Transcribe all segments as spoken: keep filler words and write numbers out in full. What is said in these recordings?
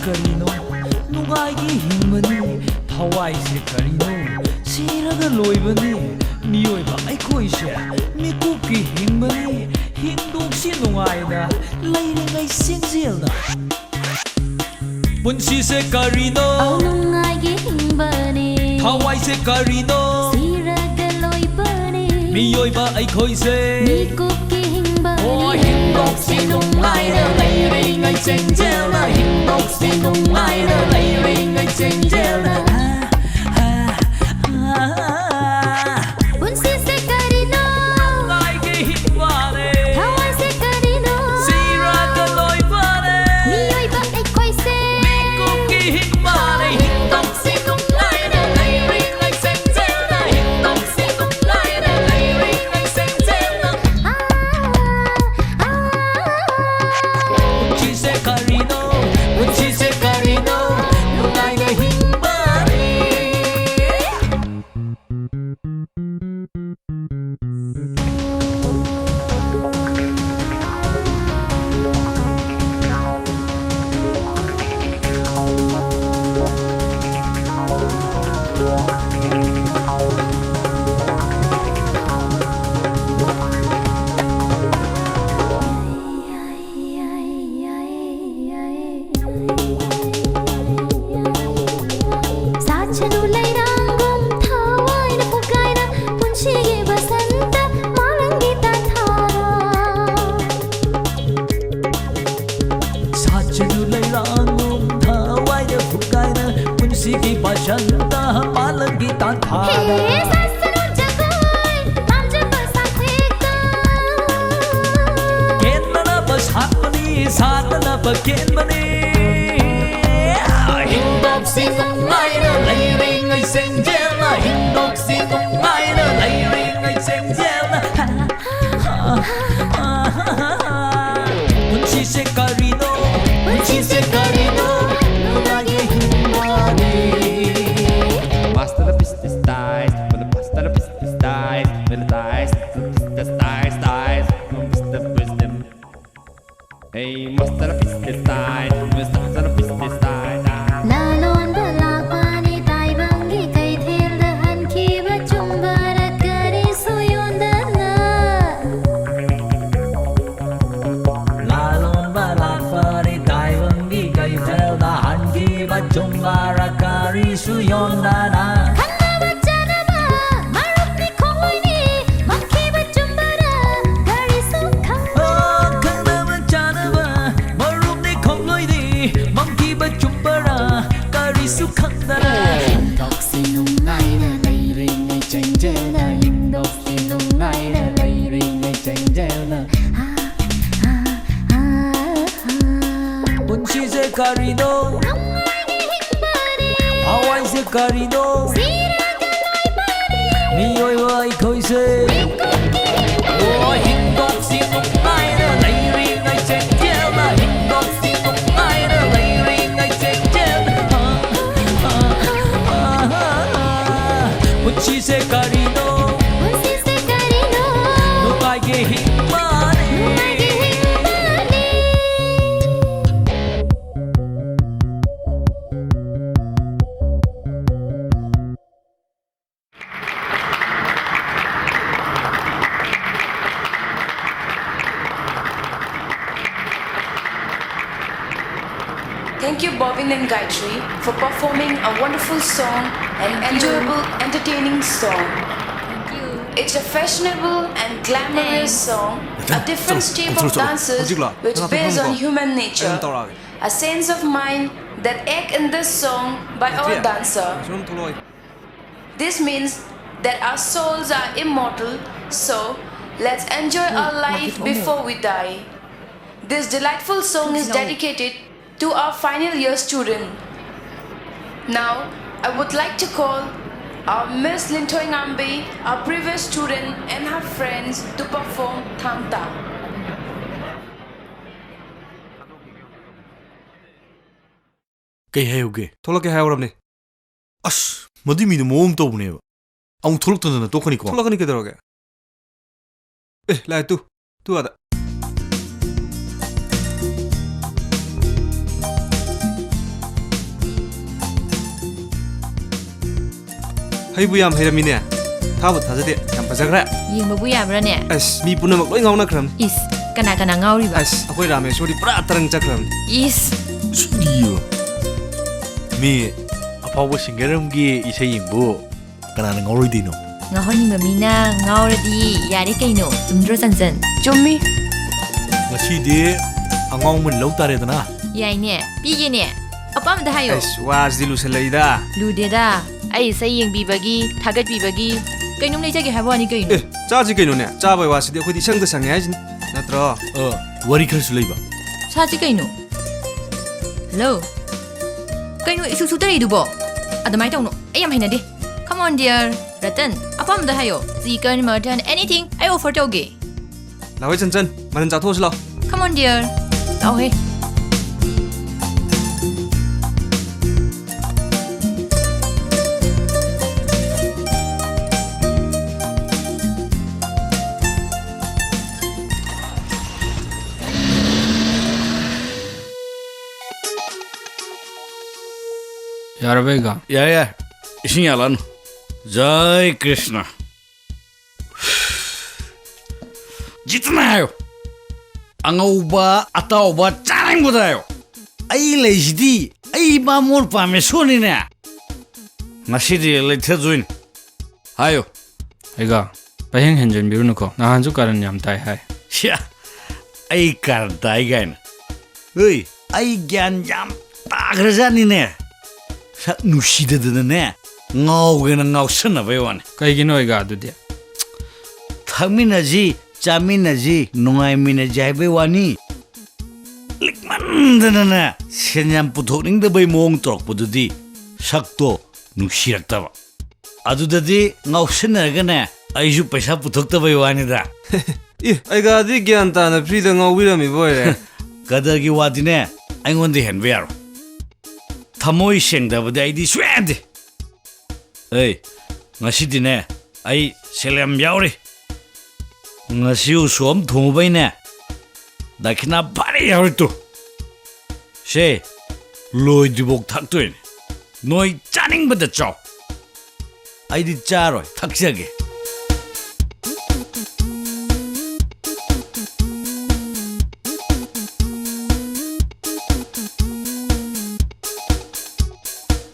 ꯀꯔꯤꯅꯣ? ꯅꯨꯡꯉꯥꯏꯒꯦ ꯍꯤꯡꯕꯅꯤ꯫ ꯊꯋꯥꯏꯁꯦ ꯀꯔꯤꯅꯣ? ꯁꯤꯔꯒ ꯂꯣꯏꯕꯅꯤ꯫ ꯃꯤꯑꯣꯏꯕ ꯑꯩꯈꯣꯏꯁꯦ ꯃꯤꯀꯨꯞꯀꯤ ꯍꯤꯡꯕꯅꯤ꯫ ꯍꯤꯡꯗꯣꯛꯁꯤ ꯅꯨꯡꯉꯥꯏꯅ ꯂꯩꯔꯤꯉꯩ ꯆꯦꯟꯖꯦꯜꯅ꯫ ꯄꯨꯟꯁꯤꯁꯦ ꯀꯔꯤꯅꯣ? ꯑꯧ, ꯅꯨꯡꯉꯥꯏꯒꯦ ꯍꯤꯡꯕꯅꯤ꯫ ꯊꯋꯥꯏꯁꯦ ꯀꯔꯤꯅꯣ? ꯁꯤꯔꯒ ꯂꯣꯏꯕꯅꯤ꯫ ꯃꯤꯑꯣꯏꯕ ꯑꯩꯈꯣꯏꯁꯦ ꯃꯤꯀꯨꯞꯀꯤ ꯍꯤꯡꯕꯅꯤ꯫ ꯑꯣ, ꯍꯤꯡꯗꯣꯛꯁꯤ ꯅꯨꯡꯉꯥꯏꯅ ꯂꯩꯔꯤꯉꯩ ꯆꯦꯟꯖꯦꯜꯅ꯫ ꯍꯤꯡꯗꯣꯛꯁꯤ ꯅꯨꯡꯉꯥꯏꯅ ꯂꯩꯔꯤꯉꯩ ꯆꯦꯟꯖꯦꯜꯅ꯫ ꯄꯨꯟꯁꯤꯁꯦ ꯀꯔꯤꯅꯣ? ꯅꯨꯡꯉꯥꯏꯒꯦ ꯍꯤꯡꯕꯅꯦ꯫ ꯊꯋꯥꯏꯁꯦ ꯀꯔꯤꯅꯣ? ꯁꯤꯔꯒ ꯂꯣꯏꯕꯅꯦ꯫ ꯃꯤꯑꯣꯏꯕ ꯑꯩꯈꯣꯏꯁꯦ ꯃꯤꯀꯨꯞꯀꯤ ꯍꯤꯡꯕꯅꯦ꯫ ꯍꯤꯡꯗꯣꯛꯁꯤ ꯅꯨꯡꯉꯥꯏꯅ ꯂꯩꯔꯤꯉꯩ ꯆꯦꯟꯖꯦꯜꯅ꯫ ꯍꯤꯡꯗꯣꯛꯁꯤ ꯅꯨꯡꯉꯥꯏꯅ ꯂꯩꯔꯤꯉꯩ ꯆꯦꯟꯖꯦꯜꯅ꯫ ꯑꯥ, ꯑꯥ, ꯑꯥ꯫ ꯄꯨꯟꯁꯤꯁꯦ ꯀꯔꯤꯅꯣ? ꯄꯨꯟꯁꯤꯁꯦ ꯀꯔꯤꯅꯣ? ꯅꯨꯡꯉꯥꯏꯅ ꯍꯤꯡꯕꯅꯤ꯫ ꯁꯥꯠꯁꯅꯨ ꯂꯩꯔꯥꯡꯒꯨꯝ ꯊꯋꯥꯏꯅ ꯐꯨꯀꯥꯏꯅ ꯄꯨꯟꯁꯤꯒꯤ ꯕꯁꯟꯇ ꯃꯥꯂꯪꯒꯤ ꯇꯥꯟꯊꯥꯔ꯫ ꯁꯥꯠꯁꯅꯨ ꯂꯩꯔꯥꯡꯒꯨꯝ ꯊꯋꯥꯏꯅ ꯐꯨꯀꯥꯏꯅ ꯄꯨꯟꯁꯤꯒꯤ ꯕꯁꯟꯇ ꯃꯥꯂꯪꯒꯤ ꯇꯥꯟꯊꯥꯔ꯫ ꯍꯦ, ꯁꯥꯠꯁꯅꯨ ꯖꯒꯣꯏ ꯄꯥꯝꯖꯕ ꯁꯥꯊꯦꯛꯇ꯫ ꯀꯦꯟꯗꯅꯕ ꯁꯥꯠꯄꯅꯤ, ꯁꯥꯠꯇꯅꯕ ꯀꯦꯟꯕꯅꯤ꯫ ꯍꯤꯡꯗꯣꯛꯁꯤ ꯅꯨꯡꯉꯥꯏꯅ ꯂꯩꯔꯤꯉꯩ ꯆꯦꯟꯖꯦꯜꯅ꯫ ꯍꯤꯡꯗꯣꯛꯁꯤ ꯅꯨꯡꯉꯥꯏꯅ ꯂꯩꯔꯤꯉꯩ ꯆꯦꯟꯖꯦꯜꯅ꯫ ꯄꯨꯟꯁꯤꯁꯦ ꯀꯔꯤꯅꯣ? ꯄꯨꯟꯁꯤꯁꯦ ꯀꯔꯤꯅꯣ? ꯅꯨꯡꯉꯥꯏꯒꯦ ꯍꯤꯡꯕꯅꯤ꯫ Master of business dies, with a master of business dies, with a dies, dies, dies, dies, Mister Wisdom. Hey, master of business dies, Mister Business ꯌꯣꯟꯗꯅ ꯈꯪꯅꯕ ꯆꯥꯅꯕ ꯃꯔꯨꯞꯅꯤ ꯈꯣꯡꯂꯣꯏꯅꯤ ꯃꯥꯡꯈꯤꯕ ꯆꯨꯝꯕꯔꯥ ꯀꯔꯤꯁꯨ ꯈꯪꯗꯅ ꯑꯣ, ꯈꯪꯅꯕ ꯆꯥꯅꯕ ꯃꯔꯨꯞꯅꯤ ꯈꯣꯡꯂꯣꯏꯅꯤ ꯃꯥꯡꯈꯤꯕ ꯆꯨꯝꯕꯔꯥ ꯀꯔꯤꯁꯨ ꯈꯪꯗꯅ ꯍꯤꯡꯗꯣꯛꯁꯤ ꯅꯨꯡꯉꯥꯏꯅ ꯂꯩꯔꯤꯉꯩ ꯆꯦꯟꯖꯦꯜꯅ ꯍꯤꯡꯗꯣꯛꯁꯤ ꯅꯨꯡꯉꯥꯏꯅ ꯂꯩꯔꯤꯉꯩ ꯆꯦꯟꯖꯦꯜꯅ ꯄꯨꯟꯁꯤꯁꯦ ꯀꯔꯤꯅꯣ? ꯊꯋꯥꯏꯁꯦ ꯀꯔꯤꯅꯣ? ꯃꯤꯑꯣꯏꯕ ꯑꯩꯈꯣꯏꯁꯦ꯫ ꯑꯣ, ꯍꯤꯡꯗꯣꯛꯁꯤ ꯅꯨꯡꯉꯥꯏꯅ ꯂꯩꯔꯤꯉꯩ ꯆꯦꯟꯖꯦꯜꯅ, ꯍꯤꯡꯗꯣꯛꯁꯤ ꯅꯨꯡꯉꯥꯏꯅ ꯂꯩꯔꯤꯉꯩ ꯆꯦꯟꯖꯦꯜꯅ꯫ ꯄꯨꯟꯁꯤꯁꯦ ꯀꯔꯤꯅꯣ? ꯄꯨꯟꯁꯤꯁꯦ ꯀꯔꯤꯅꯣ? ꯅꯨꯡꯉꯥꯏꯒꯦ ꯍꯤꯡꯕꯅꯤ꯫ ꯅꯨꯡꯉꯥꯏꯒꯦ ꯍꯤꯡꯕꯅꯤ꯫ Thank you, Bobin and Gayatri, for performing a wonderful song and enjoyable, entertaining song. It's a fashionable and glamorous song, a different shape of dances which based on human nature, a sense of mind that act in this song by all dancer. This means that our souls are immortal, so let's enjoy our life before we die. This delightful song is dedicated to our final year student. Now, I would like to call our Miss Linthoing Ambe, our previous student, and her friends to perform Thangta. ꯀꯩ ꯍꯥꯏꯍꯧꯒꯦ? ꯊꯣꯛꯂꯛꯀꯦ ꯍꯥꯏꯍꯧꯔꯕꯅꯦ꯫ ꯑꯁ, ꯃꯗꯨꯏ ꯃꯤꯗꯣ ꯃꯑꯣꯡ ꯑꯃ ꯇꯧꯕꯅꯦꯕ꯫ ꯑꯃꯨꯛ ꯊꯣꯛꯂꯛꯇꯗꯅ ꯇꯣꯛꯀꯅꯤꯀꯣ꯫ ꯊꯣꯛꯂꯛꯀꯅꯤ ꯀꯩꯗꯧꯔꯒꯦ? ꯑꯦ, ꯂꯥꯛꯑꯦ ꯇꯨ꯫ ꯇꯨ ꯑꯥꯗ꯫ ꯍꯩꯕꯨ ꯌꯥꯝ ꯍꯩꯔꯝꯃꯤꯅꯦ꯫ ꯊꯥꯕꯨ ꯊꯥꯖꯗꯦ꯫ ꯌꯥꯝ ꯐꯖꯈ꯭ꯔꯦ꯫ ꯌꯦꯡꯕꯕꯨ ꯌꯥꯕ꯭ꯔꯥꯅꯦ? ꯑꯁ, ꯃꯤ ꯄꯨꯝꯅꯃꯛ ꯂꯣꯏ ꯉꯥꯎꯅꯈ꯭ꯔꯕꯅꯤ꯫ ꯏꯁ, ꯀꯅꯥ ꯀꯅꯥ ꯉꯥꯎꯔꯤꯕ? ꯑꯁ, ꯑꯩꯈꯣꯏ ꯔꯥꯃꯦꯁꯣꯔꯗꯤ ꯄꯨꯔꯥ ꯇꯔꯪ ꯆꯠꯈ꯭ꯔꯕꯅꯤ꯫ ꯏꯁ꯫ ꯁꯤꯗꯤꯌꯣ꯫ ꯃꯤ ꯑꯐꯥꯎꯕ ꯁꯤꯡꯒꯔ ꯑꯃꯒꯤ ꯏꯁꯩ ꯌꯦꯡꯕꯨ ꯀꯅꯥꯅ ꯉꯥꯎꯔꯣꯏꯗꯣꯏꯅꯣ? ꯉꯥꯎꯍꯟꯅꯤꯡꯕ ꯃꯤꯅ ꯉꯥꯎꯔꯗꯤ ꯌꯥꯔꯦ ꯀꯩꯅꯣ, ꯆꯨꯝꯗ꯭ꯔꯣ ꯆꯟꯆꯟ? ꯆꯨꯝꯃꯤ꯫ ꯉꯁꯤꯗꯤ ꯑꯉꯥꯎ ꯑꯃ ꯂꯧ ꯇꯥꯔꯦꯗꯅ꯫ ꯌꯥꯏꯅꯦ, ꯄꯤꯒꯦꯅꯦ꯫ ꯑꯄꯥꯝꯕꯗ ꯍꯥꯏꯌꯣ꯫ ꯑꯁ, ꯋꯥꯁꯤꯗꯤ ꯂꯨꯁꯜꯂꯛꯏꯗ꯫ ꯂꯨꯗꯦꯗ, ꯑꯩ ꯏꯁꯩ ꯌꯦꯡꯕꯤꯕꯒꯤ, ꯊꯥꯒꯠꯄꯤꯕꯒꯤ ꯀꯩꯅꯣꯝ ꯂꯩꯖꯒꯦ ꯍꯥꯏꯕ ꯋꯥꯅꯤ ꯀꯩꯅꯣ꯫ ꯑꯦ, ꯆꯥꯁꯤ ꯀꯩꯅꯣꯅꯦ, ꯆꯥꯕꯩ ꯋꯥꯁꯤꯗꯤ ꯑꯩꯈꯣꯏꯗꯤ ꯏꯁꯪꯗ ꯁꯪꯉꯦ ꯍꯥꯏꯁꯤꯅꯤ, ꯅꯠꯇ꯭ꯔꯣ? ꯑ, ꯋꯥꯔꯤ ꯈꯔꯁꯨ ꯂꯩꯕ꯫ ꯁꯥꯁꯤ ꯀꯩꯅꯣ꯫ ꯍꯜꯂꯣ? ꯀꯩꯅꯣ ꯏꯁꯨꯛ ꯁꯨꯛꯇꯔꯤꯗꯨꯕꯣ? ꯑꯗꯨꯃꯥꯏꯅ ꯇꯧꯅꯣ, ꯑꯩ ꯌꯥꯝ ꯍꯩꯅꯗꯦ꯫ Come on dear. ꯔꯇꯟ, ꯑꯄꯥꯝꯕꯗ ꯍꯥꯏꯌꯣ, chicken, mutton, anything, ꯑꯩ offer ꯇꯧꯒꯦ꯫ ꯂꯥꯛꯑꯣꯏ ꯆꯟꯆꯟ, ꯃꯅꯟ ꯆꯥꯊꯣꯛꯑꯁꯤ ꯂꯥꯛꯑꯣ꯫ Come on dear. ꯂꯥꯛꯑꯣꯍꯦ꯫ ꯌꯥꯔꯕ ꯑꯩꯒ? ꯌꯥꯔꯦ, ꯌꯥꯔꯦ꯫ ꯏꯁꯤꯡ ꯌꯥꯜꯂꯛꯑꯅꯨ꯫ ꯖꯥꯏ ꯀ꯭ꯔꯤꯁꯅ꯫ ꯖꯤꯠꯅ ꯍꯥꯏꯌꯣ꯫ ꯑꯉꯧꯕ ꯑꯇꯥꯎꯕ ꯆꯥꯅꯤꯡꯕꯗ ꯍꯥꯏꯌꯣ꯫ ꯑꯩ ꯂꯩꯁꯤꯗꯤ, ꯑꯩ ꯕꯥꯃꯣꯟ ꯄꯥꯃꯦꯁꯣꯔꯅꯤꯅꯦ꯫ ꯉꯁꯤꯗꯤ ꯂꯩꯊꯗꯣꯏꯅꯤ꯫ ꯍꯥꯏꯌꯣ꯫ ꯑꯩꯒ ꯄꯍꯦꯡ ꯍꯦꯟꯖꯟꯕꯤꯔꯨꯅꯨꯀꯣ, ꯅꯍꯥꯟꯁꯨ ꯀꯥꯔꯟ ꯌꯥꯝ ꯇꯥꯏ ꯍꯥꯏ꯫ ꯁꯤꯌꯥ, ꯑꯩ ꯀꯥꯔꯟ ꯇꯥꯏ ꯀꯥꯏꯅ꯫ ꯍꯣꯏ, ꯑꯩ ꯒ꯭ꯌꯥꯟ ꯌꯥꯝ ꯇꯥꯈ꯭ꯔꯖꯥꯠꯅꯤꯅꯦ꯫ ꯁꯛ ꯅꯨꯡꯁꯤꯗꯗꯅꯅꯦ, ꯉꯥꯎꯒꯦꯅ ꯉꯥꯎꯁꯟꯅꯕꯩ ꯋꯥꯅꯤ꯫ ꯀꯩꯒꯤꯅꯣ ꯑꯩꯒ ꯑꯗꯨꯗꯤ? ꯊꯛꯃꯤꯟꯅꯁꯤ, ꯆꯥꯃꯤꯟꯅꯁꯤ, ꯅꯨꯡꯉꯥꯏꯃꯤꯟꯅꯁꯤ ꯍꯥꯏꯕꯩ ꯋꯥꯅꯤ꯫ ꯂꯤꯛꯃꯟꯗꯅꯅꯦ, ꯁꯦꯟ ꯌꯥꯝ ꯄꯨꯊꯣꯛꯅꯤꯡꯗꯕꯩ ꯃꯑꯣꯡ ꯇꯧꯔꯛꯄꯗꯨꯗꯤ ꯁꯛꯇꯣ ꯅꯨꯡꯁꯤꯔꯛꯇꯕ꯫ ꯑꯗꯨꯗꯗꯤ ꯉꯥꯎꯁꯤꯟꯅꯔꯒꯅꯦ, ꯑꯩꯁꯨ ꯄꯩꯁꯥ ꯄꯨꯊꯣꯛꯇꯕꯩ ꯋꯥꯅꯤꯗ꯫ ꯏ, ꯑꯩꯒꯥꯗꯤ ꯒ꯭ꯌꯥꯟ ꯇꯥꯅ ꯐ꯭ꯔꯤꯗ ꯉꯥꯎꯕꯤꯔꯝꯃꯤꯕ ꯑꯣꯏꯔꯦ꯫ ꯀꯗꯔꯒꯤ ꯋꯥꯗꯤꯅꯦ, ꯑꯩꯉꯣꯟꯗ ꯍꯦꯟꯕ ꯌꯥꯔꯣꯏ꯫ ꯊꯃꯣꯏ ꯁꯦꯡꯗꯕꯗꯤ ꯑꯩꯗꯤ ꯁꯨꯌꯥ ꯌꯥꯗꯦ꯫ ꯑꯩ, ꯉꯁꯤꯗꯤꯅꯦ, ꯑꯩ ꯁꯦꯜ ꯌꯥꯝ ꯌꯥꯎꯔꯤ꯫ ꯉꯁꯤ ꯎꯁꯣꯞ ꯑꯃ ꯊꯣꯡꯉꯨꯕꯩꯅꯦ, ꯗꯈꯤꯅꯥ ꯐꯔꯦ ꯌꯥꯎꯔꯤ ꯇꯨ꯫ ꯁꯦ, ꯂꯣꯏꯗ꯭ꯔꯤꯐꯥꯎ ꯊꯛꯇꯣꯏꯅꯦ꯫ ꯅꯣꯏ ꯆꯥꯅꯤꯡꯕꯗ ꯆꯥꯎ꯫ ꯑꯩꯗꯤ ꯆꯥꯔꯣꯏ, ꯊꯛꯆꯒꯦ꯫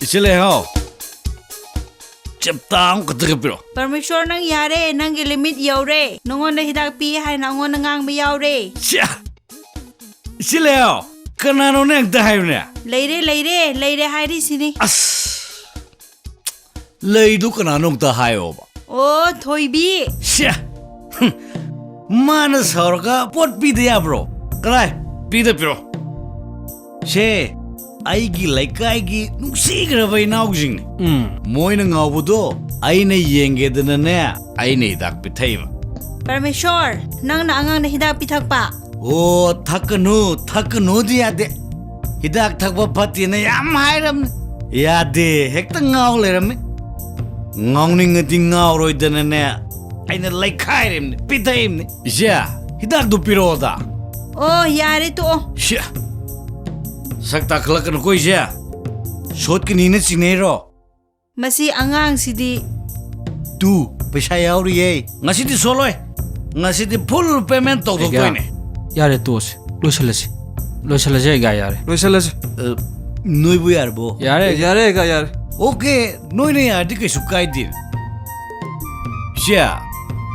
ꯏꯆꯦ ꯂꯩꯍꯥꯎ, ꯆꯞꯇꯥ ꯑꯃꯈꯛꯇꯒ ꯄꯤꯔꯛꯑꯣ꯫ ꯄꯔꯃꯦꯁꯣꯔ, ꯅꯪ ꯌꯥꯔꯦ, ꯅꯪꯒꯤ limit ꯌꯧꯔꯦ꯫ ꯅꯉꯣꯟꯗ ꯍꯤꯗꯥꯛ ꯄꯤ ꯍꯥꯏꯅ ꯑꯩꯉꯣꯟꯗ ꯉꯥꯡꯕ ꯌꯥꯎꯔꯦ꯫ ꯁ꯭ꯌꯥ! ꯏꯆꯦ ꯂꯩꯍꯥꯎ, ꯀꯅꯥꯅꯣꯅꯦ ꯑꯝꯇ ꯍꯥꯏꯌꯨꯅꯦ꯫ ꯂꯩꯔꯦ, ꯂꯩꯔꯦ, ꯂꯩꯔꯦ ꯍꯥꯏꯔꯤꯁꯤꯅꯤ꯫ ꯑꯁ! ꯂꯩꯗꯨ ꯀꯅꯥꯅꯣ ꯑꯝꯇ ꯍꯥꯏꯌꯣꯕ꯫ ꯑꯣ, ꯊꯣꯏꯕꯤ꯫ ꯁ꯭ꯌꯥ! ꯍꯨꯝ! ꯃꯥꯅ ꯁꯥꯎꯔꯒ ꯄꯣꯠ ꯄꯤꯗ ꯌꯥꯕ꯭ꯔꯣ? ꯀꯗꯥꯏ? ꯄꯤꯗ ꯄꯤꯔꯣ꯫ ꯁꯦ, ꯑꯩꯒꯤ ꯂꯩꯀꯥꯏꯒꯤ ꯅꯨꯡꯁꯤꯈ꯭ꯔꯕ ꯏꯅꯥꯎꯁꯤꯡꯅꯤ꯫ ꯎꯝ꯫ ꯃꯣꯏꯅ ꯉꯥꯎꯕꯗꯣ ꯑꯩꯅ ꯌꯦꯡꯒꯦꯗꯅꯅꯦ, ꯑꯩꯅ ꯍꯤꯗꯥꯛ ꯄꯤꯊꯛꯏꯕ꯫ ꯄꯔꯃꯦꯁꯣꯔ, ꯅꯪꯅ ꯑꯉꯥꯡꯗ ꯍꯤꯗꯥꯛ ꯄꯤꯊꯛꯄ? ꯑꯣ, ꯊꯛꯀꯅꯨ, ꯊꯛꯀꯅꯨꯗꯤ ꯌꯥꯗꯦ꯫ ꯍꯤꯗꯥꯛ ꯊꯛꯄ ꯐꯠꯇꯦꯅ ꯌꯥꯝ ꯍꯥꯏꯔꯝꯅꯤ꯫ ꯌꯥꯗꯦ, ꯍꯦꯛꯇ ꯉꯥꯎ ꯂꯩꯔꯝꯃꯤ꯫ ꯉꯥꯎꯅꯤꯡꯉꯗꯤ ꯉꯥꯎꯔꯣꯏꯗꯅꯅꯦ, ꯑꯩꯅ ꯂꯩꯈꯥꯏꯔꯤꯝꯅꯤ, ꯄꯤꯊꯛꯏꯝꯅꯤ꯫ ꯏꯆꯦ, ꯍꯤꯗꯥꯛꯇꯨ ꯄꯤꯔꯛꯑꯣꯗ꯫ ꯑꯣ, ꯌꯥꯔꯦ, ꯇꯣꯛꯑꯣ꯫ ꯁꯤ, ꯁꯛ ꯇꯥꯈꯠꯂꯛꯀꯅꯨꯀꯣ, ꯏꯆꯦ꯫ ꯁꯣꯠꯀꯅꯤꯅ ꯆꯤꯡꯅꯩꯔꯣ? ꯃꯁꯤ ꯑꯉꯥꯡꯁꯤꯗꯤ꯫ ꯇꯨ, ꯄꯩꯁꯥ ꯌꯥꯎꯔꯤꯌꯦ꯫ ꯉꯁꯤꯗꯤ ꯁꯣꯠꯂꯣꯏ꯫ ꯉꯁꯤꯗꯤ full payment ꯇꯧꯊꯣꯛꯇꯣꯏꯅꯦ꯫ ꯌꯥꯔꯦ, ꯇꯣꯛꯑꯁꯤ꯫ ꯂꯣꯏꯁꯤꯜꯂꯁꯤ꯫ ꯂꯣꯏꯁꯤꯜꯂꯁꯤ, ꯑꯩꯒ ꯌꯥꯔꯦ꯫ ꯂꯣꯏꯁꯤꯜꯂꯁꯤ꯫ ꯑ, ꯅꯣꯏꯕꯨ ꯌꯥꯔꯕꯣ? ꯌꯥꯔꯦ꯫ ꯌꯥꯔꯦ, ꯑꯩꯒ ꯌꯥꯔꯦ꯫ OK, ꯅꯣꯏꯅ ꯌꯥꯔꯗꯤ ꯀꯩꯁꯨ ꯀꯥꯏꯗꯦ꯫ ꯁꯦ,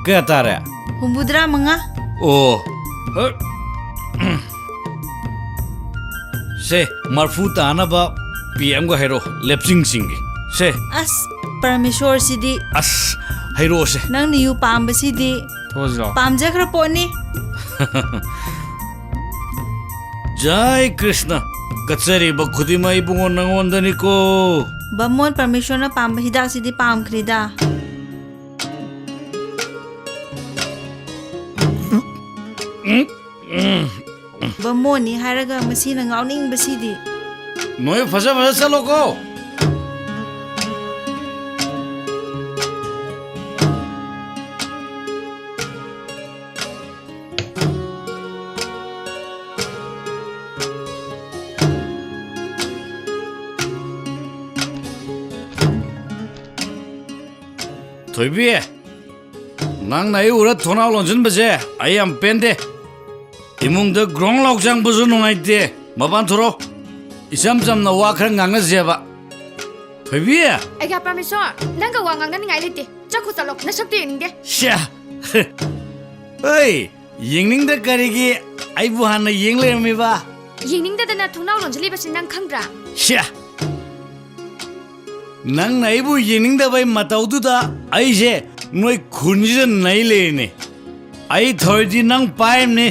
ꯀꯌꯥ ꯇꯥꯔꯦ? ꯍꯨꯝꯐꯨꯇꯔꯥ ꯃꯉꯥ꯫ ꯑꯣ꯫ ꯍꯣꯏ꯫ ꯁꯦ, ꯃꯔꯐꯨ ꯇꯥꯅꯕ ꯄꯤ ꯑꯦꯝꯒ ꯍꯥꯏꯔꯣ, ꯂꯦꯞꯆꯤꯡ ꯆꯤꯡꯒꯦ꯫ ꯁꯦ꯫ ꯑꯁ, ꯄꯔꯃꯦꯁꯣꯔꯁꯤꯗꯤ꯫ ꯑꯁ, ꯍꯩꯔꯛꯑꯣꯁꯦ꯫ ꯅꯪꯅ ꯌꯨ ꯄꯥꯝꯕꯁꯤꯗꯤ꯫ ꯊꯣꯛꯑꯁꯤꯔꯣ? ꯄꯥꯝꯖꯈ꯭ꯔ ꯄꯣꯠꯅꯤ꯫ ꯖꯥꯏ ꯀ꯭ꯔꯤꯁꯅ, ꯀꯠꯆꯔꯤꯕ ꯈꯨꯗꯤꯡꯃꯛ ꯏꯕꯨꯡꯉꯣ ꯅꯉꯣꯟꯗꯅꯤꯀꯣ꯫ ꯕꯥꯃꯣꯟ, ꯄꯔꯃꯦꯁꯣꯔꯅ ꯄꯥꯝꯕ ꯍꯤꯗꯥꯛꯁꯤꯗꯤ ꯄꯥꯝꯈ꯭ꯔꯤꯗ꯫ ꯕꯥꯃꯣꯟꯅꯤ ꯍꯥꯏꯔꯒ ꯃꯁꯤꯅ ꯉꯥꯎꯅꯤꯡꯕꯁꯤꯗꯤ꯫ ꯅꯣꯏ ꯐꯖ ꯐꯖ ꯆꯠꯂꯣꯀꯣ꯫ ꯊꯣꯏꯕꯤ, ꯅꯪꯅ ꯑꯩ ꯎꯔ ꯊꯣꯡꯅꯥꯎ ꯂꯣꯟꯁꯤꯟꯕꯁꯦ ꯑꯩ ꯌꯥꯝ ꯄꯦꯟꯗꯦ꯫ ꯏꯃꯨꯡꯗ ꯒ꯭ꯔꯣꯡ ꯂꯥꯎ ꯆꯪꯕꯁꯨ ꯅꯨꯡꯉꯥꯏꯇꯦ꯫ ꯃꯄꯥꯟ ꯊꯣꯔꯛꯑꯣ꯫ ꯏꯆꯝ ꯆꯝꯅ ꯋꯥ ꯈꯔ ꯉꯥꯡꯅꯁꯦꯕ꯫ ꯊꯣꯏꯕꯤ! ꯑꯩꯒ ꯄ꯭ꯔꯃꯦꯁꯣꯔ, ꯅꯪꯒ ꯋꯥ ꯉꯥꯡꯅꯅꯤꯡꯉꯥꯏ ꯂꯩꯇꯦ꯫ ꯆꯠꯈꯣ ꯆꯠꯂꯣ, ꯅꯁꯛꯇꯣ ꯌꯦꯡꯅꯤꯡꯗꯦ꯫ ꯁ꯭ꯌꯥ! ꯍꯩ! ꯌꯦꯡꯅꯤꯡꯗ ꯀꯔꯤꯒꯤ ꯑꯩꯕꯨ ꯍꯥꯟꯅ ꯌꯦꯡ ꯂꯩꯔꯝꯃꯤꯕ? ꯌꯦꯡꯅꯤꯡꯗꯗꯅ ꯊꯣꯡꯅꯥꯎ ꯂꯣꯟꯁꯤꯜꯂꯤꯕꯁꯤ ꯅꯪ ꯈꯪꯗ꯭ꯔꯥ? ꯁ꯭ꯌꯥ! ꯅꯪꯅ ꯑꯩꯕꯨ ꯌꯦꯡꯅꯤꯡꯗꯕꯩ ꯃꯇꯧꯗꯨꯗ ꯑꯩꯁꯦ ꯅꯣꯏ ꯈꯨꯟꯁꯤꯗ ꯅꯩ ꯂꯩꯔꯤꯅꯦ꯫ ꯑꯩ ꯊꯧꯔꯤꯗꯤ ꯅꯪ ꯄꯥꯏꯔꯝꯅꯤ꯫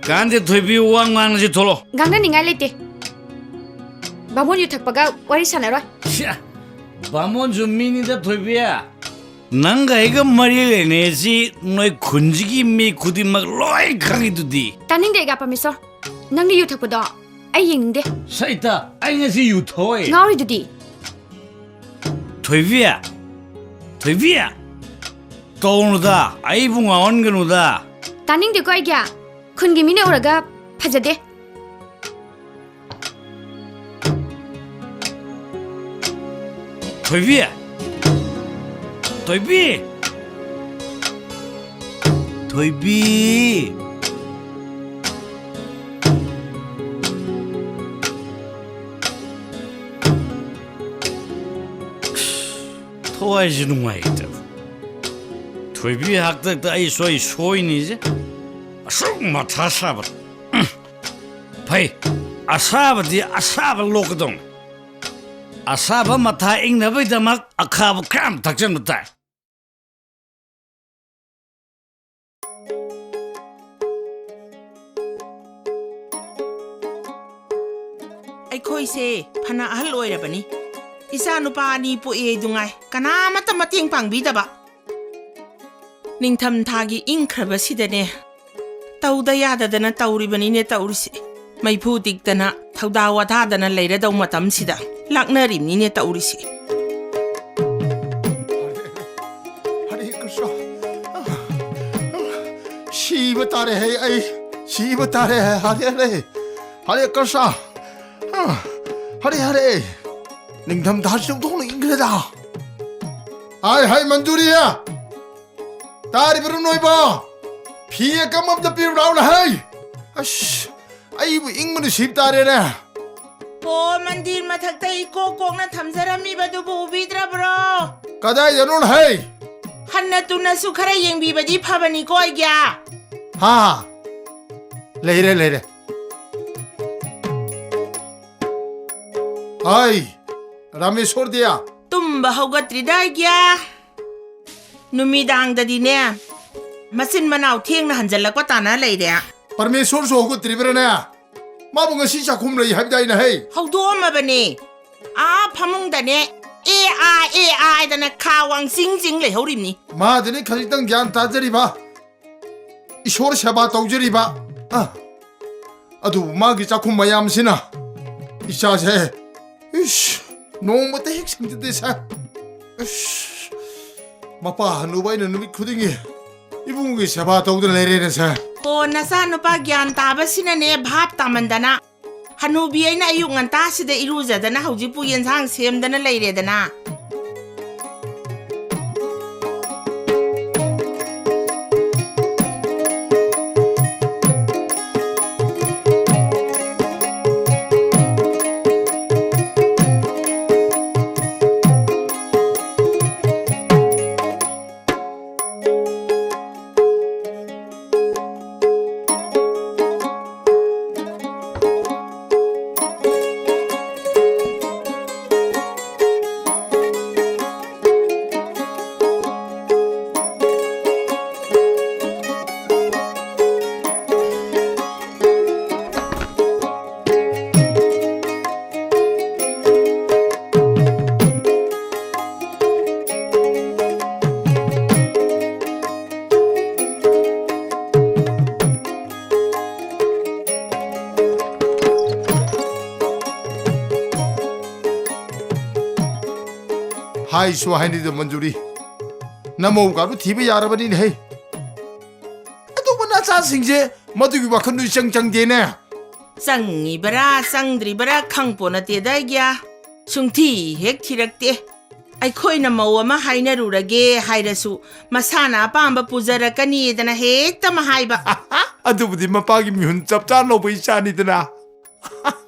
ꯀꯥꯟꯗꯦ ꯊꯣꯏꯕꯤ, ꯋꯥ ꯉꯥꯡꯅꯁꯤ, ꯊꯣꯛꯂꯣ꯫ ꯉꯥꯡꯅꯅꯤꯡꯉꯥꯏ ꯂꯩꯇꯦ꯫ ꯕꯥꯃꯣꯟ ꯌꯨ ꯊꯛꯄꯒ ꯋꯥꯔꯤ ꯁꯥꯟꯅꯔꯣꯏ꯫ ꯁ꯭ꯌꯥ! ꯕꯥꯃꯣꯟꯁꯨ ꯃꯤꯅꯤꯗ ꯊꯣꯏꯕꯤ꯫ ꯅꯪꯒ ꯑꯩꯒ ꯃꯔꯤ ꯂꯩꯅꯩꯁꯤ ꯅꯣꯏ ꯈꯨꯟꯁꯤꯒꯤ ꯃꯤ ꯈꯨꯗꯤꯡꯃꯛ ꯂꯣꯏ ꯈꯪꯉꯤꯗꯨꯗꯤ꯫ ꯇꯥꯅꯤꯡꯗꯦ, ꯑꯩꯒ ꯄ꯭ꯔꯃꯦꯁꯣꯔ꯫ ꯅꯪꯅ ꯌꯨ ꯊꯛꯄꯗꯣ ꯑꯩ ꯌꯦꯡꯅꯤꯡꯗꯦ꯫ ꯁꯩꯇ, ꯑꯩ ꯉꯁꯤ ꯌꯨ ꯊꯛꯑꯣꯏ꯫ ꯉꯥꯎꯔꯤꯗꯨꯗꯤ꯫ ꯊꯣꯏꯕꯤ! ꯊꯣꯏꯕꯤ! ꯇꯧꯅꯨꯗ, ꯑꯩꯕꯨ ꯉꯥꯎꯍꯟꯒꯅꯨꯗ꯫ ꯇꯥꯅꯤꯡꯗꯦꯀꯣ ꯑꯩꯒꯤ꯫ ꯈꯨꯟꯒꯤ ꯃꯤꯅ ꯎꯔꯒ ꯐꯖꯗꯦ꯫ ꯊꯣꯏꯕꯤ! ꯊꯣꯏꯕꯤ! ꯊꯣꯏꯕꯤ! ꯊꯋꯥꯏꯁꯦ ꯅꯨꯡꯉꯥꯏꯇꯕ꯫ ꯊꯣꯏꯕꯤ ꯍꯥꯛꯇꯛꯇ ꯑꯩ ꯁꯣꯏ ꯁꯣꯏꯅꯤꯁꯦ꯫ ꯑꯁꯨꯛ ꯃꯊꯥ ꯁꯥꯕ꯫ ꯎꯝ꯫ ꯐꯩ, ꯑꯁꯥꯕꯗꯤ ꯑꯁꯥꯕ ꯂꯣꯛꯀꯗꯧꯅꯤ꯫ ꯑꯁꯥꯕ ꯃꯊꯥ ꯏꯪꯅꯕꯒꯤꯗꯃꯛ ꯑꯈꯥꯕ ꯈꯔ ꯌꯥꯝ ꯊꯛꯆꯟꯕ ꯇꯥꯏ꯫ ꯑꯩꯈꯣꯏꯁꯦ ꯐꯅ ꯑꯍꯜ ꯑꯣꯏꯔꯕꯅꯤ꯫ ꯏꯆꯥ ꯅꯨꯄꯥ ꯑꯅꯤ ꯄꯣꯛꯑꯦ ꯗꯨꯉꯥꯏ, ꯀꯅꯥꯃꯠꯇ ꯃꯇꯦꯡ ꯄꯥꯡꯕꯤꯗꯕ꯫ ꯅꯤꯡꯊꯝꯊꯥꯒꯤ ꯏꯪꯈ꯭ꯔꯕꯁꯤꯗꯅꯦ, ꯇꯧꯗ ꯌꯥꯗꯗꯅ ꯇꯧꯔꯤꯕꯅꯤꯅꯦ ꯇꯧꯔꯤꯁꯦ꯫ ꯃꯩꯐꯨ ꯇꯤꯛꯇꯅ, ꯊꯧꯗꯥ ꯋꯥꯊꯥꯗꯅ ꯂꯩꯔꯗꯧ ꯃꯇꯝꯁꯤꯗ ꯂꯥꯛꯅꯔꯤꯕꯅꯤꯅꯦ ꯇꯧꯔꯤꯁꯦ꯫ ꯍꯔꯦ ꯀ꯭ꯔꯤꯁꯅ꯫ ꯁꯤꯕ ꯇꯥꯔꯦ ꯍꯦ ꯑꯩ꯫ ꯁꯤꯕ ꯇꯥꯔꯦ ꯍꯦ꯫ ꯍꯔꯦ ꯍꯔꯦ꯫ ꯍꯔꯦ ꯀ꯭ꯔꯤꯁꯅ꯫ ꯍꯔꯦ ꯍꯔꯦ꯫ ꯅꯤꯡꯊꯝꯊꯥꯁꯤ ꯑꯣꯟꯊꯣꯛꯅ ꯏꯪꯈ꯭ꯔꯦꯗ꯫ ꯍꯥꯏ ꯍꯥꯏ ꯃꯟꯖꯨꯔꯤ꯫ ꯇꯥꯔꯤꯕ꯭ꯔꯣ ꯅꯣꯏꯕꯣ? ꯐꯤ ꯑꯀꯪꯕ ꯑꯝꯇ ꯄꯤꯔꯨ ꯂꯥꯎꯅ ꯍꯩ꯫ ꯑꯁ, ꯑꯩꯕꯨ ꯏꯪꯕꯅ ꯁꯤꯕ ꯇꯥꯔꯦꯅꯦ꯫ ꯑꯣ, ꯃꯟꯗꯤꯔ ꯃꯊꯛꯇ ꯏꯀꯣꯛ ꯀꯣꯛꯅ ꯊꯝꯖꯔꯝꯃꯤꯕꯗꯨꯕꯨ ꯎꯕꯤꯗ꯭ꯔꯕ꯭ꯔꯣ? ꯀꯗꯥꯏꯗꯅꯣ ꯍꯩ? ꯍꯟꯅ ꯇꯨꯅꯁꯨ ꯈꯔ ꯌꯦꯡꯕꯤꯕꯗꯤ ꯐꯕꯅꯤꯀꯣ, ꯑꯩꯒ꯭ꯌꯥ꯫ ꯍꯥ, ꯂꯩꯔꯦ, ꯂꯩꯔꯦ꯫ ꯍꯥꯏ, ꯔꯥꯃꯦꯁꯣꯔꯗꯤ? ꯇꯨꯝꯕ ꯍꯧꯒꯠꯇ꯭ꯔꯤꯗ, ꯑꯩꯒ꯭ꯌꯥ꯫ ꯅꯨꯃꯤꯗꯥꯡꯗꯗꯤꯅꯦ, ꯃꯆꯤꯟ ꯃꯅꯥꯎ ꯊꯦꯡꯅ ꯍꯟꯖꯜꯂꯛꯄ ꯇꯥꯅ ꯂꯩꯔꯦ꯫ ꯄꯔꯃꯦꯁꯣꯔꯁꯨ ꯍꯧꯒꯠꯇ꯭ꯔꯤꯕ꯭ꯔꯥꯅꯦ? ꯃꯥꯕꯨ ꯉꯁꯤ ꯆꯥꯛꯈꯨꯝ ꯂꯩ ꯍꯥꯏꯕꯗꯥꯏꯅꯦ ꯍꯩ? ꯍꯧꯗꯣꯛꯑꯝꯃꯕꯅꯦ꯫ ꯑꯥ ꯐꯃꯨꯡꯗꯅꯦ, ꯑꯦ ꯑꯥ, ꯑꯦ ꯑꯥ ꯍꯥꯏꯗꯅ ꯈꯥ ꯋꯥꯡ ꯆꯤꯡ ꯆꯤꯡ ꯂꯩꯍꯧꯔꯤꯕꯅꯤ꯫ ꯃꯥꯗꯅꯤ ꯈꯖꯤꯛꯇꯪ ꯒ꯭ꯌꯥꯟ ꯇꯥꯖꯔꯤꯕ꯫ ꯏꯁꯣꯔ ꯁꯦꯕꯥ ꯇꯧꯖꯔꯤꯕ꯫ ꯑ, ꯑꯗꯨꯕꯨ ꯃꯥꯒꯤ ꯆꯥꯛꯈꯨꯝ ꯃꯌꯥꯝꯁꯤꯅ ꯏꯆꯥꯁꯦ, ꯏꯁ, ꯅꯣꯡꯃꯇ ꯍꯦꯛ ꯁꯪꯖꯗꯦ ꯁꯥꯔ꯫ ꯏꯁ, ꯃꯄꯥ ꯍꯅꯨꯕ ꯑꯩꯅ ꯅꯨꯃꯤꯠ ꯈꯨꯗꯤꯡꯒꯤ ꯏꯕꯨꯡꯒꯤ ꯁꯦꯕꯥ ꯇꯧꯗꯨꯅ ꯂꯩꯔꯦꯅꯦ ꯁꯥꯔ꯫ ꯑꯣ, ꯅꯆꯥꯅꯨꯄꯥ ꯒ꯭ꯌꯥꯟ ꯇꯥꯕꯁꯤꯅꯅꯦ ꯚꯥꯞ ꯇꯥꯃꯟꯗꯅ ꯍꯅꯨꯕꯤ ꯑꯩꯅ ꯑꯌꯨꯛ ꯉꯟꯇꯥꯁꯤꯗ ꯏꯔꯨꯖꯗꯅ ꯍꯧꯖꯤꯛꯄꯨ ꯌꯦꯟꯁꯥꯡ ꯁꯦꯝꯗꯅ ꯂꯩꯔꯦꯗꯅ꯫ ꯍꯥꯏꯁꯨ ꯍꯥꯏꯅꯤꯗ ꯃꯟꯖꯨꯔꯤ, ꯅꯃꯧ ꯀꯥꯗꯨ ꯊꯤꯕ ꯌꯥꯔꯕꯅꯤꯅꯦ ꯍꯩ꯫ ꯑꯗꯨꯕꯨ ꯅꯆꯥꯁꯤꯡꯁꯦ ꯃꯗꯨꯒꯤ ꯋꯥꯈꯜꯗꯨ ꯏꯆꯪ ꯆꯪꯗꯦꯅꯦ꯫ ꯆꯪꯉꯤꯕꯔꯥ ꯆꯪꯗ꯭ꯔꯤꯕꯔꯥ ꯈꯪꯄꯣ ꯅꯠꯇꯦꯗ, ꯑꯩꯒ꯭ꯌꯥ꯫ ꯁꯨꯡꯊꯤ ꯍꯦꯛ ꯊꯤꯔꯛꯇꯦ꯫ ꯑꯩꯈꯣꯏꯅ ꯃꯧ ꯑꯃ ꯍꯥꯏꯅꯔꯨꯔꯒꯦ ꯍꯥꯏꯔꯁꯨ, ꯃꯁꯥꯅ ꯑꯄꯥꯝꯕ ꯄꯨꯖꯔꯛꯀꯅꯤꯗꯅ ꯍꯦꯛꯇ ꯑꯃ ꯍꯥꯏꯕ꯫ ꯑꯗꯨꯕꯨꯗꯤ ꯃꯄꯥꯒꯤ ꯃꯤꯍꯨꯟ ꯆꯞ ꯆꯥꯅ ꯂꯧꯕ ꯏꯆꯥꯅꯤꯗꯅ꯫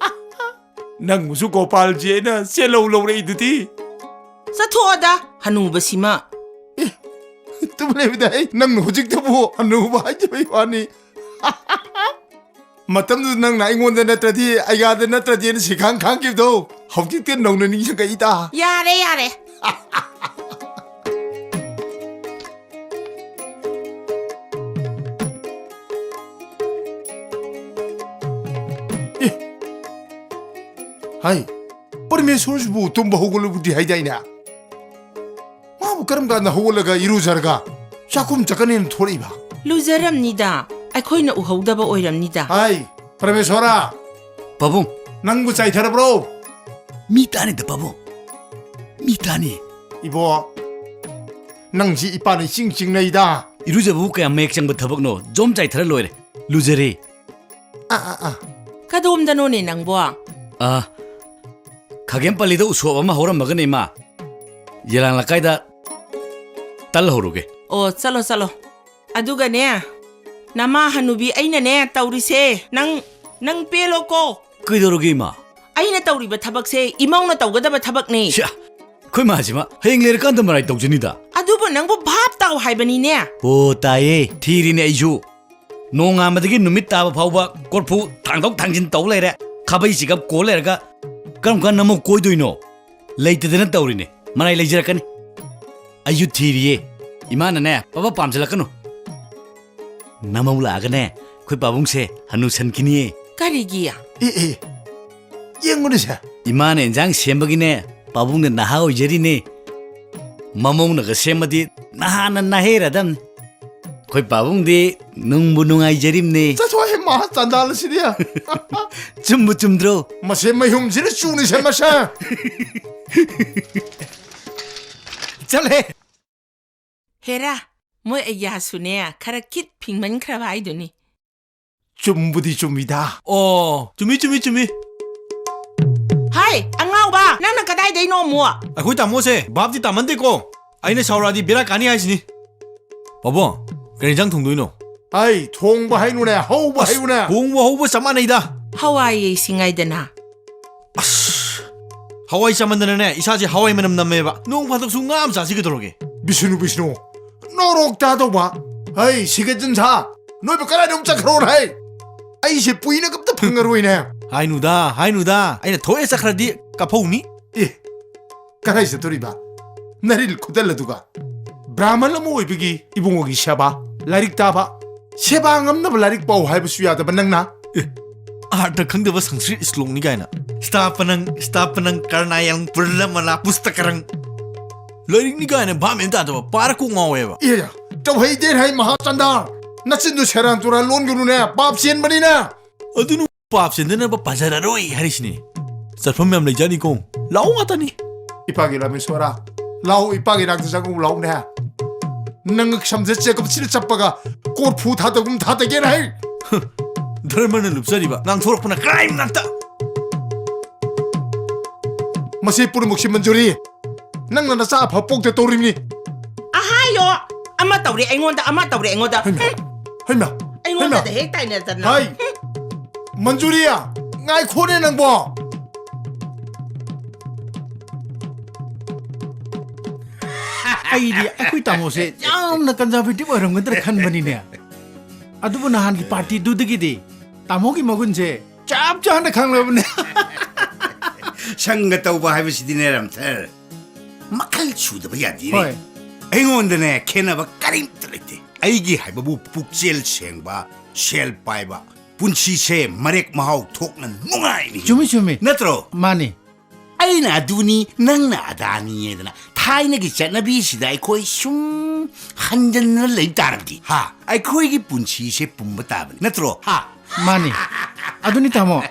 ꯅꯪꯕꯨꯁꯨ ꯒꯣꯄꯥꯜꯖꯤ ꯑꯩꯅ ꯆꯦꯜꯂꯧ ꯂꯧꯔꯛꯏꯗꯨꯗꯤ꯫ ꯆꯠꯊꯣꯛꯑꯗ, ꯍꯅꯨꯕꯁꯤꯃ꯫ ꯇꯨꯝ ꯂꯩꯕꯗ ꯑꯩ ꯅꯪꯅ ꯍꯧꯖꯤꯛꯇꯕꯨ ꯍꯅꯨꯕ ꯍꯥꯏꯖꯕꯩ ꯋꯥꯅꯤ꯫ ꯃꯇꯝꯗꯨꯗ ꯅꯪꯅ ꯑꯩꯉꯣꯟꯗ ꯅꯠꯇ꯭ꯔꯗꯤ, ꯑꯩꯒꯥꯗ ꯅꯠꯇ꯭ꯔꯗꯤꯅ ꯁꯤꯈꯥꯡ ꯈꯥꯡꯈꯤꯕꯗꯣ ꯍꯧꯖꯤꯛꯇꯤ ꯅꯧꯅ ꯅꯤꯡꯁꯤꯡꯉꯛꯏꯗ꯫ ꯌꯥꯔꯦ, ꯌꯥꯔꯦ꯫ ꯑꯦ, ꯍꯥꯏ, ꯄꯔꯃꯦꯁꯣꯔꯁꯤꯕꯨ ꯇꯨꯝꯕ ꯍꯧꯒꯠꯂꯕꯨꯗꯤ ꯍꯥꯏꯗꯥꯏꯅꯦ? ꯃꯥꯕꯨ ꯀꯔꯝ ꯀꯥꯟꯗ ꯍꯧꯒꯠꯂꯒ ꯏꯔꯨꯖꯔꯒ ꯆꯥꯛꯈꯨꯝ ꯆꯠꯀꯅꯦꯅ ꯊꯣꯔꯛꯏꯕ? ꯂꯨꯖꯔꯝꯅꯤꯗ, ꯑꯩꯈꯣꯏꯅ ꯎꯍꯧꯗꯕ ꯑꯣꯏꯔꯝꯅꯤꯗ꯫ ꯍꯥꯏ, ꯄꯔꯃꯦꯁꯣꯔ! ꯄꯥꯕꯨꯡ! ꯅꯪꯕꯨ ꯆꯥꯏꯊꯔꯕ꯭ꯔꯣ? ꯃꯤ ꯇꯥꯅꯤꯗ, ꯄꯥꯕꯨꯡ꯫ ꯃꯤ ꯇꯥꯅꯤ꯫ ꯏꯕꯣ, ꯅꯪꯁꯤ ꯏꯄꯥꯅ ꯏꯆꯤꯡ ꯆꯤꯡꯅꯩꯗ꯫ ꯏꯔꯨꯖꯕꯕꯨ ꯀꯌꯥꯝ ꯃꯌꯦꯛ ꯆꯪꯕ ꯊꯕꯛꯅꯣ? ꯖꯣꯝ ꯆꯥꯏꯊꯔ ꯂꯣꯏꯔꯦ꯫ ꯂꯨꯖꯔꯦ꯫ ꯑꯥ, ꯑꯥ, ꯑꯥ꯫ ꯀꯗꯣꯝꯗꯅꯣꯅꯦ ꯅꯪꯕꯣ? ꯑꯥ, ꯈꯥꯒꯦꯝ ꯄꯜꯂꯤꯗ ꯎꯁꯣꯞ ꯑꯃ ꯍꯧꯔꯝꯃꯒꯅꯦ, ꯏꯃꯥ꯫ ꯌꯦꯂꯥꯡ ꯂꯩꯀꯥꯏꯗ ꯇꯜ ꯍꯧꯔꯨꯒꯦ꯫ ꯑꯣ, ꯆꯠꯂꯣ, ꯆꯠꯂꯣ꯫ ꯑꯗꯨꯒꯅꯦ, ꯅꯃꯥ ꯍꯅꯨꯕꯤ ꯑꯩꯅꯅꯦ ꯇꯧꯔꯤꯁꯦ, ꯅꯪ, ꯅꯪ ꯄꯦꯜꯂꯣꯀꯣ꯫ ꯀꯩꯗꯧꯔꯒꯦ, ꯏꯃꯥ? ꯑꯩꯅ ꯇꯧꯔꯤꯕ ꯊꯕꯛꯁꯦ ꯏꯃꯧꯅ ꯇꯧꯒꯗꯕ ꯊꯕꯛꯅꯦ꯫ ꯁ꯭ꯌꯥ, ꯑꯩꯈꯣꯏ ꯃꯥꯁꯤꯃ ꯍꯌꯦꯡ ꯂꯩꯔꯀꯥꯟꯗ ꯃꯔꯥꯏ ꯇꯧꯖꯅꯤꯗ꯫ ꯑꯗꯨꯕꯨ ꯅꯪꯕꯨ ꯚꯥꯞ ꯇꯥꯎ ꯍꯥꯏꯕꯅꯤꯅꯦ꯫ ꯑꯣ, ꯇꯥꯏꯌꯦ, ꯊꯤꯔꯤꯅꯦ ꯑꯩꯁꯨ꯫ ꯅꯣꯡꯉꯥꯟꯕꯗꯒꯤ ꯅꯨꯃꯤꯠ ꯇꯥꯕ ꯐꯥꯎꯕ ꯀꯣꯔꯐꯨ ꯊꯥꯡꯗꯣꯛ ꯊꯥꯡꯖꯤꯟ ꯇꯧ ꯂꯩꯔꯦ, ꯈꯥꯕꯩ ꯆꯤꯒꯞ ꯀꯣꯜ ꯂꯩꯔꯒ꯫ ꯀꯔꯝ ꯀꯥꯟꯗ ꯑꯃꯨꯛ ꯀꯣꯏꯗꯣꯏꯅꯣ? ꯂꯩꯇꯗꯅ ꯇꯧꯔꯤꯅꯦ, ꯃꯔꯥꯏ ꯂꯩꯖꯔꯛꯀꯅꯤ꯫ ꯑꯩꯁꯨ ꯊꯤꯔꯤꯌꯦ꯫ ꯏꯃꯥꯅꯅꯦ, ꯄꯕ ꯄꯥꯝꯁꯤꯜꯂꯛꯀꯅꯨ꯫ ꯅꯃꯧ ꯂꯥꯛꯑꯒꯅꯦ, ꯑꯩꯈꯣꯏ ꯄꯥꯕꯨꯡꯁꯦ ꯍꯅꯨꯁꯟꯈꯤꯅꯤꯌꯦ꯫ ꯀꯔꯤꯒꯤ? ꯑꯦ, ꯑꯦ, ꯌꯦꯡꯉꯨꯅꯦꯁꯦ꯫ ꯏꯃꯥꯅ ꯏꯟꯖꯥꯡ ꯁꯦꯝꯕꯒꯤꯅꯦ, ꯄꯥꯕꯨꯡꯅ ꯅꯍꯥ ꯑꯣꯏꯖꯔꯤꯅꯦ꯫ ꯃꯃꯧꯅꯒ ꯁꯦꯝꯃꯗꯤ ꯅꯍꯥꯟꯅ ꯅꯥꯍꯦꯔꯗꯝꯅꯤ꯫ ꯑꯩꯈꯣꯏ ꯄꯥꯕꯨꯡꯗꯤ ꯅꯨꯡꯕꯨ ꯅꯨꯡꯉꯥꯏꯖꯔꯤꯝꯅꯦ꯫ ꯆꯠꯊꯣꯛꯑꯦ, ꯃꯥ ꯆꯥꯟꯗꯥꯜ ꯑꯁꯤꯗꯤ꯫ ꯆꯨꯝꯕꯨ ꯆꯨꯝꯗ꯭ꯔꯣ? ꯃꯁꯦ ꯃꯌꯨꯝꯁꯤꯗ ꯆꯨꯅꯤ ꯁꯦꯝꯃꯁꯦ꯫ ꯆꯠꯂꯦ꯫ ꯍꯦꯔꯥ, ꯃꯣꯏ ꯑꯌꯥꯁꯨꯅꯦ ꯈꯔ ꯈꯤꯠ ꯐꯤꯡꯃꯟꯈ꯭ꯔꯕ ꯍꯥꯏꯗꯨꯅꯤ꯫ ꯆꯨꯝꯕꯨꯗꯤ ꯆꯨꯝꯃꯤꯗ꯫ ꯑꯣ, ꯆꯨꯝꯃꯤ, ꯆꯨꯝꯃꯤ, ꯆꯨꯝꯃꯤ꯫ ꯍꯥꯏ, ꯑꯉꯥꯎꯕ, ꯅꯪꯅ ꯀꯗꯥꯏꯗꯩꯅꯣ ꯑꯃꯨꯛ? ꯑꯩꯈꯣꯏ ꯇꯥꯃꯣꯁꯦ ꯚꯥꯞꯇꯤ ꯇꯥꯃꯟꯗꯦꯀꯣ꯫ ꯑꯩꯅ ꯁꯥꯎꯔꯛꯑꯗꯤ ꯕꯦꯔꯥ ꯀꯥꯅꯤ ꯍꯥꯏꯁꯤꯅꯤ꯫ ꯄꯥꯕꯨꯡ, ꯀꯔꯤ ꯏꯟꯖꯥꯡ ꯊꯣꯡꯗꯣꯏꯅꯣ? ꯑꯩ ꯊꯣꯡꯕ ꯍꯩꯅꯨꯅꯦ, ꯍꯧꯕ ꯑꯁ, ꯍꯩꯅꯨꯅꯦ꯫ ꯊꯣꯡꯕ ꯍꯧꯕ ꯆꯞ ꯃꯥꯟꯅꯩꯗ꯫ ꯍꯋꯥꯏ ꯌꯩꯁꯤꯉꯥꯏꯗꯅ꯫ ꯑꯁ, ꯍꯋꯥꯏ ꯆꯥꯃꯟꯗꯅꯅꯦ, ꯏꯁꯥꯁꯦ ꯍꯋꯥꯏ ꯃꯅꯝ ꯅꯝꯃꯦꯕ꯫ ꯅꯣꯡ ꯐꯥꯗꯣꯛꯁꯨ ꯉꯥ ꯑꯃ ꯆꯥꯁꯤ ꯀꯩꯗꯧꯔꯒꯦ? ꯕꯤꯁꯅꯨ, ꯕꯤꯁꯅꯨ, ꯅꯣꯔꯣꯛ ꯇꯥꯗꯧꯕ꯫ ꯍꯩ, ꯁꯤꯒꯠ ꯆꯤꯟꯁꯥ, ꯅꯣꯏꯕꯨ ꯀꯗꯥꯏꯗ ꯑꯃꯨꯛ ꯆꯠꯈ꯭ꯔꯣꯅ ꯍꯥꯏ? ꯑꯩꯁꯦ ꯄꯨꯏꯅꯒ ꯑꯝꯇ ꯐꯪꯉꯔꯣꯏꯅꯦ꯫ ꯍꯥꯏꯅꯨꯗ, ꯍꯥꯏꯅꯨꯗ, ꯑꯩꯅ ꯊꯣꯛꯑꯦ ꯆꯠꯈ꯭ꯔꯗꯤ ꯀꯐꯧꯅꯤ꯫ ꯑꯦ, ꯀꯗꯥꯏ ꯆꯠꯇꯣꯔꯤꯕ? ꯅꯔꯤꯜ ꯈꯨꯗꯜ ꯑꯗꯨꯒ꯫ ꯕ꯭ꯔꯥꯍꯃꯟ ꯑꯃ ꯑꯣꯏꯕꯒꯤ ꯏꯕꯨꯡꯉꯣꯒꯤ ꯁꯦꯕꯥ, ꯂꯥꯏꯔꯤꯛ ꯇꯥꯕ, ꯁꯦꯕꯥ ꯉꯝꯅꯕ ꯂꯥꯏꯔꯤꯛ ꯄꯥꯎ ꯍꯥꯏꯕꯁꯨ ꯌꯥꯗꯕ ꯅꯪꯅ꯫ ꯑꯦ, ꯑꯥꯔꯊ ꯈꯪꯗꯕ ꯁꯪꯁꯀ꯭ꯔꯤꯠ ꯁ꯭ꯂꯣꯛꯅꯤ ꯀꯥꯏꯅ꯫ ꯁ꯭ꯇꯥꯄꯅꯪ, ꯁ꯭ꯇꯥꯄꯅꯪ, ꯀꯔꯅꯥꯌꯪ, ꯄꯨꯔꯂꯃꯂꯥ, ꯄꯨꯁꯇꯀꯔꯪ꯫ ꯂꯥꯏꯔꯤꯛꯅꯤ ꯀꯥꯏꯅ ꯚꯥꯞ ꯃꯦꯟ ꯇꯥꯗꯕ, ꯄꯥꯔ ꯀꯣꯛ ꯉꯥꯎꯋꯦꯕ꯫ ꯑꯦ, ꯇꯧꯍꯩꯗꯦ ꯍꯥꯏ ꯃꯍꯥꯆꯟꯗ꯫ ꯅꯆꯤꯟꯗꯨ ꯁꯦꯔꯥꯟ ꯇꯨꯔꯥꯟ ꯂꯣꯟꯒꯅꯨꯅꯦ, ꯄꯥꯞ ꯆꯦꯟꯕꯅꯤꯅ꯫ ꯑꯗꯨꯅ ꯄꯥꯞ ꯆꯦꯟꯗꯅꯕ ꯄꯥꯖꯔꯔꯣꯏ ꯍꯥꯏꯔꯤꯁꯤꯅꯤ꯫ ꯆꯠꯐꯝ ꯌꯥꯝ ꯂꯩꯖꯥꯠꯅꯤꯀꯣ꯫ ꯂꯥꯛꯑꯣ ꯉꯥꯛꯇꯅꯤ꯫ ꯏꯄꯥꯒꯤ ꯔꯥꯃꯦꯁꯣꯔꯥ, ꯂꯥꯛꯑꯣ, ꯏꯄꯥꯒꯤ ꯅꯥꯛꯇ ꯆꯪꯉꯨ ꯂꯥꯛꯑꯣꯅꯦ꯫ ꯅꯪ ꯁꯝꯁꯦ ꯆꯦꯀꯞꯁꯤꯗ ꯆꯞꯄꯒ ꯀꯣꯔꯐꯨ ꯊꯥꯗꯒꯨꯝ ꯊꯥꯗꯒꯦꯅ ꯍꯥꯏ꯫ ꯙꯔꯃꯅ ꯂꯨꯞꯆꯔꯤꯕ, ꯉꯥꯡꯊꯣꯔꯛꯄꯅ ꯀ꯭ꯔꯥꯏꯝ ꯉꯥꯛꯇ꯫ ꯃꯁꯤ ꯄꯨꯝꯅꯃꯛꯁꯤ ꯃꯟꯖꯨꯔꯤ, ꯅꯪꯅ ꯅꯆꯥ ꯑꯐ ꯄꯣꯛꯇ ꯇꯧꯔꯤꯕꯅꯤ꯫ ꯑꯍꯥꯌꯣ, ꯑꯃ ꯇꯧꯔꯦ ꯑꯩꯉꯣꯟꯗ, ꯑꯃ ꯇꯧꯔꯦ ꯑꯩꯉꯣꯟꯗ꯫ ꯍꯩꯃꯥ, ꯍꯩꯃꯥ, ꯑꯩꯉꯣꯟꯗꯗ ꯍꯩꯃꯥ꯫ ꯍꯦꯛ ꯇꯥꯏꯅꯗꯅ꯫ ꯍꯥꯏ, ꯃꯟꯖꯨꯔꯤ, ꯉꯥꯏꯈꯣꯅꯦ ꯅꯪꯕꯣ꯫ ꯑꯩꯗꯤ ꯑꯩꯈꯣꯏ ꯇꯥꯃꯣꯁꯦ ꯌꯥꯝꯅ ꯀꯟꯖꯔꯕꯦꯇꯤꯚ ꯑꯣꯏꯔꯝꯒꯗ꯭ꯔꯥ ꯈꯟꯕꯅꯤꯅꯦ꯫ ꯑꯗꯨꯕꯨ ꯅꯍꯥꯟꯒꯤ ꯄꯥꯔꯇꯤꯗꯨꯗꯒꯤꯗꯤ ꯇꯥꯃꯣꯒꯤ ꯃꯒꯨꯟꯁꯦ ꯆꯞ ꯆꯥꯅ ꯈꯪꯂꯕꯅꯦ꯫ ꯁꯪꯒ ꯇꯧꯕ ꯍꯥꯏꯕꯁꯤꯗꯤꯅꯦ, ꯔꯝꯊꯔ, ꯃꯈꯜ ꯁꯨꯗꯕ ꯌꯥꯗꯦꯅꯦ꯫ ꯍꯣꯏ꯫ ꯑꯩꯉꯣꯟꯗꯅꯦ ꯈꯦꯠꯅꯕ ꯀꯔꯤꯝꯇ ꯂꯩꯇꯦ꯫ ꯑꯩꯒꯤ ꯍꯥꯏꯕꯕꯨ ꯄꯨꯛꯆꯦꯜ ꯁꯦꯡꯕ, ꯁꯦꯜ ꯄꯥꯏꯕ, ꯄꯨꯟꯁꯤꯁꯦ ꯃꯔꯦꯛ ꯃꯍꯥꯎ ꯊꯣꯛꯅ ꯅꯨꯡꯉꯥꯏꯅ ꯍꯤꯡꯕ꯫ ꯆꯨꯝꯃꯤ, ꯆꯨꯝꯃꯤ꯫ ꯅꯠꯇ꯭ꯔꯣ? ꯃꯥꯅꯤ꯫ ꯑꯩꯅ ꯑꯗꯨꯅꯤ, ꯅꯪꯅ ꯑꯗꯥꯅꯤꯗꯅ ꯊꯥꯏꯅꯒꯤ ꯆꯠꯅꯕꯤꯁꯤꯗ ꯑꯩꯈꯣꯏ ꯁꯨꯝ ꯍꯟꯖꯟꯅ ꯂꯩ ꯇꯥꯔꯕꯗꯤ, ꯍꯥ, ꯑꯩꯈꯣꯏꯒꯤ ꯄꯨꯟꯁꯤꯁꯦ ꯄꯨꯝꯕ ꯇꯥꯕꯅꯤ, ꯅꯠꯇ꯭ꯔꯣ? ꯍꯥ? ꯃꯥꯅꯤ꯫ ꯑꯗꯨꯅꯤ ꯇꯥꯃꯣ,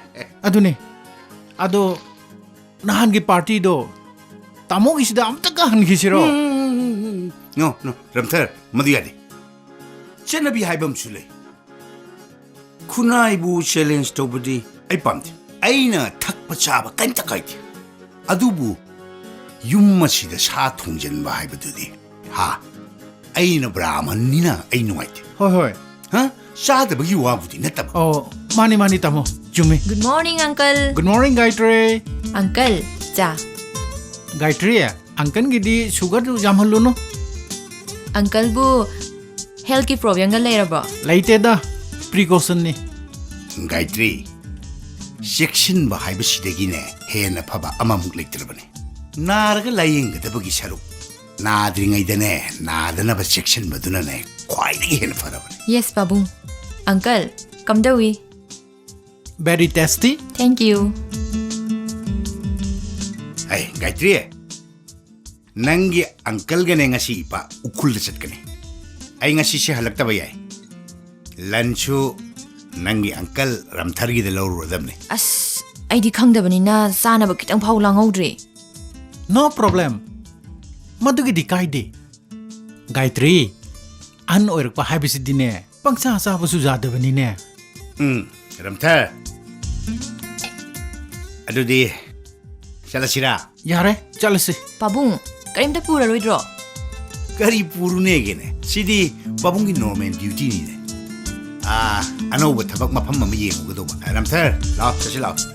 ꯑꯗꯨꯅꯤ꯫ ꯑꯗꯣ ꯅꯍꯥꯟꯒꯤ ꯄꯥꯔꯇꯤꯗꯣ ꯇꯥꯃꯣꯒꯤꯁꯤꯗ ꯑꯝꯇꯒ ꯍꯟꯈꯤꯁꯤꯔꯣ? ꯎꯝ, ꯎꯝ, ꯎꯝ, ꯎꯝ, ꯎꯝ꯫ No, no, ꯔꯝꯊꯔ, ꯃꯗꯨ ꯌꯥꯗꯦ꯫ ꯆꯠꯅꯕꯤ ꯍꯥꯏꯕ ꯑꯃꯁꯨ ꯂꯩ꯫ ꯈꯨꯟꯅꯥꯏꯕꯨ ꯆꯦꯂꯦꯟꯖ ꯇꯧꯕꯗꯤ ꯑꯩ ꯄꯥꯝꯗꯦ꯫ ꯑꯩꯅ ꯊꯛꯄ ꯆꯥꯕ ꯀꯔꯤꯝꯇ ꯀꯥꯏꯗꯦ, ꯑꯗꯨꯕꯨ ꯌꯨꯝ ꯑꯁꯤꯗ ꯁꯥ ꯊꯣꯡꯖꯟꯕ ꯍꯥꯏꯕꯗꯨꯗꯤ, ꯍꯥ, ꯑꯩꯅ ꯕ꯭ꯔꯥꯍꯃꯟꯅꯤꯅ ꯑꯩ ꯅꯨꯡꯉꯥꯏꯇꯦ꯫ ꯍꯣꯏ, ꯍꯣꯏ꯫ ꯍꯥ? ꯆꯥꯗꯕꯒꯤ ꯋꯥꯕꯨꯗꯤ ꯅꯠꯇꯕ꯫ ꯑꯣ, ꯃꯥꯅꯤ, ꯃꯥꯅꯤ, ꯇꯥꯃꯣ꯫ ꯆꯨꯝꯃꯤ꯫ Good morning, uncle. Good morning, ꯒꯥꯌꯇ꯭ꯔꯤ꯫ Uncle, ꯆꯥ꯫ ꯒꯥꯌꯇ꯭ꯔꯤ, uncleꯒꯤꯗꯤ sugarꯗꯨ ꯌꯥꯝꯍꯜꯂꯨꯅꯨ꯫ Uncleꯕꯨ healthꯀꯤ problemꯒ ꯂꯩꯔꯕꯣ? ꯂꯩꯇꯦꯗ, precautionꯅꯤ꯫ ꯒꯥꯌꯇ꯭ꯔꯤ, ꯆꯦꯛꯁꯤꯟꯕ ꯍꯥꯏꯕꯁꯤꯗꯒꯤꯅꯦ ꯍꯦꯟꯅ ꯐꯕ ꯑꯃꯃꯨꯛ ꯂꯩꯇ꯭ꯔꯕꯅꯤ꯫ ꯅꯥꯔꯒ ꯂꯥꯌꯦꯡꯒꯗꯕꯒꯤ ꯁꯔꯨꯛ, ꯅꯥꯗ꯭ꯔꯤꯉꯩꯗꯅꯦ, ꯅꯥꯗꯅꯕ ꯆꯦꯛꯁꯤꯟꯕꯗꯨꯅꯅꯦ ꯈ꯭ꯋꯥꯏꯗꯒꯤ ꯍꯦꯟꯅ ꯐꯔꯕꯅꯤ꯫ Yes, ꯄꯥꯕꯨꯡ꯫ Uncle, ꯀꯝꯗꯧꯏ? Very tasty. Thank you. ꯑꯩ, ꯒꯥꯌꯇ꯭ꯔꯤ, ꯅꯪꯒꯤ uncleꯒꯅꯦ ꯉꯁꯤ ꯏꯄꯥ ꯎꯈ꯭ꯔꯨꯜꯗ ꯆꯠꯀꯅꯤ꯫ ꯑꯩ ꯉꯁꯤꯁꯦ ꯍꯜꯂꯛꯇꯕ ꯌꯥꯏ꯫ Lunchꯁꯨ ꯅꯪꯒꯤ uncle ꯔꯝꯊꯔꯒꯤꯗ ꯂꯧꯔꯨꯔꯗꯕꯅꯤ꯫ ꯑꯁ, ꯑꯩꯗꯤ ꯈꯪꯗꯕꯅꯤꯅ ꯆꯥꯅꯕ ꯈꯤꯇꯪ ꯐꯥꯎ ꯂꯥꯡꯍꯧꯗ꯭ꯔꯦ꯫ No problem. ꯃꯗꯨꯒꯤꯗꯤ ꯀꯥꯏꯗꯦ꯫ ꯒꯥꯌꯇ꯭ꯔꯤ, ꯑꯍꯟ ꯑꯣꯏꯔꯛꯄ ꯍꯥꯏꯕꯁꯤꯗꯤꯅꯦ, ꯄꯪꯆꯥ ꯆꯥꯕꯁꯨ ꯌꯥꯗꯕꯅꯤꯅꯦ꯫ ꯎꯝ, ꯔꯝꯊꯔ꯫ ꯑꯗꯨꯗꯤ ꯆꯠꯂꯁꯤꯔꯥ? ꯌꯥꯔꯦ, ꯆꯠꯂꯁꯤ꯫ ꯄꯥꯕꯨꯡ, ꯀꯔꯤꯝꯇ ꯄꯨꯔꯔꯣꯏꯗ꯭ꯔꯣ? ꯀꯔꯤ ꯄꯨꯔꯨꯅꯦꯒꯦꯅꯦ? ꯁꯤꯗꯤ ꯄꯥꯕꯨꯡꯒꯤ normal dutyꯅꯤꯅꯦ꯫ ꯑꯥ, ꯑꯅꯧꯕ ꯊꯕꯛ ꯃꯐꯝ ꯑꯃ ꯌꯦꯡꯉꯨꯒꯗꯧꯕ꯫ ꯔꯝꯊꯔ, ꯂꯥꯛꯑꯣ, ꯆꯠꯁꯤ ꯂꯥꯛꯑꯣ꯫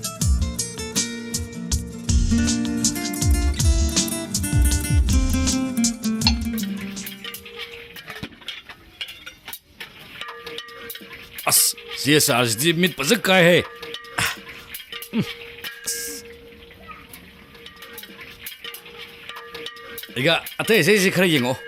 ꯑꯁ, ꯆꯦ ꯆꯥꯁꯤꯗꯤ ꯃꯤꯠ ꯐꯖ ꯀꯥꯏꯍꯦ꯫ ꯎꯝ꯫ ꯑꯩꯒ ꯑꯇꯩ ꯑꯇꯩꯁꯤ ꯈꯔ ꯌꯦꯡꯉꯛꯑꯣ꯫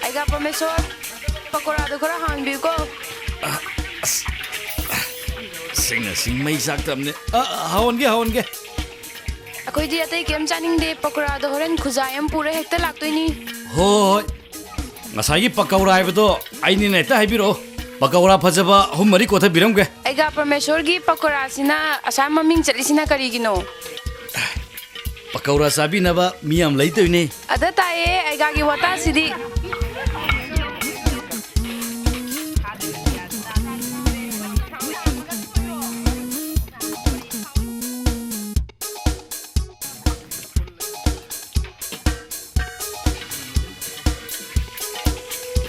ꯑꯩꯒ ꯄꯔꯃꯦꯁꯣꯔ, ꯄꯀꯣꯔꯥꯗꯣ ꯈꯔ ꯍꯥꯟꯕꯤꯌꯨꯀꯣ꯫ ꯑꯁ, ꯁꯤꯡꯅ ꯁꯤꯡ ꯃꯩ ꯆꯥꯛꯇꯕꯅꯦ꯫ ꯑ, ꯍꯥꯎꯍꯟꯒꯦ, ꯍꯥꯎꯍꯟꯒꯦ꯫ ꯑꯩꯈꯣꯏꯗꯤ ꯑꯇꯩ ꯀꯩꯝ ꯆꯥꯅꯤꯡꯗꯦ, ꯄꯀꯣꯔꯥꯗꯣ ꯍꯣꯔꯦꯟ ꯈꯨꯖꯥꯏ ꯑꯃ ꯄꯨꯔ ꯍꯦꯛꯇ ꯂꯥꯛꯇꯣꯏꯅꯤ꯫ ꯍꯣꯏ, ꯍꯣꯏ꯫ ꯉꯁꯥꯏꯒꯤ ꯄꯀꯧꯔꯥ ꯍꯥꯏꯕꯗꯣ ꯑꯩꯅꯤꯅ ꯍꯦꯛꯇ ꯍꯥꯏꯕꯤꯔꯛꯑꯣ꯫ ꯄꯀꯧꯔꯥ ꯐꯖꯕ ꯑꯍꯨꯝ ꯃꯔꯤ ꯀꯣꯊꯕꯤꯔꯝꯒꯦ꯫ ꯑꯩꯒ ꯄꯔꯃꯦꯁꯣꯔꯒꯤ ꯄꯀꯣꯔꯥꯁꯤꯅ ꯑꯁꯥꯝ ꯃꯃꯤꯡ ꯆꯠꯂꯤꯁꯤꯅ ꯀꯔꯤꯒꯤꯅꯣ? ꯄꯀꯧꯔꯥ ꯆꯥꯕꯤꯅꯕ ꯃꯤ ꯌꯥꯝ ꯂꯩꯗꯣꯏꯅꯦ꯫ ꯑꯗ ꯇꯥꯏꯌꯦ ꯑꯩꯒꯥꯒꯤ ꯋꯥꯇꯥꯁꯤꯗꯤ꯫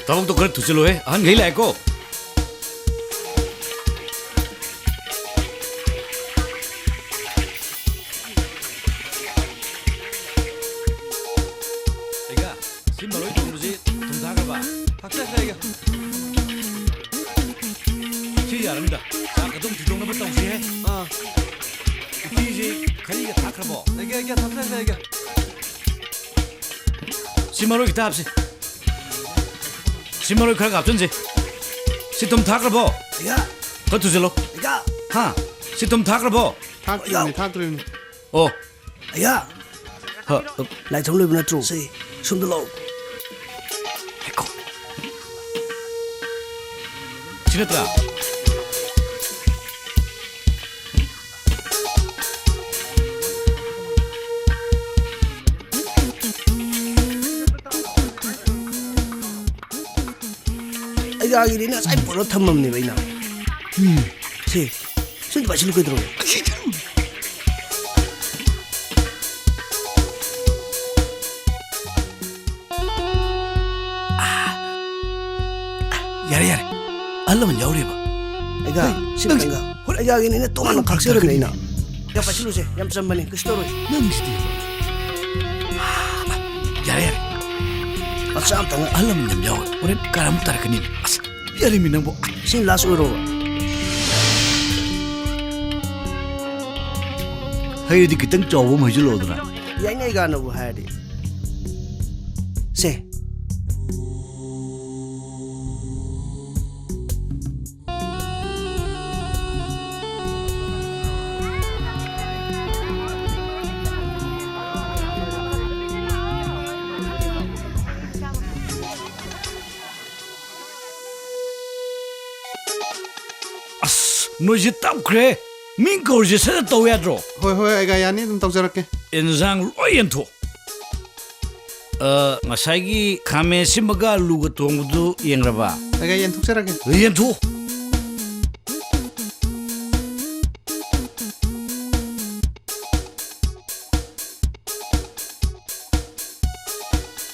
ꯊꯕꯛꯇꯣ ꯈꯔ ꯊꯨꯖꯤꯜꯂꯣꯍꯦ, ꯑꯍꯟꯈꯩ ꯂꯥꯛꯑꯦꯀꯣ꯫ ꯑꯩꯒ, ꯁꯤ ꯃꯔꯣꯏ ꯊꯣꯡꯕꯁꯤ ꯊꯨꯝ ꯊꯥꯛꯈ꯭ꯔꯕ? ꯊꯥꯛꯆꯈ꯭ꯔꯦ ꯑꯩꯒ꯫ ꯁꯤ ꯌꯥꯔꯅꯤꯗ꯫ ꯆꯥꯛ ꯑꯗꯨꯝ ꯊꯤꯗꯣꯛꯅꯕ ꯇꯧꯁꯤꯍꯦ꯫ ꯑꯥ꯫ ꯎꯇꯤꯁꯤ ꯈꯔꯤꯒ ꯊꯥꯛꯈ꯭ꯔꯕꯣ? ꯑꯩꯒ, ꯑꯩꯒ, ꯊꯥꯛꯆꯈ꯭ꯔꯦ ꯑꯩꯒ꯫ ꯁꯤ ꯃꯔꯣꯏ ꯈꯤꯇ ꯍꯥꯞꯁꯤ꯫ ꯁꯤ ꯃꯔꯣꯏ ꯈꯔ ꯍꯥꯞꯆꯤꯟꯁꯤ꯫ ꯁꯤ ꯊꯨꯝ ꯊꯥꯛꯈ꯭ꯔꯕꯣ? ꯑꯌꯥ! ꯈꯔ ꯊꯨꯖꯤꯜꯂꯣ꯫ ꯑꯌꯥ! ꯍꯥ? ꯁꯤ ꯊꯨꯝ ꯊꯥꯛꯈ꯭ꯔꯕꯣ? ꯊꯥꯛꯇ꯭ꯔꯤꯕꯅꯤ, ꯊꯥꯛꯇ꯭ꯔꯤꯕꯅꯤ꯫ ꯑꯣ꯫ ꯑꯌꯥ! ꯍ, ꯑ, ꯂꯥꯏꯊ꯭ꯔꯝ ꯂꯣꯏꯕ ꯅꯠꯇ꯭ꯔꯣ? ꯁꯤ, ꯁꯣꯝꯗ ꯂꯥꯛꯑꯣ꯫ ꯉꯥꯏꯈꯣ꯫ ꯁꯤ ꯅꯠꯇ꯭ꯔꯥ? ꯑꯩꯒꯤꯗꯤ ꯉꯁꯥꯏ ꯄꯨꯔ ꯊꯝꯃꯝꯅꯦꯕ ꯑꯩꯅ꯫ ꯎꯝ꯫ ꯁꯤ, ꯁꯤ ꯑꯝꯇ ꯄꯥꯏꯁꯤꯜꯂꯨ ꯀꯩꯗꯧꯔꯒꯦ? ꯌꯥꯔꯦ, ꯌꯥꯔꯦ꯫ ꯑꯍꯜ ꯂꯃꯟ ꯌꯥꯎꯔꯤꯕ? ꯑꯩꯒ, ꯍꯩ, ꯁꯤ ꯅꯪꯁꯤ ꯈꯤꯇꯪꯒ꯫ ꯍꯣꯔꯦꯟ ꯑꯩꯒꯤꯅꯤꯅ ꯇꯣꯉꯥꯟꯅ ꯈꯥꯛꯆꯔꯕꯅꯦ ꯑꯩꯅ꯫ ꯌꯥ, ꯄꯥꯏꯁꯤꯜꯂꯨꯁꯦ꯫ ꯌꯥꯝ ꯆꯝꯕꯅꯦ, ꯀꯩꯁꯨ ꯇꯧꯔꯣꯏ꯫ ꯅꯪꯁꯤꯗꯤ꯫ ꯌꯥꯔꯦ, ꯌꯥꯔꯦ꯫ ꯃꯆꯥ ꯑꯝꯇꯪ꯫ ꯑꯍꯜ ꯂꯃꯟ ꯌꯥꯝ ꯌꯥꯎꯋꯦ꯫ ꯍꯣꯔꯦꯟ ꯀꯔꯝ ꯇꯥꯔꯛꯀꯅꯤ? ꯑꯁ, ꯌꯥꯔꯦꯃꯤ ꯅꯪꯕꯨ꯫ ꯁꯤ ꯂꯥꯁ ꯑꯣꯏꯔꯣꯕ? ꯍꯩꯔꯗꯤ ꯈꯤꯇꯪ ꯆꯥꯎꯕ ꯑꯃ ꯍꯩꯖꯤꯜꯂꯛꯑꯣꯗꯅ꯫ ꯌꯥꯏꯅꯦ, ꯑꯩꯒꯥꯅꯕꯨ ꯍꯥꯏꯔꯗꯤ꯫ ꯁꯦ꯫ ꯑꯁ, ꯅꯣꯏꯁꯦ ꯇꯞꯈ꯭ꯔꯦ꯫ ꯃꯤꯡ ꯀꯧꯔꯤꯁꯦ ꯁꯠ ꯁꯠ ꯇꯧ ꯌꯥꯗ꯭ꯔꯣ? ꯍꯣꯏ, ꯍꯣꯏ, ꯑꯩꯒ ꯌꯥꯅꯤ, ꯑꯗꯨꯝ ꯇꯧꯖꯔꯛꯀꯦ꯫ ꯏꯟꯁꯥꯡ ꯂꯣꯏ ꯌꯦꯟꯊꯣꯛ꯫ ꯑ, ꯉꯁꯥꯏꯒꯤ ꯈꯥꯃꯦꯟ ꯑꯁꯤꯟꯕꯒ ꯑꯂꯨꯒ ꯊꯣꯡꯕꯗꯨ ꯌꯦꯡꯈ꯭ꯔꯕ? ꯑꯩꯒ ꯌꯦꯟꯊꯣꯛꯆꯔꯒꯦ꯫ ꯌꯦꯟꯊꯣꯛ꯫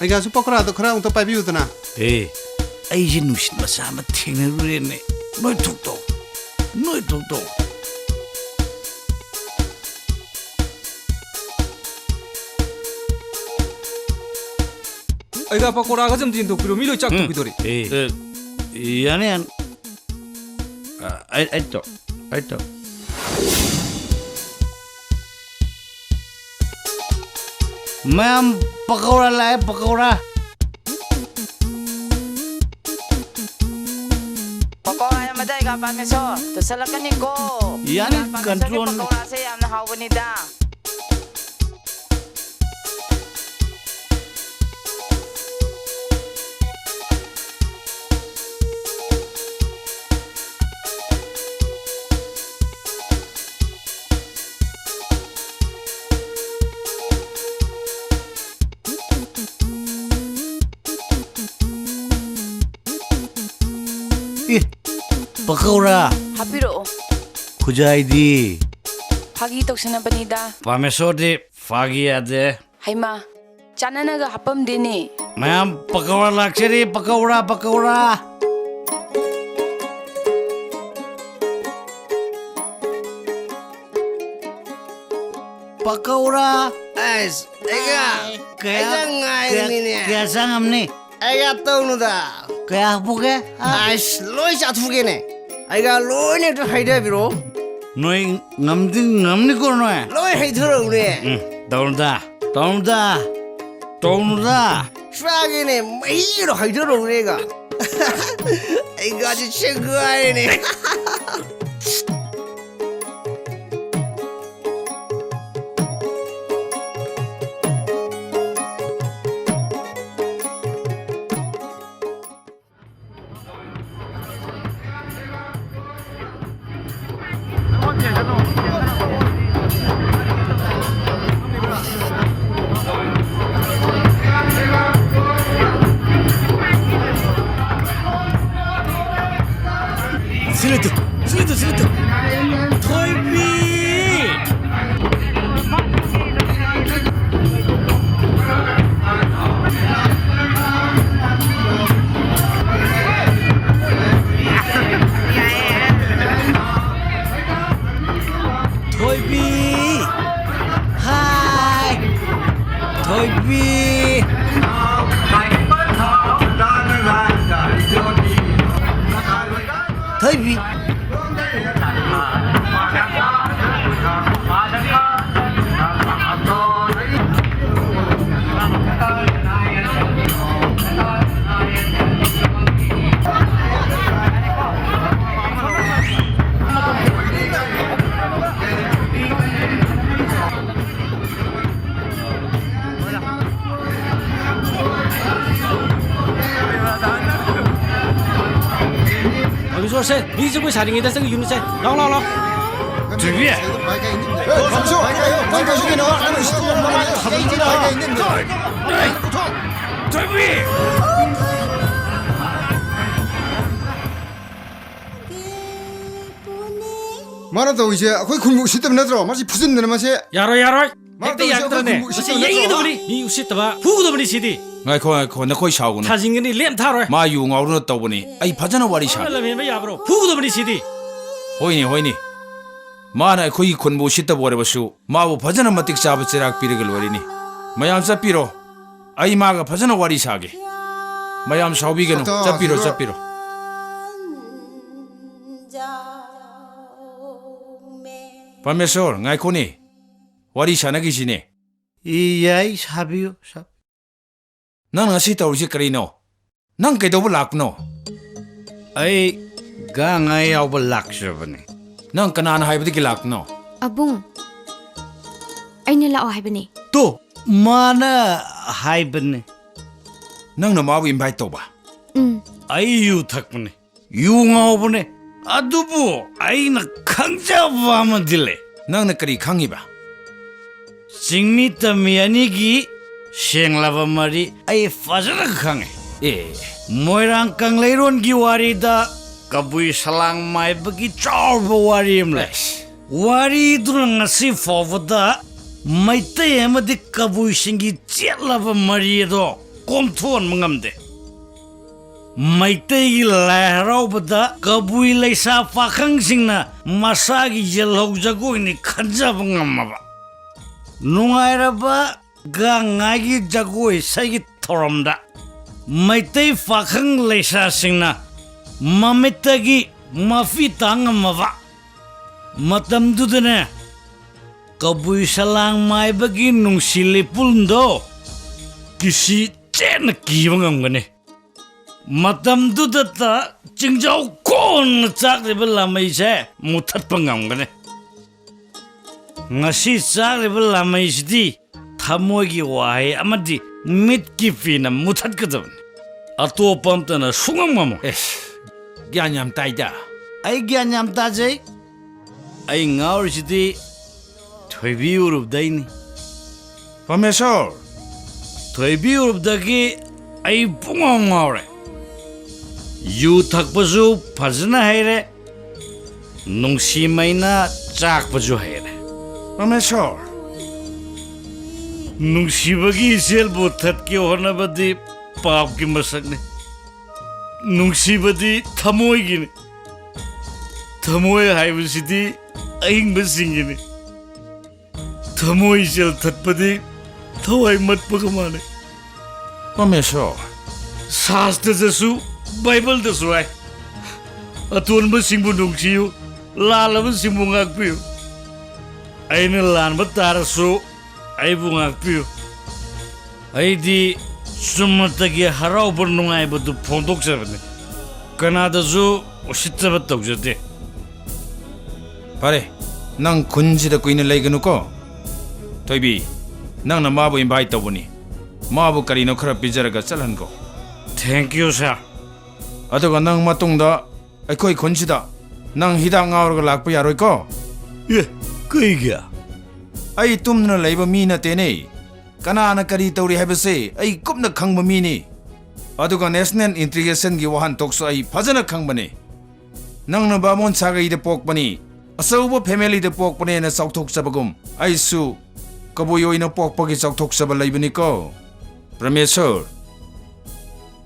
ꯑꯩꯒꯥꯁꯨ ꯄꯀꯣꯔꯥꯗꯣ ꯈꯔ ꯑꯃꯨꯛꯇ ꯄꯥꯏꯕꯤꯌꯨꯗꯅ꯫ ꯑꯦ, ꯑꯩꯁꯦ ꯅꯨꯡꯁꯤꯠ ꯃꯆꯥ ꯑꯃ ꯊꯦꯡꯅꯔꯨꯔꯦꯅꯦ꯫ ꯅꯣꯏ ꯊꯣꯛꯇꯧ, ꯅꯣꯏ ꯊꯣꯛꯇꯧ꯫ ꯑꯩꯒ ꯄꯀꯣꯔꯥꯒꯁꯦ ꯑꯝꯇ ꯌꯦꯟꯊꯣꯛꯄꯤꯔꯣ, ꯃꯤ ꯂꯣꯏ ꯆꯥꯛ ꯎꯝ꯫ ꯊꯣꯛꯈꯤꯗꯣꯔꯦ꯫ ꯑꯦ꯫ ꯑꯦ, ꯌꯥꯅꯤ, ꯌꯥꯅꯤ꯫ ꯑ, ꯑꯩ, ꯑꯩ ꯇꯧ-, ꯑꯩ ꯇꯧ-, ꯃꯌꯥꯝ ꯄꯀꯧꯔꯥ ꯂꯥꯛꯑꯦ, ꯄꯀꯧꯔꯥ꯫ ꯄꯀꯧꯔꯥ ꯌꯥꯝꯕꯗ ꯑꯩꯒ ꯄꯥꯝꯃꯦꯁꯣ, ꯇꯨꯁꯜꯂꯛꯀꯅꯤꯀꯣ꯫ ꯌꯥꯅꯤ, ꯑꯩꯒ ꯄꯥꯝꯃꯦꯁꯣꯒꯤ control꯫ ꯄꯀꯧꯔꯥꯁꯦ ꯌꯥꯝꯅ ꯍꯥꯎꯕꯅꯤꯗ꯫ ꯑꯦ, ꯄꯀꯧꯔꯥ꯫ ꯍꯥꯞꯄꯤꯔꯛꯑꯣ꯫ ꯈꯨꯖꯥꯏꯗꯤ꯫ ꯐꯥꯒꯤ ꯇꯧꯁꯤꯟꯅꯕꯅꯤꯗ꯫ ꯄꯥꯃꯦꯁꯣꯔꯗꯤ ꯐꯥꯒꯤ ꯌꯥꯗꯦ꯫ ꯍꯩꯃꯥ, ꯆꯥꯅꯅꯒ ꯍꯥꯞꯄꯝꯗꯦꯅꯦ꯫ ꯃꯌꯥꯝ ꯄꯀꯧꯔꯥ ꯂꯥꯛꯆꯔꯤ, ꯄꯀꯧꯔꯥ, ꯄꯀꯧꯔꯥ꯫ ꯄꯀꯧꯔꯥ꯫ ꯑꯁ, ꯑꯩꯒ, ꯀꯌꯥ, ꯑꯩꯒ ꯉꯥꯏꯔꯤꯅꯤꯅꯦ꯫ ꯀꯌꯥ, ꯀꯌꯥ ꯆꯪꯉꯝꯅꯤ? ꯑꯩꯒ ꯇꯧꯅꯨꯗ꯫ ꯀꯌꯥ ꯍꯥꯞꯄꯨꯒꯦ? ꯍꯥ? ꯑꯁ, ꯂꯣꯏ ꯆꯥꯊꯣꯛꯀꯦꯅꯦ꯫ ꯑꯩꯒ ꯂꯣꯏꯅ ꯍꯦꯛꯇ ꯍꯩꯊꯕꯤꯔꯛꯑꯣ꯫ ꯅꯣꯏ ꯉꯝꯗꯤ ꯉꯝꯅꯤꯀꯣ ꯅꯣꯏ? ꯂꯣꯏ ꯍꯩꯊꯔꯛꯎꯅꯦ꯫ ꯎꯝ, ꯇꯧꯅꯨꯗ, ꯇꯧꯅꯨꯗ, ꯇꯧꯅꯨꯗ꯫ ꯆꯥꯒꯦꯅꯦ, ꯃꯍꯤꯗꯣ ꯍꯩꯊꯔꯛꯎꯅꯦ ꯑꯩꯒ꯫ ꯑꯩꯒꯁꯦ ꯁꯦꯒꯥꯏꯔꯦꯅꯦ꯫ ꯁꯤꯂꯦꯇꯨ, ꯁꯤꯂꯦꯇꯨ, ꯁꯤꯂꯦꯇꯨ꯫ ꯊꯣꯏꯕꯤ! ꯊꯣꯏꯕꯤ! ꯍꯥꯏ! ꯊꯣꯏꯕꯤ! ꯊꯣꯏꯕꯤ! ꯑꯗꯨ ꯁꯣꯔꯁꯦ, ꯃꯤꯁꯦ ꯑꯩꯈꯣꯏ ꯁꯥꯔꯤꯉꯩꯗ ꯆꯪꯈꯤꯒꯅꯨꯁꯦ꯫ ꯂꯥꯎ, ꯂꯥꯎ, ꯂꯥꯎ꯫ ꯊꯣꯏꯕꯤ! ꯊꯣꯏꯕꯤ! ꯊꯣꯏꯕꯤ! ꯃꯥꯅ ꯇꯧꯔꯤꯁꯦ ꯑꯩꯈꯣꯏ ꯈꯨꯟꯕꯨ ꯎꯁꯤꯠꯇꯕ ꯅꯠꯇ꯭ꯔꯣ? ꯃꯁꯤ ꯐꯨꯖꯤꯟꯗꯅ ꯃꯁꯦ꯫ ꯌꯥꯔꯣꯏ, ꯌꯥꯔꯣꯏ꯫ ꯃꯥꯅ ꯍꯦꯛꯇ ꯇꯧꯔꯤꯁꯦ ꯌꯥꯒꯗ꯭ꯔꯅꯦ? ꯑꯩꯈꯣꯏ ꯈꯨꯟꯕꯨ ꯃꯁꯤ ꯎꯁꯤꯠꯇꯕ ꯅꯠꯇ꯭ꯔꯣ? ꯌꯩꯒꯗꯕꯅꯤ꯫ ꯃꯤ ꯎꯁꯤꯠꯇꯕ ꯐꯨꯒꯗꯕꯅꯤ ꯁꯤꯗꯤ꯫ ꯉꯥꯏꯈꯣ, ꯉꯥꯏꯈꯣ, ꯅꯈꯣꯏ ꯁꯥꯎꯒꯅꯨ꯫ ꯊꯥꯖꯤꯟꯒꯅꯤ, ꯂꯦꯝ ꯊꯥꯔꯣꯏ꯫ ꯃꯥ ꯌꯨ ꯉꯥꯎꯗꯨꯅ ꯇꯧꯕꯅꯤ꯫ ꯑꯩ ꯐꯖꯅ ꯋꯥꯔꯤ ꯁꯥꯒꯦ꯫ ꯂꯝꯍꯦꯟꯕ ꯌꯥꯕ꯭ꯔꯣ? ꯐꯨꯒꯗꯕꯅꯤ ꯁꯤꯗꯤ꯫ ꯍꯣꯏꯅꯦ, ꯍꯣꯏꯅꯦ꯫ ꯃꯥꯅ ꯑꯩꯈꯣꯏꯒꯤ ꯈꯨꯟꯕꯨ ꯎꯁꯤꯠꯇꯕ ꯑꯣꯏꯔꯕꯁꯨ, ꯃꯥꯕꯨ ꯐꯖꯅ ꯃꯇꯤꯛ ꯆꯥꯕ ꯆꯩꯔꯥꯛ ꯄꯤꯔꯒ ꯂꯣꯏꯔꯤꯅꯤ꯫ ꯃꯌꯥꯝ ꯆꯠꯄꯤꯔꯣ꯫ ꯑꯩ ꯃꯥꯒ ꯐꯖꯅ ꯋꯥꯔꯤ ꯁꯥꯒꯦ꯫ ꯃꯌꯥꯝ ꯁꯥꯎꯕꯤꯒꯅꯨ꯫ ꯁꯛꯇꯥ ꯆꯠꯄꯤꯔꯣ, ꯁꯤꯒ꯫ ꯆꯠꯄꯤꯔꯣ꯫ ꯄꯔꯃꯦꯁꯣꯔ, ꯉꯥꯏꯈꯣꯅꯦ꯫ ꯋꯥꯔꯤ ꯁꯥꯟꯅꯈꯤꯁꯤꯅꯦ꯫ ꯏ ꯌꯥꯏ, ꯁꯥꯕꯤꯌꯨ, ꯁꯥ- ꯅꯪ ꯉꯁꯤ ꯇꯧꯔꯤꯁꯤ ꯀꯔꯤꯅꯣ? ꯅꯪ ꯀꯩꯗꯧꯕ ꯂꯥꯛꯄꯅꯣ? ꯑꯩ ꯒꯥꯡ ꯉꯥꯏ ꯌꯥꯎꯕ ꯂꯥꯛꯆꯕꯅꯤ꯫ ꯅꯪ ꯀꯅꯥꯅ ꯍꯥꯏꯕꯗꯒꯤ ꯂꯥꯛꯄꯅꯣ? ꯑꯕꯨꯡ, ꯑꯩꯅ ꯂꯥꯛꯑꯣ ꯍꯥꯏꯕꯅꯤ꯫ ꯇꯣ, ꯃꯥꯅ ꯍꯥꯏꯕꯅꯤ꯫ ꯅꯪꯅ ꯃꯥꯕꯨ invite ꯇꯧꯕ? ꯎꯝ꯫ ꯑꯩ ꯌꯨ ꯊꯛꯄꯅꯤ꯫ ꯌꯨ ꯉꯥꯎꯕꯅꯦ꯫ ꯑꯗꯨꯕꯨ ꯑꯩꯅ ꯈꯪꯖꯕ ꯑꯃꯗꯤ ꯂꯩ꯫ ꯅꯪꯅ ꯀꯔꯤ ꯈꯪꯉꯤꯕ? ꯆꯤꯡꯃꯤ ꯇꯝꯃꯤ ꯑꯅꯤꯒꯤ ꯁꯦꯡꯂꯕ ꯃꯔꯤ ꯑꯩ ꯐꯖꯅ ꯈꯪꯉꯤ꯫ ꯑꯦ꯫ ꯃꯣꯏꯔꯥꯡ ꯀꯪꯂꯩꯔꯣꯟꯒꯤ ꯋꯥꯔꯤꯗ ꯀꯕꯨꯏ ꯁꯂꯥꯡ ꯃꯥꯏꯕꯒꯤ ꯆꯥꯎꯔꯕ ꯋꯥꯔꯤ ꯑꯃ ꯂꯩ꯫ ꯋꯥꯔꯤꯗꯨꯅ ꯉꯁꯤ ꯐꯥꯎꯕꯗ ꯃꯩꯇꯩ ꯑꯃꯗꯤ ꯀꯕꯨꯏꯁꯤꯡꯒꯤ ꯆꯦꯠꯂꯕ ꯃꯔꯤ ꯑꯗꯣ ꯀꯣꯝꯊꯣꯛꯍꯟꯕ ꯉꯝꯗꯦ꯫ ꯃꯩꯇꯩꯒꯤ ꯂꯥꯏ ꯍꯔꯥꯎꯕꯗ ꯀꯕꯨꯏ ꯂꯩꯁꯥ ꯄꯥꯈꯪꯁꯤꯡꯅ ꯃꯁꯥꯒꯤ ꯌꯦꯜꯍꯧ ꯖꯒꯣꯏꯅꯤ ꯈꯟꯖꯕ ꯉꯝꯃꯕ ꯅꯨꯡꯉꯥꯏꯔꯕ ꯒꯥꯡꯉꯥꯏꯒꯤ ꯖꯒꯣꯏ ꯏꯁꯩꯒꯤ ꯊꯧꯔꯝꯗ ꯃꯩꯇꯩ ꯄꯥꯈꯪ ꯂꯩꯁꯥꯁꯤꯡꯅ ꯃꯃꯤꯠꯇꯒꯤ ꯃꯐꯤ ꯇꯥ ꯉꯝꯃꯕ ꯃꯇꯝꯗꯨꯗꯅꯦ, ꯀꯕꯨꯏ ꯁꯂꯥꯡ ꯃꯥꯏꯕꯒꯤ ꯅꯨꯡꯁꯤ ꯂꯩꯄꯨꯟꯗꯣ ꯀꯤꯁꯤ ꯆꯦꯠꯅ ꯀꯤꯕ ꯉꯝꯒꯅꯤ꯫ ꯃꯇꯝꯗꯨꯗꯇ ꯆꯤꯡꯖꯥꯎ ꯀꯣꯟꯅ ꯆꯥꯛꯂꯤꯕ ꯂꯥꯃꯩꯁꯦ ꯃꯨꯊꯠꯄ ꯉꯝꯒꯅꯤ꯫ ꯉꯁꯤ ꯆꯥꯛꯂꯤꯕ ꯂꯥꯃꯩꯁꯤꯗꯤ ꯊꯃꯣꯏꯒꯤ ꯋꯥꯍꯩ ꯑꯃꯗꯤ ꯃꯤꯠꯀꯤ ꯄꯤꯅ ꯃꯨꯊꯠꯀꯗꯕꯅꯤ꯫ ꯑꯇꯣꯞꯄ ꯑꯝꯇꯅ ꯁꯨꯡꯉꯝ ꯉꯝꯃꯣꯏ꯫ ꯑꯦꯁ, ꯒ꯭ꯌꯥꯟ ꯌꯥꯝ ꯇꯥꯏꯗ꯫ ꯑꯩ ꯒ꯭ꯌꯥꯟ ꯌꯥꯝ ꯇꯥꯖꯩ꯫ ꯑꯩ ꯉꯥꯎꯔꯤꯁꯤꯗꯤ ꯊꯣꯏꯕꯤ ꯎꯔꯨꯕꯗꯩꯅꯤ꯫ ꯄꯔꯃꯦꯁꯣꯔ! ꯊꯣꯏꯕꯤ ꯎꯔꯨꯕꯗꯒꯤ ꯑꯩ ꯄꯨꯡꯉꯥꯎ ꯉꯥꯎꯔꯦ꯫ ꯌꯨ ꯊꯛꯄꯁꯨ ꯐꯖꯅ ꯍꯩꯔꯦ, ꯅꯨꯡꯁꯤꯃꯩꯅ ꯆꯥꯛꯄꯁꯨ ꯍꯩꯔꯦ꯫ ꯄꯔꯃꯦꯁꯣꯔ! ꯅꯨꯡꯁꯤꯕꯒꯤ ꯏꯆꯦꯜꯕꯨ ꯊꯠꯀꯦ ꯍꯣꯠꯅꯕꯗꯤ ꯄꯥꯞꯀꯤ ꯃꯁꯛꯅꯤ꯫ ꯅꯨꯡꯁꯤꯕꯗꯤ ꯊꯃꯣꯏꯒꯤꯅꯤ꯫ ꯊꯃꯣꯏ ꯍꯥꯏꯕꯁꯤꯗꯤ ꯑꯍꯤꯡꯕꯁꯤꯡꯒꯤꯅꯤ꯫ ꯊꯃꯣꯏ ꯏꯆꯦꯜ ꯊꯠꯄꯗꯤ ꯊꯋꯥꯏ ꯃꯠꯄꯒ ꯃꯥꯟꯅꯩ꯫ ꯄꯔꯃꯦꯁꯣꯔ! ꯁꯥꯁꯇ꯭ꯔꯗꯁꯨ, ꯕꯥꯏꯕꯜꯗꯁꯨ ꯍꯥꯏ, "ꯑꯇꯣꯟꯕꯁꯤꯡꯕꯨ ꯅꯨꯡꯁꯤꯌꯨ, ꯂꯥꯜꯂꯕꯁꯤꯡꯕꯨ ꯉꯥꯛꯄꯤꯌꯨ"꯫ ꯑꯩꯅ ꯂꯥꯟꯕ ꯇꯥꯔꯁꯨ ꯑꯩꯕꯨ ꯉꯥꯛꯄꯤꯌꯨ꯫ ꯑꯩꯗꯤ ꯆꯨꯝꯅꯇꯒꯤ ꯍꯔꯥꯎꯕ ꯅꯨꯡꯉꯥꯏꯕꯗꯨ ꯐꯣꯡꯗꯣꯛꯆꯕꯅꯤ꯫ ꯀꯅꯥꯗꯁꯨ ꯎꯁꯤꯠꯇꯕ ꯇꯧꯖꯗꯦ꯫ ꯐꯔꯦ, ꯅꯪ ꯈꯨꯟꯁꯤꯗ ꯀꯨꯏꯅ ꯂꯩꯒꯅꯨꯀꯣ꯫ ꯊꯣꯏꯕꯤ, ꯅꯪꯅ ꯃꯥꯕꯨ invite ꯇꯧꯕꯅꯤ꯫ ꯃꯥꯕꯨ ꯀꯔꯤꯅꯣ ꯈꯔ ꯄꯤꯖꯔꯒ ꯆꯠꯍꯟꯈꯣ꯫ Thank you, sir꯫ ꯑꯗꯨꯒ ꯅꯪ ꯃꯇꯨꯡꯗ ꯑꯩꯈꯣꯏ ꯈꯨꯟꯁꯤꯗ ꯅꯪ ꯍꯤꯗꯥꯛ ꯉꯥꯎꯔꯒ ꯂꯥꯛꯄ ꯌꯥꯔꯣꯏꯀꯣ꯫ ꯑꯦ, ꯀꯩꯒꯤ? ꯑꯩ ꯇꯨꯝꯗꯨꯅ ꯂꯩꯕ ꯃꯤ ꯅꯠꯇꯦꯅꯦ꯫ ꯀꯅꯥꯅ ꯀꯔꯤ ꯇꯧꯔꯤ ꯍꯥꯏꯕꯁꯦ ꯑꯩ ꯀꯨꯞꯅ ꯈꯪꯕ ꯃꯤꯅꯤ꯫ ꯑꯗꯨꯒ national integrationꯒꯤ ꯋꯥꯍꯟꯊꯣꯛꯁꯨ ꯑꯩ ꯐꯖꯅ ꯈꯪꯕꯅꯤ꯫ ꯅꯪꯅ ꯕꯥꯃꯣꯟ ꯁꯥꯒꯩꯗ ꯄꯣꯛꯄꯅꯤ, ꯑꯆꯧꯕ ꯐꯦꯃꯤꯂꯤꯗ ꯄꯣꯛꯄꯅꯦꯅ ꯆꯥꯎꯊꯣꯛꯆꯕꯒꯨꯝ, ꯑꯩꯁꯨ ꯀꯕꯨꯏ ꯑꯣꯏꯅ ꯄꯣꯛꯄꯒꯤ ꯆꯥꯎꯊꯣꯛꯆꯕ ꯂꯩꯕꯅꯤꯀꯣ꯫ ꯄ꯭ꯔꯃꯦꯁꯣꯔ,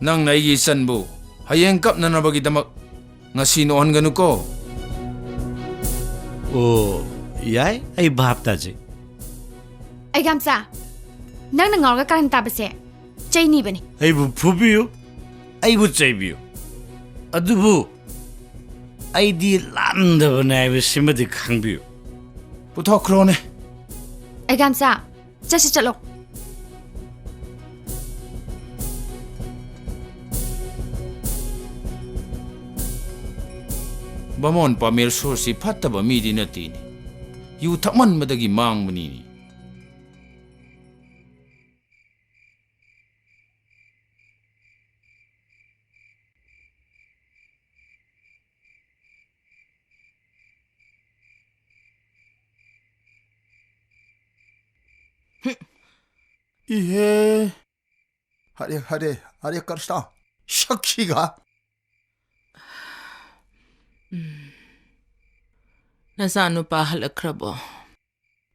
ꯅꯪꯅ ꯑꯩꯒꯤ ꯏꯆꯟꯕꯨ ꯍꯌꯦꯡ ꯀꯞꯅꯅꯕꯒꯤꯗꯃꯛ ꯉꯁꯤ ꯅꯣꯛꯍꯟꯒꯅꯨꯀꯣ꯫ ꯑꯣ, ꯌꯥꯏ, ꯑꯩ ꯚꯥꯞ ꯇꯥꯖꯩ꯫ ꯑꯩꯒꯥꯝꯆꯥ, ꯅꯪꯅ ꯉꯥꯎꯔꯒ ꯀꯥꯔꯟ ꯇꯥꯕꯁꯦ ꯆꯩ ꯅꯤꯕꯅꯤ꯫ ꯑꯩꯕꯨ ꯐꯨꯕꯤꯌꯨ, ꯑꯩꯕꯨ ꯆꯩꯕꯤꯌꯨ, ꯑꯗꯨꯕꯨ ꯑꯩꯗꯤ ꯂꯥꯟꯗꯕꯅꯦ ꯍꯥꯏꯕꯁꯤꯃꯗꯤ ꯈꯪꯕꯤꯌꯨ꯫ ꯄꯨꯊꯣꯛꯈ꯭ꯔꯣꯅꯦ꯫ ꯑꯩꯒꯥꯝꯆꯥ, ꯆꯠꯁꯤ ꯆꯠꯂꯣ꯫ ꯕꯥꯃꯣꯟ ꯄꯥꯃꯦꯜꯁꯣꯔꯁꯤ ꯐꯠꯇꯕ ꯃꯤꯗꯤ ꯅꯠꯇꯦꯅꯦ꯫ ꯌꯨ ꯊꯛꯃꯟꯕꯗꯒꯤ ꯃꯥꯡꯕꯅꯤꯅꯦ꯫ ꯏꯍꯦ꯫ ꯍꯔꯦ, ꯍꯔꯦ, ꯍꯔꯦ ꯀ꯭ꯔꯤꯁꯅ꯫ ꯁꯛꯁꯤꯒ꯫ ꯎꯝ꯫ ꯅꯆꯥꯅꯨꯄꯥ ꯍꯜꯂꯛꯈ꯭ꯔꯕꯣ?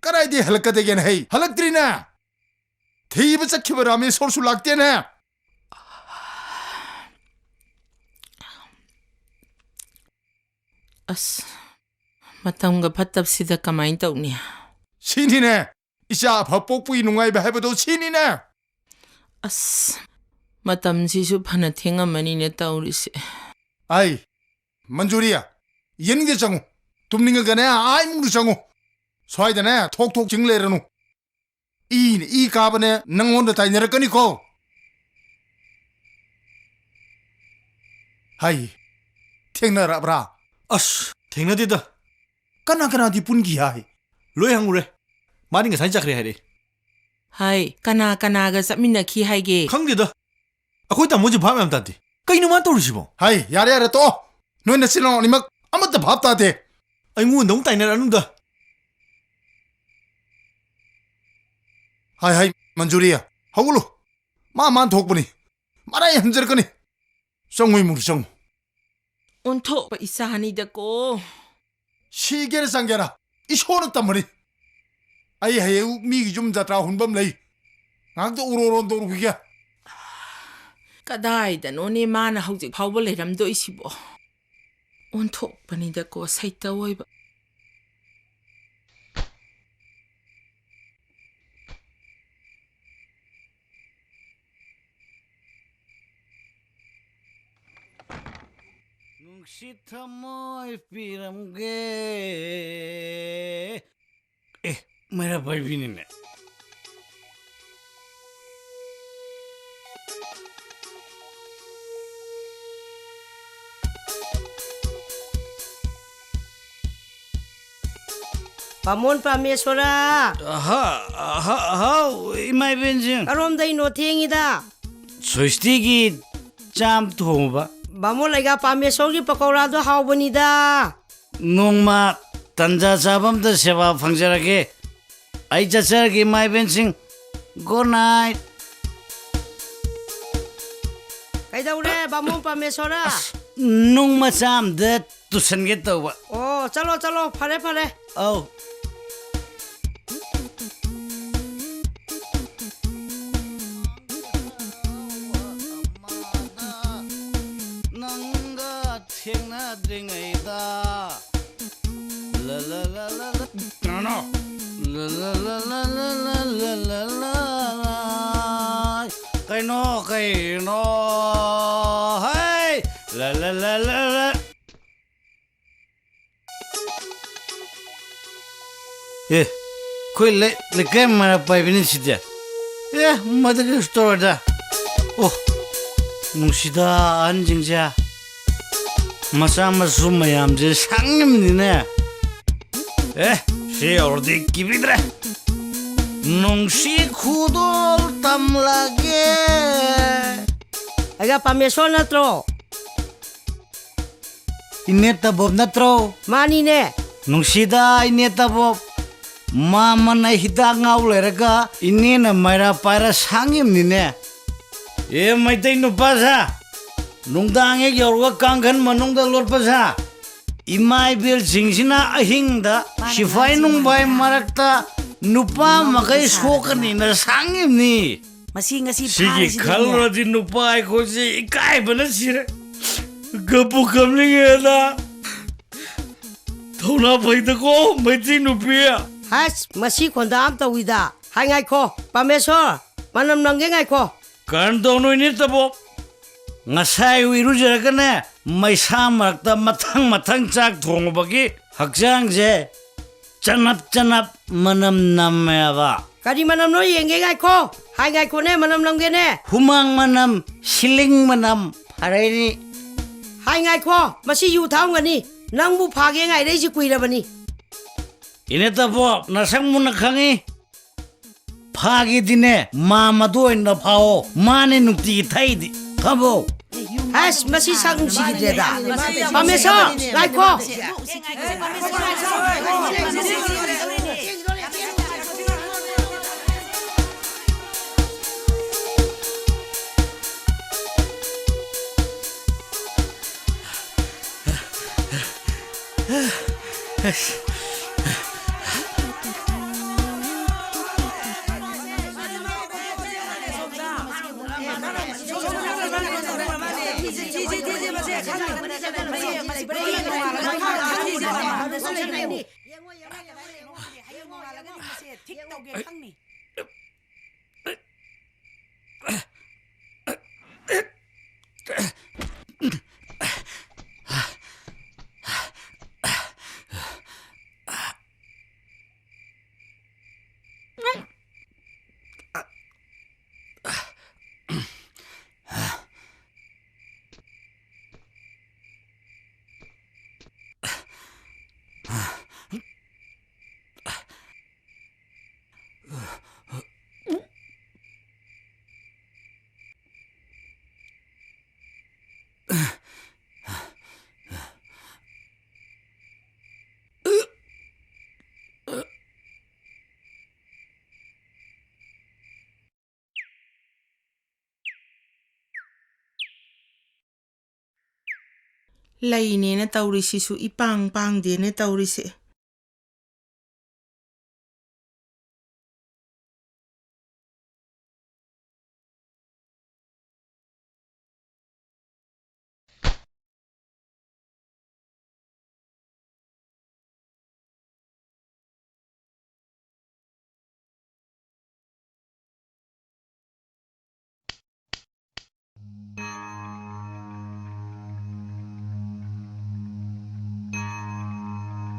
ꯀꯗꯥꯏꯗꯩ ꯍꯜꯂꯛꯀꯗꯒꯦꯅ ꯍꯩ? ꯍꯜꯂꯛꯇ꯭ꯔꯤꯅꯦ꯫ ꯊꯤꯕ ꯆꯠꯈꯤꯕ ꯔꯥꯃꯦꯁꯣꯔꯁꯨ ꯂꯥꯛꯇꯦꯅꯦ꯫ ꯑꯁ, ꯃꯇꯝꯒ ꯐꯠꯇꯕꯁꯤꯗ ꯀꯃꯥꯏꯅ ꯇꯧꯅꯤ? ꯁꯤꯅꯤꯅꯦ, ꯏꯆꯥ ꯑꯐ ꯄꯣꯛꯄꯒꯤ ꯅꯨꯡꯉꯥꯏꯕ ꯍꯥꯏꯕꯗꯣ ꯁꯤꯅꯤꯅꯦ꯫ ꯑꯁ, ꯃꯇꯝꯁꯤꯁꯨ ꯐꯅ ꯊꯦꯡꯉꯝꯃꯅꯤꯅꯦ ꯇꯧꯔꯤꯁꯦ꯫ ꯑꯩ, ꯃꯟꯖꯨꯔꯤ, ꯌꯦꯅꯤꯡꯗ ꯆꯪꯉꯨ꯫ ꯇꯨꯝꯅꯤꯡꯉꯒꯅꯦ, ꯑꯥ ꯏꯃꯨꯡꯗ ꯆꯪꯉꯨ꯫ ꯁ꯭ꯋꯥꯏꯗꯅꯦ, ꯊꯣꯛ ꯊꯣꯛ ꯆꯤꯡ ꯂꯩꯔꯅꯨ꯫ ꯏꯅ ꯏ ꯀꯥꯕꯅꯦ, ꯅꯪꯉꯣꯟꯗ ꯇꯥꯏꯅꯔꯛꯀꯅꯤꯀꯣ꯫ ꯍꯥꯏ, ꯊꯦꯡꯅꯔꯛꯑꯕ꯭ꯔꯥ? ꯑꯁ, ꯊꯦꯡꯅꯗꯦꯗ꯫ ꯀꯅꯥ ꯀꯅꯥꯗꯤ ꯄꯨꯟꯈꯤ ꯍꯥꯏ? ꯂꯣꯏ ꯍꯪꯉꯨꯔꯦ꯫ ꯃꯥꯗꯤ ꯉꯁꯥꯏ ꯆꯠꯈ꯭ꯔꯦ ꯍꯥꯏꯔꯛꯑꯦ꯫ ꯍꯥꯏ, ꯀꯅꯥ ꯀꯅꯥꯒ ꯆꯠꯃꯤꯟꯅꯈꯤ ꯍꯥꯏꯒꯦ? ꯈꯪꯗꯦꯗ꯫ ꯑꯩꯈꯣꯏ ꯇꯥꯃꯣꯁꯦ ꯚꯥꯞ ꯌꯥꯝ ꯇꯥꯗꯦ꯫ ꯀꯩꯅꯣ ꯃꯥ ꯇꯧꯔꯤꯁꯤꯕꯣ? ꯍꯥꯏ, ꯌꯥꯔꯦ, ꯌꯥꯔꯦ, ꯇꯣꯛꯑꯣ꯫ ꯅꯣꯏ ꯅꯆꯤꯟ ꯅꯅꯥꯎ ꯑꯅꯤꯃꯛ ꯑꯃꯠꯇ ꯚꯥꯞ ꯇꯥꯗꯦ꯫ ꯑꯩꯉꯣꯟꯗ ꯑꯃꯨꯛ ꯇꯥꯏꯅꯔꯛꯑꯅꯨꯗ꯫ ꯍꯥꯏ, ꯍꯥꯏ, ꯃꯟꯖꯨꯔꯤ, ꯍꯧꯒꯠꯂꯨ꯫ ꯃꯥ ꯃꯥꯟ ꯊꯣꯛꯄꯅꯤ꯫ ꯃꯔꯥꯏ ꯍꯟꯖꯔꯛꯀꯅꯤ꯫ ꯆꯪꯉꯨ, ꯏꯃꯨꯡꯗ ꯆꯪꯉꯨ꯫ ꯑꯣꯟꯊꯣꯛꯄ ꯏꯆꯥꯅꯤꯗꯀꯣ꯫ ꯁꯤꯒꯦꯔꯥ ꯆꯪꯒꯦꯔꯥ, ꯏꯁꯣꯔꯅ ꯇꯝꯕꯅꯤ꯫ ꯑꯩ ꯍꯌꯦꯡ ꯃꯤꯒꯤ ꯌꯨꯝ ꯖꯇ꯭ꯔꯥ ꯍꯨꯟꯕ ꯑꯃ ꯂꯩ, ꯉꯥꯏꯍꯥꯛꯇ ꯎꯔꯣꯔꯣꯟ ꯇꯧꯔꯨꯈꯤꯒꯦ꯫ ꯀꯗꯥꯏꯗꯅꯣꯅꯦ ꯃꯥꯅ ꯍꯧꯖꯤꯛ ꯐꯥꯎꯕ ꯂꯩꯔꯝꯗꯣꯏꯁꯤꯕꯣ? ꯑꯣꯟꯊꯣꯛꯄꯅꯤꯗꯀꯣ ꯁꯩꯇ ꯑꯣꯏꯕ꯫ ꯅꯨꯡꯁꯤꯠ ꯊꯃꯣꯏ ꯄꯤꯔꯝꯒꯦ꯫ ꯑꯦ, ꯃꯩꯔꯥ ꯄꯥꯏꯕꯤꯅꯤꯅꯦ꯫ ꯕꯥꯃꯣꯟ ꯄꯥꯃꯦꯁꯣꯔꯥ꯫ ꯑꯍ, ꯑꯍ, ꯍꯥꯎ, ꯏꯃꯥ ꯏꯕꯦꯟꯁꯤꯡ꯫ ꯀꯔꯣꯝꯗꯩꯅꯣ ꯊꯦꯡꯉꯤꯗ? ꯁ꯭ꯋꯤꯁꯇꯤꯒꯤ ꯆꯥꯝ ꯊꯣꯡꯕ꯫ ꯕꯥꯃꯣꯟ ꯂꯩꯒꯥ ꯄꯥꯃꯦꯁꯣꯔꯒꯤ ꯄꯀꯧꯔꯥꯗꯣ ꯍꯥꯎꯕꯅꯤꯗ꯫ ꯅꯣꯡꯃ ꯇꯟꯖꯥ ꯆꯥꯕ ꯑꯝꯗ ꯁꯦꯕꯥ ꯐꯪꯖꯔꯒꯦ꯫ ꯑꯩ ꯆꯠꯆꯔꯒꯦ, ꯏꯃꯥ ꯏꯕꯦꯟꯁꯤꯡ꯫ Good night꯫ ꯀꯩꯗꯧꯔꯦ, ꯕꯥꯃꯣꯟ ꯄꯥꯃꯦꯁꯣꯔꯥ? ꯑꯁ, ꯅꯨꯡ ꯃꯆꯥ ꯑꯝꯗ ꯇꯨꯁꯟꯒꯦ ꯇꯧꯕ꯫ ꯑꯣ, ꯆꯠꯂꯣ, ꯆꯠꯂꯣ, ꯐꯔꯦ, ꯐꯔꯦ꯫ ꯑꯧ꯫ ꯅꯪꯒ ꯊꯦꯡꯅꯗ꯭ꯔꯤꯉꯩꯗ꯫ ꯂ ꯂ ꯂ ꯂ ꯂ꯫ ꯀꯅꯥꯅꯣ? ꯂ ꯂ ꯂ ꯂ ꯂ꯫ ꯀꯩꯅꯣ, ꯀꯩꯅꯣ? ꯍꯩ! ꯂ ꯂ ꯂ ꯂ ꯂ꯫ ꯑꯦ, ꯑꯩꯈꯣꯏ ꯂꯩ-, ꯂꯩꯀꯥꯏ ꯃꯩꯔꯥ ꯄꯥꯏꯕꯤꯅꯤ ꯁꯤꯗꯤ꯫ ꯑꯦ, ꯃꯗꯨꯒꯤ ꯁ꯭ꯇꯣꯔꯗ꯫ ꯑꯣ, ꯅꯨꯡꯁꯤꯗ ꯑꯍꯟꯁꯤꯡꯁꯦ꯫ ꯃꯆꯥ ꯃꯁꯨ ꯃꯌꯥꯝꯁꯦ ꯁꯪꯉꯤꯕꯅꯤꯅꯦ꯫ ꯑꯦ, ꯁꯤ ꯌꯧꯔꯗꯤ ꯀꯤꯕꯤꯗ꯭ꯔꯦ꯫ ꯅꯨꯡꯁꯤ ꯈꯨꯗꯣꯜ ꯇꯝꯂꯒꯦ꯫ ꯑꯩꯒ ꯄꯥꯃꯦꯁꯣꯔ ꯅꯠꯇ꯭ꯔꯣ? ꯏꯅꯦ ꯇꯕꯣꯞ ꯅꯠꯇ꯭ꯔꯣ? ꯃꯥꯅꯤꯅꯦ꯫ ꯅꯨꯡꯁꯤꯗ ꯏꯅꯦ ꯇꯕꯣꯞ, ꯃꯥꯃꯅ ꯍꯤꯗꯥꯛ ꯉꯥꯎ ꯂꯩꯔꯒ ꯏꯅꯦꯅ ꯃꯩꯔꯥ ꯄꯥꯏꯔ ꯁꯥꯡꯉꯤꯕꯅꯤꯅꯦ꯫ ꯑꯦ ꯃꯩꯇꯩ ꯅꯨꯄꯥꯁꯥ, ꯅꯨꯡꯗꯥꯡ ꯍꯦꯛ ꯌꯧꯔꯒ ꯀꯥꯡꯈꯟ ꯃꯅꯨꯡꯗ ꯂꯣꯠꯄꯁꯦ, ꯏꯃꯥ ꯏꯕꯦꯜꯁꯤꯡꯁꯤꯅ ꯑꯍꯤꯡꯗ ꯁꯤꯐꯥꯏ ꯅꯨꯡꯐꯥꯏ ꯃꯔꯛꯇ ꯅꯨꯄꯥ ꯃꯈꯩ ꯁꯣꯛꯀꯅꯤꯅ ꯁꯥꯡꯉꯤꯕꯅꯤ꯫ ꯃꯁꯤ ꯉꯁꯤ ꯁꯤꯒꯤ ꯐꯥꯔꯤꯁꯤꯗꯅꯦ꯫ ꯈꯜꯂꯨꯔꯗꯤ ꯅꯨꯄꯥ ꯑꯩꯈꯣꯏꯁꯦ ꯏꯀꯥꯏꯕꯅ ꯁꯤꯔꯦ꯫ ꯀꯞꯄꯨ ꯀꯞꯅꯤꯡꯉꯦꯗ꯫ ꯊꯧꯅꯥ ꯐꯩꯗꯀꯣ, ꯃꯩꯇꯩ ꯅꯨꯄꯤ꯫ ꯍꯁ, ꯃꯁꯤ ꯈꯣꯟꯗꯥ ꯑꯃ ꯇꯧꯏꯗ꯫ ꯍꯥꯏ, ꯉꯥꯏꯈꯣ, ꯄꯥꯃꯦꯁꯣꯔ, ꯃꯅꯝ ꯅꯝꯒꯦ ꯉꯥꯏꯈꯣ꯫ ꯀꯔꯝ ꯇꯧꯅꯣꯏꯅꯦ ꯇꯕꯣ? ꯉꯁꯥꯏ ꯏꯔꯨꯖꯔꯒꯅꯦ, ꯃꯩꯁꯥ ꯃꯔꯛꯇ ꯃꯊꯪ ꯃꯊꯪ ꯆꯥꯛ ꯊꯣꯡꯉꯨꯕꯒꯤ ꯍꯛꯆꯥꯡꯁꯦ ꯆꯅꯞ ꯆꯅꯞ ꯃꯅꯝ ꯅꯝꯃꯦꯕ꯫ ꯀꯔꯤ ꯃꯅꯝꯅꯣ ꯌꯦꯡꯒꯦ ꯉꯥꯏꯈꯣ꯫ ꯍꯥꯏ ꯉꯥꯏꯈꯣꯅꯦ, ꯃꯅꯝ ꯅꯝꯒꯦꯅꯦ꯫ ꯍꯨꯃꯥꯡ ꯃꯅꯝ, ꯁꯤꯂꯤꯡ ꯃꯅꯝ, ꯐꯔꯦꯅꯤ꯫ ꯍꯥꯏ ꯉꯥꯏꯈꯣ, ꯃꯁꯤ ꯌꯨ ꯊꯛꯑꯝꯒꯅꯤ꯫ ꯅꯪꯕꯨ ꯐꯥꯒꯦ ꯉꯥꯏꯔꯛꯏꯁꯤ ꯀꯨꯏꯔꯕꯅꯤ꯫ ꯏꯅꯦ ꯇꯕꯣ, ꯅꯁꯛ ꯃꯨꯟꯅ ꯈꯪꯉꯤ꯫ ꯐꯥꯒꯦꯗꯤꯅꯦ, ꯃꯥ ꯃꯗꯨ ꯑꯣꯏꯅ ꯐꯥꯑꯣ꯫ ꯃꯥꯅꯦ ꯅꯨꯡꯇꯤꯒꯤ ꯊꯛꯏꯗꯤ꯫ ꯈꯪꯕꯣ? ꯑꯁ, ꯃꯁꯤ ꯁꯛ ꯅꯨꯡꯁꯤꯈꯤꯗ꯭ꯔꯦꯗ꯫ ꯄꯥꯃꯦꯁꯣꯔ, ꯉꯥꯏꯈꯣ꯫ ꯂꯩꯅꯦꯅ ꯇꯧꯔꯤꯁꯤꯁꯨ ꯏꯄꯥꯡ ꯄꯥꯡꯗꯦꯅꯦ ꯇꯧꯔꯤꯁꯦ꯫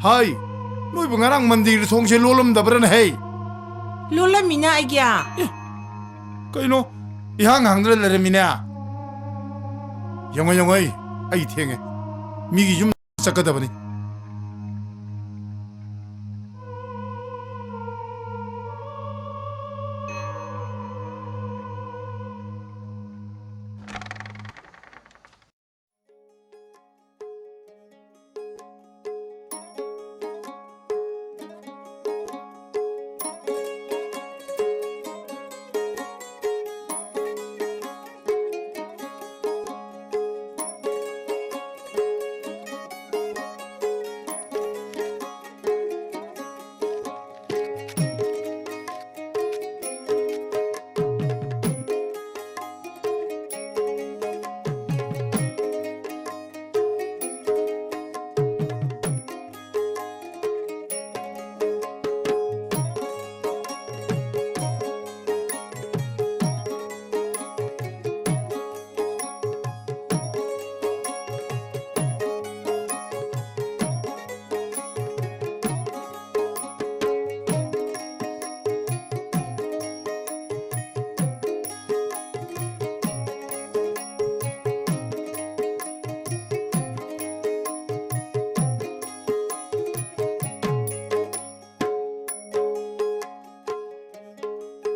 ꯍꯥꯏ, ꯅꯣꯏꯕꯨ ꯉꯔꯥꯡ ꯃꯟꯗꯤꯔ ꯊꯣꯡꯁꯦ ꯂꯣꯜꯂꯝꯗꯕ꯭ꯔꯅꯦ ꯍꯦ? ꯂꯣꯜꯂꯝꯃꯤꯅ ꯑꯩꯒꯤ꯫ ꯑꯦ, ꯀꯩꯅꯣ? ꯏꯍꯥꯡ ꯍꯥꯡꯗꯅ ꯂꯩꯔꯝꯃꯤꯅꯦ꯫ ꯌꯦꯡꯉꯣ, ꯌꯦꯡꯉꯣ, ꯑꯩ, ꯑꯩ ꯊꯦꯡꯉꯦ꯫ ꯃꯤꯒꯤ ꯌꯨꯝ ꯆꯠꯀꯗꯕꯅꯤ꯫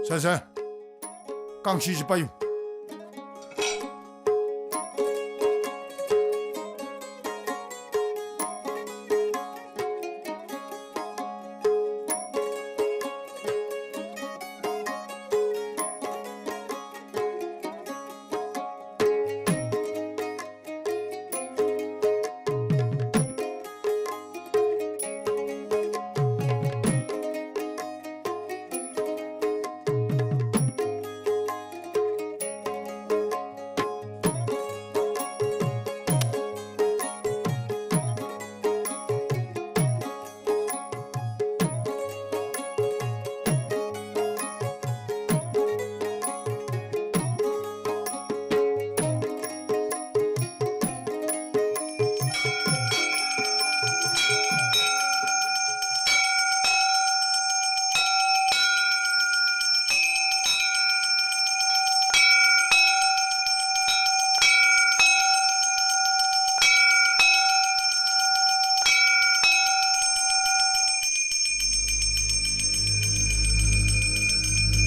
ꯁꯦ, ꯁꯦ꯫ ꯀꯥꯡꯁꯤꯁꯤ ꯄꯥꯏꯌꯨ꯫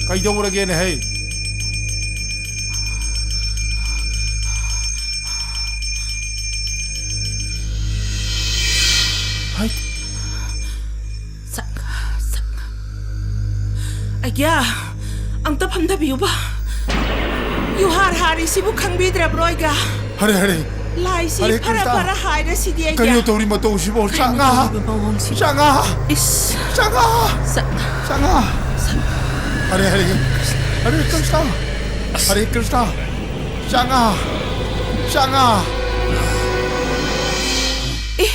ꯀꯩꯗꯧꯔꯒꯦꯅꯦ ꯍꯩ? ꯍꯩ꯫ ꯁꯛ, ꯁꯛ꯫ ꯑꯩꯒ꯭ꯌꯥ, ꯑꯝꯇ ꯐꯝꯊꯕꯤꯌꯨꯕ꯫ ꯌꯨꯍꯥꯔ ꯍꯥꯔꯤꯁꯤꯕꯨ ꯈꯪꯕꯤꯗ꯭ꯔꯕ꯭ꯔꯣ, ꯑꯩꯒ꯭ꯌꯥ? ꯍꯔꯦ, ꯍꯔꯦ꯫ ꯂꯥꯏꯁꯤ ꯍꯔꯦ ꯐꯔ ꯀ꯭ꯔꯤꯁꯅ꯫ ꯐꯔ ꯍꯥꯏꯔꯁꯤꯗꯤ, ꯑꯩꯒ꯭ꯌꯥ꯫ ꯀꯩꯅꯣ ꯇꯧꯔꯤ ꯃꯇꯧꯁꯤꯕꯣ? ꯆꯥꯉꯥ꯫ ꯇꯧꯔꯤꯕ ꯃꯑꯣꯡꯁꯤꯕꯨ꯫ ꯆꯥꯉꯥ꯫ ꯏꯁ꯫ ꯆꯥꯉꯥ꯫ ꯁꯛ꯫ ꯆꯥꯉꯥ꯫ ꯍꯔꯦ, ꯍꯔꯦ꯫ ꯍꯔꯦ ꯀ꯭ꯔꯤꯁꯅ꯫ ꯍꯔꯦ ꯀ꯭ꯔꯤꯁꯅ꯫ ꯆꯥꯉꯥ꯫ ꯆꯥꯉꯥ꯫ ꯑꯦ꯫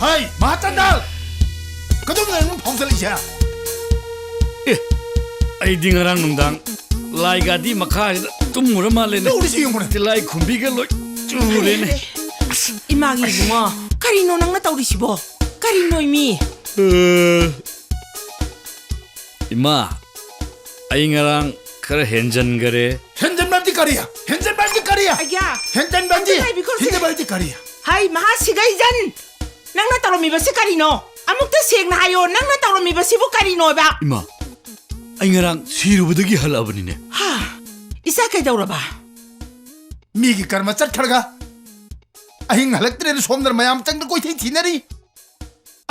ꯍꯩ, ꯃꯍꯥꯆꯟꯗ! ꯀꯗꯣꯝꯗ ꯑꯩꯉꯣꯟꯗ ꯐꯥꯎꯖꯜꯂꯛꯏꯁꯦ? ꯑꯦ, ꯑꯩꯗꯤ ꯉꯔꯥꯡ ꯅꯨꯡꯗꯥꯡ ꯂꯥꯏ ꯒꯥꯗꯤ ꯃꯈꯥꯁꯤꯗ ꯇꯨꯝꯃꯨꯔ ꯃꯥꯜꯂꯦꯅꯦ꯫ ꯇꯧꯔꯤꯁꯤ ꯌꯦꯡꯉꯨꯅꯦ꯫ ꯇꯤꯜꯂꯥꯏ ꯈꯨꯝꯕꯤꯒ ꯂꯣꯏ ꯆꯨꯔꯦꯅꯦ꯫ ꯏꯃꯥꯒꯤ ꯏꯕꯨꯡꯉꯣ, ꯀꯔꯤꯅꯣ ꯅꯪꯅ ꯇꯧꯔꯤꯁꯤꯕꯣ? ꯀꯔꯤꯅꯣ ꯏꯃꯤ? ꯑ, ꯏꯃꯥ, ꯑꯩ ꯉꯔꯥꯡ ꯈꯔ ꯍꯦꯟꯖꯟꯒꯔꯦ꯫ ꯍꯦꯟꯖꯟꯕꯗꯤ ꯀꯔꯤ? ꯍꯦꯟꯖꯟꯕꯗꯤ ꯀꯔꯤ? ꯑꯩꯒ꯭ꯌꯥ! ꯍꯦꯟꯖꯟꯕꯗꯤ? ꯑꯝꯇ ꯂꯩꯕꯤꯈꯣꯁꯦ꯫ ꯍꯦꯟꯖꯟꯕꯗꯤ ꯀꯔꯤ? ꯍꯩ, ꯃꯍꯥꯁꯤꯒꯩꯖꯟ! ꯅꯪꯅ ꯇꯧꯔꯝꯃꯤꯕꯁꯤ ꯀꯔꯤꯅꯣ? ꯑꯃꯨꯛꯇ ꯁꯦꯡꯅ ꯍꯥꯏꯌꯣ, ꯅꯪꯅ ꯇꯧꯔꯝꯃꯤꯕꯁꯤꯕꯨ ꯀꯔꯤꯅꯣꯕ? ꯏꯃꯥ, ꯑꯩ ꯉꯔꯥꯡ ꯁꯤꯔꯨꯕꯗꯒꯤ ꯍꯜꯂꯛꯑꯕꯅꯤꯅꯦ꯫ ꯍꯥ? ꯏꯆꯥ ꯀꯩꯗꯧꯔꯕ? ꯃꯤꯒꯤ ꯀꯔꯃ ꯆꯠꯈ꯭ꯔꯒ ꯑꯍꯤꯡ ꯍꯜꯂꯛꯇ꯭ꯔꯦꯅ ꯁꯣꯝꯗꯅ ꯃꯌꯥꯝ ꯆꯪꯗ ꯀꯣꯏꯊꯤ ꯊꯤꯅꯔꯤ꯫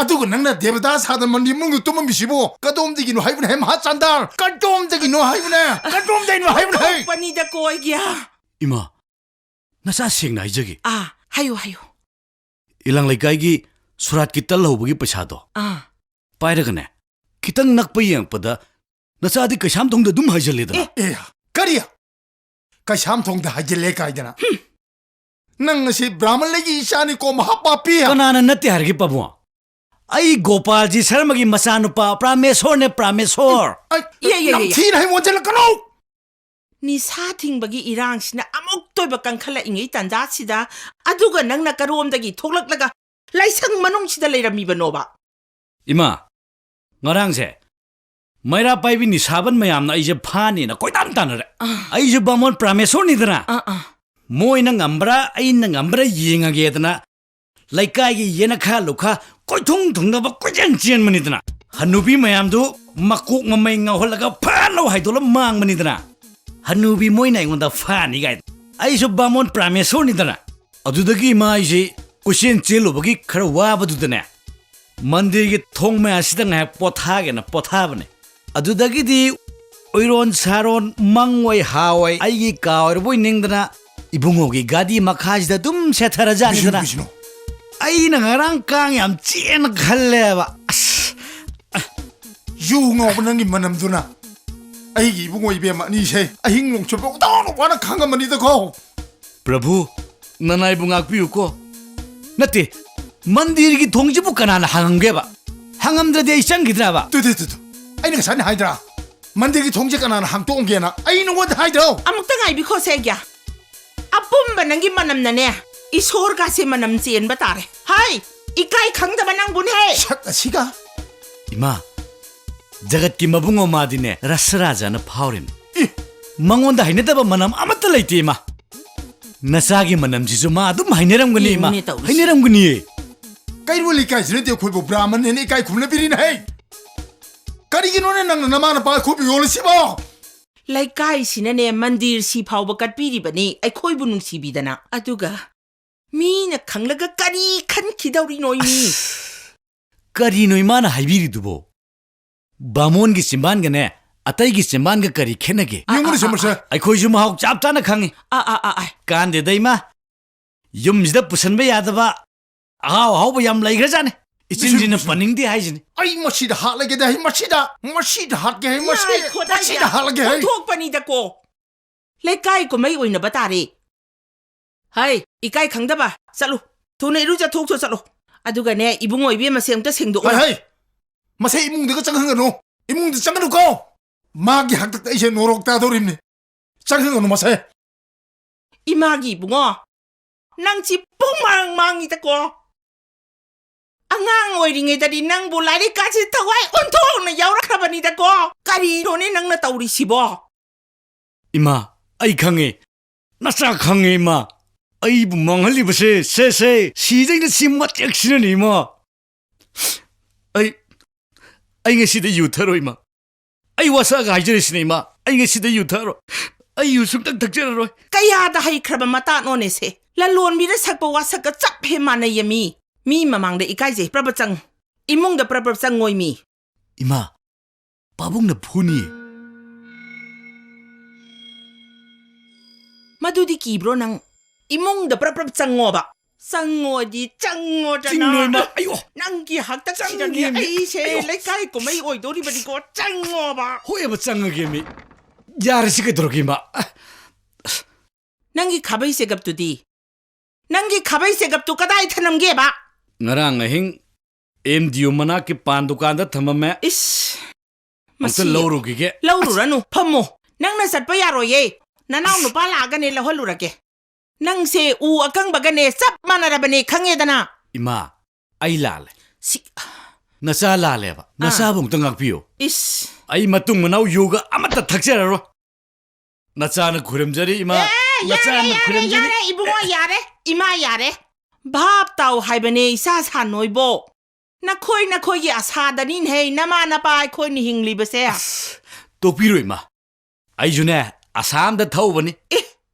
ꯑꯗꯨꯒ ꯅꯪꯅ ꯗꯦꯕꯗꯥ ꯁꯥꯗꯅ ꯃꯟꯗꯤꯔ ꯃꯅꯨꯡꯗ ꯇꯨꯝꯃꯝꯃꯤꯁꯤꯕꯨ ꯀꯗꯣꯝꯗꯒꯤꯅꯣ ꯍꯥꯏꯕꯅ ꯍꯦ ꯃꯍꯥꯆꯥꯟꯗꯥꯔ? ꯀꯗꯣꯝꯗꯒꯤꯅꯣ ꯍꯥꯏꯕꯅꯦ? ꯀꯗꯣꯝꯗꯒꯤꯅꯣ ꯍꯥꯏꯕꯅꯦ? ꯄꯅꯤꯗ ꯀꯣꯏꯒ꯭ꯌꯥ꯫ ꯏꯃꯥ, ꯅꯆꯥ ꯁꯦꯡꯅ ꯍꯥꯏꯖꯒꯦ꯫ ꯑꯥ, ꯍꯥꯏꯌꯨ, ꯍꯥꯏꯌꯨ꯫ ꯏꯂꯥꯡ ꯂꯩꯀꯥꯏꯒꯤ ꯁꯨꯔꯥꯠꯀꯤ ꯇꯜ ꯍꯧꯕꯒꯤ ꯄꯩꯁꯥꯗꯣ ꯑꯥ꯫ ꯄꯥꯏꯔꯒꯅꯦ, ꯈꯤꯇꯪ ꯅꯛꯄ ꯌꯦꯡꯉꯛꯄꯗ ꯅꯆꯥꯗꯤ ꯀꯩꯁꯥꯝꯊꯣꯡꯗ ꯑꯗꯨꯝ ꯍꯥꯏꯖꯜꯂꯦꯗꯅ꯫ ꯑꯦ꯫ ꯑꯦ, ꯀꯔꯤ? ꯀꯩꯁꯥꯝꯊꯣꯡꯗ ꯍꯥꯏꯖꯤꯜꯂꯦ ꯀꯥꯏꯗꯅ? ꯍꯨꯝ꯫ ꯅꯪ ꯑꯁꯤ ꯕ꯭ꯔꯥꯍꯃꯟꯂꯩꯒꯤ ꯏꯆꯥꯅꯤꯀꯣ, ꯃꯍꯥꯄꯥꯄꯤ! ꯀꯅꯥꯅ ꯅꯠꯇꯦ ꯍꯥꯏꯔꯒꯦ, ꯄꯥꯕꯨꯡ? ꯑꯩ ꯒꯣꯄꯥꯜꯖꯤ ꯁꯔꯃꯒꯤ ꯃꯆꯥꯅꯨꯄꯥ ꯄ꯭ꯔꯥꯃꯦꯁꯣꯔꯅꯦ, ꯄ꯭ꯔꯥꯃꯦꯁꯣꯔ꯫ ꯑꯩ, ꯏꯌꯦ, ꯏꯌꯦ, ꯏꯌꯦ, ꯏꯌꯦ꯫ ꯅꯝꯊꯤꯅ ꯍꯩꯉꯣꯟꯁꯤꯜꯂꯛꯀꯅꯨ! ꯅꯤꯁꯥ ꯊꯤꯡꯕꯒꯤ ꯏꯔꯥꯡꯁꯤꯅ ꯑꯃꯨꯛꯇ ꯑꯣꯏꯕ ꯀꯟꯈꯠꯂꯛꯏꯉꯩ ꯇꯥꯟꯖꯥꯁꯤꯗ, ꯑꯗꯨꯒ ꯅꯪꯅ ꯀꯔꯣꯝꯗꯒꯤ ꯊꯣꯛꯂꯛꯂꯒ ꯂꯥꯏꯁꯪ ꯃꯅꯨꯡꯁꯤꯗ ꯂꯩꯔꯝꯃꯤꯕꯅꯣꯕ? ꯏꯃꯥ, ꯉꯔꯥꯡꯁꯦ ꯃꯩꯔꯥ ꯄꯥꯏꯕꯤ ꯅꯤꯁꯥꯕꯟ ꯃꯌꯥꯝꯅ ꯑꯩꯁꯦ ꯐꯥꯅꯦꯅ ꯀꯣꯏꯇꯥꯟ ꯇꯥꯟꯅꯔꯦ꯫ ꯑꯥ꯫ ꯑꯩꯁꯨ ꯕꯥꯃꯣꯟ ꯄ꯭ꯔꯥꯃꯦꯁꯣꯔꯅꯤꯗꯅ꯫ ꯑꯥ, ꯑꯥ꯫ ꯃꯣꯏꯅ ꯉꯝꯕ꯭ꯔꯥ ꯑꯩꯅ ꯉꯝꯕ꯭ꯔꯥ ꯌꯦꯡꯉꯒꯦꯗꯅ ꯂꯩꯀꯥꯏꯒꯤ ꯌꯦꯅꯈꯥ ꯂꯨꯈꯥ ꯀꯣꯏꯊꯨꯡ ꯊꯨꯡꯅꯕ ꯀꯣꯏꯆꯦꯟ ꯆꯦꯟꯕꯅꯤꯗꯅ꯫ ꯍꯅꯨꯕꯤ ꯃꯌꯥꯝꯗꯨ ꯃꯀꯣꯛ ꯃꯃꯩ ꯉꯥꯎꯍꯜꯂꯒ ꯐꯠ ꯂꯥꯎ ꯍꯥꯏꯗꯣꯛꯂ ꯃꯥꯡꯕꯅꯤꯗꯅ꯫ ꯍꯅꯨꯕꯤ ꯃꯣꯏꯅ ꯑꯩꯉꯣꯟꯗ ꯐꯥꯅꯤ ꯀꯥꯏꯅ꯫ ꯑꯩꯁꯨ ꯕꯥꯃꯣꯟ ꯄ꯭ꯔꯥꯃꯦꯁꯣꯔꯅꯤꯗꯅ꯫ ꯑꯗꯨꯗꯒꯤ ꯏꯃꯥ ꯑꯩꯁꯦ ꯀꯣꯏꯆꯦꯟ ꯆꯦꯜꯂꯨꯕꯒꯤ ꯈꯔ ꯋꯥꯕꯗꯨꯗꯅꯦ, ꯃꯟꯗꯤꯔꯒꯤ ꯊꯣꯡ ꯃꯌꯥꯁꯤꯗ ꯉꯥꯏꯍꯥꯛ ꯄꯣꯊꯥꯒꯦꯅ ꯄꯣꯊꯥꯕꯅꯦ꯫ ꯑꯗꯨꯗꯒꯤꯗꯤ ꯑꯣꯏꯔꯣꯟ ꯁꯥꯔꯣꯟ, ꯃꯪꯑꯣꯏ ꯍꯥꯑꯣꯏ, ꯑꯩꯒꯤ ꯀꯥ ꯑꯣꯏꯔꯕꯣꯏ ꯅꯤꯡꯗꯅ ꯏꯕꯨꯡꯉꯣꯒꯤ ꯒꯥꯔꯤ ꯃꯈꯥꯁꯤꯗ ꯑꯗꯨꯝ ꯁꯦꯠꯊꯔꯖꯥꯠꯅꯤꯗꯅ꯫ ꯀꯩꯁꯨ, ꯀꯩꯁꯨꯅꯣ? ꯑꯩꯅ ꯉꯔꯥꯡ ꯀꯥꯡ ꯌꯥꯝ ꯆꯤꯛꯑꯦꯅ ꯈꯜꯂꯦꯕ꯫ ꯑꯁ, ꯌꯨ ꯉꯥꯎꯕ ꯅꯪꯒꯤ ꯃꯅꯝꯗꯨꯅ ꯑꯩꯒꯤ ꯏꯕꯨꯡꯉꯣ ꯏꯕꯦꯝꯃ ꯑꯅꯤꯁꯦ ꯑꯍꯤꯡ ꯅꯣꯡꯆꯨꯞꯄ ꯎꯇꯥꯎꯅ ꯋꯥꯅ ꯈꯪꯉꯝꯃꯅꯤꯗꯀꯣ꯫ ꯄ꯭ꯔꯚꯨ, ꯅꯅꯥꯏꯕꯨ ꯉꯥꯛꯄꯤꯌꯨꯀꯣ꯫ ꯅꯠꯇꯦ, ꯃꯟꯗꯤꯔꯒꯤ ꯊꯣꯡꯁꯤꯕꯨ ꯀꯅꯥꯅ ꯍꯥꯡꯉꯝꯒꯦꯕ? ꯍꯥꯡꯉꯝꯗ꯭ꯔꯗꯤ ꯑꯩ ꯆꯪꯈꯤꯗ꯭ꯔꯕ? ꯇꯨ, ꯇꯨ, ꯇꯨ, ꯇꯨ꯫ ꯑꯩꯅ ꯉꯁꯥꯏꯅ ꯍꯥꯏꯗ꯭ꯔꯥ? ꯃꯟꯗꯤꯔꯒꯤ ꯊꯣꯡꯁꯦ ꯀꯅꯥꯅ ꯍꯥꯡꯇꯣꯛꯑꯝꯒꯦꯅ? ꯑꯩ ꯅꯉꯣꯟꯗ ꯍꯥꯏꯗ꯭ꯔꯣ? ꯑꯃꯨꯛꯇ ꯉꯥꯏꯕꯤꯈꯣꯁꯦ, ꯑꯩꯒꯤ ꯑꯄꯨꯝꯕ ꯅꯪꯒꯤ ꯃꯅꯝꯅꯅꯦ, ꯏꯁꯣꯔꯒꯥꯁꯦ ꯃꯅꯝ ꯆꯦꯟꯕ ꯇꯥꯔꯦ꯫ ꯍꯥꯏ, ꯏꯀꯥꯏ ꯈꯪꯗꯕ ꯅꯪꯕꯨꯅꯦ꯫ ꯁꯛ ꯑꯁꯤꯒ꯫ ꯏꯃꯥ, ꯖꯒꯠꯀꯤ ꯃꯕꯨꯡ ꯃꯃꯥꯗꯤꯅꯦ ꯔꯁ ꯔꯥꯖꯥꯅ ꯐꯥꯎꯔꯤꯅꯤ꯫ ꯏ! ꯃꯉꯣꯟꯗ ꯍꯩꯅꯗꯕ ꯃꯅꯝ ꯑꯃꯠꯇ ꯂꯩꯇꯦ, ꯏꯃꯥ꯫ ꯅꯆꯥꯒꯤ ꯃꯅꯝꯁꯤꯁꯨ ꯃꯥ ꯑꯗꯨꯝ ꯍꯩꯅꯔꯝꯒꯅꯤ, ꯏꯃꯥ꯫ ꯌꯦꯡꯉꯨꯅꯦ ꯇꯧꯔꯤꯁꯦ꯫ ꯍꯩꯅꯔꯝꯒꯅꯤꯌꯦ꯫ ꯀꯩꯅꯣ ꯂꯩꯀꯥꯏꯁꯤ ꯅꯠꯇꯦ, ꯑꯩꯈꯣꯏꯕꯨ ꯕ꯭ꯔꯥꯍꯃꯟꯅꯦꯅ ꯏꯀꯥꯏ ꯈꯨꯝꯅꯕꯤꯔꯤꯅꯦ, ꯍꯩ! ꯀꯔꯤꯒꯤꯅꯣꯅꯦ ꯅꯪꯅ ꯅꯃꯥ ꯅꯄꯥ ꯑꯩꯈꯣꯏꯕꯨ ꯌꯣꯜꯂꯤꯁꯤꯕꯣ? ꯂꯩꯀꯥꯏꯁꯤꯅꯅꯦ ꯃꯟꯗꯤꯔ ꯁꯤ ꯐꯥꯎꯕ ꯀꯠꯄꯤꯔꯤꯕꯅꯤ ꯑꯩꯈꯣꯏꯕꯨ ꯅꯨꯡꯁꯤꯕꯤꯗꯅ꯫ ꯑꯗꯨꯒ ꯃꯤꯅ ꯈꯪꯂꯒ ꯀꯔꯤ ꯈꯟꯈꯤꯗꯧꯔꯤꯅꯣ, ꯃꯤ? ꯑꯁ! ꯀꯔꯤꯅꯣ ꯏꯃꯥꯅ ꯍꯥꯏꯕꯤꯔꯤꯗꯨꯕꯣ? ꯕꯥꯃꯣꯟꯒꯤ ꯆꯤꯝꯕꯥꯟꯒꯅꯦ ꯑꯇꯩꯒꯤ ꯆꯤꯝꯕꯥꯟꯒ ꯀꯔꯤ ꯈꯦꯠꯅꯒꯦ? ꯑꯥ, ꯌꯦꯡꯉꯨꯅꯦ, ꯑꯥ, ꯁꯦ, ꯑꯥ, ꯃꯁꯦ꯫ ꯑꯥ꯫ ꯑꯩꯈꯣꯏꯁꯨ ꯃꯍꯥꯎ ꯆꯞ ꯆꯥꯅ ꯈꯪꯉꯤ꯫ ꯑꯥ, ꯑꯥ, ꯑꯥ, ꯑꯥ꯫ ꯀꯥꯟꯗꯦꯗ, ꯏꯃꯥ꯫ ꯌꯨꯝꯁꯤꯗ ꯄꯨꯁꯟꯕ ꯌꯥꯗꯕ ꯑꯍꯥꯎ ꯑꯍꯥꯎꯕ ꯌꯥꯝ ꯂꯩꯈ꯭ꯔꯖꯥꯠꯅꯤ꯫ ꯏꯆꯤꯟꯁꯤꯅ ꯄꯟꯅꯤꯡꯗꯦ ꯍꯥꯏꯁꯤꯅꯤ꯫ ꯑꯩ ꯃꯁꯤꯗ ꯍꯥꯠꯂꯒꯦꯗ, ꯑꯩ ꯃꯁꯤꯗ, ꯃꯁꯤꯗ ꯍꯥꯠꯀꯦ, ꯑꯩ ꯃꯁꯤ, ꯉꯥꯏꯈꯣꯗ, ꯃꯁꯤꯗ ꯍꯥꯠꯂꯒꯦ, ꯑꯩ꯫ ꯑꯣꯟꯊꯣꯛꯄꯅꯤꯗꯀꯣ꯫ ꯂꯩꯀꯥꯏ ꯀꯨꯝꯍꯩ ꯑꯣꯏꯅꯕ ꯇꯥꯔꯦ꯫ ꯍꯩ, ꯏꯀꯥꯏ ꯈꯪꯗꯕ, ꯆꯠꯂꯨ꯫ ꯊꯨꯅ ꯏꯔꯨꯖꯊꯣꯛꯆꯣ ꯆꯠꯂꯣ꯫ ꯑꯗꯨꯒꯅꯦ, ꯏꯕꯨꯡꯉꯣ ꯏꯕꯦꯝꯃꯁꯦ ꯑꯝꯇ ꯁꯦꯡꯗꯣꯛꯎ꯫ ꯍꯩ, ꯍꯩ! ꯃꯁꯦ ꯏꯃꯨꯡꯗꯒ ꯆꯪꯍꯟꯒꯅꯨ꯫ ꯏꯃꯨꯡꯗ ꯆꯪꯒꯅꯨꯀꯣ꯫ ꯃꯥꯒꯤ ꯍꯥꯛꯇꯛꯇ ꯑꯩꯁꯦ ꯅꯣꯔꯣꯛ ꯇꯥꯗꯧꯔꯤꯕꯅꯤ꯫ ꯆꯪꯍꯟꯒꯅꯨ ꯃꯁꯦ꯫ ꯏꯃꯥꯒꯤ ꯏꯕꯨꯡꯉꯣ, ꯅꯪꯁꯤ ꯄꯨꯡꯃꯥꯡ ꯃꯥꯡꯉꯤꯗꯀꯣ꯫ ꯑꯉꯥꯡ ꯑꯣꯏꯔꯤꯉꯩꯗꯗꯤ ꯅꯪꯕꯨ ꯂꯥꯏꯔꯤꯛ ꯀꯥꯁꯦ ꯊꯋꯥꯏ ꯑꯣꯟꯊꯣꯛꯅ ꯌꯥꯎꯔꯛꯈ꯭ꯔꯕꯅꯤꯗꯀꯣ꯫ ꯀꯔꯤꯅꯣꯅꯦ ꯅꯪꯅ ꯇꯧꯔꯤꯁꯤꯕꯣ? ꯏꯃꯥ, ꯑꯩ ꯈꯪꯉꯦ꯫ ꯅꯆꯥ ꯈꯪꯉꯦ, ꯏꯃꯥ꯫ ꯑꯩꯕꯨ ꯃꯥꯡꯍꯜꯂꯤꯕꯁꯦ, ꯁꯦ, ꯁꯦ, ꯁꯤꯗꯩꯅ ꯁꯤ ꯃꯇꯦꯛꯁꯤꯅꯅꯤ, ꯏꯃꯥ꯫ ꯑꯩ, ꯑꯩ ꯉꯁꯤꯗ ꯌꯨ ꯊꯛꯑꯔꯣꯏ, ꯏꯃꯥ꯫ ꯑꯩ ꯋꯥꯁꯛꯑꯒ ꯍꯥꯏꯖꯔꯤꯁꯤꯅꯦ, ꯏꯃꯥ꯫ ꯑꯩ ꯉꯁꯤꯗ ꯌꯨ ꯊꯛꯑꯔꯣꯏ꯫ ꯑꯩ ꯌꯨ ꯁꯨꯡꯊꯛ ꯊꯛꯆꯔꯔꯣꯏ꯫ ꯀꯌꯥꯗ ꯍꯩꯈ꯭ꯔꯕ ꯃꯇꯥꯡꯅꯣꯅꯦ ꯁꯦ? ꯂꯂꯣꯟꯕꯤꯗ ꯁꯛꯄ ꯋꯥꯁꯛꯀ ꯆꯞ ꯍꯦꯛ ꯃꯥꯟꯅꯩꯌꯦ ꯃꯤ꯫ ꯃꯤ ꯃꯃꯥꯡꯗ ꯏꯀꯥꯏꯖꯩ, ꯄ꯭ꯔꯞ ꯄ꯭ꯔꯞ ꯆꯪꯉꯨ꯫ ꯏꯃꯨꯡꯗ ꯄ꯭ꯔꯞ ꯄ꯭ꯔꯞ ꯆꯪꯉꯣꯏ ꯃꯤ꯫ ꯏꯃꯥ, ꯄꯥꯕꯨꯡꯅ ꯐꯨꯅꯤ꯫ ꯃꯗꯨꯗꯤ ꯀꯤꯕ꯭ꯔꯣ ꯅꯪ? ꯏꯃꯨꯡꯗ ꯄ꯭ꯔꯞ ꯄ꯭ꯔꯞ ꯆꯪꯉꯣꯕ꯫ ꯆꯪꯉꯣꯗꯤ ꯆꯪꯉꯣꯗꯅ꯫ ꯆꯤꯡꯉꯣꯏ ꯃꯥ, ꯑꯌꯣ! ꯅꯪꯒꯤ ꯍꯥꯛꯇꯛꯁꯤꯗꯅꯦ ꯆꯪꯒꯦꯃꯤ꯫ ꯑꯩꯁꯦ ꯑꯌꯣ! ꯂꯩꯀꯥꯏ ꯀꯨꯝꯍꯩ ꯑꯣꯏꯗꯣꯔꯤꯕꯅꯤꯀꯣ꯫ ꯆꯪꯉꯣꯕ꯫ ꯍꯣꯏ, ꯑꯕ, ꯆꯪꯉꯒꯦꯃꯤ꯫ ꯌꯥꯔꯁꯤ ꯀꯩꯗꯧꯔꯒꯦ, ꯏꯃꯥ? ꯅꯪꯒꯤ ꯈꯥꯕꯩ ꯆꯦꯒꯞꯇꯨꯗꯤ? ꯅꯪꯒꯤ ꯈꯥꯕꯩ ꯆꯦꯒꯞꯇꯨ ꯀꯗꯥꯏ ꯊꯅꯝꯒꯦꯕ? ꯉꯔꯥꯡ ꯑꯍꯤꯡ ꯑꯦꯝ ꯗꯤ ꯑꯣ ꯃꯅꯥꯛꯀꯤ ꯄꯥꯟ ꯗꯨꯀꯥꯟꯗ ꯊꯝꯃꯝꯃꯦ꯫ ꯏꯁ! ꯑꯝꯇ ꯃꯁꯤ ꯂꯧꯔꯨꯈꯤꯒꯦ꯫ ꯂꯧꯔꯨꯔꯅꯨ, ꯐꯝꯃꯣ꯫ ꯅꯪꯅ ꯆꯠꯄ ꯌꯥꯔꯣꯏꯌꯦ꯫ ꯅꯅꯥꯎ ꯅꯨꯄꯥ ꯂꯥꯛꯑꯒꯅꯦ ꯂꯧꯍꯜꯂꯨꯔꯒꯦ꯫ ꯅꯪꯁꯦ ꯎ ꯑꯀꯪꯕꯒꯅꯦ ꯆꯞ ꯃꯥꯟꯅꯔꯕꯅꯦ, ꯈꯪꯉꯦꯗꯅ꯫ ꯏꯃꯥ, ꯑꯩ ꯂꯥꯜꯂꯦ꯫ ꯁꯤ ꯅꯆꯥ ꯂꯥꯜꯂꯦꯕ꯫ ꯑꯥ꯫ ꯅꯆꯥꯕꯨ ꯑꯃꯨꯛꯇ ꯉꯥꯛꯄꯤꯌꯨ꯫ ꯏꯁ! ꯑꯩ ꯃꯇꯨꯡ ꯃꯅꯥꯎ ꯌꯨꯒ ꯑꯃꯠꯇ ꯊꯛꯆꯔꯔꯣꯏ꯫ ꯅꯆꯥꯅ ꯈꯨꯔꯨꯝꯖꯔꯤ, ꯏꯃꯥ꯫ ꯑꯦ, ꯌꯥꯔꯦ, ꯅꯆꯥꯅ ꯌꯥꯔꯦ, ꯈꯨꯔꯨꯝꯖꯔꯤ꯫ ꯌꯥꯔꯦ, ꯏꯕꯨꯡꯉꯣ, ꯌꯥꯔꯦ꯫ ꯏꯃꯥ, ꯌꯥꯔꯦ꯫ ꯚꯥꯞ ꯇꯥꯎ ꯍꯥꯏꯕꯅꯦ, ꯏꯆꯥ ꯁꯥ ꯅꯣꯏꯕꯣ꯫ ꯅꯈꯣꯏ ꯅꯈꯣꯏꯒꯤ ꯑꯁꯥꯗꯅꯤꯅꯦꯍꯦ ꯅꯃꯥ ꯅꯄꯥ ꯑꯩꯈꯣꯏꯅ ꯍꯤꯡꯂꯤꯕꯁꯦ꯫ ꯑꯁ, ꯇꯣꯛꯄꯤꯔꯣ, ꯏꯃꯥ꯫ ꯑꯩꯁꯨꯅꯦ, ꯑꯁꯥ ꯑꯝꯗ ꯊꯛꯎꯕꯅꯤ꯫ ꯑꯦ!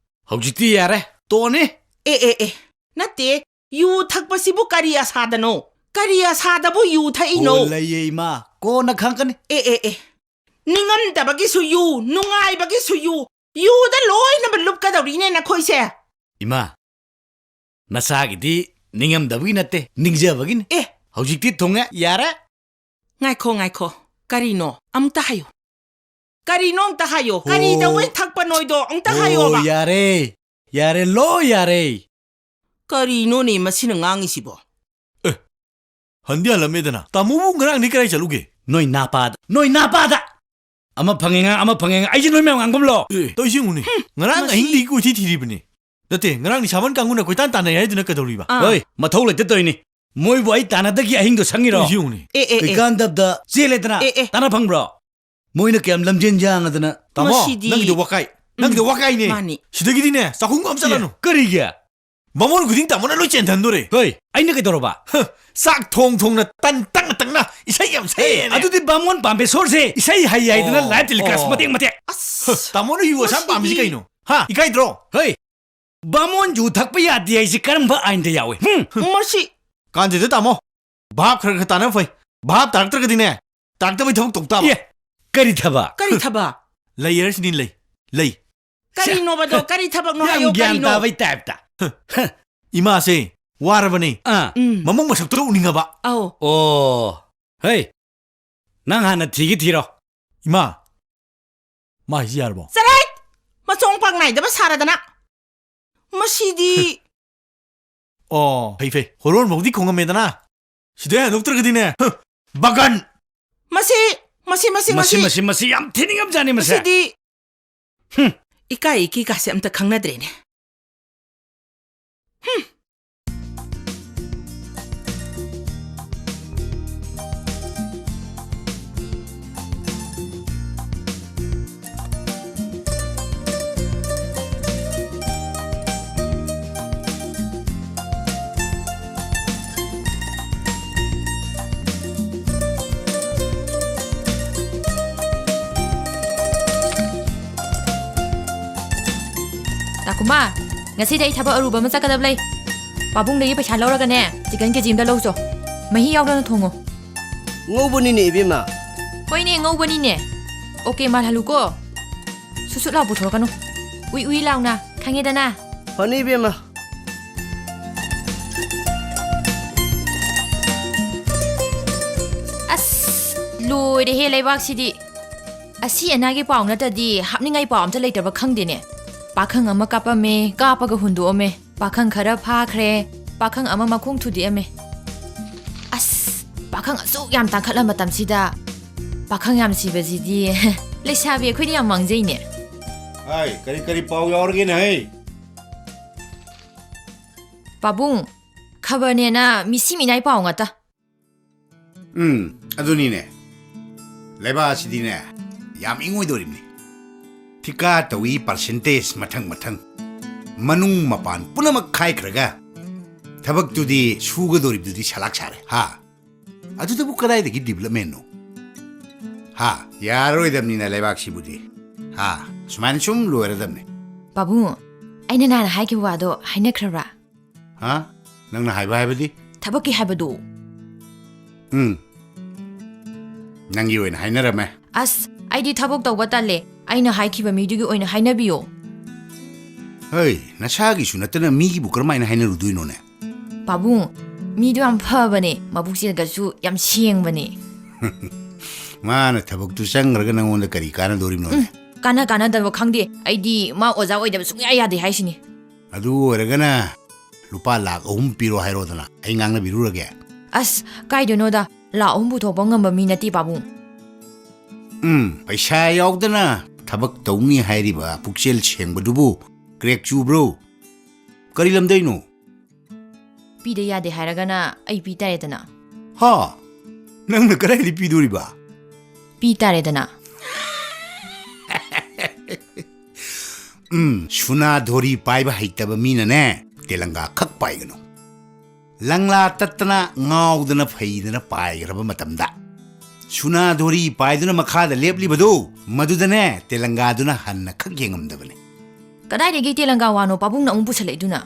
ꯍꯧꯖꯤꯛꯇꯤ ꯌꯥꯔꯦ, ꯇꯣꯛꯑꯅꯤ꯫ ꯑꯦ, ꯑꯦ, ꯑꯦ, ꯅꯠꯇꯦ, ꯌꯨ ꯊꯛꯄꯁꯤꯕꯨ ꯀꯔꯤ ꯑꯁꯥꯗꯅꯣ? ꯀꯔꯤ ꯑꯁꯥꯗꯕꯨ ꯌꯨ ꯊꯛꯏꯅꯣ? ꯑꯣ, ꯂꯩꯌꯦ, ꯏꯃꯥ, ꯀꯣꯟꯅ ꯈꯪꯉꯛꯀꯅꯤ꯫ ꯑꯦ, ꯑꯦ, ꯑꯦ, ꯅꯤꯡꯉꯝꯗꯕꯒꯤꯁꯨ ꯌꯨ, ꯅꯨꯡꯉꯥꯏꯕꯒꯤꯁꯨ ꯌꯨ, ꯌꯨꯗ ꯂꯣꯏꯅꯃꯛ ꯂꯨꯞꯀꯗꯧꯔꯤꯅꯦ ꯅꯈꯣꯏꯁꯦ꯫ ꯏꯃꯥ, ꯅꯆꯥꯒꯤꯗꯤ ꯅꯤꯡꯉꯝꯗꯕꯒꯤ ꯅꯠꯇꯦ, ꯅꯤꯡꯖꯕꯒꯤꯅꯤ꯫ ꯑꯦ! ꯍꯧꯖꯤꯛꯇꯤ ꯊꯨꯡꯉꯦ, ꯌꯥꯔꯦ꯫ ꯉꯥꯏꯈꯣ, ꯉꯥꯏꯈꯣ꯫ ꯀꯔꯤꯅꯣ? ꯑꯝꯇ ꯍꯥꯏꯌꯨ꯫ ꯀꯔꯤꯅꯣ ꯑꯝꯇ ꯍꯥꯏꯌꯣ꯫ ꯀꯔꯤ ꯑꯣ꯫ ꯇꯧꯕꯩ ꯊꯛꯄ ꯅꯣꯏꯗꯣ? ꯑꯝꯇ ꯑꯣ, ꯍꯥꯏꯌꯣꯕ꯫ ꯌꯥꯔꯦ꯫ ꯌꯥꯔꯦ, ꯂꯣꯏ ꯌꯥꯔꯦ꯫ ꯀꯔꯤꯅꯣꯅꯦ ꯃꯁꯤꯅ ꯉꯥꯡꯉꯤꯁꯤꯕꯣ? ꯑꯦ, ꯍꯟꯗꯤ ꯍꯜꯂꯝꯃꯦꯗꯅ꯫ ꯇꯥꯃꯣꯕꯨ ꯉꯔꯥꯡꯗꯤ ꯀꯗꯥꯏ ꯆꯠꯂꯨꯒꯦ? ꯅꯣꯏ ꯅꯥꯄꯥꯗ, ꯅꯣꯏ ꯅꯥꯄꯥꯗ! ꯑꯃ ꯐꯪꯉꯦ ꯉꯥꯡ, ꯑꯃ ꯐꯪꯉꯦ ꯉꯥꯡ꯫ ꯑꯩꯁꯦ ꯅꯣꯏ ꯃꯌꯥꯝ ꯉꯥꯡꯐꯝꯂꯣ? ꯑꯦ, ꯇꯧꯏꯁꯦ ꯌꯦꯡꯉꯨꯅꯦ꯫ ꯉꯔꯥꯡ ꯃꯁꯤ ꯑꯍꯤꯡꯗꯒꯤ ꯀꯣꯏꯊꯤ ꯊꯤꯔꯤꯕꯅꯦ꯫ ꯅꯠꯇꯦ, ꯉꯔꯥꯡꯗꯤ ꯁꯥꯃꯟ ꯀꯥꯡꯕꯨꯅ ꯀꯣꯏꯇꯥꯟ ꯇꯥꯟꯅꯩ ꯍꯥꯏꯗꯨꯅ ꯀꯩꯗꯧꯔꯤꯕ? ꯑꯥ꯫ ꯍꯣꯏ, ꯃꯊꯧ ꯂꯩꯇ ꯇꯧꯔꯤꯅꯤ꯫ ꯃꯣꯏꯕꯨ ꯑꯩ ꯇꯥꯟꯅꯗꯒꯤ ꯑꯍꯤꯡꯗꯣ ꯁꯪꯉꯤꯔꯣ? ꯇꯧꯏꯁꯦ ꯌꯦꯡꯉꯨꯅꯦ꯫ ꯑꯦ, ꯑꯦ, ꯑꯦ꯫ ꯀꯩꯀꯥꯟꯗꯕꯗ ꯆꯦꯜꯂꯦꯗꯅ꯫ ꯑꯦ, ꯑꯦ꯫ ꯇꯥꯟꯅ ꯐꯪꯕ꯭ꯔꯣ? ꯃꯣꯏꯅ ꯀꯌꯥꯝ ꯂꯝꯖꯦꯟ ꯌꯥꯡꯉꯗꯅ꯫ ꯇꯥꯃꯣ, ꯃꯁꯤꯗꯤ ꯅꯪꯒꯤꯗꯣ ꯋꯥꯀꯥꯏ꯫ ꯅꯪꯒꯤꯗꯣ ꯎꯝ, ꯋꯥꯀꯥꯏꯅꯦ꯫ ꯃꯥꯅꯤ꯫ ꯁꯤꯗꯒꯤꯗꯤꯅꯦ ꯆꯥꯛꯈꯨꯝꯒ ꯑꯝ ꯆꯠꯂꯅꯨ꯫ ꯑꯦ, ꯀꯔꯤꯒꯤ? ꯕꯥꯃꯣꯟ ꯈꯨꯗꯤꯡ ꯇꯥꯃꯣꯅ ꯂꯣꯏ ꯆꯦꯟꯊꯟꯗꯣꯔꯦ꯫ ꯍꯣꯏ, ꯑꯩꯅ ꯀꯩꯗꯧꯔꯕ? ꯍ, ꯆꯥꯛ ꯊꯣꯡ ꯊꯣꯡꯅ ꯇꯟ ꯇꯛꯅ ꯇꯛꯅ ꯏꯁꯩ ꯌꯥꯝ ꯁꯛꯑꯦꯅꯦ꯫ ꯑꯗꯨꯗꯤ ꯕꯥꯃꯣꯟ ꯄꯥꯝꯕꯦꯁꯣꯔꯁꯦ ꯏꯁꯩ ꯍꯩ ꯍꯥꯏꯗꯅ ꯑꯣ, live telecast ꯑꯣ꯫ ꯃꯇꯦꯛ ꯃꯇꯦꯛ꯫ ꯑꯁ, ꯍ, ꯇꯥꯃꯣꯅ ꯌꯨ ꯑꯁꯥꯝ ꯃꯁꯤꯗꯤ꯫ ꯄꯥꯝꯃꯤꯁꯤ ꯀꯩꯅꯣ? ꯍꯥ? ꯏꯀꯥꯏꯗ꯭ꯔꯣ? ꯍꯣꯏ, ꯕꯥꯃꯣꯟ ꯌꯨ ꯊꯛꯄ ꯌꯥꯗꯦ ꯍꯥꯏꯁꯤ ꯀꯔꯝꯕ ꯑꯥꯏꯟꯗ ꯌꯥꯎꯏ? ꯍꯨꯝ? ꯃꯁꯤ ꯀꯥꯟꯗꯦꯗ ꯇꯥꯃꯣ, ꯚꯥꯞ ꯈꯔ ꯈꯔ ꯇꯥꯅ ꯐꯩ꯫ ꯚꯥꯞ ꯇꯥꯔꯛꯇ꯭ꯔꯒꯗꯤꯅꯦ, ꯇꯥꯔꯛꯇꯕꯩ ꯊꯕꯛ ꯇꯧ ꯇꯥꯕ꯫ ꯑꯦ, ꯀꯔꯤ ꯊꯕꯛ? ꯀꯔꯤ ꯊꯕꯛ? ꯂꯩ ꯍꯥꯏꯔꯁꯤꯅꯤ, ꯂꯩ, ꯂꯩ꯫ ꯀꯔꯤꯅꯣꯕꯗꯣ? ꯀꯔꯤ ꯊꯕꯛꯅꯣ ꯌꯥꯝ ꯍꯥꯏꯌꯣ, ꯒ꯭ꯌꯥꯟ ꯀꯔꯤꯅꯣ? ꯇꯥꯕꯩ type ꯇ꯫ ꯍ, ꯏꯃꯥꯁꯦ ꯋꯥꯔꯕꯅꯦ꯫ ꯑꯥ꯫ ꯎꯝ꯫ ꯃꯃꯧ ꯃꯁꯛꯇꯣ ꯎꯅꯤꯡꯉꯕ꯫ ꯑꯧ꯫ ꯑꯣ, ꯍꯩ, ꯅꯪ ꯍꯥꯟꯅ ꯊꯤꯒꯤ ꯊꯤꯔꯣ꯫ ꯏꯃꯥ, ꯃꯥ ꯍꯥꯏꯁꯤ ꯌꯥꯔꯕꯣ? ꯆꯔꯥꯏꯠ! ꯃꯆꯣꯡ ꯄꯥꯛ ꯅꯥꯏꯗꯕ ꯁꯥꯔꯗꯅ꯫ ꯃꯁꯤꯗꯤ꯫ ꯑꯣ, ꯐꯩ, ꯐꯩ꯫ ꯍꯣꯔꯣꯟꯐꯧꯗꯤ ꯈꯣꯡꯉꯝꯃꯦꯗꯅ꯫ ꯁꯤꯗꯩ ꯍꯦꯟꯗꯣꯛꯇ꯭ꯔꯒꯗꯤꯅꯦ, ꯍ, ꯕꯒꯟ! ꯃꯁꯤ, ꯃꯁꯤ, ꯃꯁꯤ, ꯃꯁꯤ, ꯃꯁꯤ꯫ ꯃꯁꯤ, ꯃꯁꯤ ꯌꯥꯝ ꯊꯤꯅꯤꯡꯉꯝꯖꯥꯠꯅꯤ, ꯃꯁꯦ꯫ ꯃꯁꯤꯗꯤ꯫ ꯍꯨꯝ꯫ ꯏꯀꯥꯏ ꯏꯀꯤ ꯀꯥꯁꯦ ꯑꯝꯇ ꯈꯪꯅꯗ꯭ꯔꯦꯅꯦ꯫ ꯍꯨꯝ꯫ ꯇꯥꯀꯨꯃꯥ, ꯉꯁꯤꯗꯤ ꯑꯩ ꯊꯕꯛ ꯑꯔꯨꯕ ꯑꯃ ꯆꯠꯀꯗꯕ ꯂꯩ꯫ ꯄꯥꯕꯨꯡꯗꯒꯤ ꯄꯩꯁꯥ ꯂꯧꯔꯒꯅꯦ, chicken KG ꯑꯃꯗ ꯂꯧꯆꯣ꯫ ꯃꯍꯤ ꯌꯥꯎꯗꯅ ꯊꯣꯡꯉꯣ꯫ ꯉꯧꯕꯅꯤꯅꯦ, ꯏꯕꯦꯝꯃ꯫ ꯍꯣꯏꯅꯦ, ꯉꯧꯕꯅꯤꯅꯦ꯫ OK ꯃꯥꯜꯍꯜꯂꯨꯀꯣ꯫ ꯁꯨꯠ ꯁꯨꯠ ꯂꯥꯎ ꯄꯨꯊꯣꯔꯛꯀꯅꯨ꯫ ꯎꯏ ꯎꯏ ꯂꯥꯎꯅ, ꯈꯪꯉꯦꯗꯅ? ꯐꯅꯤ, ꯏꯕꯦꯝꯃ꯫ ꯑꯁ, ꯂꯣꯏꯔꯦꯍꯦ ꯂꯩꯕꯥꯛꯁꯤꯗꯤ꯫ ꯑꯁꯤ ꯑꯅꯥꯒꯤ ꯄꯥꯎ ꯅꯠꯇꯗꯤ ꯍꯥꯞꯅꯤꯡꯉꯥꯏ ꯄꯥꯎ ꯑꯝꯇ ꯂꯩꯇ꯭ꯔꯕ ꯈꯪꯗꯦꯅꯦ꯫ ꯄꯥꯈꯪ ꯑꯃ ꯀꯥꯞꯄꯝꯃꯦ, ꯀꯥꯞꯄꯒ ꯍꯨꯟꯗꯣꯛꯑꯝꯃꯦ꯫ ꯄꯥꯈꯪ ꯈꯔ ꯐꯥꯈ꯭ꯔꯦ, ꯄꯥꯈꯪ ꯑꯃ ꯃꯈꯣꯡ ꯊꯨꯗꯦꯛꯑꯝꯃꯦ꯫ ꯑꯁ, ꯄꯥꯈꯪ ꯑꯁꯨꯛ ꯌꯥꯝ ꯇꯥꯡꯈꯠꯂ ꯃꯇꯝꯁꯤꯗ ꯄꯥꯈꯪ ꯌꯥꯝ ꯁꯤꯕꯁꯤꯗꯤ ꯂꯩꯁꯥꯕꯤ ꯑꯩꯈꯣꯏꯅ ꯌꯥꯝ ꯃꯥꯡꯖꯩꯅꯦ꯫ ꯍꯥꯏ, ꯀꯔꯤ ꯀꯔꯤ ꯄꯥꯎ ꯌꯥꯎꯔꯒꯦꯅꯦ, ꯍꯩ? ꯄꯥꯕꯨꯡ, ꯈꯕꯔꯅꯦꯅ ꯃꯤꯁꯤ ꯃꯤꯅꯥꯏ ꯄꯥꯎ ꯉꯥꯛꯇ꯫ ꯎꯝ, ꯑꯗꯨꯅꯤꯅꯦ꯫ ꯂꯩꯕꯥꯛ ꯑꯁꯤꯗꯤꯅꯦ, ꯌꯥꯝ ꯏꯪꯉꯣꯏꯗꯧꯔꯤꯕꯅꯤ꯫ ꯊꯤꯀꯥ ꯇꯧꯏ, ꯄꯥꯔꯁꯦꯟꯇꯦꯖ ꯃꯊꯪ ꯃꯊꯪ꯫ ꯃꯅꯨꯡ ꯃꯄꯥꯟ ꯄꯨꯝꯅꯃꯛ ꯈꯥꯏꯈ꯭ꯔꯒ ꯊꯕꯛꯇꯨꯗꯤ ꯁꯨꯒꯗꯧꯔꯤꯕꯗꯨꯗꯤ ꯁꯂꯥꯛ ꯁꯥꯔꯦ, ꯍꯥ? ꯑꯗꯨꯗꯕꯨ ꯀꯗꯥꯏꯗꯒꯤ ꯗꯤꯕꯂꯞꯃꯦꯟꯅꯣ? ꯍꯥ? ꯌꯥꯔꯔꯣꯏꯗꯕꯅꯤꯅ ꯂꯩꯕꯥꯛꯁꯤꯕꯨꯗꯤ꯫ ꯍꯥ? ꯁꯨꯃꯥꯏꯅ ꯁꯨꯝ ꯂꯣꯏꯔꯗꯕꯅꯤ꯫ ꯄꯥꯕꯨꯡ, ꯑꯩꯅ ꯅꯍꯥꯟ ꯍꯥꯏꯈꯤꯕ ꯋꯥꯗꯣ ꯍꯥꯏꯅꯈ꯭ꯔꯕ꯭ꯔꯥ? ꯍꯥ? ꯅꯪꯅ ꯍꯥꯏꯕ ꯍꯥꯏꯕꯗꯤ? ꯊꯕꯛꯀꯤ ꯍꯥꯏꯕꯗꯨ꯫ ꯎꯝ꯫ ꯅꯪꯒꯤ ꯑꯣꯏꯅ ꯍꯥꯏꯅꯔꯝꯃꯦ꯫ ꯑꯁ, ꯑꯩꯗꯤ ꯊꯕꯛ ꯇꯧꯕ ꯇꯜꯂꯦ꯫ ꯑꯩꯅ ꯍꯥꯏꯈꯤꯕ ꯃꯤꯗꯨꯒꯤ ꯑꯣꯏꯅ ꯍꯥꯏꯅꯕꯤꯌꯣ꯫ ꯍꯩ, ꯅꯁꯥꯒꯤꯁꯨ ꯅꯠꯇꯅ ꯃꯤꯒꯤꯕꯨ ꯀꯔꯝꯍꯥꯏꯅ ꯍꯥꯏꯅꯔꯨꯗꯣꯏꯅꯣꯅꯦ? ꯄꯥꯕꯨꯡ, ꯃꯤꯗꯣ ꯌꯥꯝ ꯐꯕꯅꯦ, ꯃꯕꯨꯛꯆꯦꯜꯒꯁꯨ ꯌꯥꯝ ꯁꯦꯡꯕꯅꯦ꯫ ꯃꯥꯅ ꯊꯕꯛꯇꯨ ꯆꯪꯈ꯭ꯔꯒ ꯅꯪꯉꯣꯟꯗ ꯀꯔꯤ ꯀꯥꯟꯅꯗꯣꯔꯤꯕꯅꯣꯅꯦ? ꯎꯝ, ꯀꯥꯟꯅ ꯀꯥꯟꯅꯗꯕ ꯈꯪꯗꯦ꯫ ꯑꯩꯗꯤ ꯃꯥ ꯑꯣꯖꯥ ꯑꯣꯏꯗꯕ ꯁꯨꯡꯌꯥ ꯌꯥꯗꯦ ꯍꯥꯏꯁꯤꯅꯤ꯫ ꯑꯗꯨ ꯑꯣꯏꯔꯒꯅ ꯂꯨꯄꯥ ꯂꯥꯈ ꯑꯍꯨꯝ ꯄꯤꯔꯣ ꯍꯥꯏꯔꯣꯗꯅ, ꯑꯩ ꯉꯥꯡꯅꯕꯤꯔꯨꯔꯒꯦ꯫ ꯑꯁ, ꯀꯥꯏꯗꯩꯅꯣꯗ, ꯂꯥꯈ ꯑꯍꯨꯝ ꯄꯨꯊꯣꯛꯄ ꯉꯝꯕ ꯃꯤ ꯅꯠꯇꯦ, ꯄꯥꯕꯨꯡ꯫ ꯎꯝ, ꯄꯩꯁꯥ ꯌꯥꯎꯗꯅ ꯊꯕꯛ ꯇꯧꯅꯤ ꯍꯥꯏꯔꯤꯕ ꯄꯨꯛꯆꯦꯜ ꯁꯦꯡꯕꯗꯨꯕꯨ ꯀ꯭ꯔꯦꯛ ꯆꯨꯕ꯭ꯔꯣ? ꯀꯔꯤ ꯂꯝꯗꯩꯅꯣ? ꯄꯤꯗ ꯌꯥꯗꯦ ꯍꯥꯏꯔꯒꯅ ꯑꯩ ꯄꯤ ꯇꯥꯔꯦꯗꯅ꯫ ꯍꯥ? ꯅꯪꯅ ꯀꯗꯥꯏꯗ ꯄꯤꯗꯣꯔꯤꯕ? ꯄꯤ ꯇꯥꯔꯦꯗꯅ꯫ ꯎꯝ, ꯁꯨꯅꯥ ꯙꯣꯔꯤ ꯄꯥꯏꯕ ꯍꯩꯇꯕ ꯃꯤꯅꯅꯦ, ꯇꯦꯂꯪꯒꯥ ꯈꯛ ꯄꯥꯏꯒꯅꯨ꯫ ꯂꯪꯂꯥ ꯇꯠꯇꯅ, ꯉꯥꯎꯗꯅ, ꯐꯩꯗꯅ ꯄꯥꯏꯈ꯭ꯔꯕ ꯃꯇꯝꯗ, ꯁꯨꯅꯥ ꯙꯣꯔꯤ ꯄꯥꯏꯗꯨꯅ ꯃꯈꯥꯗ ꯂꯦꯞꯂꯤꯕꯗꯨ, ꯃꯗꯨꯗꯅꯦ ꯇꯦꯂꯪꯒꯥꯗꯨꯅ ꯍꯟꯅ ꯈꯛ ꯌꯦꯡꯉꯝꯗꯕꯅꯤ꯫ ꯀꯗꯥꯏꯗꯒꯤ ꯇꯦꯂꯪꯒꯥ ꯋꯥꯅꯣ ꯄꯥꯕꯨꯡꯅ ꯑꯃꯨꯛ ꯄꯨꯁꯜꯂꯛꯏꯗꯨꯅ?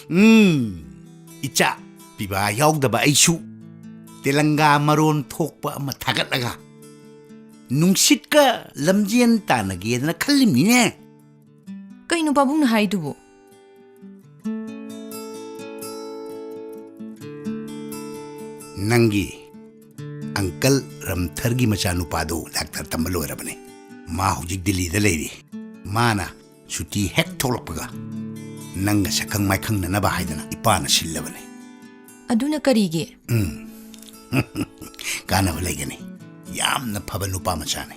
ꯎꯝ, ꯏꯆꯥ, ꯄꯤꯕꯥ ꯌꯥꯎꯗꯕ ꯑꯩꯁꯨ ꯇꯦꯂꯪꯒꯥ ꯃꯔꯣꯟ ꯊꯣꯛꯄ ꯑꯃ ꯊꯥꯒꯠꯂꯒ ꯅꯨꯡꯁꯤꯠꯀ ꯂꯝꯖꯦꯟ ꯇꯥꯟꯅꯒꯦꯗꯅ ꯈꯜꯂꯤꯝꯅꯤꯅꯦ꯫ ꯀꯩꯅꯣ ꯄꯥꯕꯨꯡꯅ ꯍꯥꯏꯗꯨꯕꯨ? ꯅꯪꯒꯤ ꯑꯪꯀꯜ ꯔꯝꯊꯔꯒꯤ ꯃꯆꯥꯅꯨꯄꯥꯗꯨ ꯗꯥꯛꯇꯔ ꯇꯝꯕ ꯂꯣꯏꯔꯕꯅꯦ꯫ ꯃꯥ ꯍꯧꯖꯤꯛ ꯗꯤꯜꯂꯤꯗ ꯂꯩꯔꯤ꯫ ꯃꯥꯅ ꯁꯨꯇꯤ ꯍꯦꯛ ꯊꯣꯛꯂꯛꯄꯒ ꯅꯪꯒ ꯁꯛꯈꯪ ꯃꯥꯏꯈꯪꯅꯅꯕ ꯍꯥꯏꯗꯅ ꯏꯄꯥꯅ ꯁꯤꯜꯂꯕꯅꯦ꯫ ꯑꯗꯨꯅ ꯀꯔꯤꯒꯤ? ꯎꯝ꯫ ꯀꯥꯟꯅꯕ ꯂꯩꯒꯅꯤ꯫ ꯌꯥꯝꯅ ꯐꯕ ꯅꯨꯄꯥ ꯃꯆꯥꯅꯤ꯫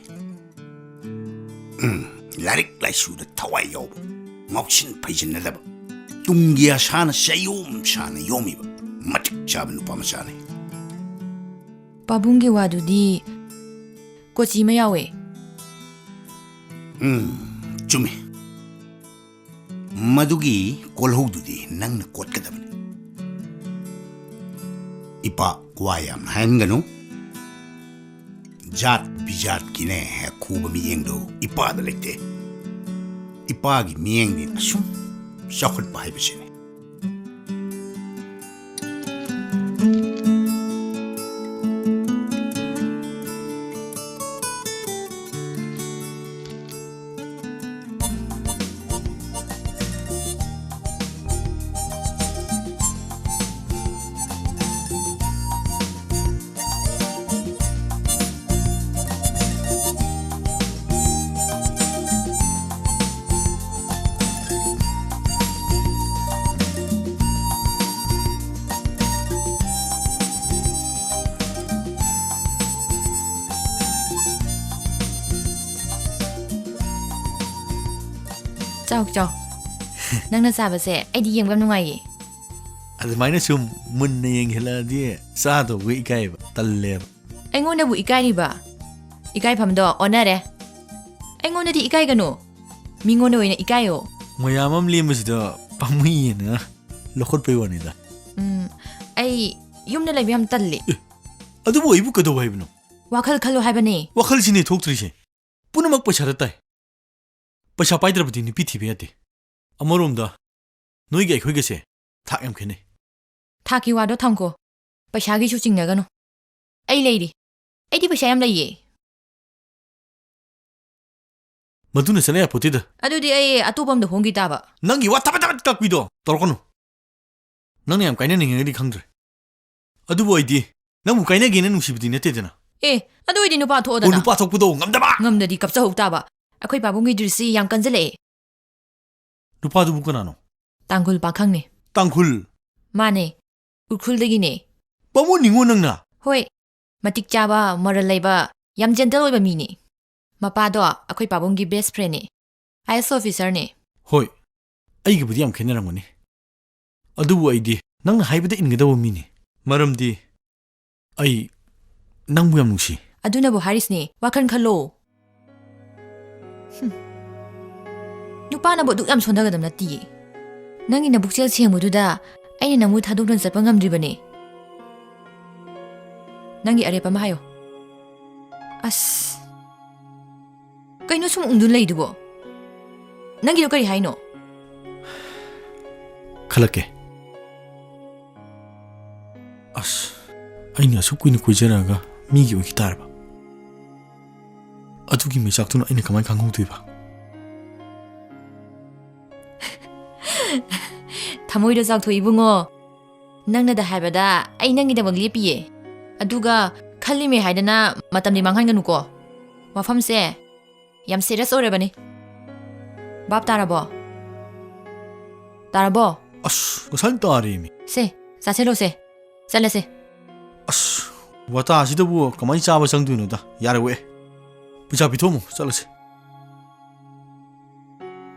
ꯎꯝ, ꯂꯥꯏꯔꯤꯛ ꯂꯥꯏꯁꯨꯗ ꯊꯋꯥꯏ ꯌꯥꯎꯕ, ꯉꯥꯎꯁꯤꯟ ꯐꯩꯖꯤꯟꯅꯗꯕ, ꯇꯨꯡꯒꯤ ꯑꯁꯥꯅ ꯆꯌꯣꯝ ꯁꯥꯅ ꯌꯣꯝꯃꯤꯕ ꯃꯇꯤꯛ ꯆꯥꯕ ꯅꯨꯄꯥ ꯃꯆꯥꯅꯤ꯫ ꯄꯥꯕꯨꯡꯒꯤ ꯋꯥꯗꯨꯗꯤ ꯀꯣꯆꯤ ꯑꯃ ꯌꯥꯎꯋꯦ꯫ ꯎꯝ, ꯆꯨꯝꯃꯤ꯫ ꯃꯗꯨꯒꯤ ꯀꯣꯜꯍꯧꯗꯨꯗꯤ ꯅꯪꯅ ꯀꯣꯠꯀꯗꯕꯅꯤ꯫ ꯏꯄꯥ ꯋꯥ ꯌꯥꯝꯅ ꯍꯥꯏꯍꯟꯒꯅꯨ꯫ ꯖꯥꯠ ꯕꯤꯖꯥꯠꯀꯤꯅꯦ ꯈꯨꯕ ꯃꯤꯠꯌꯦꯡꯗꯨ ꯏꯄꯥꯗ ꯂꯩꯇꯦ꯫ ꯏꯄꯥꯒꯤ ꯃꯤꯠꯌꯦꯡꯗꯤ ꯑꯁꯨꯝ ꯆꯥꯎꯈꯠꯄ ꯍꯥꯏꯕꯁꯤꯅꯤ꯫ ꯆꯥꯎ, ꯆꯥꯎ꯫ ꯅꯪꯅ ꯆꯥꯕꯁꯦ ꯑꯩꯗꯤ ꯌꯦꯡꯕ ꯌꯥꯝ ꯅꯨꯡꯉꯥꯏꯌꯦ꯫ ꯑꯗꯨꯃꯥꯏꯅ ꯁꯨꯝ ꯃꯨꯟꯅ ꯌꯦꯡꯁꯤꯜꯂꯛꯑꯗꯤ ꯆꯥꯗꯧꯕ ꯏꯀꯥꯏꯕ, ꯇꯜꯂꯦꯕ꯫ ꯑꯩꯉꯣꯟꯗꯕꯨ ꯏꯀꯥꯏꯔꯤꯕ? ꯏꯀꯥꯏꯐꯝꯗꯣ ꯑꯣꯟꯅꯔꯦ꯫ ꯑꯩꯉꯣꯟꯗꯗꯤ ꯏꯀꯥꯏꯒꯅꯨ, ꯃꯤꯉꯣꯟꯗ ꯑꯣꯏꯅ ꯏꯀꯥꯏꯌꯣ꯫ ꯃꯌꯥꯝ ꯑꯃ ꯂꯦꯝꯕꯁꯤꯗ ꯄꯥꯝꯃꯨꯏꯌꯦꯅ ꯂꯧꯈꯠꯄꯩ ꯋꯥꯅꯤꯗ꯫ ꯎꯝ, ꯑꯩ ꯌꯨꯝꯗ ꯂꯩꯕ ꯌꯥꯝ ꯇꯜꯂꯦ꯫ ꯑꯦ, ꯑꯗꯨꯕꯨ ꯑꯩꯕꯨ ꯀꯩꯗꯧ ꯍꯥꯏꯕꯅꯣ? ꯋꯥꯈꯜ ꯈꯜꯂꯣ ꯍꯥꯏꯕꯅꯦ꯫ ꯋꯥꯈꯜꯁꯤꯅꯦ ꯊꯣꯛꯇ꯭ꯔꯤꯁꯦ꯫ ꯄꯨꯝꯅꯃꯛ ꯄꯩꯁꯥꯗ ꯇꯥꯏ꯫ ꯄꯩꯁꯥ ꯄꯥꯏꯗ꯭ꯔꯕꯗꯤ ꯅꯨꯄꯤ ꯊꯤꯕ ꯌꯥꯗꯦ꯫ ꯑꯃꯔꯣꯝꯗ ꯅꯣꯏꯒ ꯑꯩꯈꯣꯏꯒꯁꯦ ꯊꯥꯛ ꯌꯥꯝ ꯈꯦꯠꯅꯩ꯫ ꯊꯥꯛꯀꯤ ꯋꯥꯗꯣ ꯊꯝꯈꯣ, ꯄꯩꯁꯥꯒꯤꯁꯨ ꯆꯤꯡꯅꯒꯅꯨ꯫ ꯑꯩ ꯂꯩꯔꯤ, ꯑꯩꯗꯤ ꯄꯩꯁꯥ ꯌꯥꯝ ꯂꯩꯌꯦ꯫ ꯃꯗꯨꯅ ꯆꯠꯅ ꯌꯥꯄꯣꯠꯇꯦꯗ꯫ ꯑꯗꯨꯗꯤ ꯑꯩ ꯑꯇꯣꯞꯄ ꯑꯝꯗ ꯍꯣꯡꯈꯤ ꯇꯥꯕ꯫ ꯅꯪꯒꯤ ꯋꯥ ꯊꯕꯠ ꯊꯕꯠ ꯀꯛꯄꯤꯗꯣ ꯇꯧꯔꯛꯀꯅꯨ꯫ ꯅꯪꯅ ꯌꯥꯝ ꯀꯥꯏꯅꯅꯤꯡꯉꯒꯗꯤ ꯈꯪꯗ꯭ꯔꯦ꯫ ꯑꯗꯨꯕꯨ ꯑꯩꯗꯤ ꯅꯪꯕꯨ ꯀꯥꯏꯅꯒꯦꯅ ꯅꯨꯡꯁꯤꯕꯗꯤ ꯅꯠꯇꯦꯗꯅ꯫ ꯑꯦ, ꯑꯗꯨ ꯑꯣꯏꯗꯤ ꯅꯨꯄꯥ ꯑꯣ, ꯊꯣꯛꯑꯣꯗꯅ꯫ ꯅꯨꯄꯥ ꯊꯣꯛꯄꯗꯣ ꯉꯝꯗꯕ! ꯉꯝꯗꯗꯤ ꯀꯞꯆꯍꯧ ꯇꯥꯕ꯫ ꯑꯩꯈꯣꯏ ꯄꯥꯕꯨꯡꯒꯤ ꯗ꯭ꯔꯤꯁꯇꯤ ꯌꯥꯝ ꯀꯟꯖꯜꯂꯛꯑꯦ꯫ ꯅꯨꯄꯥꯗꯨꯕꯨ ꯀꯅꯥꯅꯣ? ꯇꯥꯡꯈꯨꯜ ꯄꯥꯈꯪꯅꯦ꯫ ꯇꯥꯡꯈꯨꯜ? ꯃꯥꯅꯦ, ꯎꯈ꯭ꯔꯨꯜꯗꯒꯤꯅꯦ꯫ ꯕꯥꯃꯣꯟ ꯅꯤꯉꯣ ꯅꯪꯅ? ꯍꯣꯏ, ꯃꯇꯤꯛ ꯆꯥꯕ, ꯃꯔꯜ ꯂꯩꯕ, ꯌꯥꯝ ꯖꯦꯟꯇꯜ ꯑꯣꯏꯕ ꯃꯤꯅꯦ꯫ ꯃꯄꯥꯗꯣ ꯑꯩꯈꯣꯏ ꯄꯥꯕꯨꯡꯒꯤ ꯕꯦꯁ ꯐ꯭ꯔꯦꯟꯅꯦ, ꯑꯥꯏ ꯑꯦꯁ ꯑꯣꯐꯤꯁꯔꯅꯦ꯫ ꯍꯣꯏ, ꯑꯩꯒꯕꯨꯗꯤ ꯌꯥꯝ ꯈꯦꯠꯅꯔꯝꯒꯅꯤ꯫ ꯑꯗꯨꯕꯨ ꯑꯩꯗꯤ ꯅꯪꯅ ꯍꯥꯏꯕꯗ ꯏꯟꯒꯗꯕ ꯃꯤꯅꯤ꯫ ꯃꯔꯝꯗꯤ ꯑꯩ ꯅꯪꯕꯨ ꯌꯥꯝ ꯅꯨꯡꯁꯤ꯫ ꯑꯗꯨꯅꯕꯨ ꯍꯥꯏꯔꯤꯁꯤꯅꯦ, ꯋꯥꯈꯜ ꯈꯜꯂꯣ꯫ ꯍꯨꯝ꯫ ꯅꯨꯄꯥꯅꯕꯨ ꯑꯗꯨꯛ ꯌꯥꯝ ꯁꯣꯟꯊꯒꯗꯕ ꯅꯠꯇꯤꯌꯦ꯫ ꯅꯪꯒꯤ ꯅꯕꯨꯛꯆꯦꯜ ꯁꯦꯡꯕꯗꯨꯗ ꯑꯩꯅ ꯅꯪꯕꯨ ꯊꯥꯗꯣꯛꯇꯨꯅ ꯆꯠꯄ ꯉꯝꯗ꯭ꯔꯤꯕꯅꯦ꯫ ꯅꯪꯒꯤ ꯑꯔꯦꯞꯄ ꯑꯃ ꯍꯥꯏꯌꯣ꯫ ꯑꯁ꯫ ꯀꯩꯅꯣ ꯁꯨꯝ ꯎꯪꯗꯨꯅ ꯂꯩꯗꯨꯕꯣ? ꯅꯪꯒꯤꯗꯣ ꯀꯔꯤ ꯍꯥꯏꯅꯣ? ꯈꯜꯂꯛꯀꯦ꯫ ꯑꯁ, ꯑꯩꯅ ꯑꯁꯨꯛ ꯀꯨꯏꯅ ꯀꯣꯏꯖꯔꯛꯑꯒ ꯃꯤꯒꯤ ꯑꯣꯏꯈꯤ ꯇꯥꯔꯕ? ꯑꯗꯨꯒꯤ ꯃꯩꯆꯥꯛꯇꯨꯅ ꯑꯩꯅ ꯀꯃꯥꯏꯅ ꯈꯪꯍꯧꯗꯣꯏꯕ? ꯊꯃꯣꯏꯗꯣ ꯆꯥꯎꯊꯣꯛ ꯏꯕꯨꯡꯉꯣ꯫ ꯅꯪꯅꯗ ꯍꯥꯏꯕꯗ ꯑꯩ ꯅꯪꯒꯤꯗꯃꯛ ꯂꯦꯞꯄꯤꯌꯦ꯫ ꯑꯗꯨꯒ ꯈꯜꯂꯤꯃꯦ ꯍꯥꯏꯗꯅ ꯃꯇꯝꯗꯤ ꯃꯥꯡꯍꯟꯒꯅꯨꯀꯣ꯫ ꯋꯥꯐꯝꯁꯦ ꯌꯥꯝ serious ꯑꯣꯏꯔꯕꯅꯤ꯫ ꯚꯥꯞ ꯇꯥꯔꯕꯣ? ꯇꯥꯔꯕꯣ? ꯑꯁ, ꯉꯁꯥꯏꯅ ꯇꯥꯔꯦꯃꯤ꯫ ꯁꯦ, ꯆꯥꯁꯤꯜꯂꯣꯁꯦ꯫ ꯆꯠꯂꯁꯦ꯫ ꯑꯁ, ꯋꯥꯇꯥꯁꯤꯗꯕꯨ ꯀꯃꯥꯏꯅ ꯆꯥꯕ ꯆꯪꯗꯣꯏꯅꯣꯗ? ꯌꯥꯔꯦ ꯋꯦ꯫ ꯄꯩꯁꯥ ꯄꯤꯊꯣꯛꯑꯝꯃꯣ, ꯆꯠꯂꯁꯦ꯫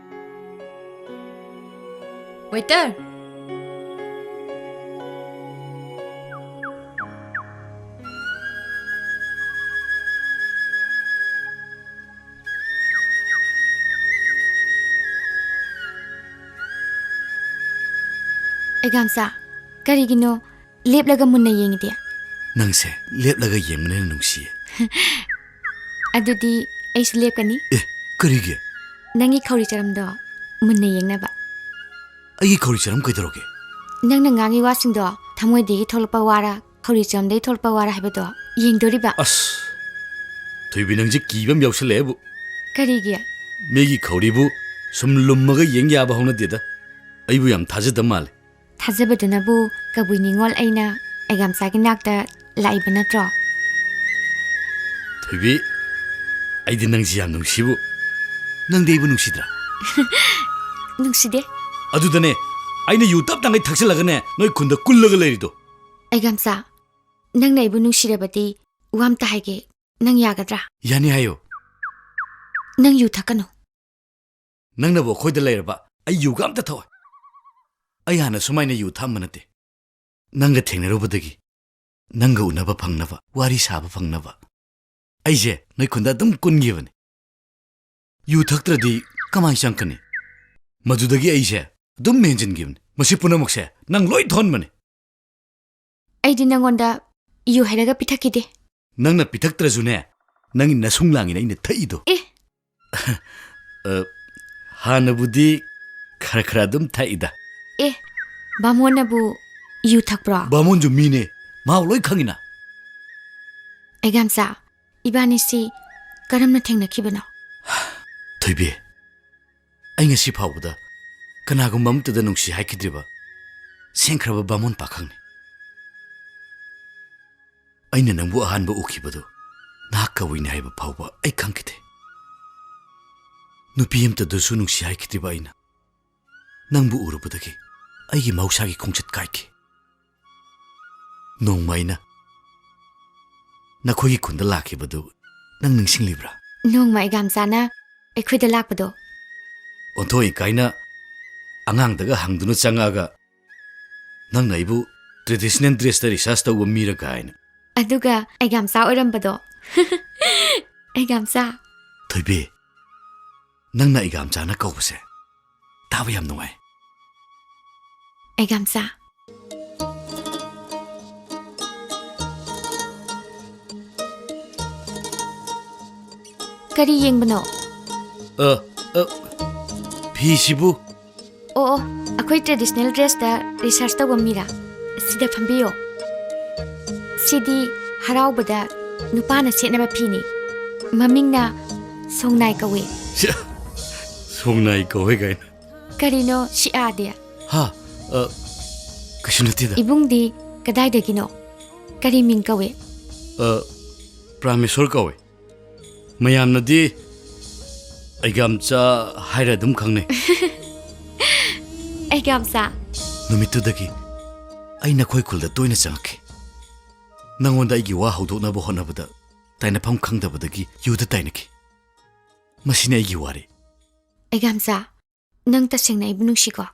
Waiter! ꯑꯩꯒꯥꯝꯆꯥ, ꯀꯔꯤꯒꯤꯅꯣ ꯂꯦꯞꯂꯒ ꯃꯨꯟꯅ ꯌꯦꯡꯉꯤꯗꯤ? ꯅꯪꯁꯦ ꯂꯦꯞꯂꯒ ꯌꯦꯡꯕꯅ ꯍꯦꯟꯅ ꯅꯨꯡꯁꯤꯌꯦ꯫ ꯑꯗꯨꯗꯤ ꯑꯩꯁꯨ ꯂꯦꯞꯀꯅꯤ꯫ ꯑꯦ, ꯀꯔꯤꯒꯤ? ꯅꯪꯒꯤ ꯈꯧꯔꯤ ꯆꯔꯝꯗꯣ ꯃꯨꯟꯅ ꯌꯦꯡꯅꯕ꯫ ꯑꯩꯒꯤ ꯈꯧꯔꯤ ꯆꯔꯝ ꯀꯩꯗꯧꯔꯒꯦ? ꯅꯪꯅ ꯉꯥꯡꯉꯤ ꯋꯥꯁꯤꯡꯗꯣ ꯊꯃꯣꯏꯗꯒꯤ ꯊꯣꯛꯂꯛꯄ ꯋꯥꯔ, ꯈꯧꯔꯤ ꯆꯔꯝꯗꯒꯤ ꯊꯣꯛꯂꯛꯄ ꯋꯥꯔ ꯍꯥꯏꯕꯗꯣ ꯌꯦꯡꯗꯣꯔꯤꯕ꯫ ꯑꯁ, ꯊꯣꯏꯕꯤ, ꯅꯪꯁꯦ ꯀꯤꯕ ꯑꯃ ꯌꯥꯎꯁꯜꯂꯛꯑꯦꯕꯨ꯫ ꯀꯔꯤꯒꯤ? ꯃꯤꯒꯤ ꯈꯧꯔꯤꯕꯨ ꯁꯨꯝ ꯂꯨꯝꯃꯒ ꯌꯦꯡ ꯌꯥꯕ ꯍꯧꯅꯗꯦꯗ꯫ ꯑꯩꯕꯨ ꯌꯥꯝ ꯊꯥꯖꯗꯕ ꯃꯥꯜꯂꯦ꯫ ꯊꯥꯖꯕꯗꯨꯅꯕꯨ ꯀꯕꯨꯏ ꯅꯤꯉꯣꯜ ꯑꯩꯅ ꯑꯩꯒꯥꯝꯆꯥꯒꯤ ꯅꯥꯛꯇ ꯂꯥꯛꯏꯕ ꯅꯠꯇ꯭ꯔꯣ? ꯊꯣꯏꯕꯤ, ꯑꯩꯗꯤ ꯅꯪꯁꯤ ꯌꯥꯝ ꯅꯨꯡꯁꯤꯕꯨ꯫ ꯅꯪꯗꯤ ꯑꯩꯕꯨ ꯅꯨꯡꯁꯤꯗ꯭ꯔꯥ? ꯅꯨꯡꯁꯤꯗꯦ꯫ ꯑꯗꯨꯗꯅꯦ ꯑꯩꯅ ꯌꯨ ꯇꯞ ꯇꯥꯡꯒꯩ ꯊꯛꯆꯜꯂꯒꯅꯦ ꯅꯣꯏ ꯈꯨꯟꯗ ꯀꯨꯜꯂꯒ ꯂꯩꯔꯤꯗꯣ꯫ ꯑꯩꯒꯥꯝꯆꯥ, ꯅꯪꯅ ꯑꯩꯕꯨ ꯅꯨꯡꯁꯤꯔꯕꯗꯤ ꯋꯥ ꯑꯝꯇ ꯍꯥꯏꯒꯦ, ꯅꯪ ꯌꯥꯒꯗ꯭ꯔꯥ? ꯌꯥꯅꯤ ꯍꯥꯏꯌꯨ꯫ ꯅꯪ ꯌꯨ ꯊꯛꯀꯅꯨ꯫ ꯅꯪꯅꯕꯨ ꯑꯩꯈꯣꯏꯗ ꯂꯩꯔꯕ, ꯑꯩ ꯌꯨꯒ ꯑꯝꯇ ꯊꯛꯑꯣꯏ꯫ ꯑꯩ ꯍꯥꯟꯅ ꯁꯨꯃꯥꯏꯅ ꯌꯨ ꯊꯛꯑꯝꯕ ꯅꯠꯇꯦ꯫ ꯅꯪꯒ ꯊꯦꯡꯅꯔꯨꯕꯗꯒꯤ, ꯅꯪꯒ ꯎꯅꯕ ꯐꯪꯅꯕ, ꯋꯥꯔꯤ ꯁꯥꯕ ꯐꯪꯅꯕ, ꯑꯩꯁꯦ ꯅꯣꯏ ꯈꯨꯟꯗ ꯑꯗꯨꯝ ꯀꯨꯟꯈꯤꯕꯅꯤ꯫ ꯌꯨ ꯊꯛꯇ꯭ꯔꯗꯤ ꯀꯃꯥꯏ ꯆꯪꯀꯅꯤ? ꯃꯗꯨꯗꯒꯤ ꯑꯩꯁꯦ ꯑꯗꯨꯝ ꯍꯦꯟꯖꯤꯟꯈꯤꯕꯅꯤ꯫ ꯃꯁꯤ ꯄꯨꯝꯅꯃꯛꯁꯦ ꯅꯪ ꯂꯣꯏ ꯊꯣꯛꯍꯟꯕꯅꯤ꯫ ꯑꯩꯗꯤ ꯅꯪꯉꯣꯟꯗ ꯌꯨ ꯍꯩꯔꯒ ꯄꯤꯊꯛꯈꯤꯗꯦ꯫ ꯅꯪꯅ ꯄꯤꯊꯛꯇ꯭ꯔꯁꯨꯅꯦ, ꯅꯪꯒꯤ ꯅꯁꯨꯡ ꯂꯥꯡꯉꯤꯅ ꯑꯩꯅ ꯊꯛꯏꯗꯣ꯫ ꯑꯦ꯫ ꯑ, ꯍꯥꯟꯅꯕꯨꯗꯤ ꯈꯔ ꯈꯔ ꯑꯗꯨꯝ ꯊꯛꯏꯗ꯫ ꯑꯦ, ꯕꯥꯃꯣꯟꯅꯕꯨ ꯌꯨ ꯊꯛꯄ꯭ꯔꯣ? ꯕꯥꯃꯣꯟꯁꯨ ꯃꯤꯅꯦ, ꯃꯍꯥꯛ ꯂꯣꯏ ꯈꯪꯉꯤꯅ꯫ ꯑꯩꯒꯥꯝꯆꯥ, ꯏꯕꯥꯅꯤꯁꯤ ꯀꯔꯝꯅ ꯊꯦꯡꯅꯈꯤꯕꯅꯣ? ꯊꯣꯏꯕꯤ, ꯑꯩ ꯉꯁꯤ ꯐꯥꯎꯕꯗ ꯀꯅꯥꯒꯨꯝꯕ ꯑꯃꯠꯇꯗ ꯅꯨꯡꯁꯤ ꯍꯥꯏꯈꯤꯗ꯭ꯔꯤꯕ ꯁꯦꯡꯈ꯭ꯔꯕ ꯕꯥꯃꯣꯟ ꯄꯥꯈꯪꯅꯤ꯫ ꯑꯩꯅ ꯅꯪꯕꯨ ꯑꯍꯥꯟꯕ ꯎꯈꯤꯕꯗꯨ ꯅꯍꯥꯛ ꯀꯕꯨꯏꯅꯤ ꯍꯥꯏꯕ ꯐꯥꯎꯕ ꯑꯩ ꯈꯪꯈꯤꯗꯦ꯫ ꯅꯨꯄꯤ ꯑꯃꯠꯇꯗꯁꯨ ꯅꯨꯡꯁꯤ ꯍꯥꯏꯈꯤꯗ꯭ꯔꯤꯕ ꯑꯩꯅ ꯅꯪꯕꯨ ꯎꯔꯨꯕꯗꯒꯤ ꯑꯩꯒꯤ ꯃꯍꯧꯁꯥꯒꯤ ꯈꯣꯡꯆꯠ ꯀꯥꯏꯈꯤ꯫ ꯅꯣꯡꯃ ꯑꯩꯅ ꯅꯈꯣꯏꯒꯤ ꯈꯨꯟꯗ ꯂꯥꯛꯈꯤꯕꯗꯨ ꯅꯪ ꯅꯤꯡꯁꯤꯡꯂꯤꯕ꯭ꯔꯥ? ꯅꯣꯡꯃ ꯑꯩꯒꯥꯝꯆꯥꯅ ꯑꯩꯈꯣꯏꯗ ꯂꯥꯛꯄꯗꯣ꯫ ꯑꯣꯟꯊꯣꯛ ꯏꯀꯥꯏꯅ ꯑꯉꯥꯡꯗꯒ ꯍꯪꯗꯨꯅ ꯆꯪꯉꯛꯑꯒ, "ꯅꯪꯅ ꯑꯩꯕꯨ traditional dressꯇ research ꯇꯧꯕ ꯃꯤꯔ?" ꯀꯥꯏꯅ꯫ ꯑꯗꯨꯒ ꯑꯩꯒꯥꯝꯆꯥ ꯑꯣꯏꯔꯝꯕꯗꯣ꯫ ꯑꯩꯒꯥꯝꯆꯥ꯫ ꯊꯣꯏꯕꯤ, ꯅꯪꯅ ꯑꯩꯒꯥꯝꯆꯥꯅ ꯀꯧꯕꯁꯦ ꯇꯥꯕ ꯌꯥꯝ ꯅꯨꯡꯉꯥꯏ꯫ ꯑꯩꯒꯥꯝꯆꯥ꯫ ꯀꯔꯤ ꯌꯦꯡꯕꯅꯣ? ꯑ, ꯑ, ꯐꯤꯁꯤꯕꯨ? ꯑꯣ, ꯑꯣ, ꯑꯩꯈꯣꯏ traditional dressꯇ research ꯇꯧꯕ ꯃꯤꯔꯥ? ꯁꯤꯗ ꯐꯝꯕꯤꯌꯣ꯫ ꯁꯤꯗꯤ ꯍꯔꯥꯎꯕꯗ ꯅꯨꯄꯥꯅ ꯁꯦꯠꯅꯕ ꯐꯤꯅꯤ꯫ ꯃꯃꯤꯡꯅ ꯁꯣꯡꯅꯥꯏ ꯀꯧꯏ꯫ ꯁꯤ-, ꯁꯣꯡꯅꯥꯏ ꯀꯧꯋꯦ ꯀꯥꯏꯅ꯫ ꯀꯔꯤꯅꯣ ꯁꯤ ꯑꯥꯗꯤ? ꯍꯥ, ꯑ, ꯀꯩꯁꯨ ꯅꯠꯇꯦꯗ꯫ ꯏꯕꯨꯡꯗꯤ ꯀꯗꯥꯏꯗꯒꯤꯅꯣ? ꯀꯔꯤ ꯃꯤꯡ ꯀꯧꯏ? ꯑ, ꯄ꯭ꯔꯥꯃꯦꯁꯣꯔ ꯀꯧꯏ꯫ ꯃꯌꯥꯝꯅꯗꯤ ꯑꯩꯒꯥꯝꯆꯥ ꯍꯥꯏꯔ ꯑꯗꯨꯝ ꯈꯪꯅꯩ꯫ ꯑꯩꯒꯥꯝꯆꯥ꯫ ꯅꯨꯃꯤꯠꯇꯨꯗꯒꯤ ꯑꯩ ꯅꯈꯣꯏ ꯈꯨꯜꯗ ꯇꯣꯏꯅ ꯆꯪꯉꯛꯈꯤ꯫ ꯅꯉꯣꯟꯗ ꯑꯩꯒꯤ ꯋꯥ ꯍꯧꯗꯣꯛꯅꯕ ꯍꯣꯠꯅꯕꯗ ꯇꯥꯏꯅꯐꯝ ꯈꯪꯗꯕꯗꯒꯤ ꯌꯨꯗ ꯇꯥꯏꯅꯈꯤ꯫ ꯃꯁꯤꯅꯤ ꯑꯩꯒꯤ ꯋꯥꯔꯤ꯫ ꯑꯩꯒꯥꯝꯆꯥ, ꯅꯪ ꯇꯁꯦꯡꯅ ꯑꯩꯕꯨ ꯅꯨꯡꯁꯤꯀꯣ?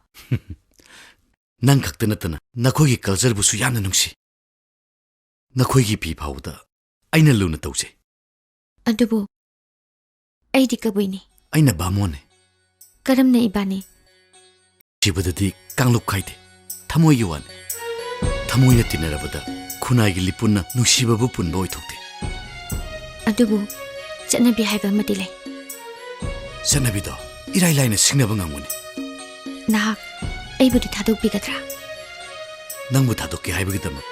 ꯅꯪ ꯈꯛꯇ ꯅꯠꯇꯅ ꯅꯈꯣꯏꯒꯤ cultureꯕꯨꯁꯨ ꯌꯥꯝꯅ ꯅꯨꯡꯁꯤ꯫ ꯅꯈꯣꯏꯒꯤ ꯐꯤ ꯐꯥꯎꯕꯗ ꯑꯩꯅ ꯂꯨꯅ ꯇꯧꯖꯩ꯫ ꯑꯗꯨꯕꯨ ꯑꯩꯗꯤ ꯀꯕꯨꯏꯅꯤ꯫ ꯑꯩꯅ ꯕꯥꯃꯣꯟꯅꯦ꯫ ꯀꯔꯝꯅ ꯏꯕꯥꯅꯤ? ꯅꯨꯡꯁꯤꯕꯗꯗꯤ ꯀꯥꯡꯂꯨꯞ ꯈꯥꯏꯗꯦ, ꯊꯃꯣꯏꯒꯤ ꯋꯥꯅꯤ꯫ ꯊꯃꯣꯏꯅ ꯇꯤꯟꯅꯔꯕꯗ ꯈꯨꯟꯅꯥꯏꯒꯤ ꯂꯤꯄꯨꯟꯅ ꯅꯨꯡꯁꯤꯕꯕꯨ ꯄꯨꯟꯕ ꯑꯣꯏꯊꯣꯛꯇꯦ꯫ ꯑꯗꯨꯕꯨ ꯆꯠꯅꯕꯤ ꯍꯥꯏꯕ ꯑꯃꯗꯤ ꯂꯩ꯫ ꯆꯠꯅꯕꯤꯗꯣ ꯏꯔꯥꯏ ꯂꯥꯏꯅ ꯁꯤꯡꯅꯕ ꯉꯝꯒꯅꯤ꯫ ꯅꯍꯥꯛ ꯑꯩꯕꯨꯗꯤ ꯊꯥꯗꯣꯛꯄꯤꯒꯗ꯭ꯔꯥ? ꯅꯪꯕꯨ ꯊꯥꯗꯣꯛꯀꯦ ꯍꯥꯏꯕꯒꯤꯗꯃꯛ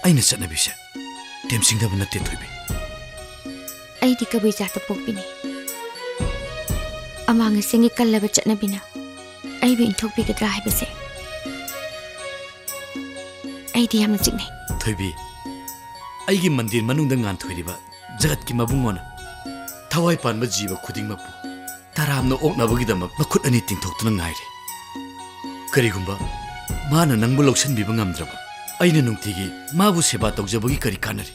ꯑꯩꯅ ꯆꯠꯅꯕꯤꯁꯦ ꯇꯦꯝꯁꯤꯡꯗꯕ ꯅꯠꯇꯦ, ꯊꯣꯏꯕꯤ꯫ ꯑꯩꯗꯤ ꯀꯕꯨꯏ ꯖꯥꯠꯇ ꯄꯣꯛꯄꯤꯅꯤ꯫ ꯑꯃꯥꯡ ꯑꯁꯦꯡꯒꯤ ꯀꯜꯂꯕ ꯆꯠꯅꯕꯤꯅ ꯑꯩꯕꯨ ꯏꯟꯊꯣꯛꯄꯤꯒꯗ꯭ꯔꯥ ꯍꯥꯏꯕꯁꯦ ꯑꯩꯗꯤ ꯌꯥꯝꯅ ꯆꯤꯡꯅꯩ꯫ ꯊꯣꯏꯕꯤ, ꯑꯩꯒꯤ ꯃꯟꯗꯤꯔ ꯃꯅꯨꯡꯗ ꯉꯥꯟꯊꯣꯏꯔꯤꯕ ꯖꯒꯠꯀꯤ ꯃꯕꯨꯡꯉꯣꯅ ꯊꯋꯥꯏ ꯄꯥꯟꯕ ꯖꯤꯕ ꯈꯨꯗꯤꯡꯃꯛꯄꯨ ꯇꯔꯥꯝꯅ ꯑꯣꯛꯅꯕꯒꯤꯗꯃꯛ ꯃꯈꯨꯠ ꯑꯅꯤ ꯇꯤꯡꯊꯣꯛꯇꯨꯅ ꯉꯥꯏꯔꯤ꯫ ꯀꯔꯤꯒꯨꯝꯕ ꯃꯥꯅ ꯅꯪꯕꯨ ꯂꯧꯁꯤꯟꯕꯤꯕ ꯉꯝꯗ꯭ꯔꯕ, ꯑꯩꯅ ꯅꯨꯡꯇꯤꯒꯤ ꯃꯥꯕꯨ ꯁꯦꯕꯥ ꯇꯧꯖꯕꯒꯤ ꯀꯔꯤ ꯀꯥꯟꯅꯔꯤ?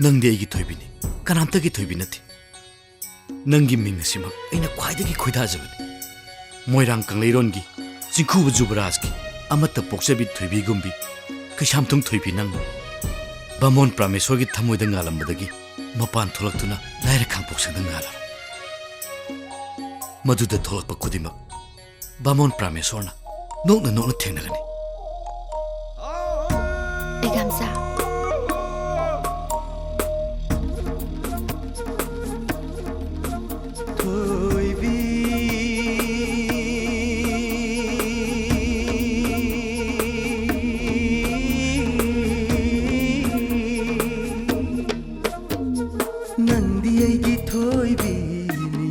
ꯅꯪꯗꯤ ꯑꯩꯒꯤ ꯊꯣꯏꯕꯤꯅꯤ, ꯀꯅꯥꯝꯇꯒꯤ ꯊꯣꯏꯕꯤ ꯅꯠꯇꯦ꯫ ꯅꯪꯒꯤ ꯃꯤꯡ ꯑꯁꯤꯃꯛ ꯑꯩꯅ ꯈ꯭ꯋꯥꯏꯗꯒꯤ ꯈꯣꯏꯗꯥꯖꯕꯅꯤ꯫ ꯃꯣꯏꯔꯥꯡ ꯀꯪꯂꯩꯔꯣꯟꯒꯤ ꯆꯤꯡꯈꯨꯕ ꯖꯨꯕꯔꯥꯖꯀꯤ ꯑꯃꯠꯇ ꯄꯣꯛꯆꯕꯤ ꯊꯣꯏꯕꯤꯒꯨꯝꯕꯤ ꯀꯩꯁꯥꯝꯊꯣꯡ ꯊꯣꯏꯕꯤ ꯅꯪꯅ ꯕꯥꯃꯣꯟ ꯄ꯭ꯔꯥꯃꯦꯁꯣꯔꯒꯤ ꯊꯃꯣꯏꯗ ꯉꯥꯜꯂꯝꯕꯗꯒꯤ ꯃꯄꯥꯟ ꯊꯣꯛꯂꯛꯇꯨꯅ ꯂꯥꯏꯔ ꯈꯥꯡꯄꯣꯛꯁꯪꯗ ꯉꯥꯜꯂꯔꯣꯏ꯫ ꯃꯗꯨꯗ ꯊꯣꯛꯂꯛꯄ ꯈꯨꯗꯤꯡꯃꯛ ꯕꯥꯃꯣꯟ ꯄ꯭ꯔꯥꯃꯦꯁꯣꯔꯅ ꯅꯣꯛꯅ ꯅꯣꯛꯅ ꯊꯦꯡꯅꯒꯅꯤ꯫ ꯑꯩꯒꯥꯝꯆꯥ꯫ ꯊꯣꯏꯕꯤ꯫ ꯅꯪꯗꯤ ꯑꯩꯒꯤ ꯊꯣꯏꯕꯤꯅꯤ,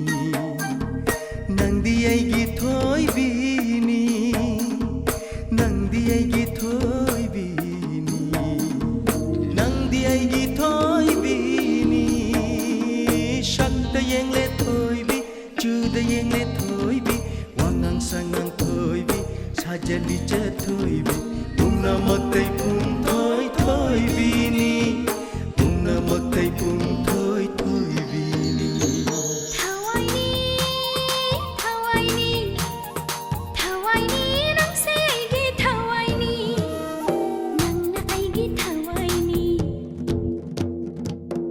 ꯅꯪꯗꯤ ꯑꯩꯒꯤ ꯊꯣꯏꯕꯤꯅꯤ, ꯅꯪꯗꯤ ꯑꯩꯒꯤ ꯊꯣꯏꯕꯤꯅꯤ, ꯅꯪꯗꯤ ꯑꯩꯒꯤ ꯊꯣꯏꯕꯤꯅꯤ꯫ ꯁꯛꯇ ꯌꯦꯡꯂꯦ ꯊꯣꯏꯕꯤ, ꯆꯨꯗ ꯌꯦꯡꯂꯦ ꯊꯣꯏꯕꯤ, ꯋꯥꯉꯥꯡ ꯁꯉꯥꯡ ꯊꯣꯏꯕꯤ, ꯁꯥꯖꯜꯂꯤꯖ ꯊꯣꯏꯕꯤ, ꯄꯨꯝꯅꯃꯛꯇꯩ ꯄꯨꯝꯊꯣꯏ ꯊꯣꯏꯕꯤꯅꯤ, ꯄꯨꯝꯅꯃꯛꯇꯩ ꯄꯨꯝꯊꯣꯏ ꯊꯣꯏꯕꯤꯅꯤ꯫ ꯊꯋꯥꯏꯅꯤ, ꯊꯋꯥꯏꯅꯤ, ꯊꯋꯥꯏꯅꯤ, ꯅꯪꯁꯦ ꯑꯩꯒꯤ ꯊꯋꯥꯏꯅꯤ, ꯅꯪꯅ ꯑꯩꯒꯤ ꯊꯋꯥꯏꯅꯤ,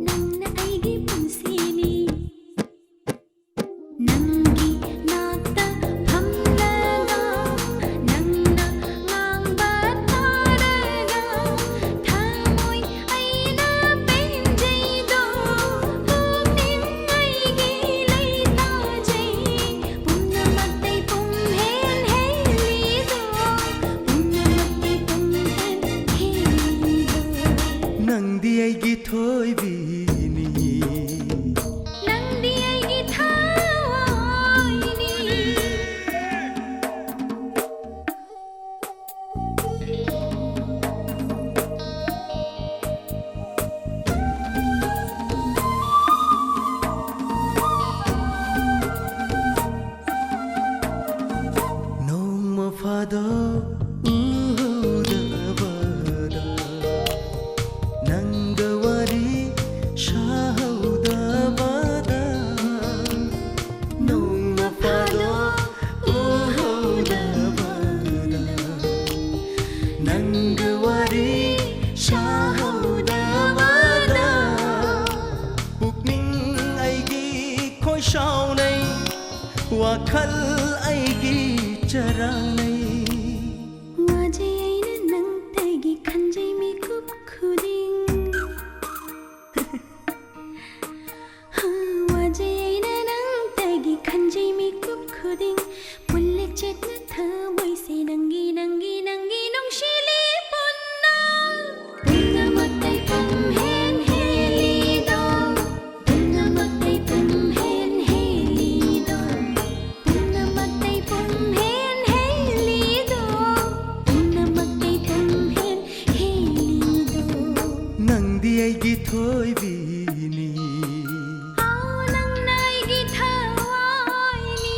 ꯅꯪꯅ ꯑꯩꯒꯤ ꯄꯨꯟꯁꯤ꯫ ꯅꯪꯗꯤ ꯑꯩꯒꯤ ꯊꯣꯏꯕꯤꯅꯤ꯫ ꯅꯪꯗꯤ ꯑꯩꯒꯤ ꯊꯋꯥꯏꯅꯤ꯫ ꯅꯣꯡꯃ ꯐꯥꯗꯣꯛ ꯎꯍꯧꯗꯕꯗ, ꯅꯪꯒ ꯋꯥꯔꯤ ꯁꯥꯍꯧꯗꯕꯗ, ꯅꯣꯡꯃ ꯐꯥꯗꯣꯛ ꯎꯍꯧꯗꯕꯗ, ꯅꯪꯒ ꯋꯥꯔꯤ ꯁꯥꯍꯧꯗꯕꯗ, ꯄꯨꯛꯅꯤꯡ ꯑꯩꯒꯤ ꯈꯣꯏꯁꯥꯎꯅꯩ, ꯋꯥꯈꯜ ꯑꯩꯒꯤ ꯆꯔꯥꯡꯅꯩ꯫ ꯋꯥꯖꯩ ꯑꯩꯅ ꯅꯪꯇꯒꯤ ꯈꯟꯖꯩ ꯃꯤꯀꯨꯞ ꯈꯨꯗꯤꯡ꯫ ꯋꯥꯖꯩ ꯑꯩꯅ ꯅꯪꯇꯒꯤ ꯈꯟꯖꯩ ꯃꯤꯀꯨꯞ ꯈꯨꯗꯤꯡ꯫ ꯄꯨꯜꯂꯦ ꯆꯦꯠꯅ ꯊꯃꯣꯏꯁꯦ ꯅꯪꯒꯤ, ꯅꯪꯒꯤ, ꯅꯪꯒꯤ ꯅꯨꯡꯁꯤꯂꯤ ꯄꯨꯟꯅ꯫ ꯄꯨꯝꯅꯃꯛꯇꯩ ꯄꯨꯝꯍꯦꯟ ꯍꯦꯜꯂꯤꯗꯣ꯫ ꯄꯨꯝꯅꯃꯛꯇꯩ ꯄꯨꯝꯍꯦꯟ ꯍꯦꯜꯂꯤꯗꯣ꯫ ꯄꯨꯝꯅꯃꯛꯇꯩ ꯄꯨꯝꯍꯦꯟ ꯍꯦꯜꯂꯤꯗꯣ꯫ ꯄꯨꯝꯅꯃꯛꯇꯩ ꯄꯨꯝꯍꯦꯟ ꯍꯦꯜꯂꯤꯗꯣ꯫ ꯅꯪꯗꯤ ꯑꯩꯒꯤ ꯊꯣꯏꯕꯤꯅꯤ꯫ ꯑꯥꯎ, ꯅꯪꯅ ꯑꯩꯒꯤ ꯊꯋꯥꯏꯅꯤ꯫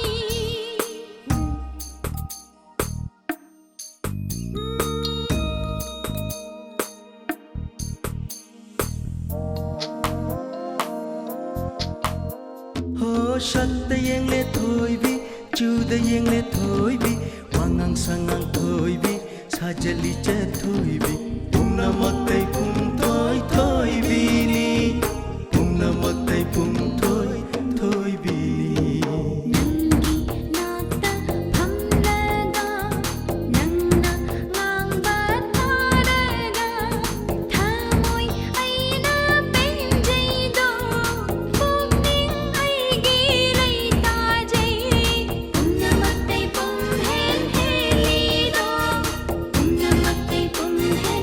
ꯍꯣ, ꯁꯛꯇ ꯌꯦꯡꯂꯦ ꯊꯣꯏꯕꯤ, ꯆꯨꯗ ꯌꯦꯡꯂꯦ ꯊꯣꯏꯕꯤ, ꯋꯥꯉꯥꯡ ꯁꯉꯥꯡ ꯊꯣꯏꯕꯤ, ꯁꯥꯖꯜꯂꯤ ꯆꯠꯊꯣꯏꯕꯤ, ꯄꯨꯝꯅꯃꯛꯇꯩ ꯄꯨꯡꯊꯣꯏ ꯊꯣꯏꯕꯤꯅꯤ, ꯄꯨꯝꯅꯃꯛꯇꯩ ꯄꯨꯡꯊꯣꯏ ꯊꯣꯏꯕꯤꯅꯤ꯫ ꯅꯪꯒꯤ ꯅꯥꯛꯇ ꯐꯝꯂꯒ ꯅꯪꯅ ꯉꯥꯡꯕ ꯇꯥꯔꯒ ꯊꯃꯣꯏ ꯑꯩꯅ ꯄꯦꯟꯖꯩꯗꯣ, ꯄꯨꯛꯅꯤꯡ ꯑꯩꯒꯤ ꯂꯩꯇꯥꯖꯩ꯫ ꯄꯨꯝꯅꯃꯛꯇꯩ ꯄꯨꯝꯍꯦꯟ ꯍꯦꯜꯂꯤꯗꯣ, ꯄꯨꯝꯅꯃꯛꯇꯩ ꯄꯨꯝꯍꯦꯟ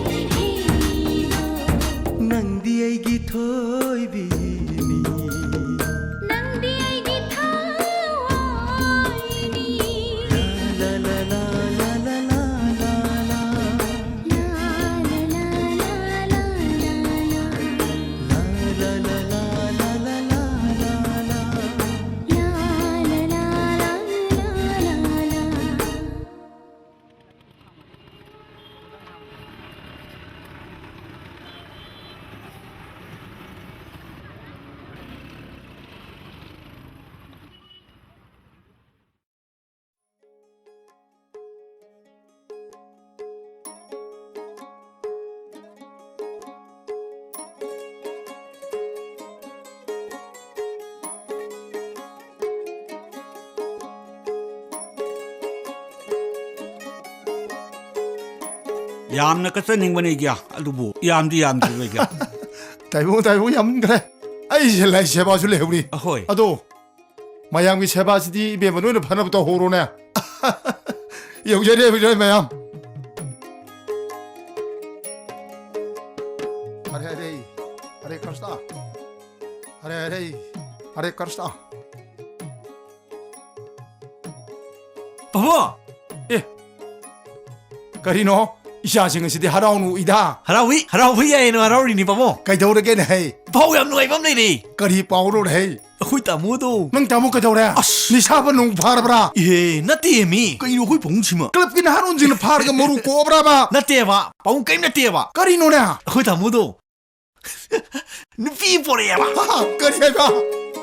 ꯌꯥꯝꯅ ꯀꯠꯆꯅꯤꯡꯕꯅꯦ ꯑꯩꯒꯤ, ꯑꯗꯨꯕꯨ ꯌꯥꯝꯗꯤ ꯌꯥꯝꯗ꯭ꯔꯤꯕ ꯑꯩꯒꯤ꯫ ꯇꯥꯏꯕꯪ, ꯇꯥꯏꯕꯪ ꯌꯥꯝꯃꯟꯈ꯭ꯔꯦ꯫ ꯑꯩꯁꯦ ꯂꯥꯏ ꯁꯦꯕꯥꯁꯨ ꯂꯩꯍꯧꯔꯤ꯫ ꯑꯍꯣꯏ꯫ ꯑꯗꯣ ꯃꯌꯥꯝꯒꯤ ꯁꯦꯕꯥꯁꯤꯗꯤ ꯏꯕꯦꯝꯃ ꯅꯣꯏꯅ ꯐꯅꯕ ꯇꯧꯍꯧꯔꯣꯅꯦ꯫ ꯌꯧꯖꯔꯦ, ꯌꯧꯖꯔꯦ ꯃꯌꯥꯝ꯫ ꯍꯔꯦ ꯍꯔꯦ, ꯍꯔꯦ ꯀ꯭ꯔꯤꯁꯅ, ꯍꯔꯦ ꯍꯔꯦ, ꯍꯔꯦ ꯀ꯭ꯔꯤꯁꯅ꯫ ꯄꯥꯕꯨꯡ! ꯑꯦ, ꯀꯔꯤꯅꯣ? ꯏꯆꯥꯁꯤꯡ ꯑꯁꯤꯗꯤ ꯍꯔꯥꯎꯅ ꯎꯏꯗ꯫ ꯍꯔꯥꯎꯏ, ꯍꯔꯥꯎꯕ ꯌꯥꯏꯌꯦꯅ ꯍꯔꯥꯎꯔꯤꯅꯤ ꯄꯥꯕꯨꯡ꯫ ꯀꯩꯗꯧꯔꯒꯦꯅꯦ ꯍꯩ? ꯄꯥꯎ ꯌꯥꯝ ꯅꯨꯡꯉꯥꯏꯕ ꯑꯃ ꯂꯩꯔꯦ꯫ ꯀꯔꯤ ꯄꯥꯎꯅꯣꯅꯦ ꯍꯩ? ꯑꯩꯈꯣꯏ ꯇꯥꯃꯣꯗꯣ꯫ ꯅꯪ ꯇꯥꯃꯣ ꯀꯩꯗꯧꯔꯦ? ꯑꯁ! ꯅꯤꯁꯥꯕ ꯅꯨꯡ ꯐꯥꯔꯕ꯭ꯔꯥ? ꯏꯍꯦ, ꯅꯠꯇꯦꯃꯤ꯫ ꯀꯩꯅꯣ ꯑꯩꯈꯣꯏ ꯄꯥꯕꯨꯡꯁꯤꯃ? ꯀ꯭ꯂꯕꯀꯤ ꯅꯍꯥꯔꯣꯟꯁꯤꯡꯅ ꯐꯥꯔꯒ ꯃꯔꯨ ꯀꯣꯛꯑꯕ꯭ꯔꯥꯕ? ꯅꯠꯇꯦꯕ, ꯄꯥꯕꯨꯡ ꯀꯔꯤꯝ ꯅꯠꯇꯦꯕ꯫ ꯀꯔꯤꯅꯣꯅꯦ? ꯑꯩꯈꯣꯏ ꯇꯥꯃꯣꯗꯣ ꯅꯨꯄꯤ ꯄꯣꯔꯛꯑꯦꯕ꯫ ꯍꯥ, ꯀꯔꯤ ꯍꯥꯏꯕ?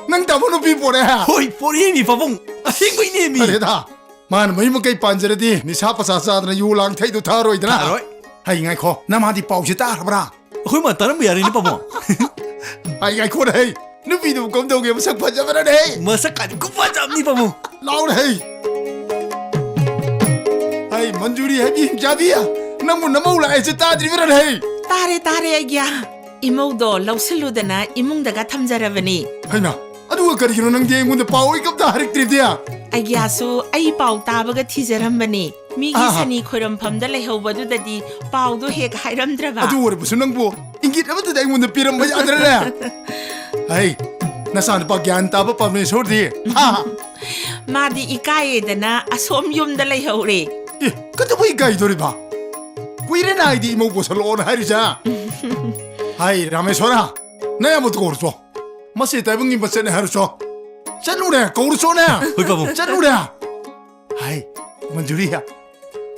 ꯅꯪ ꯇꯥꯃꯣ ꯅꯨꯄꯤ ꯄꯣꯔꯛꯑꯦ? ꯍꯣꯏ, ꯄꯣꯔꯛꯑꯦꯃꯤ ꯄꯥꯕꯨꯡ꯫ ꯑꯁꯦꯡꯕꯩꯅꯦꯃꯤ꯫ ꯐꯔꯦꯗ, ꯃꯥꯅ ꯃꯌꯨꯝ ꯃꯀꯩ ꯄꯥꯟꯖꯔꯗꯤ ꯅꯤꯁꯥ ꯄꯁꯥ ꯆꯥꯗꯅ ꯌꯨ ꯂꯥꯡ ꯊꯛꯏꯗꯣ ꯊꯛꯑꯔꯣꯏꯗꯅ꯫ ꯊꯛꯑꯔꯣꯏ꯫ ꯍꯩ, ꯉꯥꯏꯈꯣ, ꯅꯃꯥꯗꯤ ꯄꯥꯎꯁꯦ ꯇꯥꯈ꯭ꯔꯕ꯭ꯔꯥ? ꯑꯩꯈꯣꯏ ꯃꯥ ꯇꯥꯔꯝꯕ ꯌꯥꯔꯦꯅꯦ ꯄꯥꯕꯨꯡ꯫ ꯍꯩ, ꯉꯥꯏꯈꯣꯅꯦ ꯍꯩ, ꯅꯨꯄꯤꯗꯨꯕꯨ ꯀꯝꯗꯧꯒꯦ? ꯃꯁꯛ ꯐꯖꯕ꯭ꯔꯥꯅꯦ ꯍꯩ? ꯃꯁꯛ ꯀꯥꯗꯤ ꯈꯨꯐꯖꯕꯅꯤ ꯄꯥꯕꯨꯡ꯫ ꯂꯥꯎꯅꯦ ꯍꯩ꯫ ꯍꯩ, ꯃꯟꯖꯨꯔꯤ ꯍꯩꯕꯤ ꯍꯤꯡꯆꯥꯕꯤ, ꯅꯪꯕꯨ ꯅꯃꯧ ꯂꯥꯛꯑꯦꯁꯦ ꯇꯥꯗ꯭ꯔꯤꯕ꯭ꯔꯥꯅꯦ ꯍꯩ? ꯇꯥꯔꯦ, ꯇꯥꯔꯦ, ꯑꯩꯒ꯭ꯌꯥ꯫ ꯏꯃꯧꯗꯣ ꯂꯧꯁꯤꯜꯂꯨꯗꯅ ꯏꯃꯨꯡꯗꯒ ꯊꯝꯖꯔꯕꯅꯤ꯫ ꯍꯩꯃꯥ, ꯑꯗꯨꯒ ꯀꯔꯤꯒꯤꯅꯣ ꯅꯪꯗꯤ ꯑꯩꯉꯣꯟꯗ ꯄꯥꯎ ꯑꯩ ꯀꯝꯇ ꯍꯥꯏꯔꯛꯇ꯭ꯔꯤꯕꯗꯤ? ꯑꯩꯒ꯭ꯌꯥꯁꯨ ꯑꯩ ꯄꯥꯎ ꯇꯥꯕꯒ ꯊꯤꯖꯔꯝꯕꯅꯤ꯫ ꯃꯤꯒꯤ ꯑꯥ꯫ ꯁꯅꯤ ꯈꯣꯏꯔꯝꯐꯝꯗ ꯂꯩꯍꯧꯕꯗꯨꯗꯗꯤ ꯄꯥꯎꯗꯣ ꯍꯦꯛ ꯍꯥꯏꯔꯝꯗ꯭ꯔꯕ꯫ ꯑꯗꯨ ꯑꯣꯏꯔꯕꯁꯨ ꯅꯪꯕꯨ ꯏꯪꯒꯤꯠ ꯑꯃꯠꯇꯗꯤ ꯑꯩꯉꯣꯟꯗ ꯄꯤꯔꯝꯕ ꯌꯥꯗ꯭ꯔꯦꯅꯦ꯫ ꯍꯩ, ꯅꯆꯥꯅꯨꯄꯥ ꯒ꯭ꯌꯥꯟ ꯇꯥꯕ ꯄꯔꯃꯦꯁꯣꯔꯗꯤ? ꯍꯥ? ꯃꯥꯗꯤ ꯏꯀꯥꯏꯌꯦꯗꯅ ꯑꯁꯣꯝ ꯌꯨꯝꯗ ꯂꯩꯍꯧꯔꯦ꯫ ꯑꯦ, ꯀꯩꯗꯧꯕꯩ ꯏꯀꯥꯏꯗꯣꯔꯤꯕ? ꯀꯨꯏꯔꯦꯅ ꯑꯩꯗꯤ ꯏꯃꯧ ꯄꯨꯁꯜꯂꯛꯑꯣꯅ ꯍꯥꯏꯔꯤꯁꯦ꯫ ꯍꯥꯏ, ꯔꯥꯃꯦꯁꯣꯔ, ꯅꯌꯥꯝꯕꯗꯨ ꯀꯧꯔꯨꯆꯣ꯫ ꯃꯁꯤ ꯇꯥꯏꯕꯪꯒꯤ ꯃꯆꯠꯅꯦ ꯍꯥꯏꯔꯨꯆꯣ꯫ ꯆꯠꯂꯨꯅꯦ, ꯀꯧꯔꯨꯆꯣꯅꯦ꯫ ꯍꯣꯏ, ꯄꯥꯕꯨꯡ꯫ ꯆꯠꯂꯨꯅꯦ꯫ ꯍꯥꯏ, ꯃꯟꯖꯨꯔꯤ,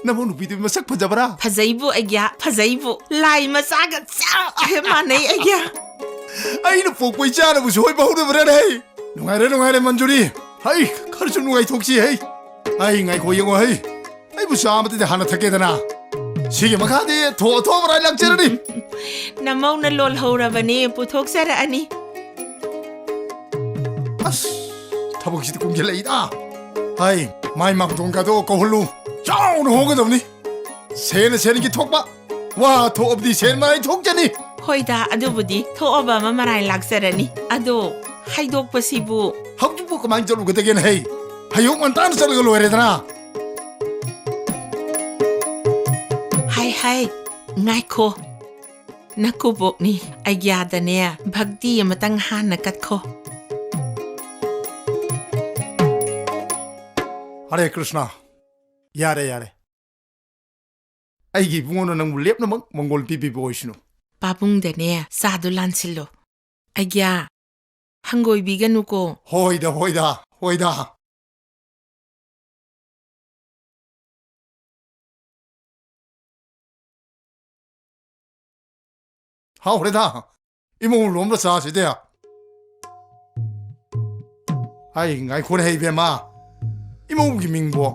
ꯅꯃꯧ ꯅꯨꯄꯤꯗꯨ ꯃꯁꯛ ꯐꯖꯕ꯭ꯔꯥ? ꯐꯖꯩꯕꯨ ꯑꯩꯒ꯭ꯌꯥ, ꯐꯖꯩꯕꯨ꯫ ꯂꯥꯏ ꯃꯆꯥꯒ ꯆꯞ ꯍꯦꯛ ꯃꯥꯟꯅꯩ ꯑꯩꯒ꯭ꯌꯥ꯫ ꯑꯩꯅ ꯄꯣꯛꯄ ꯏꯆꯥꯅꯕꯨ ꯁꯣꯏꯕ ꯍꯧꯔꯕ꯭ꯔꯥꯅꯦ? ꯅꯨꯡꯉꯥꯏꯔꯦ, ꯅꯨꯡꯉꯥꯏꯔꯦ, ꯃꯟꯖꯨꯔꯤ꯫ ꯍꯩ, ꯈꯔꯁꯨ ꯅꯨꯡꯉꯥꯏꯊꯣꯛꯁꯤ, ꯍꯩ꯫ ꯍꯩ, ꯉꯥꯏꯈꯣ, ꯌꯦꯡꯉꯣ, ꯍꯩ꯫ ꯑꯩꯕꯨ ꯆꯥ ꯑꯃꯇꯗꯤ ꯍꯥꯟꯅ ꯊꯛꯀꯦꯗꯅ꯫ ꯁꯤꯒꯤ ꯃꯈꯥꯗꯤ ꯊꯣꯛꯑ ꯊꯣꯛꯑ ꯃꯔꯥꯏ ꯂꯥꯛꯆꯔꯅꯤ꯫ ꯅꯃꯧꯅ ꯂꯣꯜꯍꯧꯔꯕꯅꯤ, ꯄꯨꯊꯣꯛꯆꯔꯛꯑꯅꯤ꯫ ꯑꯁ, ꯊꯕꯛꯁꯤꯗꯤ ꯀꯨꯡꯁꯤꯜꯂꯛꯏꯗ꯫ ꯍꯩ, ꯃꯥꯏ ꯃꯥꯡꯇꯣꯟꯒꯗꯣ ꯀꯧꯍꯜꯂꯨ꯫ ꯆꯥꯎꯅ ꯍꯣꯡꯒꯗꯕꯅꯤ꯫ ꯁꯦꯟꯅ ꯁꯦꯟꯒꯤ ꯊꯣꯛꯄ, ꯋꯥ ꯊꯣꯛꯑꯕꯗꯤ ꯁꯦꯟ ꯃꯔꯥꯏ ꯊꯣꯛꯆꯅꯤ꯫ ꯍꯣꯏꯗ, ꯑꯗꯨꯕꯨꯗꯤ ꯊꯣꯛꯑꯕ ꯑꯃ ꯃꯔꯥꯏ ꯂꯥꯛꯆꯔꯅꯤ꯫ ꯑꯗꯣ ꯍꯥꯏꯗꯣꯛꯄꯁꯤꯕꯨ? ꯍꯧꯖꯤꯛꯄꯨ ꯀꯃꯥꯏꯅ ꯆꯠꯂꯨꯒꯗꯒꯦꯅ ꯍꯩ? ꯍꯌꯨꯛ ꯉꯟꯇꯥꯅ ꯆꯠꯂꯒ ꯂꯣꯏꯔꯦꯗꯅ꯫ ꯍꯥꯏ ꯍꯥꯏ, ꯉꯥꯏꯈꯣ꯫ ꯅꯀꯨꯕꯣꯛꯅꯤ ꯑꯩꯒ꯭ꯌꯥꯗꯅꯦ ꯚꯛꯇꯤ ꯑꯃꯇꯪ ꯍꯥꯟꯅ ꯀꯠꯈꯣ꯫ ꯍꯔꯦ ꯀ꯭ꯔꯤꯁꯅ꯫ ꯌꯥꯔꯦ, ꯌꯥꯔꯦ꯫ ꯑꯩꯒꯤ ꯏꯕꯨꯡꯉꯣꯅ ꯅꯪꯕꯨ ꯂꯦꯞꯅꯃꯛ ꯃꯪꯒꯣꯜ ꯄꯤꯕꯤꯕ ꯑꯣꯏꯁꯅꯨ꯫ ꯄꯥꯕꯨꯡꯗꯅꯦ ꯆꯥꯗꯨ ꯂꯥꯟꯁꯤꯜꯂꯣ꯫ ꯑꯩꯒ꯭ꯌꯥ, ꯍꯪꯒꯣꯏꯕꯤꯒꯅꯨꯀꯣ꯫ ꯍꯣꯏꯗ, ꯍꯣꯏꯗ, ꯍꯣꯏꯗ꯫ ꯍꯥꯎꯈ꯭ꯔꯦꯗ꯫ ꯏꯃꯧ ꯂꯣꯝꯕ ꯆꯥꯁꯤꯗꯤ꯫ ꯑꯩ ꯉꯥꯏꯈꯣꯅꯦ ꯏꯕꯦꯝꯃ꯫ ꯏꯃꯧꯒꯤ ꯃꯤꯡꯕꯣ?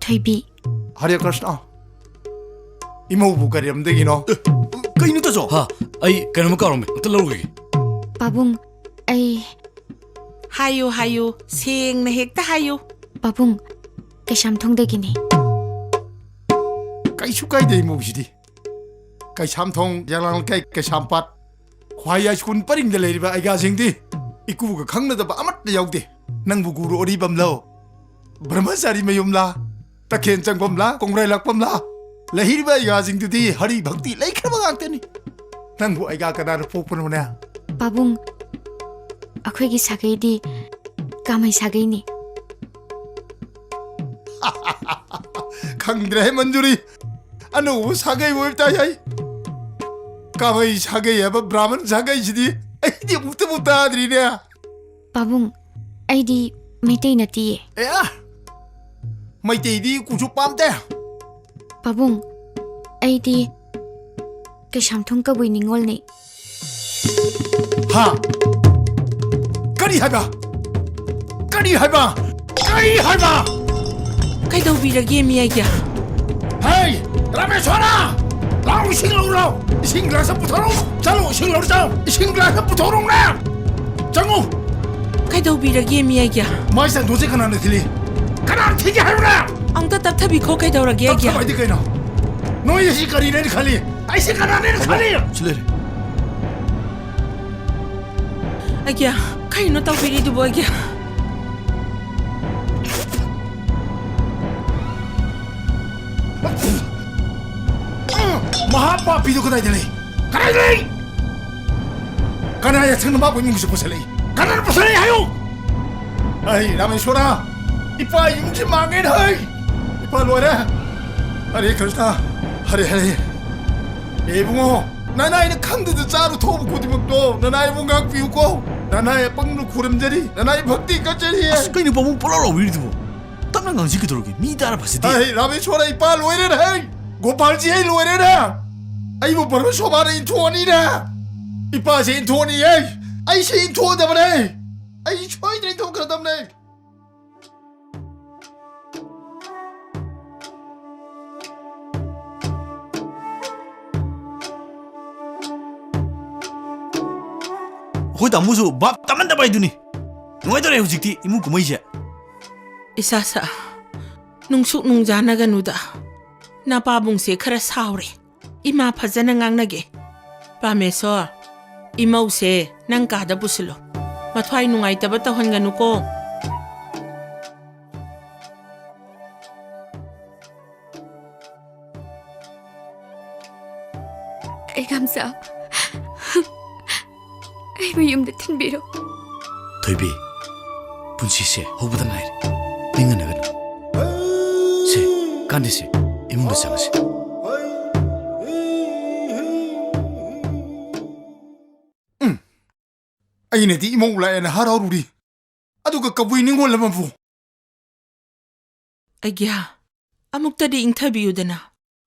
ꯊꯣꯏꯕꯤ꯫ ꯍꯔꯦ ꯀ꯭ꯔꯤꯁꯅ꯫ ꯏꯃꯧꯕꯨ ꯀꯔꯤ ꯂꯝꯗꯒꯤꯅꯣ? ꯑꯦ, ꯀꯩꯅꯣ ꯇꯥꯆꯧ? ꯍꯥ, ꯑꯩ ꯀꯩꯅꯣꯝꯃ ꯀꯥꯎꯔꯝꯃꯦ, ꯑꯝꯇ ꯂꯧꯔꯨꯈꯤꯒꯦ꯫ ꯄꯥꯕꯨꯡ, ꯑꯩ ꯍꯥꯏꯌꯨ, ꯍꯥꯏꯌꯨ, ꯁꯦꯡꯅ ꯍꯦꯛꯇ ꯍꯥꯏꯌꯨ꯫ ꯄꯥꯕꯨꯡ, ꯀꯩꯁꯥꯝꯊꯣꯡꯗꯒꯤꯅꯤ꯫ ꯀꯩꯁꯨ ꯀꯥꯏꯗꯦ ꯏꯃꯧꯁꯤꯗꯤ꯫ ꯀꯩꯁꯥꯝꯊꯣꯡ, ꯌꯥꯂꯥꯡ ꯂꯩꯀꯥꯏ, ꯀꯩꯁꯥꯝꯄꯥꯠ, ꯈ꯭ꯋꯥꯏ ꯌꯥꯏꯁ꯭ꯀꯨꯜ ꯄꯔꯤꯡꯗ ꯂꯩꯔꯤꯕ ꯑꯩꯒꯥꯁꯤꯡꯗꯤ ꯏꯀꯨꯒ ꯈꯪꯅꯗꯕ ꯑꯃꯠꯇ ꯌꯥꯎꯗꯦ꯫ ꯅꯪꯕꯨ ꯒꯨꯔꯨ ꯑꯔꯤꯕꯝꯂꯣ? ꯕ꯭ꯔꯍ꯭ꯃꯆꯥꯔꯤ ꯃꯌꯨꯝꯂꯥ? ꯇꯈꯦꯟ ꯆꯪꯐꯝꯂꯥ? ꯀꯣꯡꯒ꯭ꯔꯥꯏ ꯂꯥꯛꯐꯝꯂꯥ? ꯂꯩꯔꯤꯕ ꯑꯩꯒꯥꯁꯤꯡꯗꯨꯗꯤ ꯍꯔꯤ ꯚꯛꯇꯤ ꯂꯩꯈ꯭ꯔꯕ ꯉꯥꯛꯇꯅꯤ꯫ ꯅꯪꯕꯨ ꯑꯩꯒꯥ ꯀꯅꯥꯅ ꯄꯣꯛꯄꯅꯣꯅꯦ? ꯄꯥꯕꯨꯡ, ꯑꯩꯈꯣꯏꯒꯤ ꯁꯥꯒꯩꯗꯤ ꯀꯥꯃꯩ ꯁꯥꯒꯩꯅꯤ꯫ ꯈꯪꯗ꯭ꯔꯦꯍꯦ ꯃꯟꯖꯨꯔꯤ, ꯑꯅꯧꯕ ꯁꯥꯒꯩ ꯑꯣꯏꯕ ꯇꯥꯏ ꯑꯩ꯫ ꯀꯥꯃꯩ ꯁꯥꯒꯩ ꯍꯥꯏꯕ ꯕ꯭ꯔꯥꯍꯃꯟ ꯁꯥꯒꯩꯁꯤꯗꯤ ꯑꯩꯗꯤ ꯑꯃꯨꯛꯇꯕꯨ ꯇꯥꯗ꯭ꯔꯤꯅꯦ꯫ ꯄꯥꯕꯨꯡ, ꯑꯩꯗꯤ ꯃꯩꯇꯩ ꯅꯠꯇꯤꯌꯦ꯫ ꯑꯦ, ꯃꯩꯇꯩꯗꯤ ꯀꯨꯁꯨ ꯄꯥꯝꯗꯦ꯫ ꯄꯥꯕꯨꯡ, ꯑꯩꯗꯤ ꯀꯩꯁꯥꯝꯊꯣꯡ ꯀꯕꯨꯏ ꯅꯤꯉꯣꯜꯅꯤ꯫ ꯍꯥ? ꯀꯔꯤ ꯍꯥꯏꯕ? ꯀꯔꯤ ꯍꯥꯏꯕ? ꯀꯔꯤ ꯍꯥꯏꯕ? ꯀꯩꯗꯧꯕꯤꯔꯒꯦ, ꯃꯤ ꯑꯩꯒꯤ? ꯍꯩ, ꯔꯥꯃꯦꯁ꯭ꯋꯔ! ꯂꯥꯎ, ꯏꯁꯤꯡ ꯂꯧꯔꯣ! ꯏꯁꯤꯡ ꯒ꯭ꯂꯥꯁ ꯑꯃ ꯄꯨꯊꯣꯔꯛꯎ! ꯆꯠꯂꯣ, ꯏꯁꯤꯡ ꯂꯧꯔꯣ ꯆꯠꯂꯣ! ꯏꯁꯤꯡ ꯒ꯭ꯂꯥꯁ ꯑꯃ ꯄꯨꯊꯣꯔꯛꯎꯅꯦ! ꯆꯪꯉꯨ! ꯀꯩꯗꯧꯕꯤꯔꯒꯦ, ꯃꯤ ꯑꯩꯒꯤ? ꯃꯥꯏ ꯆꯟꯗꯣꯟꯁꯦ ꯀꯅꯥꯅ ꯊꯤꯜꯂꯤ? ꯀꯅꯥꯅ ꯊꯤꯒꯦ ꯍꯥꯏꯕ꯭ꯔꯥ? ꯑꯃꯨꯛꯇ ꯇꯞꯊꯕꯤꯈꯣ, ꯀꯩꯗꯧꯔꯒꯦ, ꯑꯩꯒꯤ? ꯇꯞꯊꯕ ꯍꯥꯏꯗꯤ ꯀꯩꯅꯣ? ꯅꯣꯏ ꯑꯁꯤ ꯀꯔꯤꯅꯦꯅ ꯈꯜꯂꯤ? ꯑꯩꯁꯦ ꯀꯅꯥꯅꯦꯅ ꯈꯜꯂꯤ? ꯁꯤ ꯂꯩꯔꯦ꯫ ꯑꯩꯒꯤ, ꯀꯩꯅꯣ ꯇꯧꯕꯤꯔꯤꯗꯨꯕꯣ, ꯑꯩꯒꯤ? ꯃꯍꯥꯄꯥꯄꯤꯗꯨ ꯀꯗꯥꯏꯗ ꯂꯩ? ꯀꯗꯥꯏꯗ ꯂꯩ? ꯀꯅꯥ ꯌꯥꯊꯪꯅ ꯃꯥꯕꯨ ꯏꯃꯨꯡꯁꯤ ꯄꯨꯁꯜꯂꯛꯏ? ꯀꯅꯥꯅ ꯄꯨꯁꯜꯂꯛꯏ ꯍꯥꯏꯌꯨ? ꯑꯩ ꯔꯥꯃꯦꯁꯣꯔ, ꯏꯄꯥ ꯌꯨꯝꯁꯤ ꯃꯥꯡꯉꯦꯅ ꯍꯩ! ꯏꯄꯥ ꯂꯣꯏꯔꯦ! ꯍꯔꯦ ꯀ꯭ꯔꯤꯁꯅ, ꯍꯔꯦ ꯍꯔꯦ꯫ ꯑꯦ ꯏꯕꯨꯡꯉꯣ, ꯅꯅꯥꯏꯅ ꯈꯪꯗꯗ ꯆꯥꯔꯨ ꯊꯣꯛꯎ ꯈꯨꯗꯤꯡꯃꯛꯇꯣ ꯅꯅꯥꯏꯕꯨ ꯉꯥꯛꯄꯤꯌꯨꯀꯣ꯫ ꯅꯅꯥꯏ ꯑꯄꯪꯕ ꯈꯨꯔꯨꯝꯖꯔꯤ, ꯅꯅꯥꯏ ꯚꯛꯇꯤ ꯀꯠꯆꯔꯤ꯫ ꯑꯁ, ꯀꯩꯅꯣ ꯄꯥꯕꯨꯡ ꯄꯨꯂꯥꯎ ꯂꯥꯎꯕꯤꯔꯤꯗꯨꯕꯣ? ꯇꯞꯅ ꯉꯥꯡꯁꯤ ꯀꯩꯗꯧꯔꯒꯦ? ꯃꯤ ꯇꯥꯔ ꯐꯖꯗꯦ꯫ ꯑꯩ ꯔꯥꯃꯦꯁꯣꯔ, ꯏꯄꯥ ꯂꯣꯏꯔꯦꯅꯦ ꯍꯩ! ꯒꯣꯄꯥꯜꯖꯤ, ꯑꯩ ꯂꯣꯏꯔꯦꯅꯦ! ꯑꯩꯕꯨ ꯄꯔꯃꯦꯁꯣꯔꯅ ꯏꯟꯊꯣꯛꯑꯅꯤꯅꯦ! ꯏꯄꯥꯁꯦ ꯏꯟꯊꯣꯛꯑꯅꯤ ꯑꯩ! ꯑꯩꯁꯦ ꯏꯟꯊꯣꯛꯑꯗꯕꯅꯦ! ꯑꯩ ꯁꯣꯏꯗꯅ ꯏꯟꯊꯣꯛꯈ꯭ꯔꯗꯕꯅꯦ! ꯑꯩꯈꯣꯏ ꯇꯥꯃꯣꯁꯨ ꯚꯥꯞ ꯇꯥꯃꯟꯗꯕ ꯍꯥꯏꯗꯨꯅꯤ꯫ ꯅꯨꯡꯉꯥꯏꯇꯔꯦ ꯍꯧꯖꯤꯛꯇꯤ ꯏꯃꯨꯡ ꯀꯨꯝꯍꯩꯁꯦ꯫ ꯏꯁꯥꯁꯥ, ꯅꯨꯡꯁꯨꯛ ꯅꯨꯡꯖꯥꯅꯒꯅꯨꯗ꯫ ꯅꯄꯥꯕꯨꯡꯁꯦ ꯈꯔ ꯁꯥꯎꯔꯦ꯫ ꯏꯃꯥ ꯐꯖꯅ ꯉꯥꯡꯅꯒꯦ꯫ ꯄꯥꯃꯦꯁꯣꯔ, ꯏꯃꯧꯁꯦ ꯅꯪ ꯀꯥꯗ ꯄꯨꯁꯤꯜꯂꯣ꯫ ꯃꯊ꯭ꯋꯥꯏ ꯅꯨꯡꯉꯥꯏꯇꯕ ꯇꯧꯍꯟꯒꯅꯨꯀꯣ꯫ ꯑꯩ ꯉꯝꯖ, ꯑꯩꯕꯨ ꯌꯨꯝꯗ ꯊꯤꯟꯕꯤꯔꯣ꯫ ꯊꯣꯏꯕꯤ, ꯄꯨꯟꯁꯤꯁꯦ ꯍꯧꯕꯗ ꯉꯥꯏꯔꯤ꯫ ꯅꯤꯡꯍꯟꯅꯒꯅꯨ꯫ ꯁꯦ, ꯀꯥꯟꯗꯦꯁꯦ, ꯏꯃꯨꯡꯗ ꯆꯪꯉꯁꯤ꯫ ꯎꯝ꯫ ꯑꯩꯅꯗꯤ ꯏꯃꯧ ꯂꯥꯛꯑꯦꯅ ꯍꯔꯥꯎꯔꯨꯔꯤ, ꯑꯗꯨꯒ ꯀꯕꯨꯏ ꯅꯤꯉꯣꯜ ꯑꯃꯕꯨ꯫ ꯑꯩꯒ꯭ꯌꯥ, ꯑꯃꯨꯛꯇꯗꯤ ꯏꯪꯊꯕꯤꯌꯨꯗꯅ꯫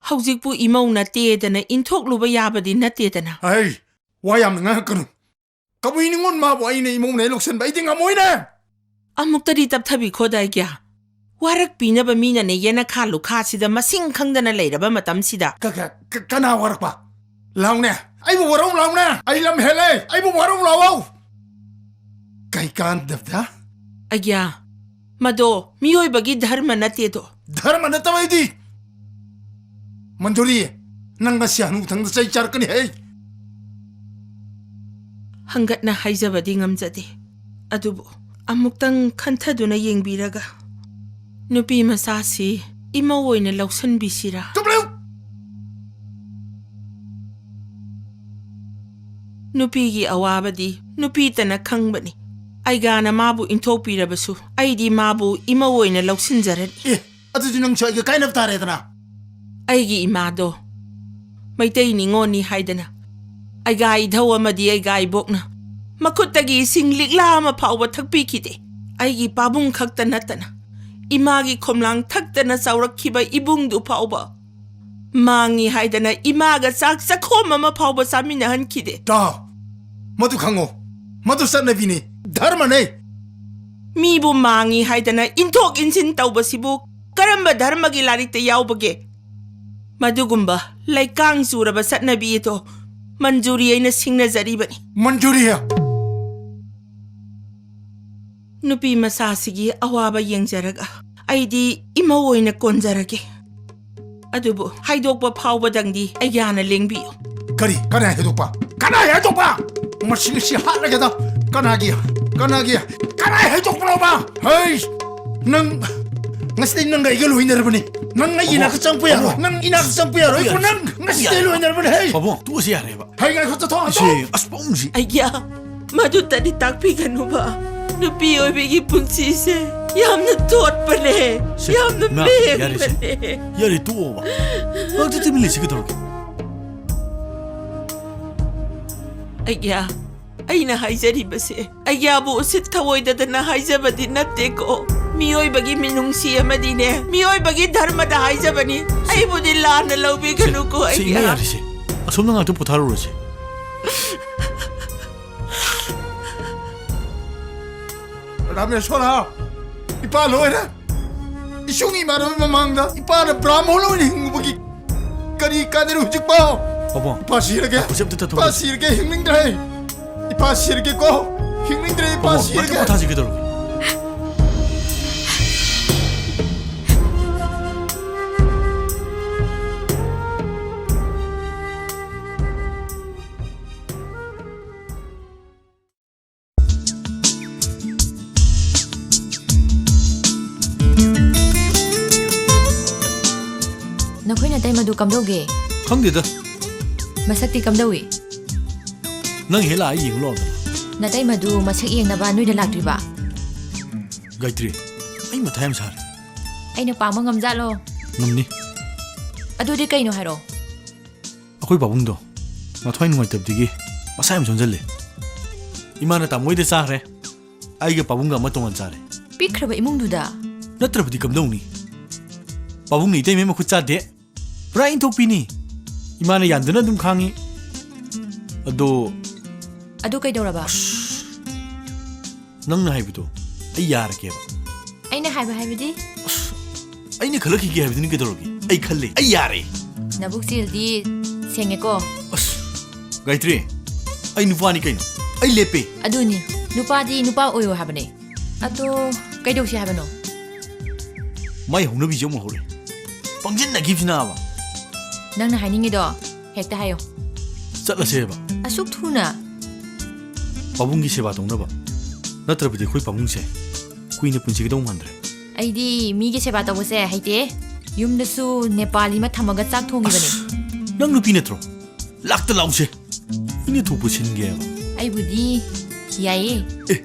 ꯍꯧꯖꯤꯛꯄꯨ ꯏꯃꯧ ꯅꯠꯇꯦꯗꯅ ꯏꯟꯊꯣꯛꯂꯨꯕ ꯌꯥꯕꯗꯤ ꯅꯠꯇꯦꯗꯅ꯫ ꯍꯩ, ꯋꯥ ꯌꯥꯝꯅ ꯉꯥꯡꯉꯛꯀꯅꯨ꯫ ꯀꯕꯨꯏ ꯅꯤꯉꯣꯜ ꯃꯥꯕꯨ ꯑꯩꯅ ꯏꯃꯧꯅꯦ ꯂꯧꯁꯟꯕ ꯑꯩꯗꯤ ꯉꯝꯃꯣꯏꯅꯦ꯫ ꯑꯃꯨꯛꯇꯗꯤ ꯇꯞꯊꯕꯤꯈꯣꯗ ꯑꯩꯒ꯭ꯌꯥ꯫ ꯋꯥꯔꯛꯄꯤꯅꯕ ꯃꯤꯅꯅꯦ ꯌꯦꯅꯈꯥ ꯂꯨꯈꯥꯁꯤꯗ ꯃꯁꯤꯡ ꯈꯪꯗꯅ ꯂꯩꯔꯕ ꯃꯇꯝꯁꯤꯗ꯫ ꯀ-, ꯀ-, ꯀ-, ꯀꯅꯥ ꯋꯥꯔꯛꯄ? ꯂꯥꯎꯅꯦ, ꯑꯩꯕꯨ ꯋꯥꯔꯧ ꯂꯥꯎꯅꯦ, ꯑꯩ ꯂꯝ ꯍꯦꯜꯂꯦ, ꯑꯩꯕꯨ ꯋꯥꯔꯧ ꯂꯥꯎꯑꯣ꯫ ꯀꯩ ꯀꯥꯟꯗꯕꯗ? ꯑꯩꯒ꯭ꯌꯥ, ꯃꯗꯣ ꯃꯤꯑꯣꯏꯕꯒꯤ ꯙꯔꯃ ꯅꯠꯇꯦꯗꯣ꯫ ꯙꯔꯃ ꯅꯠꯇꯕ ꯑꯩꯗꯤ꯫ ꯃꯟꯖꯨꯔꯤ, ꯅꯪ ꯉꯁꯤ ꯍꯅꯨꯊꯪꯗ ꯆꯩ ꯆꯥꯔꯛꯀꯅꯤ ꯍꯦ꯫ ꯍꯪꯒꯠꯅ ꯍꯥꯏꯖꯕꯗꯤ ꯉꯝꯖꯗꯦ, ꯑꯗꯨꯕꯨ ꯑꯃꯨꯛꯇꯪ ꯈꯟꯊꯗꯨꯅ ꯌꯦꯡꯕꯤꯔꯒ ꯅꯨꯄꯤ ꯃꯆꯥꯁꯤ ꯏꯃꯧ ꯑꯣꯏꯅ ꯂꯧꯁꯤꯟꯕꯤꯁꯤꯔꯥ? ꯆꯨꯞ ꯂꯩꯌꯨ! ꯅꯨꯄꯤꯒꯤ ꯑꯋꯥꯕꯗꯤ ꯅꯨꯄꯤꯇꯅ ꯈꯪꯕꯅꯤ꯫ ꯑꯩꯒꯥꯅ ꯃꯥꯕꯨ ꯏꯟꯊꯣꯛꯄꯤꯔꯕꯁꯨ ꯑꯩꯗꯤ ꯃꯥꯕꯨ ꯏꯃꯧ ꯑꯣꯏꯅ ꯂꯧꯁꯤꯟꯖꯔꯅꯤ꯫ ꯑꯦ, ꯑꯗꯨꯗꯤ ꯅꯪꯁꯨ ꯑꯩꯒ ꯀꯥꯏꯅꯕ ꯇꯥꯔꯦꯗꯅ꯫ ꯑꯩꯒꯤ ꯏꯃꯥꯗꯣ ꯃꯩꯇꯩ ꯅꯤꯉꯣꯜꯅꯤ ꯍꯥꯏꯗꯅ ꯑꯩꯒꯥ ꯏꯙꯧ ꯑꯃꯗꯤ ꯑꯩꯒꯥ ꯏꯕꯣꯛꯅ ꯃꯈꯨꯠꯇꯒꯤ ꯏꯁꯤꯡ ꯂꯤꯛꯂꯥ ꯑꯃ ꯐꯥꯎꯕ ꯊꯛꯄꯤꯈꯤꯗꯦ꯫ ꯑꯩꯒꯤ ꯄꯥꯕꯨꯡ ꯈꯛꯇ ꯅꯠꯇꯅ ꯏꯃꯥꯒꯤ ꯈꯣꯝꯂꯥꯡ ꯊꯛꯇꯅ ꯆꯥꯎꯔꯛꯈꯤꯕ ꯏꯕꯨꯡꯗꯨ ꯐꯥꯎꯕ ꯃꯥꯡꯉꯤ ꯍꯥꯏꯗꯅ ꯏꯃꯥꯒ ꯆꯥꯛ ꯆꯈꯣꯝ ꯑꯃ ꯐꯥꯎꯕ ꯆꯥꯃꯤꯟꯅꯍꯟꯈꯤꯗꯦ꯫ ꯇꯥꯎ, ꯃꯗꯨ ꯈꯪꯉꯣ, ꯃꯗꯨ ꯆꯠꯅꯕꯤꯅꯤ, ꯙꯔꯃꯅꯦ꯫ ꯃꯤꯕꯨ ꯃꯥꯡꯉꯤ ꯍꯥꯏꯗꯅ ꯏꯟꯊꯣꯛ ꯏꯟꯁꯤꯟ ꯇꯧꯕꯁꯤꯕꯨ ꯀꯔꯝꯕ ꯙꯔꯃꯒꯤ ꯂꯥꯏꯔꯤꯛꯇ ꯌꯥꯎꯕꯒꯦ? ꯃꯗꯨꯒꯨꯝꯕ ꯂꯩꯀꯥꯡ ꯆꯨꯔꯕ ꯆꯠꯅꯕꯤ ꯑꯗꯣ ꯃꯟꯖꯨꯔꯤ ꯑꯩꯅ ꯁꯤꯡꯅꯖꯔꯤꯕꯅꯤ꯫ ꯃꯟꯖꯨꯔꯤ! ꯅꯨꯄꯤ ꯃꯆꯥꯁꯤꯒꯤ ꯑꯋꯥꯕ ꯌꯦꯡꯖꯔꯒ ꯑꯩꯗꯤ ꯏꯃꯧ ꯑꯣꯏꯅ ꯀꯣꯟꯖꯔꯒꯦ꯫ ꯑꯗꯨꯕꯨ ꯍꯥꯏꯗꯣꯛꯄ ꯐꯥꯎꯕꯗꯪꯗꯤ ꯑꯩꯒꯤ ꯍꯥꯟꯅ ꯂꯦꯡꯕꯤꯌꯨ꯫ ꯀꯔꯤ? ꯀꯅꯥ ꯍꯥꯏꯗꯣꯛꯄ? ꯀꯅꯥ ꯍꯥꯏꯗꯣꯛꯄ? ꯃꯁꯤ, ꯃꯁꯤ ꯍꯥꯠꯂꯒꯦꯗ꯫ ꯀꯅꯥꯒꯤ? ꯀꯅꯥꯒꯤ? ꯀꯅꯥ ꯍꯥꯏꯗꯣꯛꯄꯅꯣꯕ? ꯍꯩ! ꯅꯪ, ꯉꯁꯤꯗꯩ ꯅꯪꯒ ꯑꯩꯒ ꯂꯣꯏꯅꯔꯕꯅꯤ꯫ ꯅꯪ ꯑꯩꯒꯤ ꯄꯥꯕꯨꯡ, ꯏꯅꯥꯛꯇ ꯆꯪꯉꯛꯄ ꯌꯥꯔꯣꯏ꯫ ꯄꯥꯕꯨꯡ, ꯅꯪ ꯏꯅꯥꯛꯇ ꯆꯪꯉꯛꯄ ꯌꯥꯔꯣꯏ꯫ ꯌꯥꯔꯦ꯫ ꯅꯪ ꯉꯁꯤꯗꯩ ꯌꯥꯔꯦ꯫ ꯂꯣꯏꯅꯔꯕꯅꯤ꯫ ꯍꯩ! ꯄꯥꯕꯨꯡ, ꯇꯣꯛꯑꯁꯤ ꯌꯥꯔꯦꯕ꯫ ꯍꯩ, ꯉꯥꯏꯈꯣ, ꯆꯠꯊꯣꯛ, ꯏꯆꯦ, ꯆꯠꯊꯣꯛ꯫ ꯑꯁ, ꯄꯥꯕꯨꯡꯁꯤ꯫ ꯑꯩꯒꯤ ꯃꯗꯨꯇꯗꯤ ꯇꯥꯛꯄꯤꯒꯅꯨꯕ꯫ ꯅꯨꯄꯤ ꯑꯣꯏꯕꯤꯒꯤ ꯄꯨꯟꯁꯤꯁꯦ ꯌꯥꯝꯅ ꯇꯣꯠꯄꯅꯦ, ꯁꯦ, ꯌꯥꯝꯅ ꯏꯃꯥ, ꯌꯥꯔꯦꯁꯦ꯫ ꯄꯦꯟꯕꯅꯦ꯫ ꯌꯥꯔꯦ, ꯇꯣꯛꯑꯣꯕ꯫ ꯍꯧꯖꯤꯛꯇꯤ ꯇꯨꯃꯤꯟ ꯂꯩꯁꯤ ꯀꯩꯗꯧꯔꯒꯦ? ꯑꯩꯒ꯭ꯌꯥ, ꯑꯩꯅ ꯍꯥꯏꯖꯔꯤꯕꯁꯦ ꯑꯩꯒ꯭ꯌꯥꯕꯨ ꯎꯁꯤꯠ ꯊꯑꯣꯏꯗꯗꯅ ꯍꯥꯏꯖꯕꯗꯤ ꯅꯠꯇꯦꯀꯣ꯫ ꯃꯤꯑꯣꯏꯕꯒꯤ ꯃꯤꯅꯨꯡꯁꯤ ꯑꯃꯗꯤꯅꯦ, ꯃꯤꯑꯣꯏꯕꯒꯤ ꯙꯔꯃꯗ ꯍꯥꯏꯖꯕꯅꯤ꯫ ꯁꯦ, ꯑꯩꯕꯨꯗꯤ ꯂꯥꯟꯅ ꯂꯧꯕꯤꯒꯅꯨꯀꯣ, ꯁꯦ, ꯏꯃꯥ, ꯑꯩꯒ꯭ꯌꯥ꯫ ꯌꯥꯔꯦꯁꯦ꯫ ꯑꯁꯣꯝꯗ ꯉꯥꯛꯇ ꯄꯣꯊꯥꯔꯨꯔꯁꯦ꯫ ꯔꯥꯃꯦꯁꯣꯔ, ꯏꯄꯥ ꯂꯣꯏꯔꯦ꯫ ꯏꯁꯨꯡ ꯏꯃꯥꯟꯅꯕ ꯃꯃꯥꯡꯗ ꯏꯄꯥꯅ ꯕ꯭ꯔꯥꯍꯃꯣꯟ ꯑꯣꯏꯅ ꯍꯤꯡꯉꯨꯕꯒꯤ ꯀꯔꯤ ꯀꯥꯟꯅꯔꯤ ꯍꯧꯖꯤꯛꯐꯥꯎ? ꯄꯥꯕꯨꯡ, ꯏꯄꯥ ꯁꯤꯔꯒꯦ꯫ ꯉꯥꯏꯈꯣ, ꯁꯤ ꯑꯝꯇ ꯏꯄꯥ ꯇꯠꯊꯣꯛꯈꯤꯁꯦ꯫ ꯁꯤꯔꯒꯦ, ꯍꯤꯡꯅꯤꯡꯗ꯭ꯔꯦ꯫ ꯏꯄꯥ ꯁꯤꯔꯒꯦꯀꯣ, ꯍꯤꯡꯅꯤꯡꯗ꯭ꯔꯦ, ꯏꯄꯥ ꯄꯥꯕꯨꯡ, ꯉꯥꯛꯇ ꯁꯤꯔꯒꯦ꯫ ꯄꯣꯊꯥꯁꯤ ꯀꯩꯗꯧꯔꯒꯦ? ꯑꯗꯨ ꯀꯝꯗꯧꯒꯦ? ꯈꯪꯗꯦꯗ꯫ ꯃꯁꯛꯇꯤ ꯀꯝꯗꯧꯏ? ꯅꯪ ꯍꯦꯛ ꯂꯥꯛꯑ ꯌꯦꯡꯉꯨ ꯂꯥꯛꯑꯣꯗꯅ꯫ ꯅꯇꯩꯃꯗꯨ ꯃꯁꯛ ꯌꯦꯡꯅꯕ ꯅꯣꯏꯗ ꯂꯥꯛꯇ꯭ꯔꯤꯕ? ꯒꯥꯌꯇ꯭ꯔꯤ, ꯑꯩ ꯃꯊꯥ ꯌꯥꯝ ꯁꯥꯔꯦ꯫ ꯑꯩꯅ ꯄꯥꯝꯕ ꯉꯝꯖꯥꯠꯂꯣ? ꯉꯝꯅꯤ꯫ ꯑꯗꯨꯗꯤ ꯀꯩꯅꯣ ꯍꯥꯏꯔꯛꯑꯣ꯫ ꯑꯩꯈꯣꯏ ꯄꯥꯕꯨꯡꯗꯣ ꯃꯊ꯭ꯋꯥꯏ ꯅꯨꯡꯉꯥꯏꯇꯕꯗꯒꯤ ꯃꯁꯥ ꯌꯥꯝ ꯁꯣꯟꯖꯜꯂꯦ꯫ ꯏꯃꯥꯅ ꯇꯥꯃꯣ ꯍꯣꯏꯗ ꯆꯥꯈ꯭ꯔꯦ, ꯑꯩꯒ ꯄꯥꯕꯨꯡꯒ ꯑꯃ ꯇꯣꯉꯥꯟ ꯆꯥꯔꯦ꯫ ꯄꯤꯛꯈ꯭ꯔꯕ ꯏꯃꯨꯡꯗꯨꯗ? ꯅꯠꯇ꯭ꯔꯕꯗꯤ ꯀꯝꯗꯧꯅꯤ? ꯄꯥꯕꯨꯡꯅ ꯏꯇꯩꯃꯩ ꯃꯈꯨꯠ ꯆꯥꯗꯦ, ꯄꯨꯔꯥ ꯏꯟꯊꯣꯛꯄꯤꯅꯤ꯫ ꯏꯃꯥꯅ ꯌꯥꯟꯗꯨꯅ ꯑꯗꯨꯝ ꯈꯥꯡꯉꯤ꯫ ꯑꯗꯣ ꯑꯗꯨ ꯀꯩꯗꯧꯔꯕ? ꯅꯪꯅ ꯍꯥꯏꯕꯗꯣ ꯑꯩ ꯌꯥꯔꯒꯦꯕ꯫ ꯑꯩꯅ ꯍꯥꯏꯕ ꯍꯥꯏꯕꯗꯤ? ꯑꯩꯅ ꯈꯜꯂꯛꯈꯤꯒꯦ ꯍꯥꯏꯕꯗꯨꯅꯤ ꯀꯩꯗꯧꯔꯒꯦ? ꯑꯩ ꯈꯜꯂꯦ, ꯑꯩ ꯌꯥꯔꯦ꯫ ꯅꯕꯨꯛꯆꯦꯜꯗꯤ ꯁꯦꯡꯉꯦꯀꯣ? ꯑꯁ, ꯒꯥꯌꯇ꯭ꯔꯤ, ꯑꯩ ꯅꯨꯄꯥꯅꯤ ꯀꯩꯅꯣ, ꯑꯩ ꯂꯦꯞꯄꯦ꯫ ꯑꯗꯨꯅꯤ, ꯅꯨꯄꯥꯗꯤ ꯅꯨꯄꯥ ꯑꯣꯏꯌꯣ ꯍꯥꯏꯕꯅꯦ꯫ ꯑꯗꯣ ꯀꯩꯗꯧꯁꯤ ꯍꯥꯏꯕꯅꯣ? ꯃꯥꯏ ꯍꯧꯅꯕꯤꯁꯦ ꯑꯃꯨꯛ ꯍꯧꯔꯦ꯫ ꯄꯪꯁꯤꯟꯅꯈꯤꯕꯁꯤꯅꯕ꯫ ꯅꯪꯅ ꯍꯥꯏꯅꯤꯡꯉꯤꯗꯣ ꯍꯦꯛꯇ ꯍꯥꯏꯌꯣ꯫ ꯆꯠꯂꯁꯦꯕ꯫ ꯑꯁꯨꯛ ꯊꯨꯅ? ꯄꯥꯕꯨꯡꯒꯤ ꯁꯦꯕꯥ ꯇꯧꯅꯕ꯫ ꯅꯠꯇ꯭ꯔꯕꯗꯤ ꯑꯩꯈꯣꯏ ꯄꯥꯕꯨꯡꯁꯦ ꯀꯨꯏꯅ ꯄꯨꯟꯁꯤꯒꯗꯧ ꯃꯥꯟꯗ꯭ꯔꯦ꯫ ꯑꯩꯗꯤ ꯃꯤꯒꯤ ꯁꯦꯕꯥ ꯇꯧꯕꯁꯦ ꯍꯩꯇꯦ꯫ ꯌꯨꯝꯗꯁꯨ ꯅꯦꯄꯥꯂꯤ ꯑꯃ ꯊꯝꯃꯒ ꯆꯥꯛ ꯊꯣꯡꯉꯤꯕꯅꯦ꯫ ꯑꯁ, ꯅꯪ ꯅꯨꯄꯤ ꯅꯠꯇ꯭ꯔꯣ? ꯂꯥꯛꯇ ꯂꯥꯛꯎꯁꯦ꯫ ꯑꯩꯅ ꯊꯣꯛꯄ ꯁꯤꯟꯒꯦꯕ꯫ ꯑꯩꯕꯨꯗꯤ ꯌꯥꯏꯌꯦ꯫ ꯑꯦ,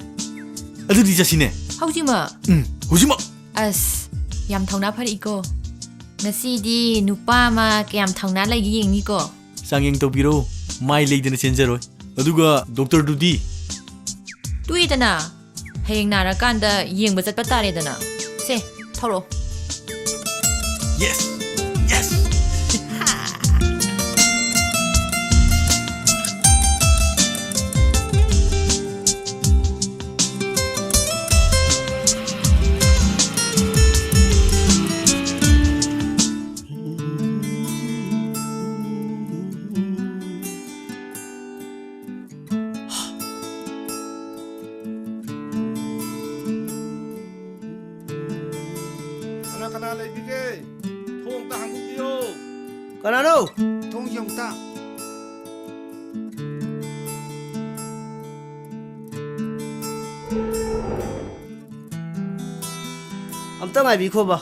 ꯑꯗꯨꯗꯤ ꯆꯠꯁꯤꯅꯦ꯫ ꯍꯧꯖꯤꯛꯃꯛ? ꯎꯝ, ꯍꯧꯖꯤꯛꯃꯛ꯫ ꯑꯁ, ꯌꯥꯝ ꯊꯧꯅꯥ ꯐꯔꯛꯏꯀꯣ꯫ ꯉꯁꯤꯗꯤ ꯅꯨꯄꯥ ꯑꯃ ꯀꯌꯥꯝ ꯊꯧꯅꯥ ꯂꯩꯒꯦ ꯌꯦꯡꯅꯤꯀꯣ꯫ ꯆꯥꯡꯌꯦꯡ ꯇꯧꯕꯤꯔꯣ, ꯃꯥꯏ ꯂꯩꯗꯅ ꯆꯦꯟꯖꯔꯣꯏ꯫ ꯑꯗꯨꯒ ꯗꯣꯛꯇꯔꯗꯨꯗꯤ? ꯇꯣꯛꯑꯦꯗꯅ, ꯍꯌꯦꯡ ꯅꯥꯔꯀꯥꯟꯗ ꯌꯦꯡꯕ ꯆꯠꯄ ꯇꯥꯔꯦꯗꯅ꯫ ꯁꯦ, ꯊꯧꯔꯛꯑꯣ꯫ Yes! Yes! ꯀꯅꯥ ꯀꯅꯥ ꯂꯩꯕꯤꯒꯦ? ꯊꯣꯡ ꯑꯝꯇ ꯍꯥꯡꯗꯣꯛꯄꯤꯌꯣ꯫ ꯀꯅꯥꯅꯣ? ꯊꯣꯡꯁꯦ ꯑꯃꯨꯛꯇ꯫ ꯑꯝꯇ ꯉꯥꯏꯕꯤꯈꯣꯕ꯫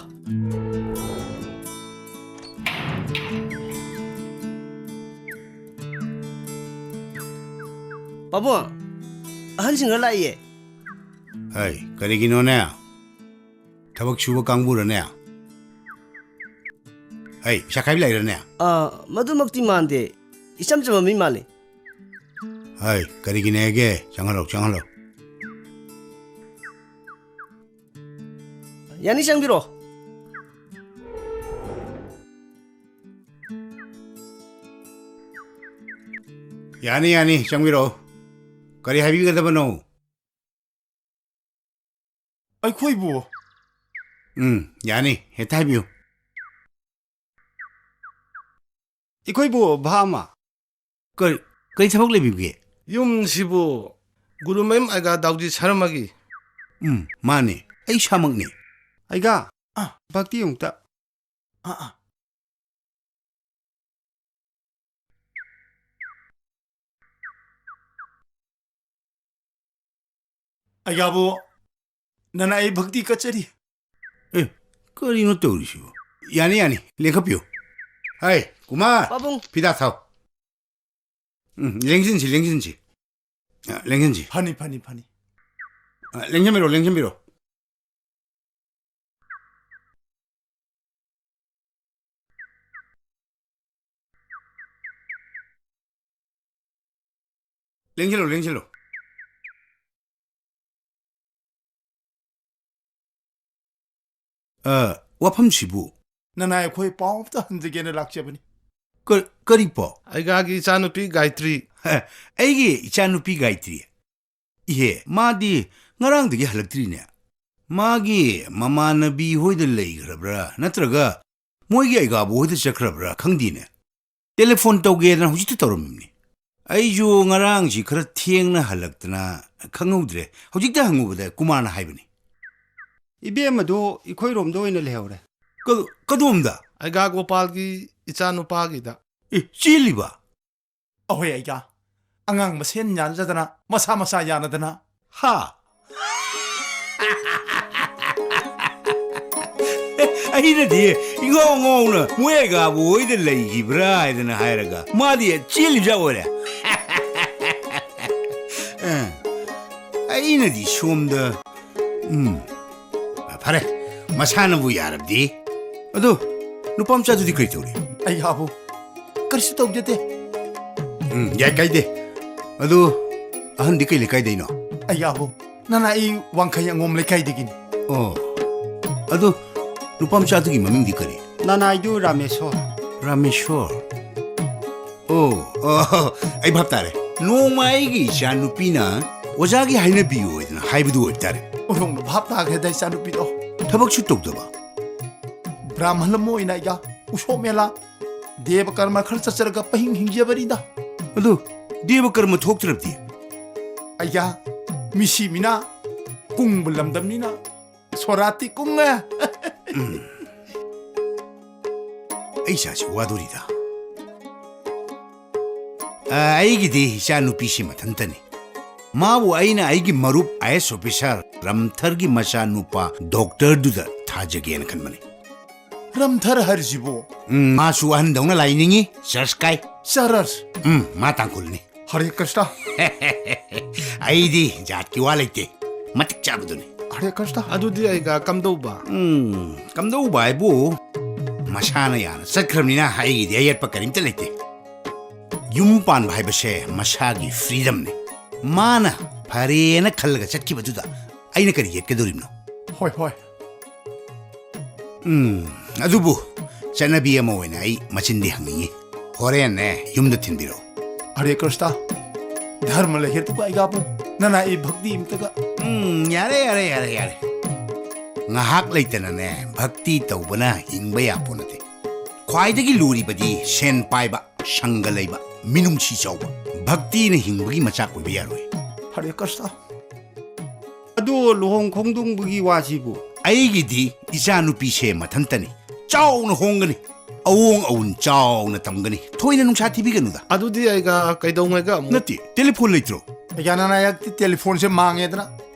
ꯑꯕꯨꯡ, ꯑꯍꯟꯁꯤꯡꯒ ꯂꯥꯛꯏꯌꯦ꯫ ꯍꯩ, ꯀꯔꯤꯒꯤꯅꯣꯅꯦ? ꯊꯕꯛ ꯁꯨꯕ ꯀꯥꯡꯕꯨꯔꯅꯦ? ꯍꯩ, ꯄꯩꯁꯥ ꯈꯥꯏꯕ ꯂꯥꯛꯏꯔꯅꯦ? ꯑꯥ, ꯃꯗꯨꯃꯛꯇꯤ ꯃꯥꯟꯗꯦ꯫ ꯏꯆꯝ ꯆꯝꯕ ꯃꯤ ꯃꯥꯜꯂꯤ꯫ ꯍꯩ, ꯀꯔꯤꯒꯤꯅꯦꯒꯦ? ꯆꯪꯍꯜꯂꯣ, ꯆꯪꯍꯜꯂꯣ꯫ ꯌꯥꯅꯤ, ꯆꯪꯕꯤꯔꯣ꯫ ꯌꯥꯅꯤ, ꯌꯥꯅꯤ, ꯆꯪꯕꯤꯔꯛꯑꯣ꯫ ꯀꯔꯤ ꯍꯥꯏꯕꯤꯒꯗꯕꯅꯣ? ꯑꯩꯈꯣꯏꯕꯨ? ꯎꯝ, ꯌꯥꯅꯤ, ꯍꯦꯛꯇ ꯍꯥꯏꯕꯤꯌꯨ꯫ ꯑꯩꯈꯣꯏꯕꯨ ꯚꯥꯃ꯫ ꯀꯔꯤ, ꯀꯔꯤ ꯊꯕꯛ ꯂꯩꯕꯤꯕꯒꯦ? ꯌꯨꯝꯁꯤꯕꯨ ꯒꯨꯔꯨꯃꯌꯨꯝ ꯑꯩꯒꯥ ꯗꯥꯎꯗꯤ ꯁꯔꯃꯒꯤ? ꯎꯝ, ꯃꯥꯅꯦ, ꯑꯩ ꯏꯁꯥꯃꯛꯅꯦ꯫ ꯑꯩꯒꯥ, ꯑꯥ, ꯚꯛꯇꯤ ꯑꯃꯨꯛꯇ꯫ ꯑꯥ, ꯑꯥ꯫ ꯑꯩꯒꯥꯕꯨ ꯅꯅꯥꯏ ꯚꯛꯇꯤ ꯀꯠꯆꯔꯤ꯫ ꯑꯦ, ꯀꯔꯤꯅꯣ ꯇꯧꯔꯤꯁꯤꯕꯨ? ꯌꯥꯅꯤ, ꯌꯥꯅꯤ, ꯂꯦꯡꯈꯠꯄꯤꯌꯨ꯫ ꯍꯥꯏ, ꯀꯨꯃꯥꯔ, ꯄꯥꯕꯨꯡ꯫ ꯐꯤꯗꯥ ꯊꯥꯎ꯫ ꯎꯝ, ꯂꯦꯡꯁꯤꯟꯁꯤ, ꯂꯦꯡꯁꯤꯟꯁꯤ꯫ ꯑ, ꯂꯦꯡꯁꯤꯟꯁꯤ꯫ ꯐꯅꯤ, ꯐꯅꯤ, ꯐꯅꯤ꯫ ꯑ, ꯂꯦꯡꯁꯤꯟꯕꯤꯔꯣ, ꯂꯦꯡꯁꯤꯟꯕꯤꯔꯣ꯫ ꯂꯦꯡꯁꯤꯜꯂꯣ, ꯂꯦꯡꯁꯤꯜꯂꯣ꯫ ꯑ, ꯋꯥꯐꯝꯁꯤꯕꯨ? ꯅꯅꯥꯏ ꯑꯩꯈꯣꯏ ꯄꯥꯎ ꯑꯝꯇ ꯍꯟꯖꯒꯦꯅ ꯂꯥꯛꯆꯕꯅꯤ꯫ ꯀ-, ꯀꯔꯤ ꯄꯥꯎ? ꯑꯩꯒꯥꯒꯤ ꯏꯆꯥꯅꯨꯄꯤ ꯒꯥꯌꯇ꯭ꯔꯤ꯫ ꯍ, ꯑꯩꯒꯤ ꯏꯆꯥꯅꯨꯄꯤ ꯒꯥꯌꯇ꯭ꯔꯤ? ꯏꯍꯦ, ꯃꯥꯗꯤ ꯉꯔꯥꯡꯗꯒꯤ ꯍꯜꯂꯛꯇ꯭ꯔꯤꯅꯦ꯫ ꯃꯥꯒꯤ ꯃꯃꯥꯟꯅꯕꯤ ꯍꯣꯏꯗ ꯂꯩꯈ꯭ꯔꯕ꯭ꯔꯥ, ꯅꯠꯇ꯭ꯔꯒ ꯃꯣꯏꯒꯤ ꯑꯩꯒꯥꯕꯨ ꯍꯣꯏꯗ ꯆꯠꯈ꯭ꯔꯕ꯭ꯔꯥ ꯈꯪꯗꯦꯅꯦ꯫ ꯇꯦꯂꯤꯐꯣꯟ ꯇꯧꯒꯦꯗꯅ ꯍꯧꯖꯤꯛꯇ ꯇꯧꯔꯝꯃꯤꯕꯅꯤ꯫ ꯑꯩꯁꯨ ꯉꯔꯥꯡꯁꯤ ꯈꯔ ꯊꯦꯡꯅ ꯍꯜꯂꯛꯇꯅ ꯈꯪꯍꯧꯗ꯭ꯔꯦ꯫ ꯍꯧꯖꯤꯛꯇ ꯍꯪꯉꯨꯕꯗ ꯀꯨꯃꯥꯔꯅ ꯍꯥꯏꯕꯅꯤ꯫ ꯏꯕꯦꯝꯃꯗꯣ ꯑꯩꯈꯣꯏꯔꯣꯝꯗ ꯑꯣꯏꯅ ꯂꯩꯍꯧꯔꯦ꯫ ꯀ-, ꯀꯗꯣꯝꯗ? ꯑꯩꯒꯥ ꯒꯣꯄꯥꯜꯒꯤ ꯏꯆꯥꯅꯨꯄꯥꯒꯤꯗ꯫ ꯑꯦ, ꯆꯦꯜꯂꯤꯕ? ꯑꯍꯣꯏ, ꯑꯩꯒꯥ꯫ ꯑꯉꯥꯡ ꯃꯁꯦꯟ ꯌꯥꯅꯖꯗꯅ, ꯃꯁꯥ ꯃꯁꯥ ꯌꯥꯅꯗꯅ꯫ ꯍꯥ? ꯑꯩꯅꯗꯤ ꯏꯉꯥꯎ ꯉꯥꯎꯅ ꯃꯣꯏ ꯑꯩꯒꯥꯕꯨ ꯍꯣꯏꯗ ꯂꯩꯈꯤꯕ꯭ꯔꯥ ꯍꯥꯏꯗꯅ ꯍꯥꯏꯔꯒ, ꯃꯥꯗꯤ ꯆꯦꯜꯂꯤꯕꯖꯥꯠ ꯑꯣꯏꯔꯦ꯫ ꯑ, ꯑꯩꯅꯗꯤ ꯁꯣꯝꯗ, ꯎꯝ, ꯐꯔꯦ, ꯃꯁꯥꯅꯕꯨ ꯌꯥꯔꯕꯗꯤ꯫ ꯑꯗꯣ ꯅꯨꯄꯥ ꯃꯆꯥꯗꯨꯗꯤ ꯀꯔꯤ ꯇꯧꯔꯤ? ꯑꯩ ꯌꯥꯕꯨ ꯀꯔꯤꯁꯨ ꯇꯧꯖꯗꯦ꯫ ꯎꯝ, ꯌꯥꯏ, ꯀꯥꯏꯗꯦ꯫ ꯑꯗꯣ ꯑꯍꯟꯗꯤ ꯀꯩ ꯂꯩꯀꯥꯏꯗꯩꯅꯣ? ꯑꯩ ꯌꯥꯕꯨ ꯅꯅꯥ ꯑꯩ ꯋꯥꯡꯈꯩ ꯑꯉꯣꯝ ꯂꯩꯀꯥꯏꯗꯒꯤꯅꯤ꯫ ꯑꯣ, ꯑꯗꯣ ꯅꯨꯄꯥ ꯃꯆꯥꯗꯨꯒꯤ ꯃꯃꯤꯡꯗꯤ ꯀꯔꯤ? ꯅꯅꯥꯏꯗꯨ ꯔꯥꯃꯦꯁꯣꯔ꯫ ꯔꯥꯃꯦꯁꯣꯔ? ꯑꯣ, ꯑꯣ, ꯑꯩ ꯚꯥꯞ ꯇꯥꯔꯦ꯫ ꯅꯣꯡꯃ ꯑꯩꯒꯤ ꯏꯆꯥ ꯅꯨꯄꯤꯅ ꯑꯣꯖꯥꯒꯤ ꯍꯥꯏꯅꯕꯤꯌꯨ ꯍꯥꯏꯗꯅ ꯍꯥꯏꯕꯗꯨ ꯑꯣꯏꯕ ꯇꯥꯔꯦ꯫ ꯑꯣꯟꯊꯣꯛꯅ ꯚꯥꯞ ꯇꯥꯈ꯭ꯔꯦꯗ, ꯏꯆꯥ ꯅꯨꯄꯤꯗꯣ꯫ ꯊꯕꯛꯁꯨ ꯇꯧꯗꯕ? ꯕ꯭ꯔꯥꯍꯃꯟ ꯑꯃ ꯑꯣꯏꯅ ꯑꯩꯒ ꯎꯁꯣꯞ ꯃꯦꯂꯥ, ꯗꯦꯕ ꯀꯔꯃ ꯈꯔ ꯆꯠꯆꯔꯒ ꯄꯍꯤꯡ ꯍꯤꯡꯖꯕꯅꯤꯗ꯫ ꯑꯗꯨ ꯗꯦꯕ ꯀꯔꯃ ꯊꯣꯛꯇ꯭ꯔꯕꯗꯤ? ꯑꯩꯒ ꯃꯤꯁꯤ ꯃꯤꯅꯥ ꯀꯨꯡꯕ ꯂꯝꯗꯝꯅꯤꯅ ꯁꯣꯔꯥꯠꯇꯤ ꯀꯨꯡꯉꯦ꯫ ꯎꯝ꯫ ꯑꯩ ꯏꯆꯥꯁꯤ ꯋꯥꯗꯣꯔꯤꯗ꯫ ꯑ, ꯑꯩꯒꯤꯗꯤ ꯏꯆꯥ ꯅꯨꯄꯤꯁꯤ ꯃꯊꯟꯇꯅꯤ꯫ ꯃꯥꯕꯨ ꯑꯩꯅ ꯑꯩꯒꯤ ꯃꯔꯨꯞ IAS officer ꯔꯝꯊꯔꯒꯤ ꯃꯆꯥꯅꯨꯄꯥ ꯗꯣꯛꯇꯔꯗꯨꯗ ꯊꯥꯖꯒꯦꯅ ꯈꯟꯕꯅꯤ꯫ ꯔꯝꯊꯔ ꯍꯥꯏꯔꯤꯁꯤꯕꯨ? ꯎꯝ, ꯃꯥꯁꯨ ꯑꯍꯟꯗꯧꯅ ꯂꯥꯏꯅꯤꯡꯉꯤ, ꯆꯔꯆ ꯀꯥꯏ꯫ ꯆꯔꯆ? ꯎꯝ, ꯃꯥ ꯇꯥꯡꯈꯨꯜꯅꯤ꯫ ꯍꯔꯦ ꯀ꯭ꯔꯤꯁꯅ꯫ ꯑꯩꯗꯤ ꯖꯥꯠꯀꯤ ꯋꯥ ꯂꯩꯇꯦ, ꯃꯇꯤꯛ ꯆꯥꯕꯗꯨꯅꯤ꯫ ꯍꯔꯦ ꯀ꯭ꯔꯤꯁꯅ꯫ ꯑꯗꯨꯗꯤ ꯑꯩꯒ ꯀꯝꯗꯧꯕ? ꯎꯝ, ꯀꯝꯗꯧꯕ ꯍꯥꯏꯕꯨ, ꯃꯁꯥꯅ ꯌꯥꯅ ꯆꯠꯈ꯭ꯔꯕꯅꯤꯅ ꯑꯩꯒꯤꯗꯤ ꯑꯌꯦꯠꯄ ꯀꯔꯤꯝꯇ ꯂꯩꯇꯦ꯫ ꯌꯨꯝ ꯄꯥꯟꯕ ꯍꯥꯏꯕꯁꯦ ꯃꯁꯥꯒꯤ freedomꯅꯤ꯫ ꯃꯥꯅ ꯐꯔꯦꯅ ꯈꯜꯂꯒ ꯆꯠꯈꯤꯕꯗꯨꯗ ꯑꯩꯅ ꯀꯔꯤ ꯌꯦꯠꯀꯗꯧꯔꯤꯕꯅꯣ? ꯍꯣꯏ, ꯍꯣꯏ꯫ ꯎꯝ, ꯑꯗꯨꯕꯨ ꯆꯠꯅꯕꯤ ꯑꯃ ꯑꯣꯏꯅ ꯑꯩ ꯃꯆꯤꯟꯗꯤ ꯍꯪꯅꯤꯡꯉꯤ꯫ ꯍꯣꯔꯦꯟꯅꯦ ꯌꯨꯝꯗ ꯊꯤꯟꯕꯤꯔꯛꯑꯣ꯫ ꯍꯔꯦ ꯀ꯭ꯔꯤꯁꯅ, ꯙꯔꯃ ꯂꯩꯍꯦ ꯇꯨꯒ ꯑꯩꯒꯥꯕꯨ, ꯅꯅꯥ ꯑꯩ ꯚꯛꯇꯤ ꯑꯝꯇꯒ꯫ ꯎꯝ, ꯌꯥꯔꯦ, ꯌꯥꯔꯦ, ꯌꯥꯔꯦ, ꯌꯥꯔꯦ꯫ ꯉꯥꯏꯍꯥꯛ ꯂꯩꯇꯅꯅꯦ ꯚꯛꯇꯤ ꯇꯧꯕꯅ ꯍꯤꯡꯕ ꯌꯥꯄꯣ ꯅꯠꯇꯦ꯫ ꯈ꯭ꯋꯥꯏꯗꯒꯤ ꯂꯨꯔꯤꯕꯗꯤ ꯁꯦꯟ ꯄꯥꯏꯕ, ꯁꯪꯒ ꯂꯩꯕ, ꯃꯤꯅꯨꯡꯁꯤ ꯆꯥꯎꯕ꯫ ꯚꯛꯇꯤꯅ ꯍꯤꯡꯕꯒꯤ ꯃꯆꯥꯛ ꯑꯣꯏꯕ ꯌꯥꯔꯣꯏ꯫ ꯍꯔꯦ ꯀ꯭ꯔꯤꯁꯅ꯫ ꯑꯗꯨ ꯂꯨꯍꯣꯡ ꯈꯣꯡꯗꯣꯡꯕꯒꯤ ꯋꯥꯁꯤꯕꯨ? ꯑꯩꯒꯤꯗꯤ ꯏꯆꯥ ꯅꯨꯄꯤꯁꯦ ꯃꯊꯟꯇꯅꯤ꯫ ꯆꯥꯎꯅ ꯍꯣꯡꯒꯅꯤ꯫ ꯑꯑꯣꯡ ꯑꯎꯟ ꯆꯥꯎꯅ ꯇꯝꯒꯅꯤ꯫ ꯊꯣꯏꯅ ꯅꯨꯡꯁꯥ ꯊꯤꯕꯤꯒꯅꯨꯗ꯫ ꯑꯗꯨꯗꯤ ꯑꯩꯒ ꯀꯩꯗꯧꯉꯩꯒ ꯑꯃꯨꯛ? ꯅꯠꯇꯦ, ꯇꯦꯂꯤꯐꯣꯟ ꯂꯩꯇ꯭ꯔꯣ? ꯑꯩꯒ ꯅꯅꯥꯌꯥꯛꯇꯤ ꯇꯦꯂꯤꯐꯣꯟꯁꯦ ꯃꯥꯡꯉꯦꯗꯅ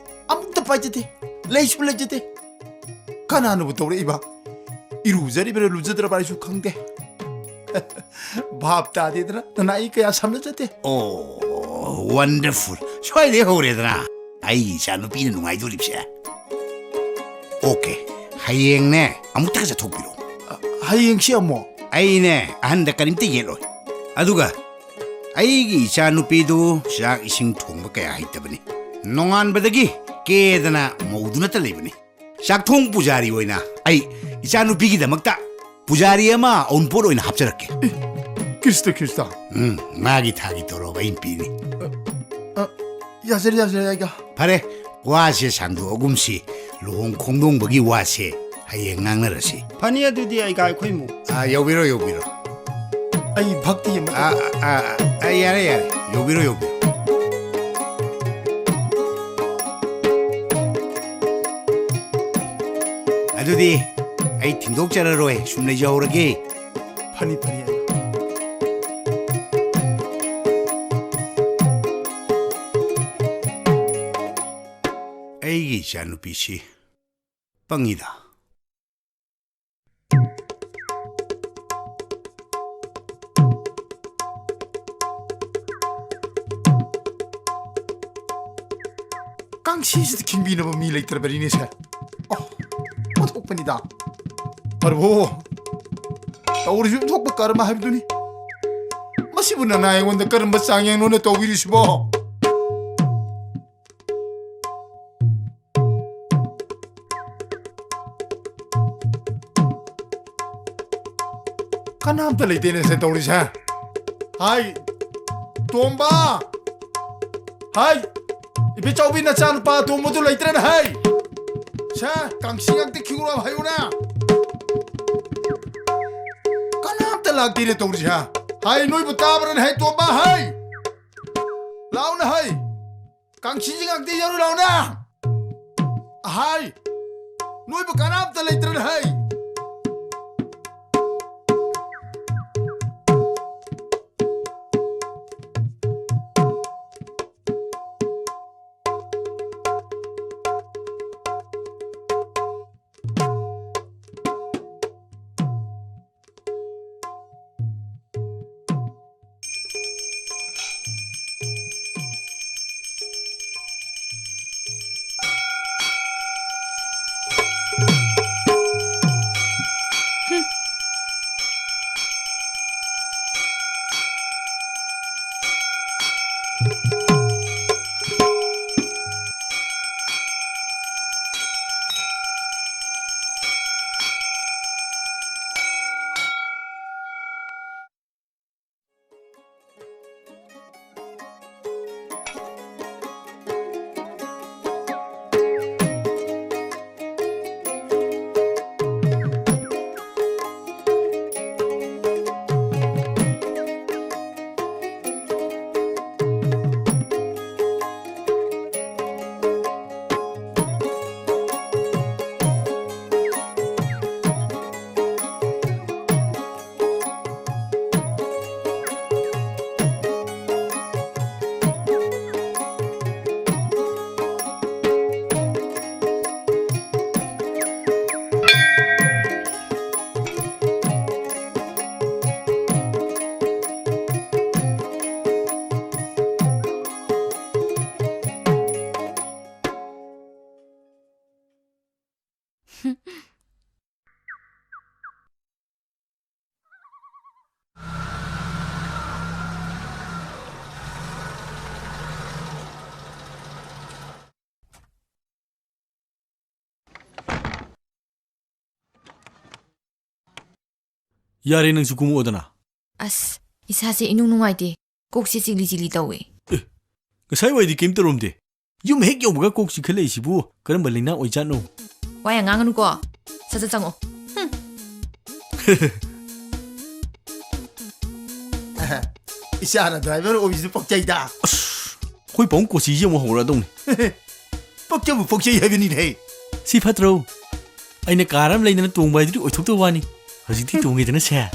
ꯑꯃꯨꯛꯇ ꯄꯥꯏꯖꯗꯦ꯫ ꯂꯩꯁꯨ ꯂꯩꯖꯗꯦ꯫ ꯀꯅꯥꯅꯕꯨ ꯇꯧꯔꯛꯏꯕ? ꯏꯔꯨꯖꯔꯤꯕ꯭ꯔꯥ ꯂꯨꯖꯗ꯭ꯔꯕ꯭ꯔꯥ ꯑꯩꯁꯨ ꯈꯪꯗꯦ꯫ ꯚꯥꯞ ꯇꯥꯗꯦꯗꯅ ꯅꯅꯥ ꯑꯩ ꯀꯌꯥ ꯁꯝꯅꯖꯗꯦ꯫ ꯑꯣ, ꯑꯣ, ꯋꯟꯗꯔꯐꯨꯜ꯫ ꯁ꯭ꯋꯥꯏꯗꯩ ꯍꯧꯔꯦꯗꯅ ꯑꯩꯒꯤ ꯏꯆꯥ ꯅꯨꯄꯤꯅ ꯅꯨꯡꯉꯥꯏꯗꯣꯔꯤꯕꯁꯦ꯫ ꯑꯣꯀꯦ, ꯍꯌꯦꯡꯅꯦ ꯑꯃꯨꯛꯇꯒ ꯆꯠꯊꯣꯛꯄꯤꯔꯣ꯫ ꯑ, ꯍꯌꯦꯡꯁꯤ ꯑꯃꯨꯛ? ꯑꯩꯅꯦ ꯑꯍꯟꯗ ꯀꯔꯤꯝꯇ ꯌꯦꯠꯂꯣꯏ꯫ ꯑꯗꯨꯒ ꯑꯩꯒꯤ ꯏꯆꯥ ꯅꯨꯄꯤꯗꯨ ꯆꯥꯛ ꯏꯁꯤꯡ ꯊꯣꯡꯕ ꯀꯌꯥ ꯍꯩꯇꯕꯅꯤ꯫ ꯅꯣꯡꯉꯥꯟꯕꯗꯒꯤ ꯀꯦꯗꯅ ꯃꯧꯗꯨꯅꯇ ꯂꯩꯕꯅꯤ꯫ ꯆꯥꯛꯊꯣꯡ ꯄꯨꯖꯥꯔꯤ ꯑꯣꯏꯅ ꯑꯩ ꯏꯆꯥ ꯅꯨꯄꯤꯒꯤꯗꯃꯛꯇ ꯄꯨꯖꯥꯔꯤ ꯑꯃ ꯑꯎꯟꯄꯣꯠ ꯑꯣꯏꯅ ꯍꯥꯞꯆꯔꯛꯀꯦ꯫ ꯑꯦ, ꯈ꯭ꯔꯤꯁꯇ, ꯈ꯭ꯔꯤꯁꯇ꯫ ꯎꯝ, ꯃꯥꯒꯤ ꯊꯥꯒꯤ ꯇꯣꯂꯣꯞ ꯑꯩꯅ ꯄꯤꯅꯤ꯫ ꯑ, ꯑ, ꯌꯥꯖꯔꯦ, ꯌꯥꯖꯔꯦ, ꯑꯩꯒ꯫ ꯐꯔꯦ, ꯋꯥꯁꯦ ꯁꯥꯡꯗꯣꯛꯑꯒꯨꯝꯁꯤ꯫ ꯂꯨꯍꯣꯡ ꯈꯣꯡꯗꯣꯡꯕꯒꯤ ꯋꯥꯁꯦ ꯍꯌꯦꯡ ꯉꯥꯡꯅꯔꯁꯤ꯫ ꯐꯅꯤ, ꯑꯗꯨꯗꯤ ꯑꯩꯒ ꯑꯩꯈꯣꯏ ꯏꯃꯨꯡ꯫ ꯑꯥ, ꯌꯧꯕꯤꯔꯣ, ꯌꯧꯕꯤꯔꯣ꯫ ꯑꯩ ꯚꯛꯇꯤ ꯑꯃ ꯑꯥ, ꯑꯥ, ꯑꯥ, ꯑꯥ, ꯌꯥꯔꯦ, ꯌꯥꯔꯦ꯫ ꯌꯧꯕꯤꯔꯣ, ꯌꯧꯕꯤꯔꯣ꯫ ꯑꯗꯨꯗꯤ ꯑꯩ ꯊꯤꯟꯗꯣꯛꯆꯔꯔꯣꯏ, ꯁꯨꯝ ꯂꯩꯖꯍꯧꯔꯒꯦ꯫ ꯐꯅꯤ, ꯐꯅꯤ, ꯑꯩ꯫ ꯑꯩꯒꯤ ꯏꯆꯥꯅꯨꯄꯤꯁꯤ ꯄꯪꯉꯤꯗ꯫ ꯀꯥꯡꯁꯤꯁꯤꯗ ꯈꯤꯡꯕꯤꯅꯕ ꯃꯤ ꯂꯩꯇ꯭ꯔꯕꯅꯤꯅꯦ, ꯁꯦ꯫ ꯑꯣ, ꯑꯣꯟꯊꯣꯛꯄꯅꯤꯗ꯫ ꯄ꯭ꯔꯚꯨ, ꯇꯧꯔꯤꯕ ꯊꯣꯛꯄ ꯀꯔꯃ ꯍꯥꯏꯕꯗꯨꯅꯤ꯫ ꯃꯁꯤꯕꯨ ꯅꯅꯥ ꯑꯩꯉꯣꯟꯗ ꯀꯔꯝꯕ ꯆꯥꯡꯌꯦꯡꯅꯣꯅ ꯇꯧꯕꯤꯔꯤꯁꯤꯕꯣ? ꯀꯅꯥꯝꯇ ꯂꯩꯇꯦꯅꯦ ꯁꯦ ꯇꯧꯔꯤꯁꯦ꯫ ꯍꯥꯏ, ꯇꯣꯝꯕ! ꯍꯥꯏ, ꯏꯕꯦꯆꯧꯕꯤ ꯅꯆꯥꯅꯨꯄꯥ ꯑꯇꯣꯝꯕꯗꯨ ꯂꯩꯇ꯭ꯔꯦꯅꯦ ꯍꯥꯏ! ꯁꯦ, ꯀꯥꯡꯁꯤ ꯉꯥꯛꯇ ꯈꯤꯒ꯭ꯔꯣ ꯍꯥꯏꯌꯨꯅꯦ! ꯀꯅꯥꯝꯇ ꯂꯥꯛꯇꯦꯅꯦ ꯇꯧꯔꯤꯁꯦ꯫ ꯍꯥꯏ, ꯅꯣꯏꯕꯨ ꯇꯥꯕ꯭ꯔꯅꯦ ꯍꯥꯏ, ꯇꯣꯝꯕ? ꯍꯥꯏ! ꯂꯥꯎꯅꯦ ꯍꯥꯏ! ꯀꯥꯡꯁꯤꯁꯤ ꯉꯥꯛꯇ ꯌꯧꯔꯨ ꯂꯥꯎꯅꯦ! ꯍꯥꯏ! ꯅꯣꯏꯕꯨ ꯀꯅꯥꯝꯇ ꯂꯩꯇ꯭ꯔꯅꯦ ꯍꯥꯏ! ꯌꯥꯔꯦ, ꯅꯪꯁꯨ ꯀꯨꯝꯃꯛꯑꯣꯗꯅ꯫ ꯑꯁ, ꯏꯁꯥꯁꯦ ꯏꯅꯨꯡ ꯅꯨꯡꯉꯥꯏꯇꯦ꯫ ꯀꯣꯛꯁꯦ ꯆꯤꯛꯂꯤ ꯆꯤꯛꯂꯤ ꯇꯧꯋꯦ꯫ ꯑꯦ, ꯉꯁꯥꯏ ꯋꯥꯏꯗꯤ ꯀꯩꯝ ꯇꯧꯔꯝꯗꯦ꯫ ꯌꯨꯝ ꯍꯦꯛ ꯌꯧꯕꯒ ꯀꯣꯛ ꯆꯤꯛꯈꯠꯂꯛꯏꯁꯤꯕꯨ ꯀꯔꯝꯕ ꯂꯩꯅꯥ ꯑꯣꯏꯖꯥꯠꯅꯣ? ꯋꯥ ꯌꯥꯝ ꯉꯥꯡꯒꯅꯨꯀꯣ꯫ ꯁꯠ ꯁꯠ ꯆꯪꯉꯣ꯫ ꯍꯨꯝ꯫ ꯏꯆꯥꯅ ꯗ꯭ꯔꯥꯏꯚꯔ ꯑꯣꯏꯕꯁꯤꯁꯨ ꯄꯛꯆꯩꯗ꯫ ꯑꯁ, ꯑꯩꯈꯣꯏ ꯄꯥꯕꯨꯡ ꯀꯣꯆꯤꯁꯦ ꯑꯃꯨꯛ ꯍꯧꯔꯛꯑꯗꯧꯅꯤ꯫ ꯄꯛꯆꯕ ꯄꯛꯆꯩ ꯍꯥꯏꯕꯅꯤꯅꯦ꯫ ꯁꯤ ꯐꯠꯇ꯭ꯔꯣ? ꯑꯩꯅ ꯀꯥꯔ ꯑꯃ ꯂꯩꯗꯅ ꯇꯣꯡꯕ ꯍꯥꯏꯗꯨꯗꯤ ꯑꯣꯏꯊꯣꯛꯇꯕ ꯋꯥꯅꯤ꯫ ꯍꯧꯖꯤꯛꯇꯤ ꯇꯣꯡꯉꯦꯗꯅ ꯁꯦ꯫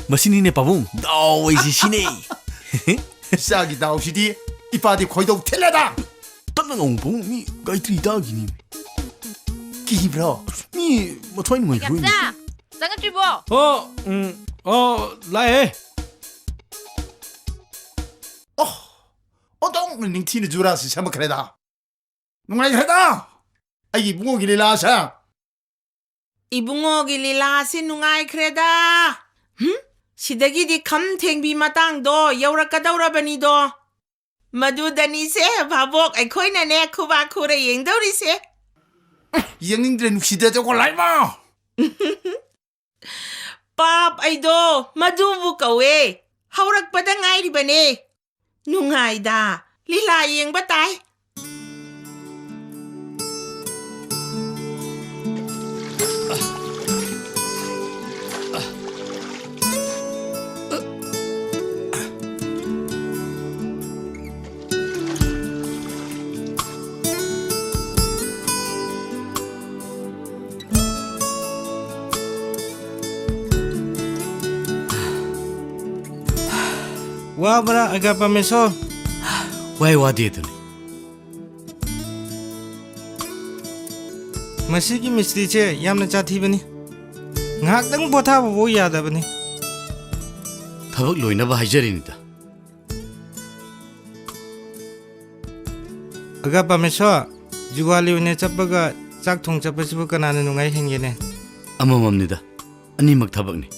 ꯃꯁꯤꯅꯤꯅꯦ ꯄꯥꯕꯨꯡ, ꯗꯥꯎ ꯍꯥꯏꯁꯦ ꯁꯤꯅꯦ꯫ ꯏꯆꯥꯒꯤ ꯗꯥꯎꯁꯤꯗꯤ ꯏꯄꯥꯗꯤ ꯈꯣꯏꯗꯧ ꯊꯤꯜꯂꯦꯗ꯫ ꯇꯞꯅ ꯉꯥꯡꯉꯨ ꯄꯥꯕꯨꯡ, ꯃꯤ ꯒꯥꯌꯇ꯭ꯔꯤ ꯇꯥꯈꯤꯅꯤ꯫ ꯀꯤꯕ꯭ꯔꯣ? ꯃꯤ ꯃꯊ꯭ꯋꯥꯏ ꯅꯨꯡꯉꯥꯏꯈꯤꯔꯣꯏꯅꯦ꯫ ꯌꯥꯝꯆꯥ, ꯆꯪꯉꯛꯇ꯭ꯔꯤꯕꯣ? ꯑꯣ, ꯎꯝ, ꯑꯣ, ꯂꯥꯛꯑꯦ꯫ ꯑꯣ, ꯑꯣꯟꯊꯣꯛꯅ ꯅꯤꯡꯊꯤꯅ ꯖꯨꯔꯥꯁꯤ ꯁꯦꯝꯃꯛꯈ꯭ꯔꯦꯗ꯫ ꯅꯨꯡꯉꯥꯏꯈ꯭ꯔꯦꯗ ꯑꯩꯒꯤ ꯏꯕꯨꯡꯉꯣꯒꯤ ꯂꯤꯂꯥꯁꯦ꯫ ꯏꯕꯨꯡꯉꯣꯒꯤ ꯂꯤꯂꯥꯁꯤ ꯅꯨꯡꯉꯥꯏꯈ꯭ꯔꯦꯗ꯫ ꯍꯨꯝ? ꯁꯤꯗꯒꯤꯗꯤ ꯈꯝ ꯊꯦꯡꯕꯤ ꯃꯇꯥꯡꯗꯣ ꯌꯧꯔꯛꯀꯗꯧꯔꯕꯅꯤꯗꯣ꯫ ꯃꯗꯨꯗꯅꯤꯁꯦ ꯚꯥꯕꯣꯛ ꯑꯩꯈꯣꯏꯅꯅꯦ ꯈꯨꯕꯥꯛ ꯈꯨꯔ ꯌꯦꯡꯗꯧꯔꯤꯁꯦ꯫ ꯌꯦꯡꯅꯤꯡꯗ꯭ꯔꯦ, ꯅꯨꯡꯁꯤꯗꯦ ꯖꯒꯣꯜ ꯍꯥꯏꯃ꯫ ꯄꯥꯞ ꯑꯩꯗꯣ ꯃꯗꯨꯕꯨ ꯀꯧꯋꯦ꯫ ꯍꯧꯔꯛꯄꯗ ꯉꯥꯏꯔꯤꯕꯅꯦ꯫ ꯅꯨꯡꯉꯥꯏꯗ꯫ ꯂꯤꯂꯥ ꯌꯦꯡꯕ ꯇꯥꯏ꯫ ꯋꯥꯕ꯭ꯔꯥ, ꯑꯒꯥ ꯄꯥꯃꯦꯁꯣ? ꯋꯥꯏ, ꯋꯥꯗꯦ ꯑꯗꯨꯅꯤ꯫ ꯃꯁꯤꯒꯤ ꯃꯤꯁꯇ꯭ꯔꯤꯁꯦ ꯌꯥꯝꯅ ꯆꯥꯊꯤꯕꯅꯤ꯫ ꯉꯥꯏꯍꯥꯛꯇꯪ ꯄꯣꯊꯥꯕꯐꯥꯎ ꯌꯥꯗꯕꯅꯤ꯫ ꯊꯕꯛ ꯂꯣꯏꯅꯕ ꯍꯥꯏꯖꯔꯤꯅꯤꯗ꯫ ꯑꯒꯥ ꯄꯥꯃꯦꯁꯣ, ꯖꯨꯒꯥꯂꯤ ꯑꯣꯏꯅ ꯆꯠꯄꯒ ꯆꯥꯛ ꯊꯣꯡ ꯆꯠꯄꯁꯤꯕꯨ ꯀꯅꯥꯅ ꯅꯨꯡꯉꯥꯏ ꯍꯦꯟꯒꯦꯅꯦ? ꯑꯃꯃꯝꯅꯤꯗ, ꯑꯅꯤꯃꯛ ꯊꯕꯛꯅꯤ꯫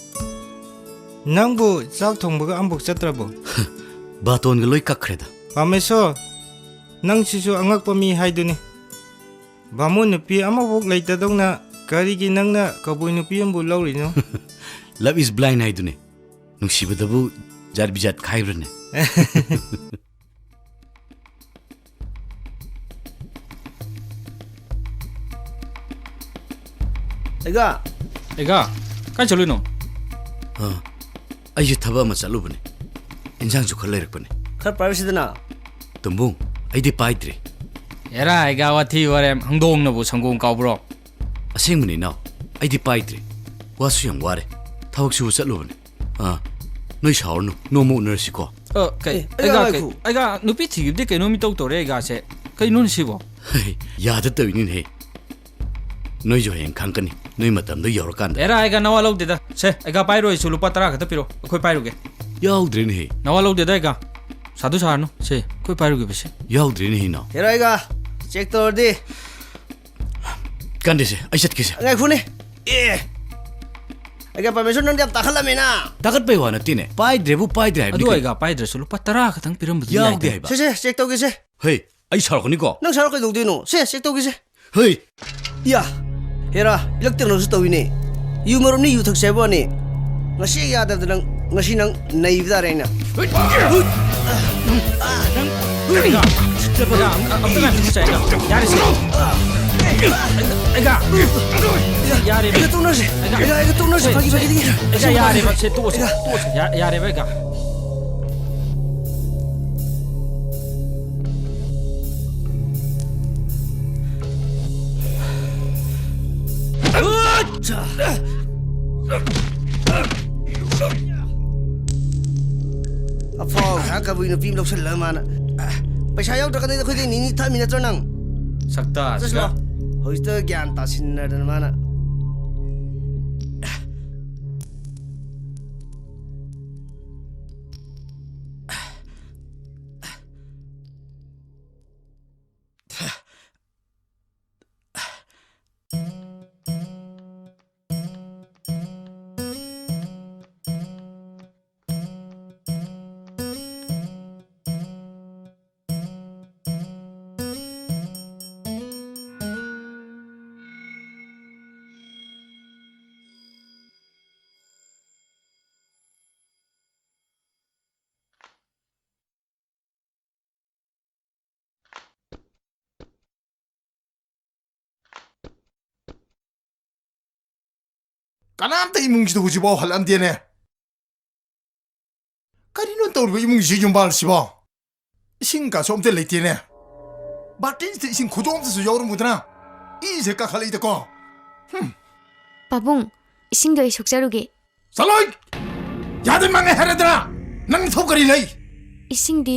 ꯅꯪꯕꯨ ꯆꯥꯛ ꯊꯣꯡꯕꯒ ꯑꯃꯐꯥꯎ ꯆꯠꯇ꯭ꯔꯕꯣ? ꯕꯥꯇꯣꯟꯒ ꯂꯣꯏ ꯀꯛꯈ꯭ꯔꯦꯗ꯫ ꯄꯥꯃꯦꯁꯣ, ꯅꯪꯁꯤꯁꯨ ꯑꯉꯛꯄ ꯃꯤ ꯍꯥꯏꯗꯨꯅꯤ꯫ ꯕꯥꯃꯣꯟ ꯅꯨꯄꯤ ꯑꯃꯐꯥꯎ ꯂꯩꯇꯗꯧꯅ ꯀꯔꯤꯒꯤ ꯅꯪꯅ ꯀꯕꯨꯏ ꯅꯨꯄꯤ ꯑꯃꯕꯨ ꯂꯧꯔꯤꯅꯣ? Love is blind ꯍꯥꯏꯗꯨꯅꯤ꯫ ꯅꯨꯡꯁꯤꯕꯗꯕꯨ ꯖꯥꯠ ꯕꯤꯖꯥꯠ ꯈꯥꯏꯕ꯭ꯔꯅꯦ? ꯑꯩꯒ꯫ ꯑꯩꯒ? ꯀꯥꯏ ꯆꯠꯂꯨꯏꯅꯣ? ꯑ, ꯑꯩꯁꯦ ꯊꯕꯛ ꯑꯃ ꯆꯠꯂꯨꯕꯅꯦ꯫ ꯏꯟꯁꯥꯡꯁꯨ ꯈꯔ ꯂꯩꯔꯛꯄꯅꯦ꯫ ꯈꯔ ꯄꯥꯏꯔꯨꯁꯤꯗꯅ꯫ ꯇꯨꯝꯕꯨꯡ, ꯑꯩꯗꯤ ꯄꯥꯏꯗ꯭ꯔꯦ꯫ ꯑꯦꯔꯥ, ꯑꯩꯒ ꯋꯥꯊꯤ ꯋꯥꯔꯦꯝ, ꯍꯪꯗꯣꯡꯅꯕꯨ ꯁꯪꯒꯣꯝ ꯀꯥꯎꯕ꯭ꯔꯣ? ꯑꯁꯦꯡꯕꯅꯤ ꯏꯅꯥꯎ, ꯑꯩꯗꯤ ꯄꯥꯏꯗ꯭ꯔꯦ꯫ ꯋꯥꯁꯨ ꯌꯥꯝ ꯋꯥꯔꯦ꯫ ꯊꯕꯛ ꯁꯨꯕ ꯆꯠꯂꯨꯕꯅꯦ꯫ ꯑꯥ, ꯅꯣꯏ ꯁꯥꯎꯔꯅꯨ, ꯅꯣꯡꯃ ꯎꯅꯔꯁꯤꯀꯣ꯫ ꯑ, ꯀꯩ, ꯑꯦ, ꯑꯩꯒ ꯑꯩꯒ ꯀꯩ, ꯉꯥꯏꯈꯣ꯫ ꯑꯩꯒ ꯅꯨꯄꯤ ꯊꯤꯈꯤꯕꯗꯤ ꯀꯩꯅꯣꯝ ꯏꯇꯧ ꯇꯧꯔꯦ ꯑꯩꯒꯥꯁꯦ꯫ ꯀꯩꯅꯣꯅꯦ ꯁꯤꯕꯣ? ꯍꯩ, ꯌꯥꯗ ꯇꯧꯔꯤꯅꯤꯅꯦꯍꯦ꯫ ꯅꯣꯏꯁꯨ ꯍꯌꯦꯡ ꯈꯪꯒꯅꯤ, ꯅꯣꯏ ꯃꯇꯝꯗꯣ ꯌꯧꯔꯀꯥꯟꯗ꯫ ꯑꯦꯔꯥ, ꯑꯩꯒ ꯅꯋꯥ ꯂꯧꯗꯦꯗ꯫ ꯁꯦ, ꯑꯩꯒ ꯄꯥꯏꯔꯣꯏꯁꯨ ꯂꯨꯄꯥ ꯇꯔꯥ ꯈꯛꯇ ꯄꯤꯔꯣ, ꯑꯩꯈꯣꯏ ꯄꯥꯏꯔꯨꯒꯦ꯫ ꯌꯥꯎꯗ꯭ꯔꯦꯅꯦꯍꯦ꯫ ꯅꯋꯥ ꯂꯧꯗꯦꯗ ꯑꯩꯒ꯫ ꯁꯥꯗꯨ ꯁꯥꯔꯅꯨ꯫ ꯁꯦ, ꯑꯩꯈꯣꯏ ꯄꯥꯏꯔꯨꯒꯦ ꯄꯩꯁꯥ꯫ ꯌꯥꯎꯗ꯭ꯔꯦꯅꯦꯍꯦ ꯏꯅꯥꯎ꯫ ꯍꯦꯔꯥ ꯑꯩꯒ, ꯆꯦꯛ ꯇꯧꯔꯗꯤ꯫ ꯀꯥꯟꯗꯦꯁꯦ, ꯑꯩ ꯆꯠꯀꯦꯁꯦ꯫ ꯉꯥꯏꯈꯣꯅꯦ꯫ ꯑꯦ! ꯑꯩꯒ ꯄꯔꯃꯦꯁꯣꯔ, ꯅꯪꯗꯤ ꯌꯥꯝ ꯇꯥꯈꯠꯂꯝꯃꯦꯅ꯫ ꯇꯥꯈꯠꯄꯩ ꯋꯥ ꯅꯠꯇꯦꯅꯦ, ꯄꯥꯏꯗ꯭ꯔꯦꯕꯨ ꯄꯥꯏꯗ꯭ꯔꯦ ꯍꯥꯏꯕꯅꯤ ꯑꯗꯨ ꯀꯩꯅꯣ꯫ ꯑꯩꯒ ꯄꯥꯏꯗ꯭ꯔꯁꯨ ꯂꯨꯄꯥ ꯇꯔꯥ ꯈꯛꯇꯪ ꯄꯤꯔꯝꯕꯗꯨ ꯌꯥꯎꯗꯦ ꯌꯥꯏꯗꯅ꯫ ꯍꯥꯏꯕ꯫ ꯁꯦ, ꯁꯦ, ꯆꯦꯛ ꯇꯧꯒꯦꯁꯦ꯫ ꯍꯩ, ꯑꯩ ꯁꯥꯎꯔꯛꯀꯅꯤꯀꯣ꯫ ꯅꯪ ꯁꯥꯎꯔꯛ ꯀꯩꯗꯧꯗꯣꯏꯅꯣ? ꯁꯦ, ꯆꯦꯛ ꯇꯧꯒꯦꯁꯦ꯫ ꯍꯩ! ꯌꯥ! ꯍꯦꯔꯥ, ꯏꯂꯛꯇꯅꯁꯨ ꯇꯧꯏꯅꯦ꯫ ꯌꯨ ꯃꯔꯨꯞꯅꯤ, ꯌꯨ ꯊꯛꯁꯦ ꯍꯥꯏꯕ ꯋꯥꯅꯤ꯫ ꯉꯁꯤ ꯌꯥꯗꯕꯗ ꯅꯪ, ꯉꯁꯤ ꯅꯪ ꯅꯩꯕ ꯇꯥꯔꯦ ꯑꯩꯅ꯫ ꯅꯪ, ꯅꯪ, ꯑꯝꯇ ꯉꯥꯏꯈꯣ, ꯁꯦ, ꯑꯩꯒ꯫ ꯌꯥꯔꯦ, ꯁꯦ꯫ ꯑꯩꯒ꯫ ꯌꯥꯔꯦ꯫ ꯑꯩꯒ ꯇꯣꯛꯅꯔꯁꯦ꯫ ꯑꯩꯒ꯫ ꯑꯩꯒ, ꯑꯩꯒ ꯇꯣꯛꯅꯔꯁꯦ꯫ ꯐꯥꯒꯤ, ꯐꯥꯒꯤꯗꯤ꯫ ꯑꯩꯒ, ꯌꯥꯔꯦꯕ, ꯁꯦ, ꯇꯣꯛꯑꯁꯦ, ꯑꯩꯒ꯫ ꯇꯣꯛꯑꯁꯦ꯫ ꯌꯥ-, ꯌꯥꯔꯦꯕ, ꯑꯩꯒ꯫ ꯑꯐꯥꯎ ꯁꯥ ꯀꯕꯨꯏ ꯅꯨꯄꯤ ꯑꯃ ꯂꯧꯁꯜꯂꯒ ꯃꯥꯅ, ꯑ, ꯄꯩꯁꯥ ꯌꯥꯎꯗ꯭ꯔꯀꯥꯟꯗ ꯑꯩꯈꯣꯏꯗꯤ ꯅꯤꯅꯤ ꯊꯛꯑꯝꯃꯤ ꯅꯠꯇ꯭ꯔꯣ ꯅꯪ? ꯁꯛꯇꯥꯁꯤꯒ꯫ ꯆꯠꯁꯤꯜꯂꯣ꯫ ꯍꯧꯖꯤꯛꯇ ꯒ꯭ꯌꯥꯟ ꯇꯥꯁꯤꯟꯅꯗꯅ ꯃꯥꯅ꯫ ꯀꯅꯥꯝꯇ ꯏꯃꯨꯡꯁꯤꯗ ꯍꯧꯖꯤꯛꯐꯥꯎ ꯍꯜꯂꯛꯑꯝꯗꯦꯅꯦ꯫ ꯀꯔꯤꯅꯣ ꯇꯧꯔꯤꯕ ꯏꯃꯨꯡꯁꯤ, ꯌꯨꯝꯕꯥꯜꯁꯤꯕꯣ? ꯏꯁꯤꯡ ꯀꯥꯁꯨ ꯑꯝꯇ ꯂꯩꯇꯦꯅꯦ꯫ ꯕꯥꯔꯇꯤꯟꯁꯤꯗ ꯏꯁꯤꯡ ꯈꯨꯗꯣ ꯑꯝꯇꯁꯨ ꯌꯥꯎꯔꯝꯃꯨꯗꯅ꯫ ꯏꯁꯦ ꯀꯥꯈꯠꯂꯛꯏꯗꯀꯣ꯫ ꯍꯨꯝ꯫ ꯄꯥꯕꯨꯡ, ꯏꯁꯤꯡꯗꯣ ꯑꯩ ꯁꯣꯛꯆꯔꯨꯒꯦ꯫ ꯆꯠꯂꯣꯏ! ꯌꯥꯗꯦ, ꯃꯥꯡꯉꯦ ꯍꯥꯏꯔꯗ꯭ꯔꯥ? ꯅꯪ ꯊꯧ ꯀꯔꯤ ꯂꯩ? ꯏꯁꯤꯡꯗꯤ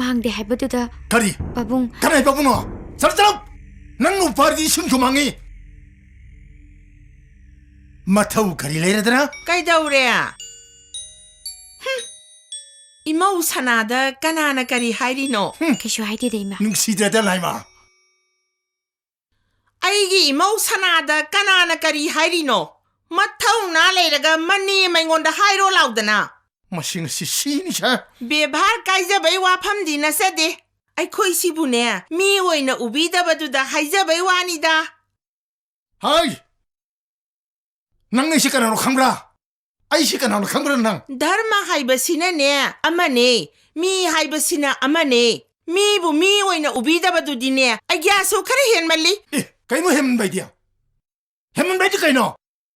ꯃꯥꯡꯗꯦ ꯍꯥꯏꯕꯗꯨꯗ꯫ ꯀꯔꯤ? ꯄꯥꯕꯨꯡ꯫ ꯀꯅꯥꯏ ꯄꯥꯕꯨꯡꯅꯣ? ꯆꯠꯂꯣ, ꯆꯠꯂꯣ! ꯅꯪ ꯎꯄꯥꯔꯗꯤ ꯏꯁꯤꯡꯁꯨ ꯃꯥꯡꯉꯤ꯫ ꯃꯊꯧ ꯀꯔꯤ ꯂꯩꯔꯗ꯭ꯔꯥ? ꯀꯩꯗꯧꯔꯦ? ꯍꯨꯝ! ꯏꯃꯧ ꯁꯅꯥꯗ ꯀꯅꯥꯅ ꯀꯔꯤ ꯍꯥꯏꯔꯤꯅꯣ? ꯍꯨꯝ! ꯀꯩꯁꯨ ꯍꯥꯏꯗꯦꯗ, ꯏꯃꯥ꯫ ꯅꯨꯡꯁꯤꯗ꯭ꯔꯗ, ꯂꯥꯏꯃ? ꯑꯩꯒꯤ ꯏꯃꯧ ꯁꯅꯥꯗ ꯀꯅꯥꯅ ꯀꯔꯤ ꯍꯥꯏꯔꯤꯅꯣ? ꯃꯊꯧꯅꯥ ꯂꯩꯔꯒ ꯃꯅꯦꯝ ꯑꯩꯉꯣꯟꯗ ꯍꯥꯏꯔꯣ ꯂꯥꯎꯗꯅ꯫ ꯃꯁꯤ ꯉꯁꯤ ꯁꯤꯅꯤ ꯁꯥ꯫ ꯕꯦꯕꯥꯔ ꯀꯥꯏꯖꯕꯩ ꯋꯥꯐꯝꯗꯤ ꯅꯠꯆꯗꯦ꯫ ꯑꯩꯈꯣꯏ ꯁꯤꯕꯨꯅꯦ, ꯃꯤ ꯑꯣꯏꯅ ꯎꯕꯤꯗꯕꯗꯨꯗ ꯍꯥꯏꯖꯕꯩ ꯋꯥꯅꯤꯗ꯫ ꯍꯥꯏ! ꯅꯪ ꯑꯩꯁꯤ ꯀꯅꯥꯅꯣ ꯈꯪꯕ꯭ꯔꯥ? ꯑꯩꯁꯤ ꯀꯅꯥꯅꯣ ꯈꯪꯕ꯭ꯔꯥ ꯅꯪ? ꯙꯔꯃ ꯍꯥꯏꯕꯁꯤꯅꯅꯦ ꯑꯃꯅꯦ, ꯃꯤ ꯍꯥꯏꯕꯁꯤꯅ ꯑꯃꯅꯦ꯫ ꯃꯤꯕꯨ ꯃꯤ ꯑꯣꯏꯅ ꯎꯕꯤꯗꯕꯗꯨꯗꯤꯅꯦ, ꯑꯩꯒ꯭ꯌꯥꯁꯁꯨ ꯈꯔ ꯍꯦꯟꯃꯜꯂꯤ꯫ ꯑꯦ, ꯀꯩꯅꯣ ꯍꯦꯟꯃꯟꯕꯩꯗꯤ? ꯍꯦꯟꯃꯟꯕꯩꯗꯤ ꯀꯩꯅꯣ?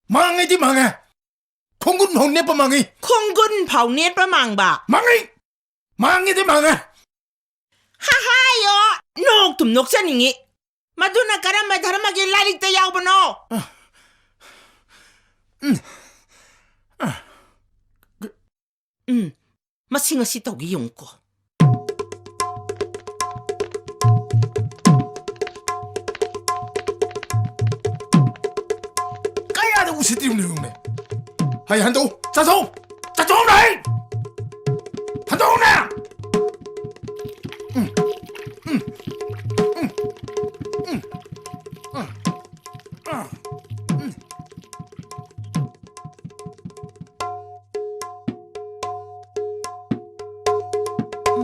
ꯃꯥꯡꯉꯩꯗꯤ ꯃꯥꯡꯉꯦ꯫ ꯈꯣꯡꯒꯨꯟ ꯐꯥꯎ ꯅꯦꯠꯄ ꯃꯥꯡꯉꯤ꯫ ꯈꯣꯡꯒꯨꯟ ꯐꯥꯎ ꯅꯦꯠꯄ ꯃꯥꯡꯕ? ꯃꯥꯡꯉꯤ! ꯃꯥꯡꯉꯤꯗꯤ ꯃꯥꯡꯉꯦ꯫ ꯍꯥ ꯍꯥꯏꯌꯣ! ꯅꯣꯛꯇꯨꯝ ꯅꯣꯛꯆꯅꯤꯡꯉꯤ꯫ ꯃꯗꯨꯅ ꯀꯔꯝꯕ ꯙꯔꯃꯒꯤ ꯂꯥꯏꯔꯤꯛꯇ ꯌꯥꯎꯕꯅꯣ? ꯎꯝ꯫ ꯎꯝ, ꯃꯁꯤ ꯉꯁꯤ ꯇꯧꯒꯦ ꯌꯦꯡꯉꯨꯀꯣ꯫ ꯀꯌꯥꯗ ꯎꯁꯤꯠꯇ꯭ꯔꯤꯕꯅꯣ ꯌꯦꯡꯉꯨꯅꯦ꯫ ꯍꯩ, ꯍꯟꯗꯣꯛꯎ! ꯆꯠꯊꯣꯛꯎ! ꯆꯠꯊꯣꯛꯎꯅꯦ ꯍꯩ! ꯍꯟꯗꯣꯛꯎꯅꯦ! ꯎꯝ, ꯎꯝ, ꯎꯝ, ꯎꯝ, ꯎꯝ, ꯎꯝ꯫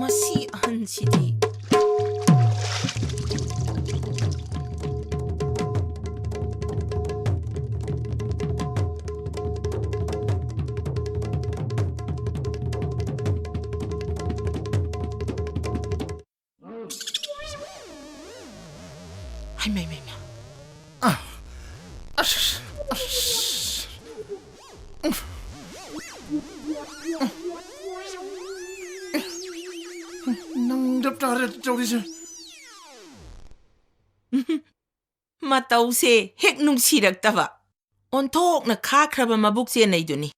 ꯃꯁꯤ ꯑꯍꯟꯁꯤꯗꯤ꯫ ꯍꯩꯃꯩ, ꯃꯩ, ꯃꯩ꯫ ꯑ, ꯑꯁ, ꯑꯁ꯫ ꯅꯪ ꯆꯞ ꯆꯥꯔꯦ ꯇꯧꯔꯤꯁꯦ꯫ ꯃꯇꯧꯁꯦ ꯍꯦꯛ ꯅꯨꯡꯁꯤꯔꯛꯇꯕ꯫ ꯑꯣꯟꯊꯣꯛꯅ ꯈꯥꯈ꯭ꯔꯕ ꯃꯕꯨꯛ ꯆꯦꯟꯅꯩꯗꯨꯅꯤ꯫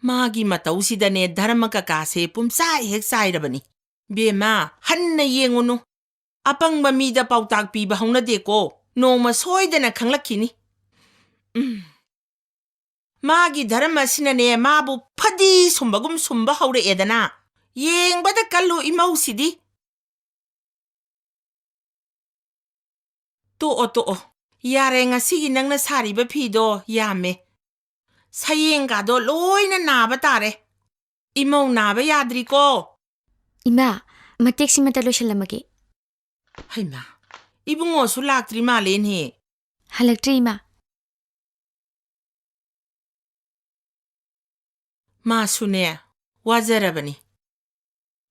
ꯃꯥꯒꯤ ꯃꯇꯧꯁꯤꯗꯅꯦ ꯙꯔꯃ ꯀꯀꯥꯁꯦ ꯄꯨꯝꯆꯥꯏ ꯍꯦꯛ ꯆꯥꯏꯔꯕꯅꯤ꯫ ꯕꯦꯝꯃ, ꯍꯟꯅ ꯌꯦꯡꯉꯨꯅꯨ꯫ ꯑꯄꯪꯕ ꯃꯤꯗ ꯄꯥꯎꯇꯥꯛ ꯄꯤꯕ ꯍꯧꯅꯗꯦꯀꯣ꯫ ꯅꯣꯡꯃ ꯁꯣꯏꯗꯅ ꯈꯪꯂꯛꯈꯤꯅꯤ꯫ ꯎꯝ꯫ ꯃꯥꯒꯤ ꯙꯔꯃ ꯑꯁꯤꯅꯅꯦ ꯃꯥꯕꯨ ꯐꯗꯤ ꯁꯨꯝꯕꯒꯨꯝ ꯁꯨꯝꯕ ꯍꯧꯔꯛꯑꯦꯗꯅ꯫ ꯌꯦꯡꯕꯗ ꯀꯜꯂꯨ ꯏꯃꯧꯁꯤꯗꯤ꯫ ꯇꯣꯛꯑꯣ, ꯇꯣꯛꯑꯣ꯫ ꯌꯥꯔꯦ, ꯉꯁꯤꯒꯤ ꯅꯪꯅ ꯁꯥꯔꯤꯕ ꯐꯤꯗꯣ ꯌꯥꯝꯃꯦ꯫ ꯁꯌꯦꯡꯒꯗꯣ ꯂꯣꯏꯅ ꯅꯥꯕ ꯇꯥꯔꯦ꯫ ꯏꯃꯧ ꯅꯥꯕ ꯌꯥꯗ꯭ꯔꯤꯀꯣ꯫ ꯏꯃꯥ, ꯃꯇꯦꯛꯁꯤꯃꯇ ꯂꯣꯏꯁꯤꯜꯂꯝꯃꯒꯦ꯫ ꯍꯩꯃꯥ, ꯏꯕꯨꯡꯉꯣꯁꯨ ꯂꯥꯛꯇ꯭ꯔꯤ ꯃꯥꯜꯂꯦꯅꯦ꯫ ꯍꯜꯂꯛꯇ꯭ꯔꯤ, ꯏꯃꯥ꯫ ꯃꯥꯁꯨꯅꯦ, ꯋꯥꯖꯔꯕꯅꯤ꯫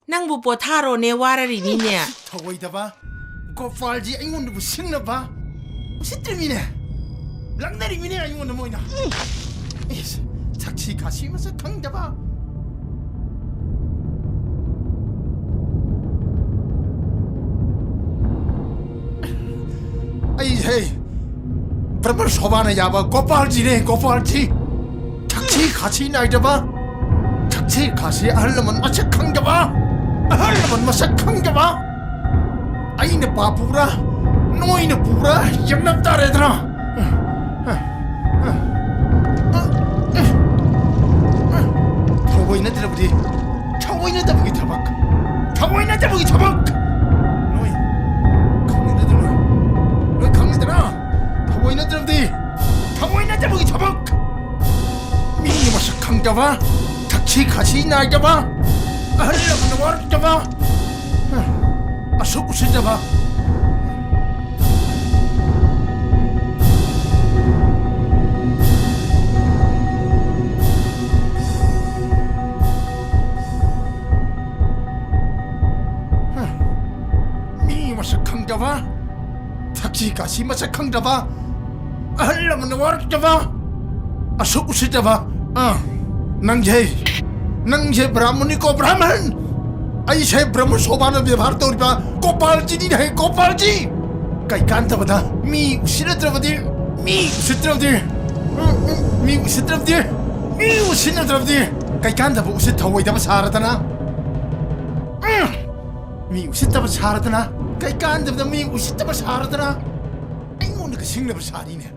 ꯅꯪꯕꯨ ꯄꯣꯊꯥꯔꯣꯅꯦ, ꯋꯥꯔꯔꯤꯅꯤꯅꯦ꯫ ꯊꯧꯑꯣꯏꯗꯕ, ꯒꯣꯄꯥꯜꯖꯤ ꯑꯩꯉꯣꯟꯗꯕꯨ ꯁꯤꯡꯅꯕ, ꯎꯁꯤꯠꯇ꯭ꯔꯤꯃꯤꯅꯦ, ꯂꯪꯅꯔꯤꯃꯤꯅꯦ ꯑꯩꯉꯣꯟꯗ ꯃꯣꯏꯅ꯫ ꯏꯁ, ꯊꯛꯁꯤ ꯈꯥꯁꯤ ꯃꯁꯛ ꯈꯪꯗꯕ꯫ ꯑꯩꯁꯦ ꯕ꯭ꯔꯍꯃ ꯁꯣꯚꯥꯅ ꯌꯥꯕ ꯒꯣꯄꯥꯜꯖꯤꯅꯦ, ꯒꯣꯄꯥꯜꯖꯤ꯫ ꯊꯛꯁꯤ ꯈꯥꯁꯤ ꯅꯥꯏꯗꯕ, ꯊꯛꯁꯤ ꯈꯥꯁꯤ ꯑꯍꯜ ꯂꯃꯟ ꯃꯁꯛ ꯈꯪꯗꯕ, ꯑꯍꯜ ꯂꯃꯟ ꯃꯁꯛ ꯈꯪꯗꯕ꯫ ꯑꯩꯅ ꯄꯥꯞ ꯄꯨꯕ꯭ꯔꯥ, ꯅꯣꯏꯅ ꯄꯨꯕ꯭ꯔꯥ ꯌꯦꯡꯅꯕ ꯇꯥꯔꯦꯗꯅ꯫ ꯊꯑꯣꯏꯅꯗ꯭ꯔꯕꯗꯤ, ꯊꯑꯣꯏꯅꯗꯕꯒꯤ ꯊꯕꯛ, ꯊꯑꯣꯏꯅꯗꯕꯒꯤ ꯊꯕꯛ꯫ ꯅꯣꯏ ꯈꯪꯉꯤꯗꯅ, ꯅꯣꯏ, ꯅꯣꯏ ꯈꯪꯉꯤꯗꯅ, ꯊꯑꯣꯏꯅꯗ꯭ꯔꯕꯗꯤ, ꯊꯑꯣꯏꯅꯗꯕꯒꯤ ꯊꯕꯛ꯫ ꯃꯤ ꯃꯁꯛ ꯈꯪꯗꯕ, ꯊꯛꯁꯤ ꯈꯥꯁꯤ ꯅꯥꯏꯗꯕ, ꯑꯍꯜ ꯂꯃꯟꯅ ꯋꯥꯔꯛꯇꯕ, ꯑꯁꯨꯛ ꯎꯁꯤꯠꯇꯕ꯫ ꯃꯤ ꯃꯁꯛ ꯈꯪꯗꯕ, ꯊꯛꯁꯤ ꯈꯥꯁꯤ ꯃꯁꯛ ꯈꯪꯗꯕ, ꯑꯍꯜ ꯂꯃꯟꯅ ꯋꯥꯔꯛꯇꯕ, ꯑꯁꯨꯛ ꯎꯁꯤꯠꯇꯕ꯫ ꯑꯥ, ꯅꯪꯁꯦ, ꯅꯪꯁꯦ ꯕ꯭ꯔꯥꯍꯃꯟꯅꯤꯀꯣ, ꯕ꯭ꯔꯥꯍꯃꯟ! ꯑꯩꯁꯦ ꯕ꯭ꯔꯍꯃ ꯁꯣꯚꯥꯅ ꯕꯦꯕꯥꯔ ꯇꯧꯔꯤꯕ ꯒꯣꯄꯥꯜꯖꯤꯅꯤ ꯍꯦ, ꯒꯣꯄꯥꯜꯖꯤ! ꯀꯩꯀꯥꯟꯗꯕꯗ ꯃꯤ ꯎꯁꯤꯠꯅꯗ꯭ꯔꯕꯗꯤ, ꯃꯤ ꯎꯁꯤꯠꯇ꯭ꯔꯕꯗꯤ, ꯎꯝ, ꯎꯝ, ꯃꯤ ꯎꯁꯤꯠꯇ꯭ꯔꯕꯗꯤ, ꯃꯤ ꯎꯁꯤꯠꯅꯗ꯭ꯔꯕꯗꯤ, ꯀꯩꯀꯥꯟꯗꯕ ꯎꯁꯤꯠ ꯊꯑꯣꯏꯗꯕ ꯁꯥꯔꯗꯅ, ꯎꯝ, ꯃꯤ ꯎꯁꯤꯠꯇꯕ ꯁꯥꯔꯗꯅ, ꯀꯩꯀꯥꯟꯗꯕꯗ ꯃꯤ ꯎꯁꯤꯠꯇꯕ ꯁꯥꯔꯗꯅ, ꯑꯩꯉꯣꯟꯗꯒ ꯁꯤꯡꯅꯕ ꯁꯥꯔꯤꯅꯦ꯫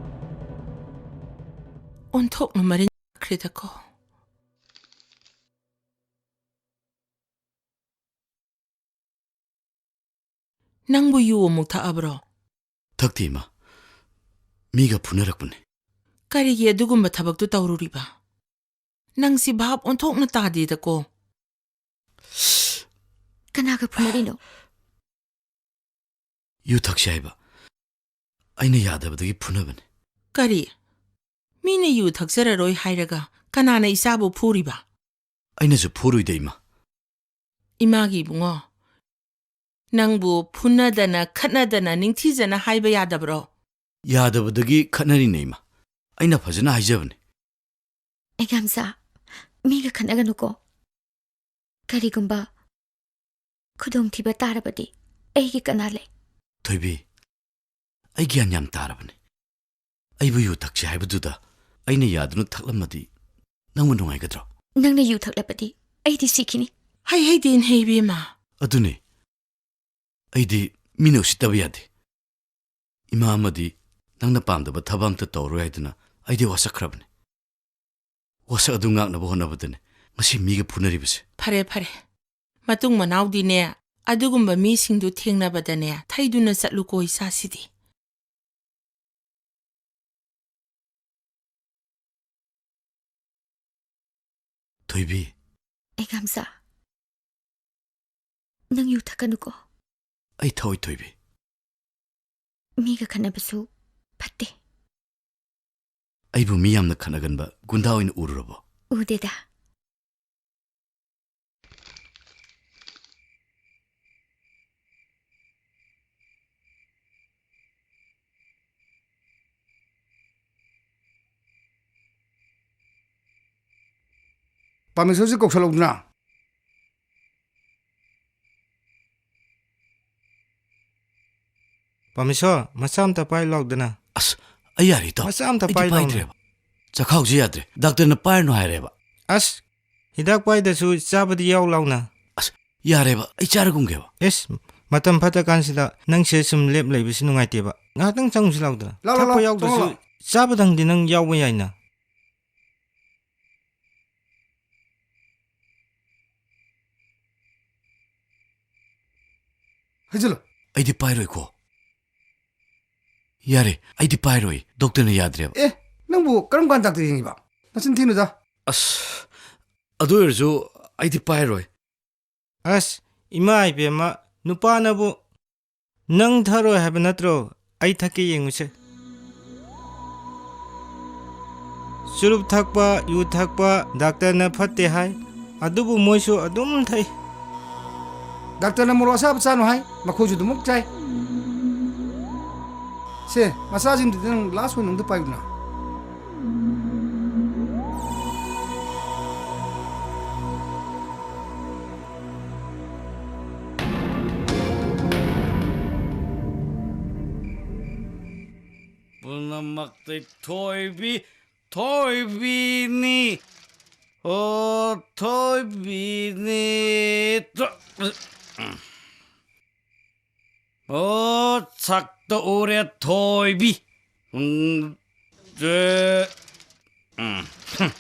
ꯑꯣꯟꯊꯣꯛꯅ ꯃꯔꯤꯟ ꯆꯠꯈ꯭ꯔꯦꯗꯀꯣ꯫ ꯅꯪꯕꯨ ꯌꯨ ꯑꯃꯨꯛ ꯊꯛꯑꯕ꯭ꯔꯣ? ꯊꯛꯇꯦ, ꯏꯃꯥ꯫ ꯃꯤꯒ ꯐꯨꯅꯔꯛꯄꯅꯦ꯫ ꯀꯔꯤꯒꯤ ꯑꯗꯨꯒꯨꯝꯕ ꯊꯕꯛꯇꯨ ꯇꯧꯔꯨꯔꯤꯕ? ꯅꯪꯁꯤ ꯚꯥꯞ ꯑꯣꯟꯊꯣꯛꯅ ꯇꯥꯗꯦꯗꯀꯣ꯫ ꯀꯅꯥꯒ ꯐꯨꯅꯔꯤꯅꯣ? ꯌꯨ ꯊꯛꯁꯦ ꯍꯥꯏꯕ꯫ ꯑꯩꯅ ꯌꯥꯗꯕꯗꯒꯤ ꯐꯨꯅꯕꯅꯤ꯫ ꯀꯔꯤ? ꯃꯤꯅ ꯌꯨ ꯊꯛꯆꯔꯔꯣꯏ ꯍꯥꯏꯔꯒ ꯀꯅꯥꯅ ꯏꯆꯥꯕꯨ ꯐꯨꯔꯤꯕ? ꯑꯩꯅꯁꯨ ꯐꯨꯔꯣꯏꯗ, ꯏꯃꯥ꯫ ꯏꯃꯥꯒꯤ ꯏꯕꯨꯡꯉꯣ, ꯅꯪꯕꯨ ꯐꯨꯅꯗꯅ, ꯈꯠꯅꯗꯅ, ꯅꯤꯡꯊꯤꯖꯅ ꯍꯥꯏꯕ ꯌꯥꯗꯕ꯭ꯔꯣ? ꯌꯥꯗꯕꯗꯒꯤ ꯈꯠꯅꯔꯤꯅꯦ, ꯏꯃꯥ꯫ ꯑꯩꯅ ꯐꯖꯅ ꯍꯥꯏꯖꯕꯅꯦ꯫ ꯑꯦꯒꯥꯝꯆꯥ, ꯃꯤꯒ ꯈꯠꯅꯒꯅꯨꯀꯣ꯫ ꯀꯔꯤꯒꯨꯝꯕ ꯈꯨꯗꯣꯡꯊꯤꯕ ꯇꯥꯔꯕꯗꯤ ꯑꯩꯒꯤ ꯀꯅꯥ ꯂꯩ? ꯊꯣꯏꯕꯤ, ꯑꯩ ꯒ꯭ꯌꯥꯟ ꯌꯥꯝ ꯇꯥꯔꯕꯅꯦ꯫ ꯑꯩꯕꯨ ꯌꯨ ꯊꯛꯁꯦ ꯍꯥꯏꯕꯗꯨꯗ ꯑꯩꯅ ꯌꯥꯗꯨꯅ ꯊꯛꯂꯝꯃꯗꯤ ꯅꯪꯕꯨ ꯅꯨꯡꯉꯥꯏꯒꯗ꯭ꯔꯣ? ꯅꯪꯅ ꯌꯨ ꯊꯛꯂꯕꯗꯤ ꯑꯩꯗꯤ ꯁꯤꯈꯤꯅꯤ꯫ ꯍꯩ ꯍꯩꯗꯦꯅꯦ ꯏꯕꯦꯝꯃ꯫ ꯑꯗꯨꯅꯦ, ꯑꯩꯗꯤ ꯃꯤꯅ ꯎꯁꯤꯠꯇꯕ ꯌꯥꯗꯦ꯫ ꯏꯃꯥ ꯑꯃꯗꯤ ꯅꯪꯅ ꯄꯥꯝꯗꯕ ꯊꯕꯛ ꯑꯝꯇ ꯇꯧꯔꯣꯏ ꯍꯥꯏꯗꯨꯅ ꯑꯩꯗꯤ ꯋꯥꯁꯛꯈ꯭ꯔꯕꯅꯦ꯫ ꯋꯥꯁꯛ ꯑꯗꯨ ꯉꯥꯛꯅꯕ ꯍꯣꯠꯅꯕꯗꯅꯦ ꯉꯁꯤ ꯃꯤꯒ ꯐꯨꯅꯔꯤꯕꯁꯦ꯫ ꯐꯔꯦ, ꯐꯔꯦ꯫ ꯃꯇꯨꯡ ꯃꯅꯥꯎꯗꯤꯅꯦ, ꯑꯗꯨꯒꯨꯝꯕ ꯃꯤꯁꯤꯡꯗꯨ ꯊꯦꯡꯅꯕꯗꯅꯦ, ꯊꯩꯗꯨꯅ ꯆꯠꯂꯨꯀꯣ, ꯏꯆꯥꯁꯤꯗꯤ꯫ ꯊꯣꯏꯕꯤ꯫ ꯑꯦꯒꯥꯝꯆꯥ, ꯅꯪ ꯌꯨ ꯊꯛꯀꯅꯨꯀꯣ꯫ ꯑꯩ ꯊꯛꯑꯣꯏ, ꯊꯣꯏꯕꯤ꯫ ꯃꯤꯒ ꯈꯠꯅꯕꯁꯨ ꯐꯠꯇꯦ꯫ ꯑꯩꯕꯨ ꯃꯤ ꯌꯥꯝꯅ ꯈꯠꯅꯒꯟꯕ ꯒꯨꯟꯗꯥ ꯑꯣꯏꯅ ꯎꯔꯨꯔꯕꯣ? ꯎꯗꯦꯗ꯫ ꯄꯥꯃꯦꯁꯣꯔꯁꯤ ꯀꯧꯁꯜꯂꯛꯎꯗꯅ꯫ ꯄꯥꯃꯦꯁꯣꯔ, ꯃꯆꯥ ꯑꯝꯇ ꯄꯥꯏ ꯂꯥꯎꯗꯅ꯫ ꯑꯁ, ꯑꯩ ꯌꯥꯔꯦ, ꯏꯇꯥꯎ꯫ ꯃꯆꯥ ꯑꯝꯇ ꯑꯩꯗꯤ ꯄꯥꯏ ꯂꯥꯎꯅ꯫ ꯄꯥꯏꯗ꯭ꯔꯦꯕ꯫ ꯆꯈꯥꯎꯁꯦ ꯌꯥꯗ꯭ꯔꯦ꯫ ꯗꯥꯛꯇꯔꯅ ꯄꯥꯏꯔꯅꯨ ꯍꯥꯏꯔꯦꯕ꯫ ꯑꯁ, ꯍꯤꯗꯥꯛ ꯄꯥꯏꯗꯁꯨ ꯆꯥꯕꯗꯤ ꯌꯥꯎ ꯂꯥꯎꯅ꯫ ꯑꯁ, ꯌꯥꯔꯦꯕ, ꯑꯩ ꯆꯥꯔꯒꯨꯝꯒꯦꯕ꯫ ꯏꯁ, ꯃꯇꯝ ꯐꯠꯇ ꯀꯥꯟꯁꯤꯗ ꯅꯪꯁꯦ ꯁꯨꯝ ꯂꯦꯞ ꯂꯩꯕꯁꯤ ꯅꯨꯡꯉꯥꯏꯇꯦꯕ꯫ ꯉꯥꯏꯍꯥꯛꯇꯪ ꯆꯪꯉꯨꯁꯤ ꯂꯥꯎꯗꯅ꯫ ꯂꯥꯎ, ꯂꯥꯎ, ꯊꯛꯄ ꯂꯥꯎ, ꯌꯥꯎꯗ꯭ꯔꯁꯨ ꯆꯪꯉꯣ, ꯂꯥꯎ꯫ ꯆꯥꯕꯗꯪꯗꯤ ꯅꯪ ꯌꯥꯎꯕ ꯌꯥꯏꯅ꯫ ꯍꯩꯖꯤꯜꯂꯨ꯫ ꯑꯩꯗꯤ ꯄꯥꯏꯔꯣꯏꯀꯣ꯫ ꯌꯥꯔꯦ, ꯑꯩꯗꯤ ꯄꯥꯏꯔꯣꯏ꯫ ꯗꯣꯛꯇꯔꯅ ꯌꯥꯗ꯭ꯔꯦꯕ꯫ ꯑꯦ, ꯅꯪꯕꯨ ꯀꯔꯝ ꯀꯥꯟ ꯗꯥꯛꯇꯔ ꯌꯦꯡꯉꯤꯕ? ꯅꯆꯤꯟ ꯊꯤꯅꯨꯗ꯫ ꯑꯁ, ꯑꯗꯨ ꯑꯣꯏꯔꯁꯨ ꯑꯩꯗꯤ ꯄꯥꯏꯔꯣꯏ꯫ ꯑꯁ, ꯏꯃꯥ ꯏꯕꯦꯝꯃ, ꯅꯨꯄꯥꯅꯕꯨ ꯅꯪ ꯊꯛꯑꯔꯣꯏ ꯍꯥꯏꯕ ꯅꯠꯇ꯭ꯔꯣ? ꯑꯩ ꯊꯛꯀꯦ ꯌꯦꯡꯉꯨꯁꯦ꯫ ꯆꯨꯔꯨꯞ ꯊꯛꯄ, ꯌꯨ ꯊꯛꯄ ꯗꯥꯛꯇꯔꯅ ꯐꯠꯇꯦ ꯍꯥꯏ, ꯑꯗꯨꯕꯨ ꯃꯣꯏꯁꯨ ꯑꯗꯨꯝ ꯊꯛꯏ꯫ ꯗꯥꯛꯇꯔꯅ ꯃꯣꯔꯣꯛ ꯑꯁꯥꯕ ꯆꯥꯅꯨ ꯍꯥꯏ, ꯃꯈꯣꯏꯁꯨ ꯑꯗꯨꯃꯛ ꯆꯥꯏ꯫ ꯁꯦ, ꯃꯆꯥꯁꯤꯡꯗꯨꯗꯤ ꯅꯪ ꯂꯥꯁ ꯑꯣꯏꯅ ꯑꯝꯇ ꯄꯥꯏꯌꯨꯗꯅ꯫ ꯄꯨꯝꯅꯃꯛꯇꯤ ꯊꯣꯏꯕꯤ, ꯊꯣꯏꯕꯤꯅꯤ꯫ ꯑꯣ, ꯊꯣꯏꯕꯤꯅꯤ꯫ ꯊꯣ-, ꯑꯣ, ꯁꯛꯇ ꯎꯔꯦ ꯊꯣꯏꯕꯤ꯫ ꯎꯝ, ꯖꯦ-, ꯎꯝ, ꯍꯨꯝ꯫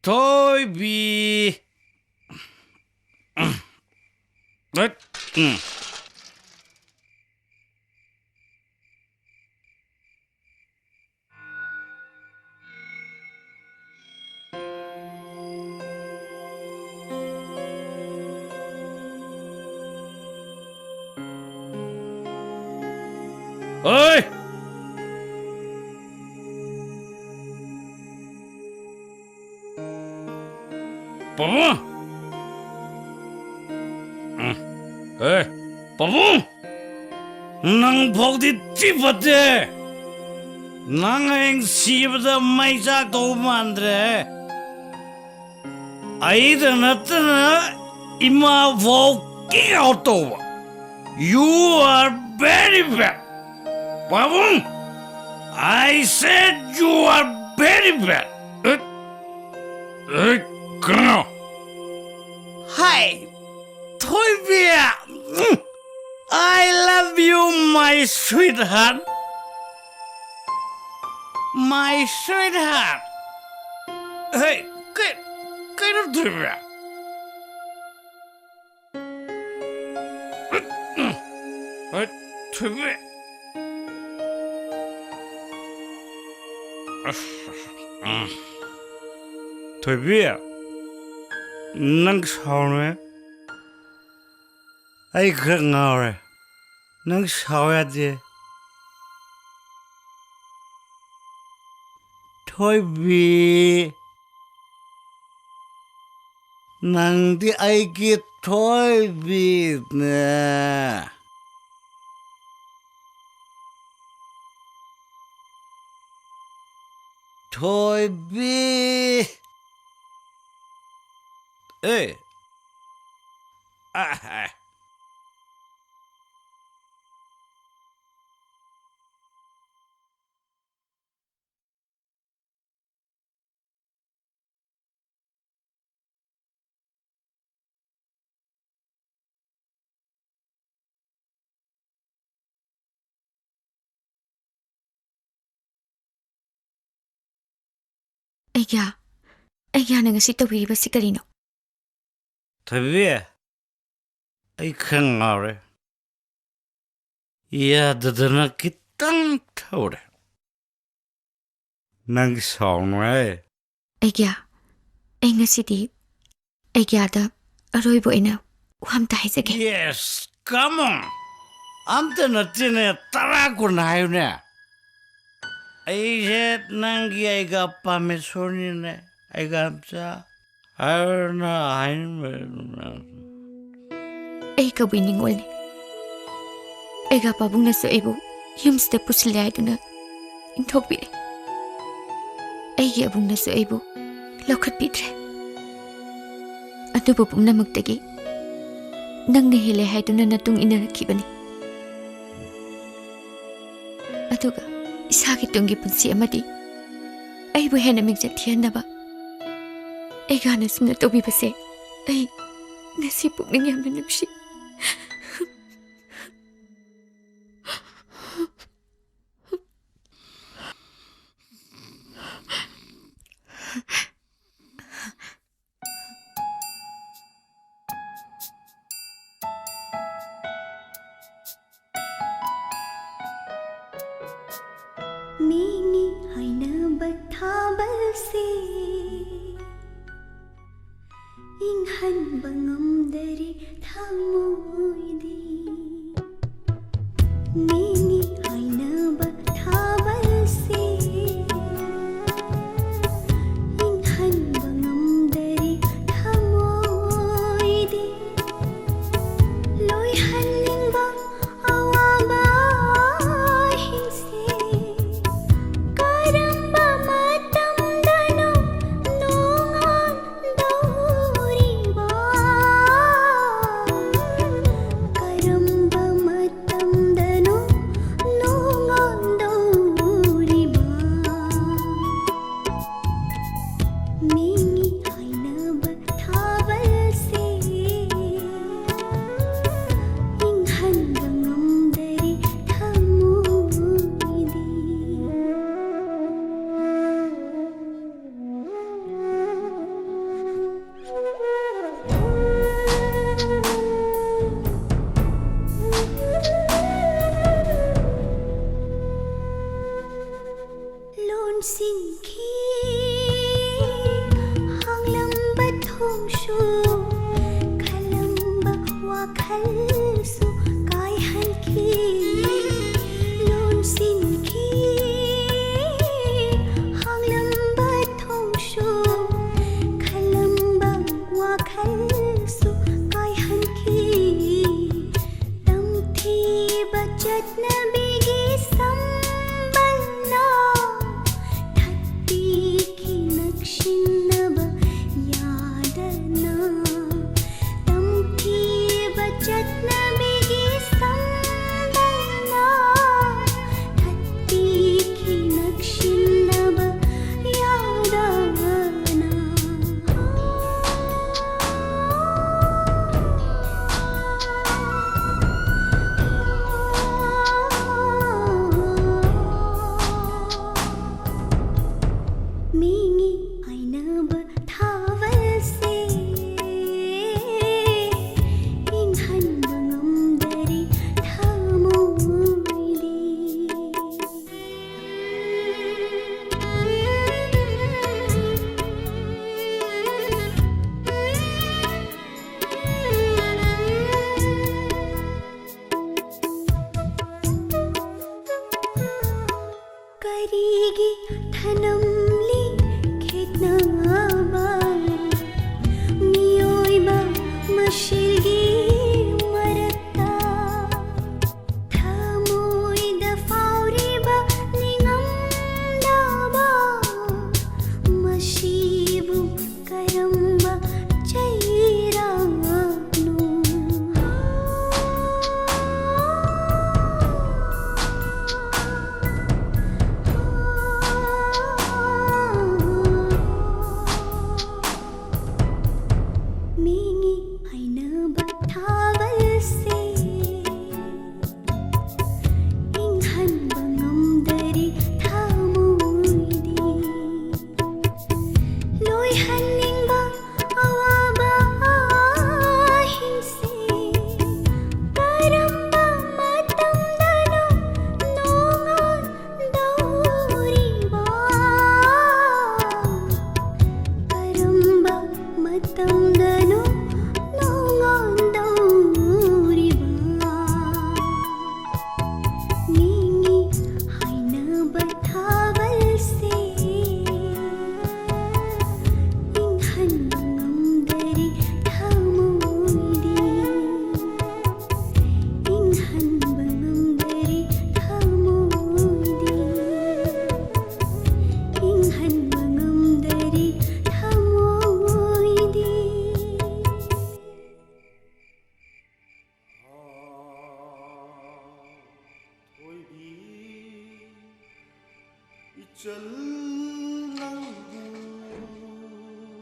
ꯊꯣꯏꯕꯤ꯫ ꯍꯠ, ꯎꯝ꯫ ꯍꯣꯏ! ꯄꯥꯕꯨꯡ! ꯎꯝ꯫ ꯑꯦ, ꯄꯥꯕꯨꯡ! ꯅꯪ ꯐꯥꯎꯗꯤ ꯊꯤ ꯐꯠꯇꯦ! ꯅꯪ ꯍꯌꯦꯡ ꯁꯤꯕꯗ ꯃꯩ ꯆꯥꯛꯇꯧ ꯃꯥꯟꯗ꯭ꯔꯦ꯫ ꯑꯩꯗ ꯅꯠꯇꯅ ꯏꯃꯥ ꯐꯥꯎ kick out ꯇꯧꯕ꯫ You are very bad, ꯄꯥꯕꯨꯡ! I said you are very bad! ꯑꯦ, ꯑꯦ, ꯀꯩꯅꯣ? Hi, ꯊꯣꯏꯕꯤ! I love you, my sweetheart. My sweetheart. Hey, ꯀꯩ-, ꯀꯩꯅꯣ ꯊꯣꯏꯕꯤ? ꯍꯩꯠ, ꯊꯣꯏꯕꯤ꯫ ꯎꯝ꯫ ꯊꯣꯏꯕꯤ, ꯅꯪ ꯁꯥꯎꯅꯨꯍꯦ꯫ ꯑꯩ ꯈꯔ ꯉꯥꯎꯔꯦ꯫ ꯅꯪ ꯁꯥꯎ ꯌꯥꯗꯦ꯫ ꯊꯣꯏꯕꯤ, ꯅꯪꯗꯤ ꯑꯩꯒꯤ ꯊꯣꯏꯕꯤꯅꯦ꯫ ꯊꯣꯏꯕꯤ꯫ ꯑꯦ꯫ ꯑ, ꯑ꯫ ꯑꯩꯒ꯭ꯌꯥ, ꯑꯩꯒ꯭ꯌꯥꯅ ꯉꯁꯤ ꯇꯧꯕꯤꯔꯤꯕꯁꯤ ꯀꯔꯤꯅꯣ? ꯊꯣꯏꯕꯤ, ꯑꯩ ꯈꯔ ꯉꯥꯎꯔꯦ꯫ ꯌꯥꯗꯗꯅ ꯈꯤꯇꯪ ꯊꯧꯔꯦ꯫ ꯅꯪ ꯁꯥꯎꯅꯨꯍꯦ꯫ ꯑꯩꯒ꯭ꯌꯥ, ꯑꯩ ꯉꯁꯤꯗꯤ ꯑꯩꯒ꯭ꯌꯥꯗ ꯑꯔꯣꯏꯕ ꯑꯣꯏꯅ ꯋꯥ ꯑꯝꯇ ꯍꯥꯏꯖꯒꯦ꯫ Yes, come on. ꯑꯝꯇ ꯅꯠꯇꯦꯅꯦ, ꯇꯔꯥ ꯀꯨꯟ ꯍꯥꯏꯌꯨꯅꯦ꯫ ꯑꯩꯁꯦ ꯅꯪꯒꯤ ꯑꯩꯒ꯭ꯌꯥ ꯄꯔꯃꯦꯁꯣꯔꯅꯤꯅꯦ, ꯑꯩꯒ꯭ꯌꯥ ꯃꯆꯥ꯫ ꯍꯥꯏꯔꯣꯅ ꯍꯥꯏꯅꯤꯡꯕ꯫ ꯑꯩ ꯀꯕꯨꯏ ꯅꯤꯉꯣꯜꯅꯤ꯫ ꯑꯩꯒ꯭ꯌꯥ ꯄꯥꯕꯨꯡꯅꯁꯨ ꯑꯩꯕꯨ ꯌꯨꯝꯁꯤꯗ ꯄꯨꯁꯤꯜꯂꯦ ꯍꯥꯏꯗꯨꯅ ꯏꯟꯊꯣꯛꯄꯤꯔꯦ꯫ ꯑꯩꯒꯤ ꯑꯕꯨꯡꯅꯁꯨ ꯑꯩꯕꯨ ꯂꯧꯈꯠꯄꯤꯗ꯭ꯔꯦ꯫ ꯑꯗꯨꯕꯨ ꯄꯨꯝꯅꯃꯛꯇꯒꯤ ꯅꯪꯅ ꯍꯦꯜꯂꯦ ꯍꯥꯏꯗꯨꯅ ꯅꯇꯨꯡ ꯏꯟꯅꯔꯛꯈꯤꯕꯅꯤ꯫ ꯑꯗꯨꯒ ꯏꯁꯥꯒꯤ ꯇꯨꯡꯒꯤ ꯄꯨꯟꯁꯤ ꯑꯃꯗꯤ ꯑꯩꯕꯨ ꯍꯦꯟꯅ ꯃꯤꯡꯆꯠ ꯊꯤꯍꯟꯅꯕ ꯑꯩꯒ꯭ꯌꯥꯅ ꯁꯨꯝꯅ ꯇꯧꯕꯤꯕꯁꯦ ꯑꯩ ꯉꯁꯤ ꯄꯨꯛꯅꯤꯡ ꯌꯥꯝꯅ ꯅꯨꯡꯁꯤ꯫ ꯃꯤꯅꯤ ꯍꯥꯏꯅ ꯊꯥꯕꯜꯁꯦ ꯏꯪꯍꯟꯕ ꯉꯝꯗꯔꯦ ꯊꯃꯣꯏꯗꯤ꯫ ꯃꯤꯅꯤ ꯍꯥꯏꯅꯕ ꯊꯥꯕꯜꯁꯦ ꯏꯪꯍꯟꯕ ꯉꯝꯗꯔꯦ ꯊꯃꯣꯏꯗꯤ꯫ ꯂꯣꯏꯍꯟꯅꯤꯡꯕ ꯑꯋꯥꯕꯁꯤꯡꯁꯦ ꯀꯔꯝꯕ ꯃꯇꯝꯗꯅꯣ ꯅꯣꯡꯉꯥꯟꯗꯧꯔꯤꯕ? ꯀꯔꯝꯕ ꯃꯇꯝꯗꯅꯣ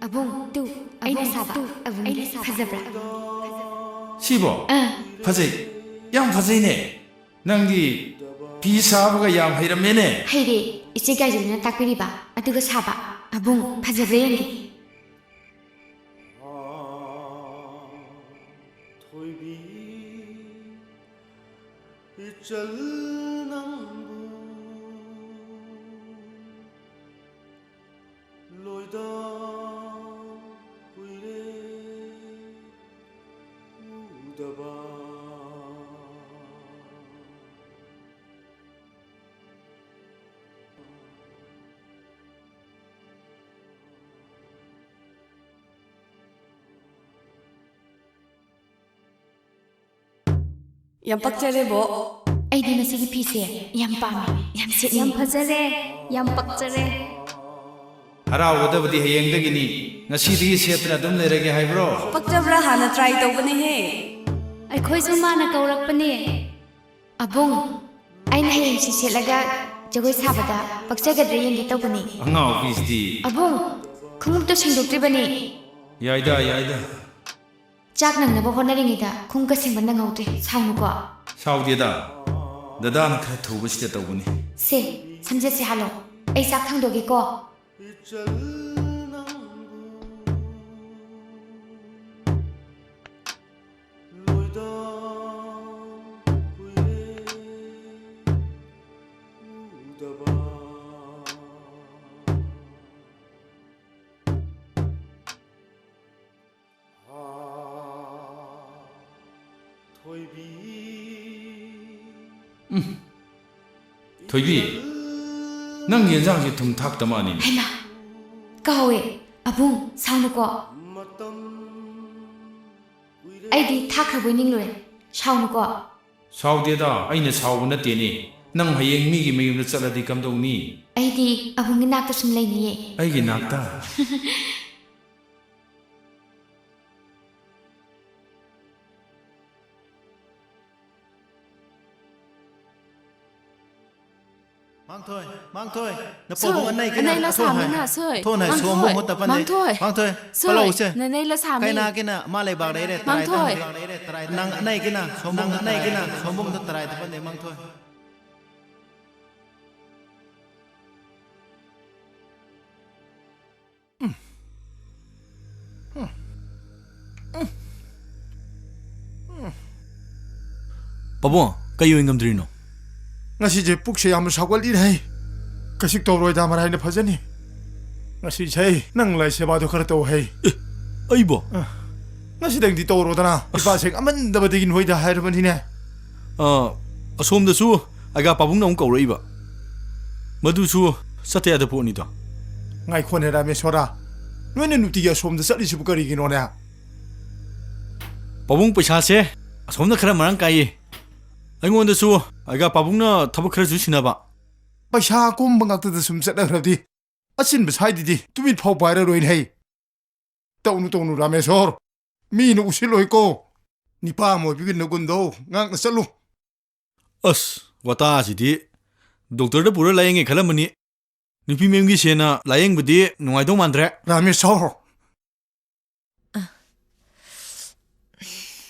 ꯑꯕꯨꯡ, ꯇꯨ, ꯑꯩꯅ ꯁꯥꯕ꯫ ꯑꯕꯨꯡ, ꯐꯖꯕ꯭ꯔꯥ? ꯁꯤꯕꯣ? ꯑꯥ꯫ ꯐꯖꯩ꯫ ꯌꯥꯝ ꯐꯖꯩꯅꯦ꯫ ꯅꯪꯗꯤ ꯐꯤ ꯁꯥꯕꯒ ꯌꯥꯝ ꯍꯩꯔꯝꯃꯦꯅꯦ꯫ ꯍꯩꯔꯦ꯫ ꯏꯆꯦ ꯒꯥꯏꯖꯨꯂꯨꯅ ꯇꯥꯛꯄꯤꯔꯤꯕ꯫ ꯑꯗꯨꯒ ꯁꯥꯕ꯫ ꯑꯕꯨꯡ, ꯐꯖꯕ꯭ꯔꯥ ꯌꯦꯡꯒꯦ꯫ ꯊꯣꯏꯕꯤ, ꯏꯆꯜ ꯅꯪꯕꯨ ꯂꯣꯏꯗ ꯀꯨꯏꯔꯦ ꯎꯗꯕ꯫ ꯌꯥꯝ ꯄꯛꯆꯔꯦ, ꯕꯣ꯫ ꯑꯩꯗꯤ ꯃꯁꯤꯒꯤ ꯐꯤꯁꯦ ꯌꯥꯝ ꯄꯥꯝꯃꯦ, ꯌꯥꯝ ꯁꯦꯠꯅꯤꯡꯉꯦ꯫ ꯌꯥꯝ ꯐꯖꯔꯦ, ꯌꯥꯝ ꯄꯛꯆꯔꯦ꯫ ꯍꯔꯥꯎꯒꯗꯕꯗꯤ ꯍꯌꯦꯡꯗꯒꯤꯅꯤ꯫ ꯉꯁꯤꯗꯒꯤ ꯁꯦꯠꯇꯅ ꯑꯗꯨꯝ ꯂꯩꯔꯒꯦ ꯍꯥꯏꯕ꯭ꯔꯣ? ꯄꯛꯆꯕ꯭ꯔꯥ ꯍꯥꯟꯅ try ꯇꯧꯕꯅꯦꯍꯦ꯫ ꯑꯩꯈꯣꯏꯁꯨ ꯃꯥꯅ ꯀꯧꯔꯛꯄꯅꯦ꯫ ꯑꯕꯨꯡ, ꯑꯩꯅ ꯍꯌꯦꯡ ꯁꯤ ꯁꯦꯠꯂꯒ ꯖꯒꯣꯏ ꯁꯥꯕꯗ ꯄꯛꯆꯒꯗ꯭ꯔꯥ ꯌꯦꯡꯒꯦ ꯇꯧꯕꯅꯤ꯫ ꯑꯉꯥꯎꯕꯤꯁꯤꯗꯤ꯫ ꯑꯕꯨꯡ, ꯈꯣꯡꯎꯞꯇꯣ ꯁꯦꯡꯗꯣꯛꯇ꯭ꯔꯤꯕꯅꯤ꯫ ꯌꯥꯏꯗ, ꯌꯥꯏꯗ꯫ ꯆꯥꯛ ꯅꯪꯅꯕ ꯍꯣꯠꯅꯔꯤꯉꯩꯗ ꯈꯣꯡꯎꯞꯀ ꯁꯦꯡꯕ ꯅꯪꯍꯧꯗ꯭ꯔꯦ꯫ ꯁꯥꯎꯅꯨꯀꯣ꯫ ꯁꯥꯎꯗꯦꯗ꯫ ꯗꯗꯥꯅ ꯈꯔ ꯊꯨꯕꯁꯤꯗ ꯇꯧꯕꯅꯤ꯫ ꯁꯦ, ꯁꯝꯖꯦꯠꯁꯦ ꯍꯥꯜꯂꯣ꯫ ꯑꯩ ꯆꯥꯛ ꯊꯥꯡꯗꯣꯛꯀꯦꯀꯣ꯫ ꯏꯆꯜ ꯅꯪꯕꯨ ꯂꯣꯏꯗ ꯀꯨꯏꯔꯦ ꯎꯗꯕ꯫ ꯊꯣꯏꯕꯤ꯫ ꯎꯝ꯫ ꯊꯣꯏꯕꯤ, ꯅꯪꯒꯤ ꯌꯦꯟꯖꯥꯡꯁꯤ ꯊꯨꯝ ꯊꯥꯛꯇ ꯃꯥꯅꯤꯅꯦ꯫ ꯍꯩꯃꯥ, ꯀꯥꯎꯋꯦ꯫ ꯑꯕꯨꯡ, ꯁꯥꯎꯅꯨꯀꯣ꯫ ꯃꯇꯝ ꯀꯨꯏꯔꯦ꯫ ꯑꯩꯗꯤ ꯊꯥꯛꯈ꯭ꯔꯕꯣꯏ ꯅꯤꯡꯂꯨꯔꯦ꯫ ꯁꯥꯎꯅꯨꯀꯣ꯫ ꯁꯥꯎꯗꯦꯗ, ꯑꯩꯅ ꯁꯥꯎꯕ ꯅꯠꯇꯦꯅꯦ꯫ ꯅꯪ ꯍꯌꯦꯡ ꯃꯤꯒꯤ ꯃꯌꯨꯝꯗ ꯆꯠꯂꯗꯤ ꯀꯝꯗꯧꯅꯤ? ꯑꯩꯗꯤ ꯑꯕꯨꯡꯒꯤ ꯅꯥꯛꯇ ꯁꯨꯝ ꯂꯩꯅꯤꯌꯦ꯫ ꯑꯩꯒꯤ ꯅꯥꯛꯇ? ꯃꯥꯡꯊꯣꯏ, ꯃꯥꯡꯊꯣꯏ, ꯅ ꯄꯥꯕꯨꯡ ꯑꯅꯩ ꯀꯅꯥ? ꯑꯅꯩ ꯂ ꯁꯥꯃꯤꯅ, ꯁꯣꯏ꯫ ꯊꯣꯟ ꯍꯥꯏ ꯃꯥꯡꯊꯣꯏ, ꯁꯣꯝꯕꯨꯡ ꯃꯨꯠꯇ ꯄꯟꯗꯦ꯫ ꯃꯥꯡꯊꯣꯏ꯫ ꯃꯥꯡꯊꯣꯏ, ꯁꯣꯏ꯫ ꯄꯂꯧꯁꯦ꯫ ꯅꯅꯩ ꯂ ꯁꯥꯃꯤ꯫ ꯀꯩꯅꯥ ꯀꯩꯅꯥ ꯃꯥ ꯂꯩꯕꯥꯛ ꯂꯩꯔꯦ, ꯇꯔꯥꯏ ꯃꯥꯡꯊꯣꯏ꯫ ꯇꯔꯥꯏ꯫ ꯅꯪ ꯑꯅꯩ ꯀꯩꯅꯥ, ꯁꯣꯝꯕꯨꯡ ꯑꯅꯩ ꯀꯩꯅꯥ, ꯁꯣꯝꯕꯨꯡꯗ ꯇꯔꯥꯏ ꯇ ꯄꯟꯗꯦ, ꯃꯥꯡꯊꯣꯏ꯫ ꯄꯥꯕꯨꯡ, ꯀꯩ ꯑꯣꯏ ꯉꯝꯗ꯭ꯔꯤꯅꯣ? ꯉꯁꯤꯁꯦ ꯄꯨꯛꯁꯦ ꯌꯥꯝꯅ ꯁꯥꯎꯒꯠꯂꯤꯅꯦ꯫ ꯀꯩꯁꯨ ꯇꯧꯔꯣꯏꯗ, ꯃꯔꯥꯏꯅ ꯐꯖꯅꯤ꯫ ꯉꯁꯤꯁꯦ ꯅꯪ ꯂꯥꯏ ꯁꯦꯕꯥꯗꯣ ꯈꯔ ꯇꯧ ꯍꯩ꯫ ꯑꯦ, ꯑꯩꯕꯣ? ꯑ, ꯉꯁꯤꯗꯪꯗꯤ ꯇꯧꯔꯣꯗꯅ꯫ ꯑꯁ꯫ ꯏꯄꯥꯁꯦ ꯉꯝꯃꯟꯗꯕꯗꯒꯤ ꯅꯣꯏꯗ ꯍꯥꯏꯔꯕꯅꯤꯅꯦ꯫ ꯑ, ꯑꯁꯣꯝꯗꯁꯨ ꯑꯩꯒꯥ ꯄꯥꯕꯨꯡꯅ ꯑꯃꯨꯛ ꯀꯧꯔꯛꯏꯕ꯫ ꯃꯗꯨꯁꯨ ꯆꯠꯇ ꯌꯥꯗ ꯄꯣꯠꯅꯤꯗꯣ꯫ ꯉꯥꯏꯈꯣꯅꯦ ꯔꯥꯃꯦꯁꯣꯔꯥ, ꯅꯣꯏꯅ ꯅꯨꯡꯇꯤꯒꯤ ꯑꯁꯣꯝꯗ ꯆꯠꯂꯤꯁꯤꯕꯨ ꯀꯔꯤꯒꯤꯅꯣꯅꯦ? ꯄꯥꯕꯨꯡ, ꯄꯩꯁꯥꯁꯦ ꯑꯁꯣꯝꯅ ꯈꯔ ꯃꯔꯥꯡ ꯀꯥꯏꯌꯦ꯫ ꯑꯩꯉꯣꯟꯗꯁꯨ ꯑꯩꯒꯥ ꯄꯥꯕꯨꯡꯅ ꯊꯕꯛ ꯈꯔꯁꯨ ꯁꯤꯟꯅꯕ꯫ ꯄꯩꯁꯥ ꯑꯀꯣꯝꯕ ꯉꯥꯛꯇꯗ ꯁꯨꯝ ꯆꯠꯅꯈ꯭ꯔꯗꯤ ꯑꯆꯤꯟꯕ ꯁꯥꯏꯗꯨꯗꯤ ꯇꯨꯃꯤꯠ ꯐꯥꯎ ꯄꯥꯏꯔꯔꯣꯏꯅꯦ ꯍꯩ꯫ ꯇꯧꯅꯨ, ꯇꯧꯅꯨ, ꯔꯥꯃꯦꯁꯣꯔ꯫ ꯃꯤꯅ ꯎꯁꯤꯠꯂꯣꯏꯀꯣ꯫ ꯅꯤꯄꯥ ꯑꯃ ꯑꯣꯏꯕꯒꯤ ꯅꯒꯨꯟꯗꯣ ꯉꯥꯛꯅ ꯆꯠꯂꯨ꯫ ꯑꯁ, ꯋꯥꯇꯥꯁꯤꯗꯤ꯫ ꯗꯣꯛꯇꯔꯗ ꯄꯨꯔ ꯂꯥꯌꯦꯡꯒꯦ ꯈꯜꯂꯝꯕꯅꯤ꯫ ꯅꯨꯄꯤ ꯃꯌꯨꯝꯒꯤ ꯁꯦꯟꯅ ꯂꯥꯌꯦꯡꯕꯗꯤ ꯅꯨꯡꯉꯥꯏꯗꯧ ꯃꯥꯟꯗ꯭ꯔꯦ꯫ ꯔꯥꯃꯦꯁꯣꯔ꯫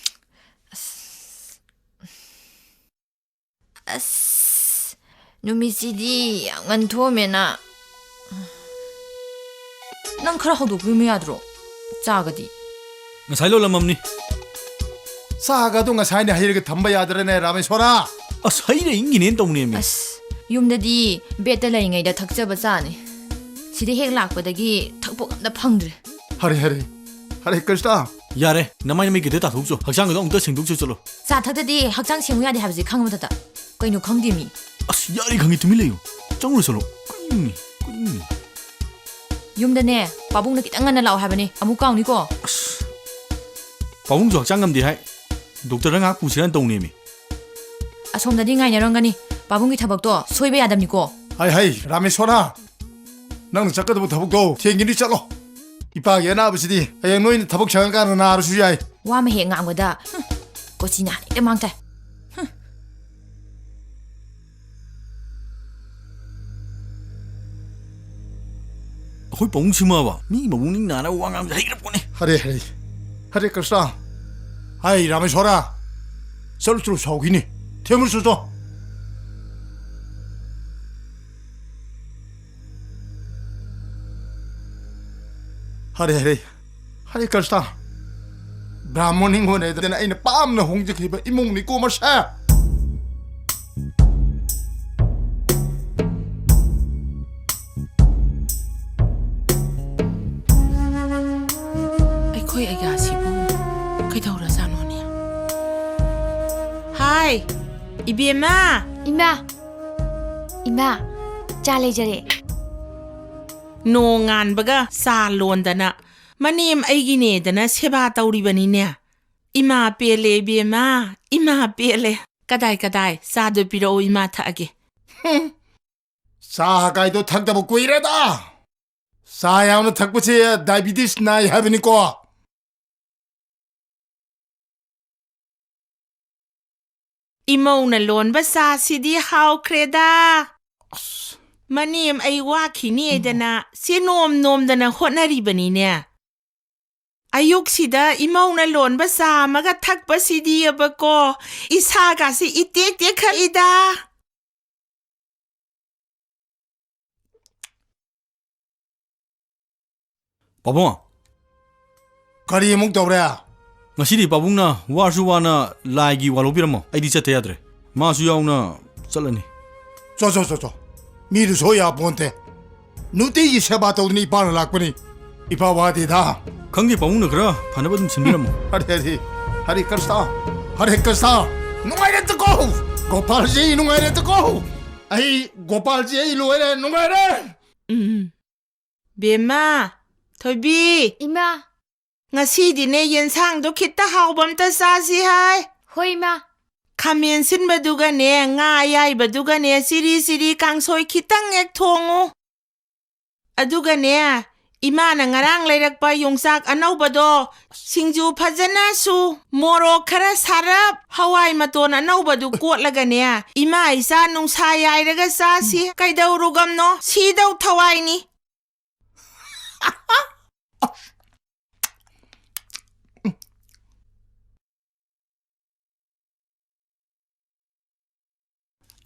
ꯑꯁ, ꯅꯨꯃꯤꯠꯁꯤꯗꯤ ꯌꯥꯝ ꯉꯟꯊꯣꯛꯑꯝꯃꯦꯅ꯫ ꯅꯪ ꯈꯔ ꯍꯧꯗꯣꯛꯄꯤꯌꯨ ꯌꯥꯗ꯭ꯔꯣ? ꯆꯥꯒꯗꯤ? ꯉꯁꯥꯏ ꯂꯣꯜꯂꯝꯃꯝꯅꯤ꯫ ꯆꯥꯒꯗꯣ ꯉꯁꯥꯏꯅ ꯍꯩꯔꯒ ꯊꯝꯕ ꯌꯥꯗ꯭ꯔꯅꯦ, ꯔꯥꯃꯦꯁꯣꯔꯥ? ꯑꯁ, ꯍꯩꯔ ꯏꯪꯒꯤꯅꯦꯅ ꯇꯧꯅꯦꯃꯤ꯫ ꯑꯁ, ꯌꯨꯝꯗꯗꯤ ꯕꯦꯠꯇ ꯂꯩꯔꯤꯉꯩꯗ ꯊꯛꯆꯕ ꯆꯥꯅꯤ꯫ ꯁꯤꯗ ꯍꯦꯛ ꯂꯥꯛꯄꯗꯒꯤ ꯊꯛꯄ ꯑꯝꯇ ꯐꯪꯗ꯭ꯔꯦ꯫ ꯍꯔꯦ, ꯍꯔꯦ, ꯍꯔꯦ ꯀ꯭ꯔꯤꯁꯅ꯫ ꯌꯥꯔꯦ, ꯅꯃꯥꯏ ꯅꯃꯤꯠ ꯈꯤꯇ ꯇꯥꯊꯣꯛꯆꯣ, ꯍꯛꯆꯥꯡꯒꯗꯣ ꯑꯃꯨꯛꯇ ꯁꯦꯡꯗꯣꯛꯆꯣ ꯆꯠꯂꯣ꯫ ꯆꯥ ꯊꯛꯇꯗꯤ ꯍꯛꯆꯥꯡ ꯁꯦꯡꯉꯨ ꯌꯥꯗꯦ ꯍꯥꯏꯕꯁꯦ ꯈꯪꯉꯕ ꯃꯊꯛꯇ ꯀꯩꯅꯣ ꯈꯪꯗꯦ ꯃꯤ꯫ ꯑꯁ, ꯌꯥꯔꯦ ꯈꯪꯉꯦ, ꯇꯨꯃꯤꯟ ꯂꯩꯌꯨ꯫ ꯆꯪꯉꯨꯔꯣ ꯆꯠꯂꯣ꯫ ꯀꯩꯅꯣꯅꯦ, ꯀꯩꯅꯣꯅꯦ꯫ ꯌꯨꯝꯗꯅꯦ, ꯄꯥꯕꯨꯡꯅ ꯈꯤꯇꯪ ꯉꯟꯅ ꯂꯥꯛꯑꯣ ꯍꯥꯏꯕꯅꯦ, ꯑꯃꯨꯛ ꯀꯥꯎꯅꯤꯀꯣ꯫ ꯑꯁ, ꯄꯥꯕꯨꯡꯁꯨ ꯍꯛꯆꯥꯡ ꯉꯝꯗꯦ ꯍꯥꯏ꯫ ꯗꯣꯛꯇꯔꯗ ꯉꯥꯏꯍꯥꯛ ꯄꯨꯁꯤꯔꯅ ꯇꯧꯅꯦꯃꯤ꯫ ꯑꯁꯣꯝꯗꯗꯤ ꯉꯥꯏꯅꯔꯝꯒꯅꯤ꯫ ꯄꯥꯕꯨꯡꯒꯤ ꯊꯕꯛꯇꯣ ꯁꯣꯏꯕ ꯌꯥꯗꯕꯅꯤꯀꯣ꯫ ꯍꯩ, ꯍꯩ, ꯔꯥꯃꯦꯁꯣꯔ, ꯅꯪꯅ ꯆꯠꯀꯗꯕ ꯊꯕꯛꯇꯣ ꯊꯦꯡꯒꯤꯅꯤ, ꯆꯠꯂꯣ꯫ ꯏꯄꯥꯒꯤ ꯑꯅꯥꯕꯁꯤꯗꯤ ꯍꯌꯦꯡ ꯅꯣꯏꯅ ꯊꯕꯛ ꯁꯪꯉꯀꯥꯟꯗ ꯅꯥꯔꯁꯨ ꯌꯥꯏ꯫ ꯋꯥ ꯑꯃ ꯍꯦꯛ ꯉꯥꯡꯕꯗ, ꯍꯨꯝ, ꯀꯣꯆꯤ ꯅꯥꯔꯦ ꯍꯦꯛꯇ ꯃꯥꯡ ꯊꯥꯏ꯫ ꯍꯨꯝ꯫ ꯑꯩꯈꯣꯏ ꯄꯥꯕꯨꯡ ꯁꯤꯃꯕ ꯃꯤ ꯃꯕꯨꯛꯅꯤꯡ ꯅꯥꯅꯕ ꯋꯥ ꯉꯥꯡꯕꯁꯦ ꯍꯩꯈ꯭ꯔ ꯄꯣꯠꯅꯤ꯫ ꯍꯔꯦ ꯍꯔꯦ, ꯍꯔꯦ ꯀ꯭ꯔꯤꯁꯅ꯫ ꯍꯥꯏ ꯔꯥꯃꯦꯁꯣꯔ, ꯆꯠꯂꯨ ꯆꯠꯂꯨ, ꯁꯥꯎꯈꯤꯅꯤ꯫ ꯊꯦꯝꯃꯨ ꯆꯠꯂꯣ꯫ ꯍꯔꯦ ꯍꯔꯦ, ꯍꯔꯦ ꯀ꯭ꯔꯤꯁꯅ꯫ ꯕ꯭ꯔꯥꯍꯃꯣꯟ ꯅꯤꯡꯉꯣꯅꯦꯗꯅ ꯑꯩꯅ ꯄꯥꯝꯅ ꯍꯣꯡꯖꯈꯤꯕ ꯏꯃꯨꯡꯅꯤꯀꯣ ꯃꯁꯦ꯫ ꯑꯩꯈꯣꯏ ꯑꯌꯥꯁꯤꯕꯨ ꯀꯩꯗꯧꯔꯖꯥꯠꯅꯣꯅꯦ? ꯍꯥꯏ, ꯏꯕꯦꯝꯃ! ꯏꯃꯥ! ꯏꯃꯥ, ꯆꯥ ꯂꯩꯖꯔꯦ꯫ ꯅꯣꯡꯉꯥꯟꯕꯒ ꯆꯥ ꯂꯣꯟꯗꯅ, ꯃꯅꯦꯝ ꯑꯩꯒꯤꯅꯦꯗꯅ ꯁꯦꯕꯥ ꯇꯧꯔꯤꯕꯅꯤꯅꯦ꯫ ꯏꯃꯥ ꯄꯦꯜꯂꯦ ꯏꯕꯦꯝꯃ, ꯏꯃꯥ ꯄꯦꯜꯂꯦ꯫ ꯀꯗꯥꯏ, ꯀꯗꯥꯏ, ꯆꯥꯗꯣ ꯄꯤꯔꯛꯑꯣ, ꯏꯃꯥ ꯊꯛꯑꯒꯦ꯫ ꯍꯨꯝ꯫ ꯆꯥ ꯀꯥꯏꯗꯣ ꯊꯛꯇꯕ ꯀꯨꯏꯔꯦꯗ꯫ ꯆꯥ ꯌꯥꯝꯅ ꯊꯛꯄꯁꯦ ꯗꯥꯏꯕꯤꯇꯤꯁ ꯅꯥꯏ ꯍꯥꯏꯕꯅꯤꯀꯣ꯫ ꯏꯃꯧꯅ ꯂꯣꯟꯕ ꯆꯥꯁꯤꯗꯤ ꯍꯥꯎꯈ꯭ꯔꯦꯗ꯫ ꯑꯁ꯫ ꯃꯅꯦꯝ ꯑꯩ ꯋꯥꯈꯤꯅꯦꯗꯅ ꯆꯦ ꯅꯣꯝ ꯅꯣꯝꯗꯅ ꯍꯣꯠꯅꯔꯤꯕꯅꯤꯅꯦ꯫ ꯑꯌꯨꯛꯁꯤꯗ ꯏꯃꯧꯅ ꯂꯣꯟꯕ ꯆꯥ ꯑꯃꯒ ꯊꯛꯄꯁꯤꯗꯤꯕꯀꯣ, ꯏꯁꯥꯒꯁꯤ ꯏꯇꯦꯛ ꯇꯦꯛꯈꯠꯂꯤꯗ꯫ ꯄꯥꯕꯨꯡ꯫ ꯀꯔꯤ ꯑꯃꯨꯛ ꯇꯧꯔꯦ? ꯉꯁꯤꯗꯤ ꯄꯥꯕꯨꯡꯅ ꯋꯥꯔꯁꯨ ꯋꯥꯅ ꯂꯥꯏꯒꯤ ꯋꯥ ꯂꯧꯕꯤꯔꯝꯃꯣ꯫ ꯑꯩꯗꯤ ꯆꯠꯇ ꯌꯥꯗ꯭ꯔꯦ꯫ ꯃꯥꯁꯨ ꯌꯥꯎꯅ ꯆꯠꯂꯅꯤ꯫ ꯆꯣ, ꯆꯣ, ꯆꯣ, ꯆꯣ꯫ ꯃꯤꯗꯨ ꯁꯣꯏ ꯌꯥꯄꯣꯟꯇꯦ꯫ ꯅꯨꯡꯇꯤꯒꯤ ꯁꯦꯕꯥ ꯇꯧꯗꯨꯅ ꯏꯄꯥꯅ ꯂꯥꯛꯄꯅꯤ꯫ ꯏꯄꯥ ꯋꯥꯗꯦꯗ꯫ ꯈꯪꯗꯦ, ꯄꯥꯕꯨꯡꯅ ꯈꯔ ꯐꯅꯕ ꯑꯗꯨꯝ ꯁꯤꯟꯕꯤꯔꯝꯃꯣ꯫ ꯍꯔꯦ, ꯍꯔꯦ, ꯍꯔꯦ ꯀ꯭ꯔꯤꯁꯅ, ꯍꯔꯦ ꯀ꯭ꯔꯤꯁꯅ꯫ ꯅꯨꯡꯉꯥꯏꯔꯦ ꯇꯀꯣ꯫ ꯒꯣꯄꯥꯜꯖꯤ, ꯅꯨꯡꯉꯥꯏꯔꯦ ꯇꯀꯣ꯫ ꯑꯩ, ꯒꯣꯄꯥꯜꯖꯤ, ꯑꯩ ꯂꯣꯏꯔꯦ, ꯅꯨꯡꯉꯥꯏꯔꯦ꯫ ꯎꯝ꯫ ꯕꯦꯝꯃ, ꯊꯣꯏꯕꯤ꯫ ꯏꯃꯥ꯫ ꯉꯁꯤꯗꯤꯅꯦ, ꯌꯦꯟꯁꯥꯡꯗꯣ ꯈꯤꯠꯇ ꯍꯥꯎꯕ ꯑꯝꯇ ꯆꯥꯁꯤ ꯍꯥꯏ꯫ ꯍꯣꯏ, ꯏꯃꯥ꯫ ꯈꯥꯃꯦꯟ ꯁꯤꯟꯕꯗꯨꯒꯅꯦ, ꯉꯥ ꯑꯌꯥꯏꯕꯗꯨꯒꯅꯦ, ꯆꯤꯔꯤ ꯆꯤꯔꯤ ꯀꯥꯡꯁꯣꯏ ꯈꯤꯇꯪ ꯍꯦꯛ ꯊꯣꯡꯉꯨ꯫ ꯑꯗꯨꯒꯅꯦ, ꯏꯃꯥꯅ ꯉꯔꯥꯡ ꯂꯩꯔꯛꯄ ꯌꯣꯡꯆꯥꯛ ꯑꯅꯧꯕꯗꯣ, ꯁꯤꯡꯖꯨ ꯐꯖꯅ ꯁꯨ, ꯃꯣꯔꯣꯛ ꯈꯔ ꯁꯥꯔꯞ, ꯍꯋꯥꯏ ꯃꯇꯣꯟ ꯑꯅꯧꯕꯗꯨ ꯀꯣꯠꯂꯒꯅꯦ, ꯏꯃꯥ ꯏꯆꯥ ꯅꯨꯡꯁꯥ ꯌꯥꯏꯔꯒ ꯆꯥꯁꯤ꯫ ꯀꯩꯗꯧꯔꯨꯒꯝꯅꯣ? ꯁꯤꯗꯧ ꯊꯋꯥꯏꯅꯤ꯫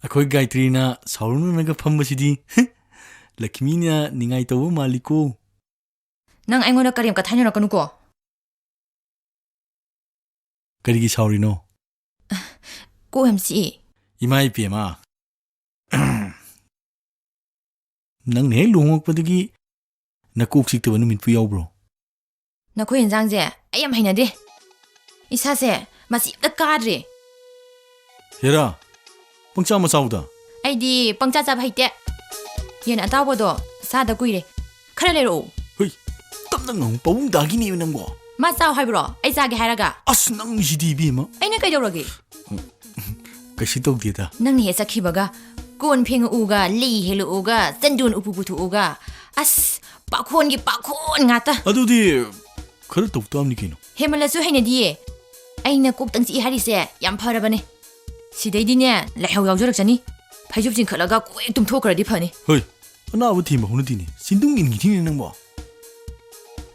ꯑꯩꯈꯣꯏ ꯒꯥꯌꯇ꯭ꯔꯤꯅ ꯁꯥꯎꯔꯨꯅꯨꯅꯒ ꯐꯝꯕꯁꯤꯗꯤ꯫ ꯂꯛꯈꯃꯤꯅ ꯅꯤꯡꯉꯥꯏ ꯇꯧꯕ ꯃꯥꯜꯂꯤꯀꯣ꯫ ꯅꯪ ꯑꯩꯉꯣꯟꯗ ꯀꯔꯦꯝ ꯀꯊꯥꯏꯅꯔꯛꯀꯅꯨꯀꯣ꯫ ꯀꯔꯤꯒꯤ ꯁꯥꯎꯔꯤꯅꯣ? ꯀꯣꯛ ꯌꯥꯝ ꯆꯤꯛꯏ꯫ ꯏꯃꯥ ꯏꯄꯦꯝꯃ꯫ ꯅꯪꯅ ꯍꯦꯛ ꯂꯨꯍꯣꯡꯉꯛꯄꯗꯒꯤ ꯅꯀꯣꯛ ꯆꯤꯛꯇꯕ ꯅꯨꯃꯤꯠꯄꯨ ꯌꯥꯎꯕ꯭ꯔꯣ? ꯅꯈꯣꯏ ꯌꯦꯟꯖꯥꯡꯁꯦ ꯑꯩ ꯌꯥꯝ ꯍꯩꯅꯗꯦ꯫ ꯏꯁꯥꯁꯦ ꯃꯆꯤ ꯑꯝꯇ ꯀꯥꯗ꯭ꯔꯦ꯫ ꯍꯦꯔꯥ, ꯄꯪꯆꯥ ꯃꯆꯥꯎꯗ꯫ ꯑꯩꯗꯤ ꯄꯪꯆꯥ ꯆꯥꯕ ꯍꯩꯇꯦ꯫ ꯌꯦꯟ ꯑꯇꯥꯎꯕꯗꯣ ꯆꯥꯗ ꯀꯨꯏꯔꯦ꯫ ꯈꯔ ꯂꯩꯔꯛꯑꯣ꯫ ꯍꯨꯏ, ꯇꯞꯅ ꯉꯥꯡꯉꯨ, ꯄꯥꯕꯨꯡ ꯇꯥꯈꯤꯅꯦꯕ ꯅꯪꯕꯣ꯫ ꯃꯥ ꯆꯥꯎ ꯍꯥꯏꯕ꯭ꯔꯣ? ꯑꯩ ꯆꯥꯒꯦ ꯍꯥꯏꯔꯒ? ꯑꯁ, ꯅꯪꯁꯤꯗꯤ ꯏꯕꯦꯝꯃ꯫ ꯑꯩꯅ ꯀꯩꯗꯧꯔꯒꯦ? ꯀꯩꯁꯨ ꯇꯧꯗꯦꯗ꯫ ꯅꯪꯅ ꯍꯦꯛ ꯆꯠꯈꯤꯕꯒ ꯀꯣꯟ ꯐꯦꯡꯉꯛꯎꯒ, ꯂꯩ ꯍꯦꯜꯂꯛꯎꯒ, ꯆꯟꯗꯣꯟ ꯎꯄꯨ ꯄꯨꯊꯣꯛꯎꯒ, ꯑꯁ, ꯄꯥꯈꯣꯟꯒꯤ ꯄꯥꯈꯣꯟ ꯉꯥꯛꯇ꯫ ꯑꯗꯨꯗꯤ ꯈꯔ ꯇꯧ ꯇꯥꯕꯅꯤ ꯀꯩꯅꯣ꯫ ꯍꯦꯃꯜꯂꯁꯨ ꯍꯩꯅꯗꯤꯌꯦ꯫ ꯑꯩꯅ ꯀꯣꯛ ꯇꯪ ꯆꯤꯛꯏ ꯍꯥꯏꯔꯤꯁꯦ ꯌꯥꯝ ꯐꯔꯕꯅꯦ꯫ ꯁꯤꯗꯩꯗꯤꯅꯦ ꯂꯥꯏꯍꯧ ꯌꯥꯎꯖꯔꯛꯆꯅꯤ꯫ ꯐꯩꯖꯨꯞ ꯆꯤꯡꯈꯠꯂꯒ ꯀꯣꯛ ꯍꯦꯛ ꯇꯨꯝꯊꯣꯛꯈ꯭ꯔꯗꯤ ꯐꯅꯤ꯫ ꯍꯣꯏ, ꯑꯅꯥꯕ ꯊꯦꯝꯕ ꯍꯧꯅꯗꯦꯅꯦ꯫ ꯆꯤꯟꯗꯨꯡ ꯏꯟꯈꯤꯗꯣꯏꯅꯦ ꯅꯪꯕꯣ꯫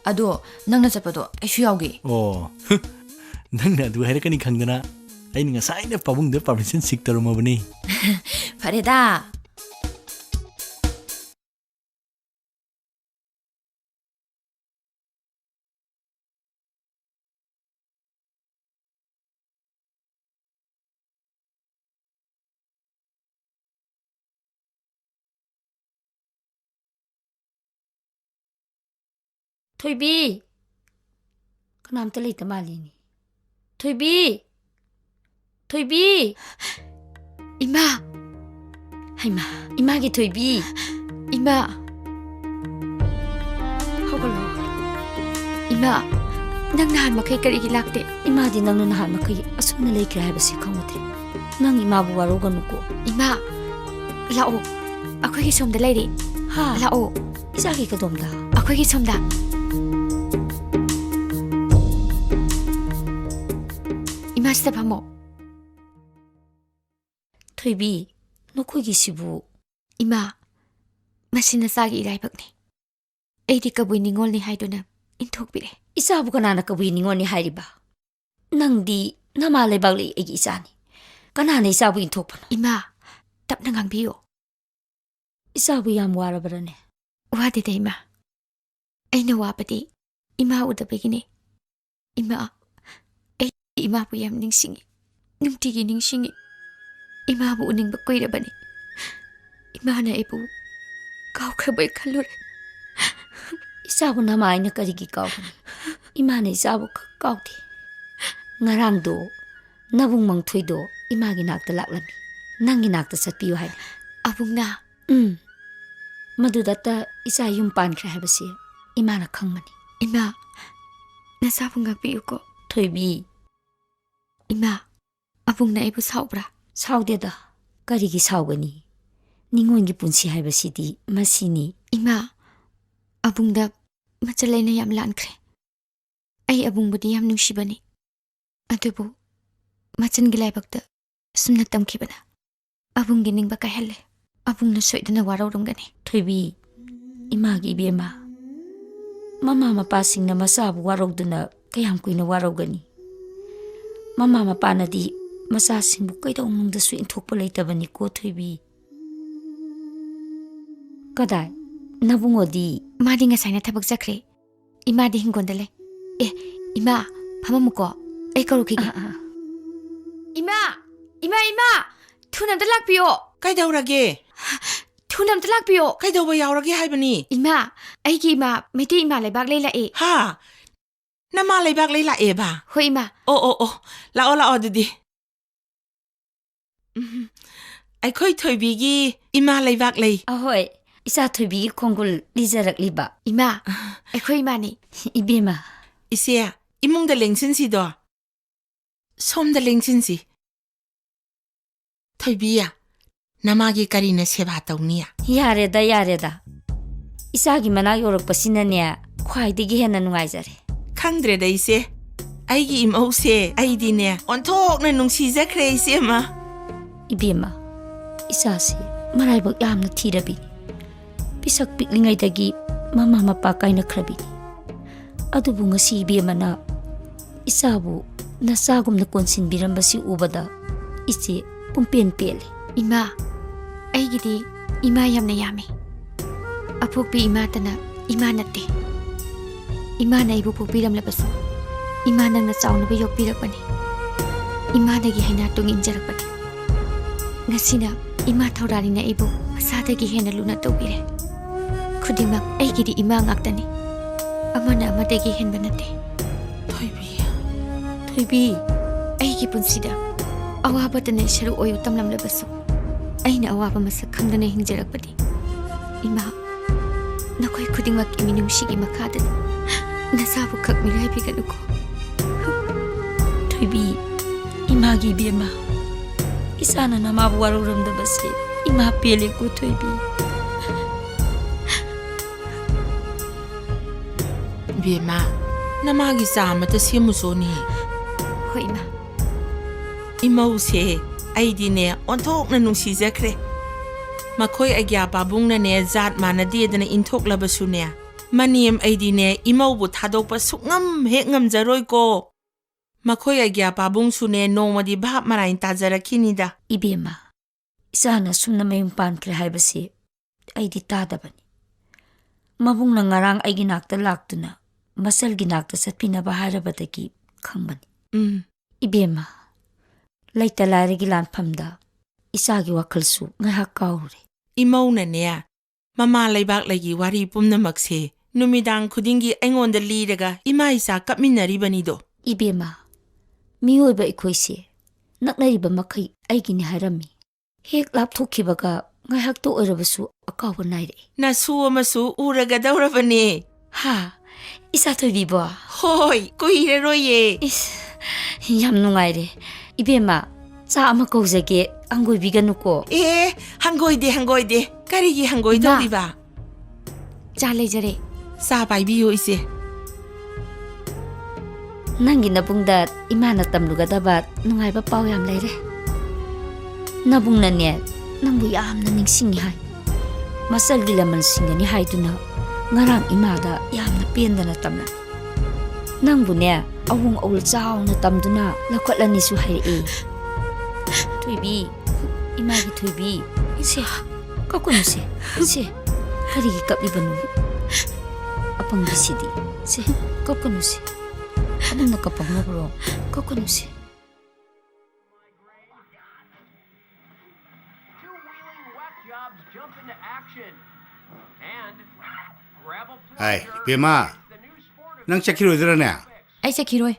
ꯑꯗꯣ ꯅꯪꯅ ꯆꯠꯄꯗꯣ ꯑꯩꯁꯨ ꯌꯥꯎꯒꯦ꯫ ꯑꯣ, ꯅꯪꯅ ꯑꯗꯨ ꯍꯥꯏꯔꯛꯀꯅꯤ ꯈꯪꯗꯅ ꯑꯩꯅ ꯉꯁꯥꯏꯅ ꯄꯥꯕꯨꯡꯗ permission seek ꯇꯧꯔꯝꯃꯕꯅꯤ꯫ ꯐꯔꯦꯗ꯫ ꯊꯣꯏꯕꯤ! ꯀꯅꯥꯝꯇ ꯂꯩꯇ ꯃꯥꯜꯂꯤꯅꯦ꯫ ꯊꯣꯏꯕꯤ! ꯊꯣꯏꯕꯤ! ꯏꯃꯥ! ꯍꯩꯃꯥ, ꯏꯃꯥꯒꯤ ꯊꯣꯏꯕꯤ! ꯏꯃꯥ! ꯍꯧꯒꯠꯂꯣ, ꯍꯧꯒꯠꯂꯣ꯫ ꯏꯃꯥ, ꯅꯪ ꯅꯍꯥꯟ ꯃꯈꯩ ꯀꯔꯤꯒꯤ ꯂꯥꯛꯇꯦ? ꯏꯃꯥꯗꯤ ꯅꯪꯅ ꯅꯍꯥꯟ ꯃꯈꯩ ꯑꯁꯨꯝꯅ ꯂꯩꯈ꯭ꯔꯦ ꯍꯥꯏꯕꯁꯤ ꯈꯪꯉꯨꯗ꯭ꯔꯦ꯫ ꯅꯪ ꯏꯃꯥꯕꯨ ꯋꯥꯔꯧꯒꯅꯨꯀꯣ꯫ ꯏꯃꯥ! ꯂꯥꯛꯑꯣ, ꯑꯩꯈꯣꯏꯒꯤ ꯁꯣꯝꯗ ꯂꯩꯔꯦ꯫ ꯍꯥ? ꯂꯥꯛꯑꯣ꯫ ꯏꯆꯥꯒꯤ ꯀꯗꯣꯝꯗ? ꯑꯩꯈꯣꯏꯒꯤ ꯁꯣꯝꯗ꯫ ꯏꯃꯥ, ꯁꯤꯗ ꯐꯝꯃꯣ꯫ ꯊꯣꯏꯕꯤ, ꯅꯈꯣꯏꯒꯤꯁꯤꯕꯨ? ꯏꯃꯥ, ꯃꯁꯤ ꯅꯆꯥꯒꯤ ꯏꯔꯥꯏꯕꯛꯅꯤ꯫ ꯑꯩꯗꯤ ꯀꯕꯨꯏ ꯅꯤꯉꯣꯜꯅꯤ ꯍꯥꯏꯗꯨꯅ ꯏꯟꯊꯣꯛꯄꯤꯔꯦ꯫ ꯏꯆꯥꯕꯨ ꯀꯅꯥꯅ ꯀꯕꯨꯏ ꯅꯤꯉꯣꯜꯅꯤ ꯍꯥꯏꯔꯤꯕ? ꯅꯪꯗꯤ ꯅꯃꯥ ꯂꯩꯕꯥꯛ ꯂꯩ ꯑꯩꯒꯤ ꯏꯆꯥꯅꯤ꯫ ꯀꯅꯥꯅ ꯏꯆꯥꯕꯨ ꯏꯟꯊꯣꯛꯄꯅꯣ? ꯏꯃꯥ, ꯇꯞꯅ ꯉꯥꯡꯕꯤꯌꯨ꯫ ꯏꯆꯥꯕꯨ ꯌꯥꯝ ꯋꯥꯔꯕ꯭ꯔꯅꯦ? ꯋꯥꯗꯦꯗ ꯏꯃꯥ꯫ ꯑꯩꯅ ꯋꯥꯕꯗꯤ ꯏꯃꯥ ꯎꯗꯕꯒꯤꯅꯦ꯫ ꯏꯃꯥ, ꯑꯩ ꯏꯃꯥꯕꯨ ꯌꯥꯝ ꯅꯤꯡꯁꯤꯡꯉꯤ꯫ ꯅꯨꯡꯇꯤꯒꯤ ꯅꯤꯡꯁꯤꯡꯉꯤ꯫ ꯏꯃꯥꯕꯨ ꯎꯅꯤꯡꯕ ꯀꯨꯏꯔꯕꯅꯤ꯫ ꯏꯃꯥꯅ ꯑꯩꯕꯨ ꯀꯥꯎꯈ꯭ꯔꯕꯣꯏ ꯈꯜꯂꯨꯔꯦ꯫ ꯏꯆꯥꯕꯨ ꯅꯃꯥ ꯑꯩꯅ ꯀꯔꯤꯒꯤ ꯀꯥꯎꯒꯅꯤ? ꯏꯃꯥꯅ ꯏꯆꯥꯕꯨ ꯈꯛ ꯀꯥꯎꯗꯦ꯫ ꯉꯔꯥꯡꯗꯣ ꯅꯕꯨꯡ ꯃꯪꯊꯣꯏꯗꯣ ꯏꯃꯥꯒꯤ ꯅꯥꯛꯇ ꯂꯥꯛꯂꯝꯃꯤ꯫ ꯅꯪꯒꯤ ꯅꯥꯛꯇ ꯆꯠꯄꯤꯌꯨ ꯍꯥꯏꯅ꯫ ꯑꯕꯨꯡꯅ? ꯎꯝ꯫ ꯃꯗꯨꯗꯇ ꯏꯆꯥ ꯌꯨꯝ ꯄꯥꯟꯈ꯭ꯔꯦ ꯍꯥꯏꯕꯁꯤ ꯏꯃꯥꯅ ꯈꯪꯕꯅꯤ꯫ ꯏꯃꯥ, ꯅꯆꯥꯕꯨ ꯉꯥꯛꯄꯤꯌꯨꯀꯣ꯫ ꯊꯣꯏꯕꯤ꯫ ꯏꯃꯥ, ꯑꯕꯨꯡꯅ ꯑꯩꯕꯨ ꯁꯥꯎꯕ꯭ꯔꯥ? ꯁꯥꯎꯗꯦꯗ꯫ ꯀꯔꯤꯒꯤ ꯁꯥꯎꯒꯅꯤ? ꯅꯤꯉꯣꯜꯒꯤ ꯄꯨꯟꯁꯤ ꯍꯥꯏꯕꯁꯤꯗꯤ ꯃꯁꯤꯅꯤ꯫ ꯏꯃꯥ, ꯑꯕꯨꯡꯗ ꯃꯆꯜ ꯑꯩꯅ ꯌꯥꯝ ꯂꯥꯟꯈ꯭ꯔꯦ꯫ ꯑꯩ ꯑꯕꯨꯡꯕꯨꯗꯤ ꯌꯥꯝ ꯅꯨꯡꯁꯤꯕꯅꯤ꯫ ꯑꯗꯨꯕꯨ ꯃꯆꯜꯒꯤ ꯂꯥꯏꯕꯛꯇ ꯑꯁꯨꯝꯅ ꯇꯝꯈꯤꯕꯅ ꯑꯕꯨꯡꯒꯤ ꯅꯤꯡꯕ ꯀꯥꯏꯍꯜꯂꯦ꯫ ꯑꯕꯨꯡꯅ ꯁꯣꯏꯗꯅ ꯋꯥꯔꯧꯔꯝꯒꯅꯤ꯫ ꯊꯣꯏꯕꯤ, ꯏꯃꯥꯒꯤ ꯏꯕꯦꯝꯃ, ꯃꯃꯥ ꯃꯄꯥꯁꯤꯡꯅ ꯃꯆꯥꯕꯨ ꯋꯥꯔꯧꯗꯨꯅ ꯀꯌꯥꯝ ꯀꯨꯏꯅ ꯋꯥꯔꯧꯒꯅꯤ? ꯃꯃꯥ ꯃꯄꯥꯅꯗꯤ ꯃꯆꯥꯁꯤꯡꯕꯨ ꯀꯩꯗꯧꯅꯨꯡꯗꯁꯨ ꯏꯟꯊꯣꯛꯄ ꯂꯩꯇꯕꯅꯤꯀꯣ ꯊꯣꯏꯕꯤ꯫ ꯀꯗꯥꯏ? ꯅꯕꯨꯡꯉꯣꯗꯤ? ꯃꯥꯗꯤ ꯉꯁꯥꯏꯅ ꯊꯕꯛ ꯆꯠꯈ꯭ꯔꯦ꯫ ꯏꯃꯥꯗꯤ ꯍꯤꯡꯒꯣꯜꯗ ꯂꯩ꯫ ꯑꯦ, ꯏꯃꯥ, ꯐꯝꯃꯝꯃꯨꯀꯣ꯫ ꯑꯩ ꯀꯧꯔꯛꯈꯤꯒꯦ꯫ ꯑꯥ, ꯑꯥ꯫ ꯏꯃꯥ! ꯏꯃꯥ, ꯏꯃꯥ! ꯊꯨꯅ ꯑꯝꯇ ꯂꯥꯛꯄꯤꯌꯣ꯫ ꯀꯩꯗꯧꯔꯒꯦ? ꯊꯨꯅ ꯑꯝꯇ ꯂꯥꯛꯄꯤꯌꯣ꯫ ꯀꯩꯗꯧꯕ ꯌꯥꯎꯔꯒꯦ ꯍꯥꯏꯕꯅꯤ? ꯏꯃꯥ, ꯑꯩꯒꯤ ꯏꯃꯥ ꯃꯩꯇꯩ ꯏꯃꯥ ꯂꯩꯕꯥꯛ ꯂꯩ ꯂꯥꯛꯑꯦ꯫ ꯍꯥ? ꯅꯃꯥ ꯂꯩꯕꯥꯛ ꯂꯩ ꯂꯥꯛꯑꯦꯕ? ꯍꯣꯏ, ꯏꯃꯥ꯫ ꯑꯣ, ꯑꯣ, ꯑꯣ꯫ ꯂꯥꯛꯑꯣ, ꯂꯥꯛꯑꯣ ꯑꯗꯨꯗꯤ꯫ ꯎꯝ, ꯑꯩꯈꯣꯏ ꯊꯣꯏꯕꯤꯒꯤ ꯏꯃꯥ ꯂꯩꯕꯥꯛ ꯂꯩ꯫ ꯑꯍꯣꯏ, ꯏꯆꯥ ꯊꯣꯏꯕꯤꯒꯤ ꯈꯣꯡꯒꯨꯜ ꯂꯤꯖꯔꯛꯂꯤꯕ꯫ ꯏꯃꯥ, ꯑꯩꯈꯣꯏ ꯏꯃꯥꯅꯤ꯫ ꯏꯕꯦꯝꯃ꯫ ꯏꯆꯦ, ꯏꯃꯨꯡꯗ ꯂꯦꯡꯁꯤꯟꯁꯤꯗꯣ꯫ ꯁꯣꯝꯗ ꯂꯦꯡꯁꯤꯟꯁꯤ꯫ ꯊꯣꯏꯕꯤ, ꯅꯃꯥꯒꯤ ꯀꯔꯤꯅ ꯁꯦꯕꯥ ꯇꯧꯅꯤ? ꯌꯥꯔꯦꯗ, ꯌꯥꯔꯦꯗ꯫ ꯏꯆꯥꯒꯤ ꯃꯅꯥꯛ ꯌꯧꯔꯛꯄꯁꯤꯅꯅꯦ, ꯈ꯭ꯋꯥꯏꯗꯒꯤ ꯍꯦꯟꯅ ꯅꯨꯡꯉꯥꯏꯖꯔꯦ꯫ ꯈꯪꯗ꯭ꯔꯦꯗ ꯏꯆꯦ, ꯑꯩꯒꯤ ꯏꯃꯧꯁꯦ ꯑꯩꯗꯤꯅꯦ ꯑꯣꯟꯊꯣꯛꯅ ꯅꯨꯡꯁꯤꯖꯈ꯭ꯔꯦ ꯏꯆꯦꯃ꯫ ꯏꯕꯦꯝꯃ, ꯏꯆꯥꯁꯤ ꯃꯔꯥꯏꯕꯛ ꯌꯥꯝꯅ ꯊꯤꯔꯕꯤꯅꯤ꯫ ꯄꯤꯁꯛ ꯄꯤꯛꯂꯤꯉꯩꯗꯒꯤ ꯃꯃꯥ ꯃꯄꯥ ꯀꯥꯏꯅꯈ꯭ꯔꯕꯤꯅꯤ꯫ ꯑꯗꯨꯕꯨ ꯉꯁꯤ ꯏꯕꯦꯝꯃꯅ ꯏꯆꯥꯕꯨ ꯅꯆꯥꯒꯨꯝꯅ ꯀꯣꯟꯁꯤꯟꯕꯤꯔꯝꯕꯁꯤ ꯎꯕꯗ ꯏꯆꯦ ꯄꯨꯡꯄꯦꯟ ꯄꯦꯜꯂꯦ꯫ ꯏꯃꯥ, ꯑꯩꯒꯤꯗꯤ ꯏꯃꯥ ꯌꯥꯝꯅ ꯌꯥꯝꯃꯤ꯫ ꯑꯄꯣꯛꯄꯤ ꯏꯃꯥꯇꯅ ꯏꯃꯥ ꯅꯠꯇꯦ꯫ ꯏꯃꯥꯅ ꯑꯩꯕꯨ ꯄꯣꯛꯄꯤꯔꯝꯂꯕꯁꯨ, ꯏꯃꯥ ꯅꯪꯅ ꯆꯥꯎꯅꯕ ꯌꯣꯛꯄꯤꯔꯛꯄꯅꯤ꯫ ꯏꯃꯥꯗꯒꯤ ꯍꯩꯅ ꯇꯨꯡ ꯏꯟꯖꯔꯛꯄꯅꯤ꯫ ꯉꯁꯤꯅ ꯏꯃꯥ ꯊꯧꯔꯥꯅꯤꯅ ꯑꯩꯕꯨ ꯃꯁꯥꯗꯒꯤ ꯍꯦꯟꯅ ꯂꯨꯅ ꯇꯧꯕꯤꯔꯦ꯫ ꯈꯨꯗꯤꯡꯃꯛ ꯑꯩꯒꯤꯗꯤ ꯏꯃꯥ ꯉꯥꯛꯇꯅꯤ꯫ ꯑꯃꯅ ꯑꯃꯗꯒꯤ ꯍꯦꯟꯕ ꯅꯠꯇꯦ꯫ ꯊꯣꯏꯕꯤ, ꯊꯣꯏꯕꯤ, ꯑꯩꯒꯤ ꯄꯨꯟꯁꯤꯗ ꯑꯋꯥꯕꯇꯅ ꯁꯔꯨꯛ ꯑꯣꯏꯌꯨ ꯇꯝꯂꯝꯂꯕꯁꯨ, ꯑꯩꯅ ꯑꯋꯥꯕ ꯃꯁꯛ ꯈꯪꯗꯅ ꯍꯤꯡꯖꯔꯛꯄꯅꯤ꯫ ꯏꯃꯥ, ꯅꯈꯣꯏ ꯈꯨꯗꯤꯡꯃꯛꯀꯤ ꯃꯤꯅꯨꯡꯁꯤꯒꯤ ꯃꯈꯥꯗꯅꯤ꯫ ꯅꯆꯥꯕꯨ ꯈꯛ ꯃꯤꯔꯥꯏꯕꯤꯒꯅꯨꯀꯣ꯫ ꯊꯣꯏꯕꯤ, ꯏꯃꯥꯒꯤ ꯏꯕꯦꯝꯃ, ꯏꯆꯥꯅ ꯅꯃꯥꯕꯨ ꯋꯥꯔꯧꯔꯝꯗꯕꯁꯦ ꯏꯃꯥ ꯄꯦꯜꯂꯦꯀꯣ ꯊꯣꯏꯕꯤ꯫ ꯏꯕꯦꯝꯃ, ꯅꯃꯥꯒꯤ ꯆꯥ ꯑꯃꯇ ꯁꯦꯝꯃꯨꯆꯣꯅꯦ꯫ ꯍꯣꯏ, ꯏꯃꯥ꯫ ꯏꯃꯧꯁꯦ ꯑꯩꯗꯤꯅꯦ ꯑꯣꯟꯊꯣꯛꯅ ꯅꯨꯡꯁꯤꯖꯈ꯭ꯔꯦ꯫ ꯃꯈꯣꯏ ꯑꯒ꯭ꯌꯥ ꯄꯥꯕꯨꯡꯅꯅꯦ ꯖꯥꯠ ꯃꯥꯟꯅꯗꯦꯗꯅ ꯏꯟꯊꯣꯛꯂꯕꯁꯨꯅꯦ, ꯃꯅꯦꯝ ꯑꯩꯗꯤꯅꯦ ꯏꯃꯧꯕꯨ ꯊꯥꯗꯣꯛꯄ ꯁꯨꯛꯉꯝ ꯍꯦꯛ ꯉꯝꯖꯔꯣꯏꯀꯣ꯫ ꯃꯈꯣꯏ ꯑꯒ꯭ꯌꯥ ꯄꯥꯕꯨꯡꯁꯨꯅꯦ ꯅꯣꯡꯃꯗꯤ ꯚꯥꯞ ꯃꯔꯥꯏꯅ ꯇꯥꯖꯔꯛꯈꯤꯅꯤꯗ꯫ ꯏꯕꯦꯝꯃ, ꯏꯆꯥꯅ ꯑꯁꯨꯝꯅ ꯃꯌꯨꯝ ꯄꯥꯟꯈ꯭ꯔꯦ ꯍꯥꯏꯕꯁꯤ ꯑꯩꯗꯤ ꯇꯥꯗꯕꯅꯤ꯫ ꯃꯕꯨꯡꯅ ꯉꯔꯥꯡ ꯑꯩꯒꯤ ꯅꯥꯛꯇ ꯂꯥꯛꯇꯨꯅ ꯃꯆꯜꯒꯤ ꯅꯥꯛꯇ ꯆꯠꯄꯤꯅꯕ ꯍꯥꯏꯔꯕꯗꯒꯤ ꯈꯪꯕꯅꯤ꯫ ꯎꯝ꯫ ꯏꯕꯦꯝꯃ, ꯂꯩꯇ ꯂꯥꯏꯔꯒꯤ ꯂꯥꯟꯐꯝꯗ ꯏꯆꯥꯒꯤ ꯋꯥꯈꯜꯁꯨ ꯉꯥꯏꯍꯥꯛ ꯀꯥꯎꯔꯨꯔꯦ꯫ ꯏꯃꯧꯅꯅꯦ, ꯃꯃꯥ ꯂꯩꯕꯥꯛ ꯂꯩꯒꯤ ꯋꯥꯔꯤ ꯄꯨꯝꯅꯃꯛꯁꯦ ꯅꯨꯃꯤꯗꯥꯡ ꯈꯨꯗꯤꯡꯒꯤ ꯑꯩꯉꯣꯟꯗ ꯂꯤꯔꯒ ꯏꯃꯥ ꯏꯆꯥ ꯀꯞꯃꯤꯟꯅꯔꯤꯕꯅꯤꯗꯣ꯫ ꯏꯕꯦꯝꯃ, ꯃꯤꯑꯣꯏꯕ ꯑꯩꯈꯣꯏꯁꯦ ꯅꯛꯅꯔꯤꯕ ꯃꯈꯩ ꯑꯩꯒꯤꯅꯤ ꯍꯥꯏꯔꯝꯃꯤ꯫ ꯍꯦꯛ ꯂꯥꯞꯊꯣꯛꯈꯤꯕꯒ ꯉꯥꯏꯍꯥꯛꯇ ꯑꯣꯏꯔꯕꯁꯨ ꯑꯀꯥꯎꯕ ꯅꯥꯏꯔꯛꯏ꯫ ꯅꯁꯨ ꯑꯃꯁꯨ ꯎꯔꯒꯗꯧꯔꯕꯅꯦ꯫ ꯍꯥ? ꯏꯆꯥ ꯊꯣꯏꯕꯤꯕꯣ? ꯍꯣꯏ, ꯀꯨꯏꯔꯔꯣꯏꯌꯦ꯫ ꯏꯁ, ꯌꯥꯝ ꯅꯨꯡꯉꯥꯏꯔꯦ꯫ ꯏꯕꯦꯝꯃ, ꯆꯥ ꯑꯃ ꯀꯧꯖꯒꯦ, ꯍꯪꯒꯣꯏꯕꯤꯒꯅꯨꯀꯣ꯫ ꯑꯦ, ꯍꯪꯒꯣꯏꯗꯦ, ꯍꯪꯒꯣꯏꯗꯦ꯫ ꯀꯔꯤꯒꯤ ꯍꯪꯒꯣꯏꯗꯧꯔꯤꯕ? ꯏꯃꯥ, ꯆꯥ ꯂꯩꯖꯔꯦ꯫ ꯆꯥ ꯄꯥꯏꯕꯤꯌꯨ, ꯏꯆꯦ꯫ ꯅꯪꯒꯤ ꯅꯕꯨꯡꯗ ꯏꯃꯥꯅ ꯇꯝꯂꯨꯒꯗꯕ ꯅꯨꯡꯉꯥꯏꯕ ꯄꯥꯎ ꯌꯥꯝ ꯂꯩꯔꯦ꯫ ꯅꯕꯨꯡꯅꯅꯦ, ꯅꯪꯕꯨ ꯌꯥꯝꯅ ꯅꯤꯡꯁꯤꯡꯉꯤ ꯍꯥꯏ꯫ ꯃꯆꯜꯒꯤ ꯂꯃꯟ ꯁꯤꯡꯒꯅꯤ ꯍꯥꯏꯗꯨꯅ ꯉꯔꯥꯡ ꯏꯃꯥꯗ ꯌꯥꯝꯅ ꯄꯦꯟꯗꯅ ꯇꯝꯂꯝꯃꯤ꯫ ꯅꯪꯕꯨꯅꯦ, ꯑꯍꯣꯡ ꯑꯋꯨꯜ ꯆꯥꯎꯅ ꯇꯝꯗꯨꯅ ꯂꯧꯈꯠꯂꯅꯤꯁꯨ ꯍꯥꯏꯔꯛꯏ꯫ ꯊꯣꯏꯕꯤ, ꯏꯃꯥꯒꯤ ꯊꯣꯏꯕꯤ, ꯁꯦ, ꯀꯞꯀꯅꯨꯁꯦ, ꯁꯦ, ꯀꯔꯤꯒꯤ ꯀꯞꯂꯤꯕꯅꯣ? ꯑꯄꯪꯕꯤꯁꯤꯗꯤ, ꯁꯦ, ꯀꯞꯀꯅꯨꯁꯦ, ꯑꯗꯨꯝꯅ ꯀꯞꯄ ꯍꯧꯅꯕ꯭ꯔꯣ? ꯀꯞꯀꯅꯨꯁꯦ꯫ Two wheeling whack jobs jump into action. And gravel ꯍꯥꯏ, ꯄꯨꯂꯤꯁ ꯏꯕꯦꯝꯃ, ꯅꯪ ꯆꯠꯈꯤꯔꯣꯏꯗ꯭ꯔꯅꯦ? ꯑꯩ ꯆꯠꯈꯤꯔꯣꯏ꯫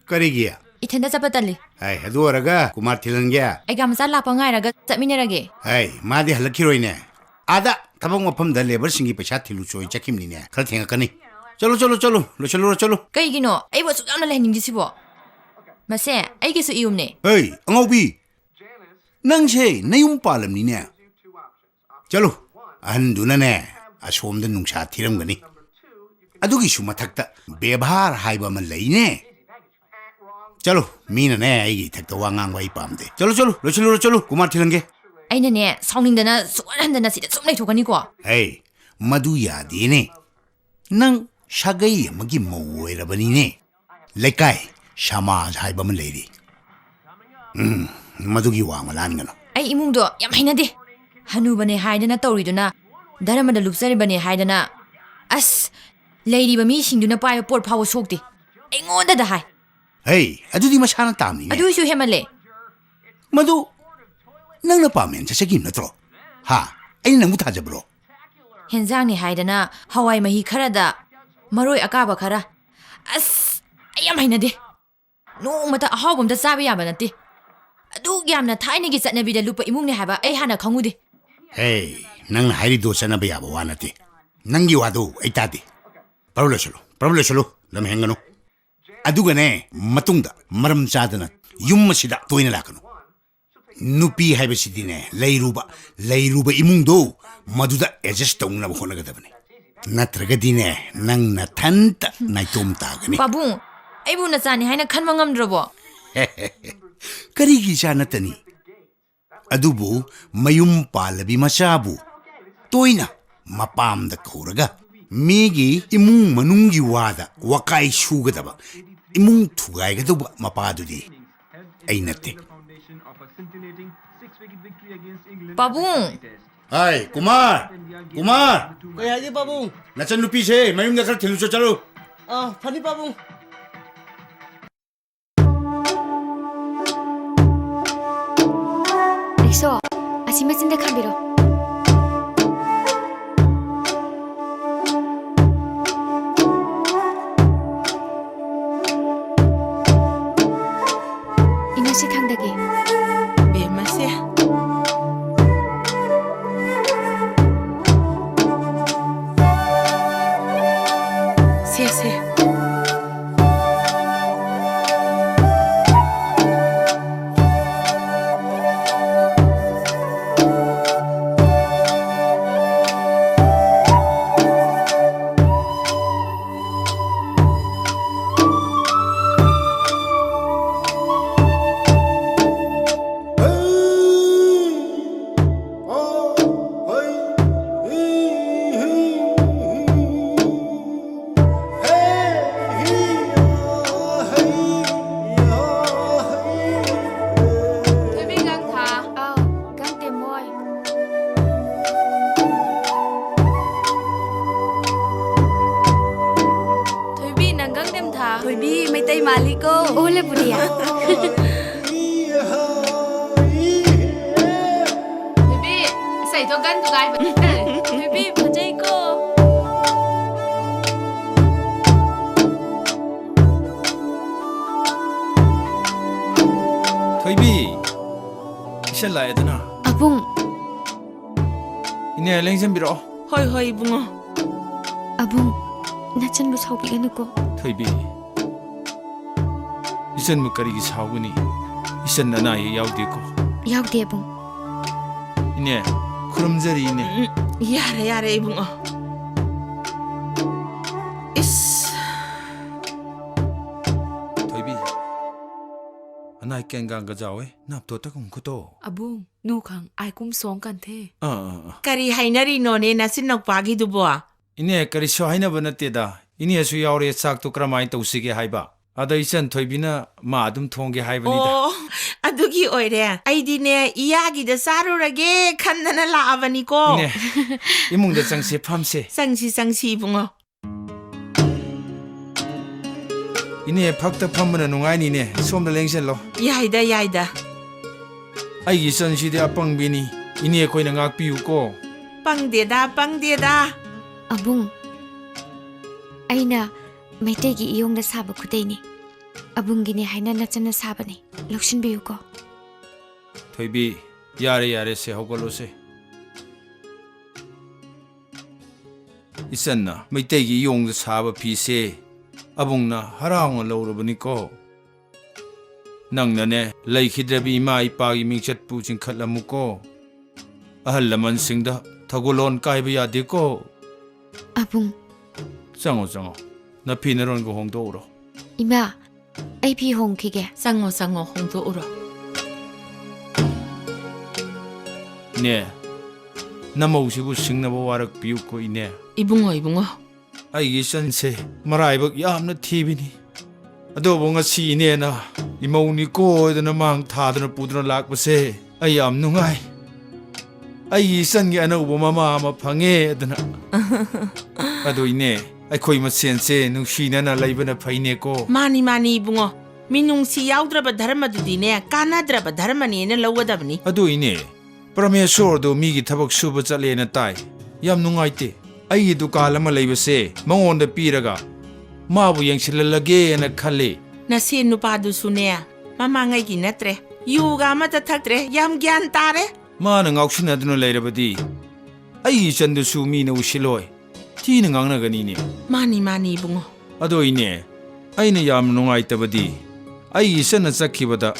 ꯀꯔꯤꯒꯤ? ꯏꯊꯟꯗ ꯆꯠꯄ ꯇꯜꯂꯤ꯫ ꯍꯥꯏ, ꯑꯗꯨ ꯑꯣꯏꯔꯒ ꯀꯨꯃꯥꯔ ꯊꯤꯜꯍꯟꯒꯦ꯫ ꯑꯩꯒꯥ ꯃꯆꯥ ꯂꯥꯛꯄ ꯉꯥꯏꯔꯒ ꯆꯠꯃꯤꯟꯅꯔꯒꯦ꯫ ꯍꯥꯏ, ꯃꯥꯗꯤ ꯍꯜꯂꯛꯈꯤꯔꯣꯏꯅꯦ꯫ ꯑꯥꯗ ꯊꯕꯛ ꯃꯐꯝꯗ ꯂꯦꯕꯔꯁꯤꯡꯒꯤ ꯄꯩꯁꯥ ꯊꯤꯜꯂꯨ ꯆꯣꯏ ꯆꯠꯈꯤꯕꯅꯤꯅꯦ꯫ ꯈꯔ ꯊꯦꯡꯉꯛꯀꯅꯤ꯫ ꯆꯠꯂꯣ, ꯆꯠꯂꯣ, ꯆꯠꯂꯣ, ꯂꯣꯏꯁꯤꯜꯂꯨꯔꯣ, ꯆꯠꯂꯣ꯫ ꯀꯩꯒꯤꯅꯣ ꯑꯩꯕꯨ ꯑꯁꯨꯛ ꯌꯥꯝꯅ ꯂꯩꯍꯟꯅꯤꯡꯗ꯭ꯔꯤꯁꯤꯕꯣ? ꯃꯁꯦ, ꯑꯩꯒꯤꯁꯨ ꯏꯌꯨꯝꯅꯦ꯫ ꯍꯩ, ꯑꯉꯥꯎꯕꯤ, ꯅꯪꯁꯦ ꯅꯌꯨꯝ ꯄꯥꯜꯂꯝꯅꯤꯅꯦ꯫ ꯆꯠꯂꯨ, ꯑꯍꯟꯗꯨꯅꯅꯦ ꯑꯁꯣꯝꯗ ꯅꯨꯡꯁꯥ ꯊꯤꯔꯝꯒꯅꯤ꯫ ꯑꯗꯨꯒꯤꯁꯨ ꯃꯊꯛꯇ ꯕꯦꯕꯥꯔ ꯍꯥꯏꯕ ꯑꯃ ꯂꯩꯅꯦ꯫ ꯆꯠꯂꯨ, ꯃꯤꯅꯅꯦ ꯑꯩꯒꯤ ꯏꯊꯛꯇ ꯋꯥ ꯉꯥꯡꯕ ꯑꯩ ꯄꯥꯝꯗꯦ꯫ ꯆꯠꯂꯨ, ꯆꯠꯂꯨ, ꯂꯣꯏꯁꯤꯜꯂꯨꯔꯣ, ꯆꯠꯂꯨ, ꯀꯨꯃꯥꯔ ꯊꯤꯜꯍꯟꯒꯦ꯫ ꯑꯩꯅꯅꯦ ꯁꯥꯎꯅꯤꯡꯗꯅ ꯁꯨꯛꯍꯟ ꯍꯟꯗꯅ ꯁꯤꯗ ꯁꯨꯝ ꯂꯩꯊꯣꯛꯀꯅꯤꯀꯣ꯫ ꯍꯩ, ꯃꯗꯨ ꯌꯥꯗꯦꯅꯦ꯫ ꯅꯪ ꯁꯥꯒꯩ ꯑꯃꯒꯤ ꯃꯧ ꯑꯣꯏꯔꯕꯅꯤꯅꯦ꯫ ꯂꯩꯀꯥꯏ, ꯁꯃꯥꯖ ꯍꯥꯏꯕ ꯑꯃ ꯂꯩꯔꯤ꯫ ꯎꯝ, ꯃꯗꯨꯒꯤ ꯋꯥꯡꯃ ꯂꯥꯟꯒꯅꯨ꯫ ꯑꯩ ꯏꯃꯨꯡꯗꯣ ꯌꯥꯝ ꯍꯩꯅꯗꯦ꯫ ꯍꯅꯨꯕꯅꯦ ꯍꯥꯏꯗꯅ ꯇꯧꯔꯤꯗꯨꯅ, ꯙꯔꯃꯗ ꯂꯨꯞꯆꯔꯤꯕꯅꯦ ꯍꯥꯏꯗꯅ, ꯑꯁ, ꯂꯩꯔꯤꯕ ꯃꯤꯁꯤꯡꯗꯨꯅ ꯄꯥꯏꯕ ꯄꯣꯠ ꯐꯥꯎꯕ ꯁꯣꯛꯇꯦ꯫ ꯑꯩꯉꯣꯟꯗꯗ ꯍꯥꯏ꯫ ꯍꯩ, ꯑꯗꯨꯗꯤ ꯃꯁꯥꯅ ꯇꯥꯝꯅꯤꯅꯦ꯫ ꯑꯗꯨꯁꯨ ꯍꯦꯃꯜꯂꯦ꯫ ꯃꯗꯨ ꯅꯪꯅ ꯄꯥꯝꯃꯦꯅ ꯆꯠꯆꯈꯤꯕ ꯅꯠꯇ꯭ꯔꯣ? ꯍꯥ? ꯑꯩꯅ ꯅꯪꯕꯨ ꯊꯥꯖꯕ꯭ꯔꯣ? ꯍꯦꯟꯖꯥꯡꯅꯤ ꯍꯥꯏꯗꯅ ꯍꯋꯥꯏ ꯃꯍꯤ ꯈꯔꯗ ꯃꯔꯣꯏ ꯑꯀꯥꯕ ꯈꯔ꯫ ꯑꯁ, ꯑꯩ ꯌꯥꯝ ꯍꯩꯅꯗꯦ꯫ ꯅꯣꯡꯃꯇ ꯑꯍꯥꯎꯕ ꯑꯝꯇ ꯆꯥꯕ ꯌꯥꯕ ꯅꯠꯇꯦ꯫ ꯑꯗꯨꯛ ꯌꯥꯝꯅ ꯊꯥꯏꯅꯒꯤ ꯆꯠꯅꯕꯤꯗ ꯂꯨꯞꯄ ꯏꯃꯨꯡꯅꯦ ꯍꯥꯏꯕ ꯑꯩ ꯍꯥꯟꯅ ꯈꯪꯉꯨꯗꯦ꯫ ꯍꯦ, ꯅꯪꯅ ꯍꯥꯏꯔꯤꯗꯣ ꯆꯠꯅꯕ ꯌꯥꯕ ꯋꯥ ꯅꯠꯇꯦ꯫ ꯅꯪꯒꯤ ꯋꯥꯗꯨ ꯑꯩ ꯇꯥꯗꯦ꯫ ꯄ꯭ꯔꯚꯨ ꯂꯣꯏꯁꯤꯜꯂꯨ, ꯄ꯭ꯔꯚꯨ ꯂꯣꯏꯁꯤꯜꯂꯨ, ꯂꯝ ꯍꯦꯟꯒꯅꯨ꯫ ꯑꯗꯨꯒꯅꯦ, ꯃꯇꯨꯡꯗ ꯃꯔꯝ ꯆꯥꯗꯅ ꯌꯨꯝ ꯑꯁꯤꯗ ꯇꯣꯏꯅ ꯂꯥꯛꯀꯅꯨ꯫ ꯅꯨꯄꯤ ꯍꯥꯏꯕꯁꯤꯗꯤꯅꯦ, ꯂꯩꯔꯨꯕ, ꯂꯩꯔꯨꯕ ꯏꯃꯨꯡꯗꯣ ꯃꯗꯨꯗ ꯑꯦꯗꯖꯁ ꯇꯧꯅꯕ ꯍꯣꯠꯅꯒꯗꯕꯅꯤ꯫ ꯅꯠꯇ꯭ꯔꯒꯗꯤꯅꯦ, ꯅꯪ ꯅꯊꯟꯇ ꯅꯥꯏꯇꯣꯝ ꯇꯥꯒꯅꯤ꯫ ꯄꯥꯕꯨꯡ, ꯑꯩꯕꯨ ꯅꯆꯥꯅꯤ ꯍꯥꯏꯅ ꯈꯟꯕ ꯉꯝꯗ꯭ꯔꯕꯣ? ꯀꯔꯤꯒꯤ ꯏꯆꯥ ꯅꯠꯇꯅꯤ? ꯑꯗꯨꯕꯨ ꯃꯌꯨꯝ ꯄꯥꯜꯂꯕꯤ ꯃꯆꯥꯕꯨ ꯇꯣꯏꯅ ꯃꯄꯥꯝꯗ ꯀꯧꯔꯒ ꯃꯤꯒꯤ ꯏꯃꯨꯡ ꯃꯅꯨꯡꯒꯤ ꯋꯥꯗ ꯋꯥꯀꯥꯏ ꯁꯨꯒꯗꯕ, ꯏꯃꯨꯡ ꯊꯨꯒꯥꯏꯒꯗꯧꯕ ꯃꯄꯥꯗꯨꯗꯤ ꯑꯩ ꯅꯠꯇꯦ꯫ ꯄꯥꯕꯨꯡ! ꯍꯥꯏ, ꯀꯨꯃꯥꯔ! ꯀꯨꯃꯥꯔ! ꯀꯩ ꯍꯥꯏꯒꯦ, ꯄꯥꯕꯨꯡ? ꯅꯆꯟ ꯅꯨꯄꯤꯁꯦ ꯃꯌꯨꯝꯗ ꯈꯔ ꯊꯤꯜꯂꯨ ꯆꯠꯂꯨ꯫ ꯑꯥ, ꯐꯅꯤ, ꯄꯥꯕꯨꯡ꯫ ꯔꯤꯛꯁꯣ, ꯑꯁꯤ ꯃꯆꯤꯟꯗ ꯈꯥꯝꯕꯤꯔꯣ꯫ ꯏꯅꯧꯁꯤ ꯊꯥꯡꯗꯒꯦ꯫ ꯕꯦꯝꯃꯁꯦ꯫ ꯁꯦ, ꯁꯦ꯫ ꯊꯣꯏꯕꯤ ꯒꯪ ꯊꯥ꯫ ꯑꯥꯎ, ꯒꯪ ꯇꯦꯝ ꯃꯣꯏ꯫ ꯊꯣꯏꯕꯤ, ꯅꯪ ꯒꯪ ꯇꯦꯝ ꯊꯥ꯫ ꯊꯣꯏꯕꯤ, ꯃꯩꯇꯩ ꯃꯥꯜꯂꯤꯀꯣ꯫ ꯑꯣꯂꯦ ꯕꯨꯗꯤꯌꯥ꯫ ꯊꯣꯏꯕꯤ, ꯏꯁꯩꯗꯣ ꯒꯟ ꯊꯨꯒꯥꯏꯕ꯫ ꯊꯣꯏꯕꯤ, ꯐꯖꯩꯀꯣ꯫ ꯊꯣꯏꯕꯤ, ꯏꯁꯩ ꯂꯥꯛꯑꯦꯗꯅ꯫ ꯑꯕꯨꯡ꯫ ꯏꯅꯦ, ꯂꯦꯡꯁꯤꯟꯕꯤꯔꯛꯑꯣ꯫ ꯍꯣꯏ, ꯍꯣꯏ, ꯏꯕꯨꯡꯉꯣ꯫ ꯑꯕꯨꯡ, ꯅꯆꯟꯕꯨ ꯁꯥꯎꯕꯤꯒꯅꯨꯀꯣ꯫ ꯊꯣꯏꯕꯤ, ꯏꯆꯟꯕꯨ ꯀꯔꯤꯒꯤ ꯁꯥꯎꯒꯅꯤ? ꯏꯆꯟ ꯑꯅꯥ ꯑꯌꯦꯛ ꯌꯥꯎꯗꯦꯀꯣ? ꯌꯥꯎꯗꯦ, ꯑꯕꯨꯡ꯫ ꯏꯅꯦ, ꯈꯨꯔꯨꯝꯖꯔꯤ, ꯏꯅꯦ꯫ ꯎꯝ, ꯌꯥꯔꯦ, ꯌꯥꯔꯦ, ꯏꯕꯨꯡꯉꯣ꯫ ꯏꯁ꯫ ꯊꯣꯏꯕꯤ, ꯑꯅꯥꯏ ꯀꯦꯟꯒꯥꯡꯒ ꯖꯥꯎꯋꯦ, ꯅꯥꯞꯇꯣ ꯇꯀꯨꯝ ꯈꯨꯇꯣ꯫ ꯑꯕꯨꯡ, ꯅꯨ ꯈꯪ ꯑꯥꯏ ꯀꯨꯝ ꯁꯣꯡ ꯀꯟꯊꯦ꯫ ꯑꯥ, ꯑꯥ, ꯑꯥ꯫ ꯀꯔꯤ ꯍꯥꯏꯅꯔꯤꯅꯣꯅꯦ ꯅꯆꯤꯟ ꯅꯨꯄꯥꯒꯤꯗꯨꯕꯣ? ꯏꯅꯦ, ꯀꯔꯤꯁꯨ ꯍꯥꯏꯅꯕ ꯅꯠꯇꯦꯗ꯫ ꯏꯅꯦꯁꯨ ꯌꯥꯎꯔꯦ, ꯆꯥꯛꯇꯣ ꯀꯔꯝꯍꯥꯏꯅ ꯇꯧꯁꯤꯒꯦ ꯍꯥꯏꯕ꯫ ꯑꯗ ꯏꯆꯟ ꯊꯣꯏꯕꯤꯅ ꯃꯥ ꯑꯗꯨꯝ ꯊꯣꯡꯒꯦ ꯍꯥꯏꯕꯅꯤꯗ꯫ ꯑꯣ, ꯑꯗꯨꯒꯤ ꯑꯣꯏꯔꯦ꯫ ꯑꯩꯗꯤꯅꯦ, ꯏꯌꯥꯒꯤꯗ ꯆꯥꯔꯨꯔꯒꯦ ꯈꯟꯗꯅ ꯂꯥꯛꯑꯕꯅꯤꯀꯣ꯫ ꯏꯅꯦ, ꯏꯃꯨꯡꯗ ꯆꯪꯁꯦ, ꯐꯝꯁꯦ꯫ ꯆꯪꯁꯤ, ꯆꯪꯁꯤ, ꯏꯕꯨꯡꯉꯣ꯫ ꯏꯅꯦ, ꯐꯛꯇ ꯐꯝꯕꯅ ꯅꯨꯡꯉꯥꯏꯅꯤꯅꯦ꯫ ꯁꯣꯝꯗ ꯂꯦꯡꯁꯜꯂꯣ꯫ ꯌꯥꯏꯗ, ꯌꯥꯏꯗ꯫ ꯑꯩꯒꯤ ꯏꯆꯟꯁꯤꯗꯤ ꯑꯄꯪꯕꯤꯅꯤ꯫ ꯏꯅꯦ, ꯑꯩꯈꯣꯏꯅ ꯉꯥꯛꯄꯤꯌꯨꯀꯣ꯫ ꯄꯪꯗꯦꯗ, ꯄꯪꯗꯦꯗ꯫ ꯑꯕꯨꯡ, ꯑꯩꯅ ꯃꯩꯇꯩꯒꯤ ꯏꯌꯣꯡꯗ ꯁꯥꯕ ꯈꯨꯗꯩꯅꯤ꯫ ꯑꯕꯨꯡꯒꯤꯅꯤ ꯍꯥꯏꯅ ꯅꯆꯟꯅ ꯁꯥꯕꯅꯤ꯫ ꯂꯧꯁꯤꯟꯕꯤꯌꯨꯀꯣ꯫ ꯊꯣꯏꯕꯤ, ꯌꯥꯔꯦ, ꯌꯥꯔꯦ, ꯁꯦ, ꯍꯧꯒꯠꯂꯣꯁꯦ꯫ ꯏꯆꯟꯅ ꯃꯩꯇꯩꯒꯤ ꯏꯌꯣꯡꯗ ꯁꯥꯕ ꯐꯤꯁꯦ ꯑꯕꯨꯡꯅ ꯍꯔꯥꯎꯅ ꯂꯧꯔꯕꯅꯤꯀꯣ꯫ ꯅꯪꯅꯅꯦ, ꯂꯩꯈꯤꯗ꯭ꯔꯕꯤ ꯏꯃꯥ ꯏꯄꯥꯒꯤ ꯃꯤꯡꯆꯠꯄꯨ ꯆꯤꯡꯈꯠꯂꯝꯃꯨꯀꯣ꯫ ꯑꯍꯜ ꯂꯃꯟꯁꯤꯡꯗ ꯊꯧꯒꯜꯂꯣꯟ ꯀꯥꯏꯕ ꯌꯥꯗꯦꯀꯣ꯫ ꯑꯕꯨꯡ꯫ ꯆꯪꯉꯣ, ꯆꯪꯉꯣ꯫ ꯅꯐꯤ ꯅꯔꯣꯟꯒ ꯍꯣꯡꯗꯣꯛꯎꯔꯣ꯫ ꯏꯃꯥ, ꯑꯩ ꯐꯤ ꯍꯣꯡꯈꯤꯒꯦ꯫ ꯆꯪꯉꯣ, ꯆꯪꯉꯣ, ꯍꯣꯡꯗꯣꯛꯎꯔꯣ꯫ ꯏꯅꯦ, ꯅꯃꯧꯁꯤꯕꯨ ꯁꯤꯡꯅꯕ ꯋꯥꯔꯛꯄꯤꯌꯨꯀꯣ, ꯏꯅꯦ꯫ ꯏꯕꯨꯡꯉꯣ, ꯏꯕꯨꯡꯉꯣ꯫ ꯑꯩꯒꯤ ꯏꯆꯟꯁꯦ ꯃꯔꯥꯏꯕꯛ ꯌꯥꯝꯅ ꯊꯤꯕꯤꯅꯤ꯫ ꯑꯗꯨꯕꯨ ꯉꯁꯤ ꯏꯅꯦꯅ ꯏꯃꯧꯅꯤꯀꯣ ꯍꯥꯏꯗꯅ ꯃꯥꯡ ꯊꯥꯗꯅ ꯄꯨꯗꯨꯅ ꯂꯥꯛꯄꯁꯦ ꯑꯩ ꯌꯥꯝ ꯅꯨꯡꯉꯥꯏ꯫ ꯑꯩꯒꯤ ꯏꯆꯟꯒꯤ ꯑꯅꯧꯕ ꯃꯃꯥ ꯑꯃ ꯐꯪꯉꯦ ꯑꯗꯨꯅ꯫ ꯑꯗꯨ ꯏꯅꯦ, ꯑꯩꯈꯣꯏ ꯃꯁꯦꯟꯁꯦ ꯅꯨꯡꯁꯤꯅꯅ ꯂꯩꯕꯅ ꯐꯩꯅꯦꯀꯣ꯫ ꯃꯥꯅꯤ, ꯃꯥꯅꯤ, ꯏꯕꯨꯡꯉꯣ꯫ ꯃꯤꯅꯨꯡꯁꯤ ꯌꯥꯎꯗ꯭ꯔꯕ ꯙꯔꯃꯗꯨꯗꯤꯅꯦ, ꯀꯥꯟꯅꯗ꯭ꯔꯕ ꯙꯔꯃꯅꯦꯅ ꯂꯧꯒꯗꯕꯅꯤ꯫ ꯑꯗꯨ ꯏꯅꯦ, ꯄ꯭ꯔꯃꯦꯁꯣꯔꯗꯨ ꯃꯤꯒꯤ ꯊꯕꯛ ꯁꯨꯕ ꯆꯠꯂꯦꯅ ꯇꯥꯏ꯫ ꯌꯥꯝ ꯅꯨꯡꯉꯥꯏꯇꯦ꯫ ꯑꯩꯒꯤ ꯗꯨꯀꯥꯟ ꯑꯃ ꯂꯩꯕꯁꯦ ꯃꯉꯣꯟꯗ ꯄꯤꯔꯒ ꯃꯥꯕꯨ ꯌꯦꯡꯁꯤꯜꯍꯜꯂꯒꯦꯅ ꯈꯜꯂꯤ꯫ ꯅꯁꯦ ꯅꯨꯄꯥꯗꯨꯁꯨꯅꯦ, ꯃꯃꯥꯡꯉꯩꯒꯤ ꯅꯠꯇ꯭ꯔꯦ꯫ ꯌꯨꯒ ꯑꯃꯠꯇ ꯊꯛꯇ꯭ꯔꯦ꯫ ꯌꯥꯝ ꯒ꯭ꯌꯥꯟ ꯇꯥꯔꯦ꯫ ꯃꯥꯅ ꯉꯥꯎꯁꯤꯟꯅꯗꯨꯅ ꯂꯩꯔꯕꯗꯤ ꯑꯩꯒꯤ ꯏꯆꯟꯗꯨꯁꯨ ꯃꯤꯅ ꯎꯁꯤꯜꯂꯣꯏ꯫ ꯊꯤꯅ ꯉꯥꯡꯅꯒꯅꯤꯅꯦ꯫ ꯃꯥꯅꯤ, ꯃꯥꯅꯤ, ꯏꯕꯨꯡꯉꯣ꯫ ꯑꯗꯣ ꯏꯅꯦ, ꯑꯩꯅ ꯌꯥꯝꯅ ꯅꯨꯡꯉꯥꯏꯇꯕꯗꯤ ꯑꯩꯒꯤ ꯏꯆꯟꯅ ꯆꯠꯈꯤꯕꯗ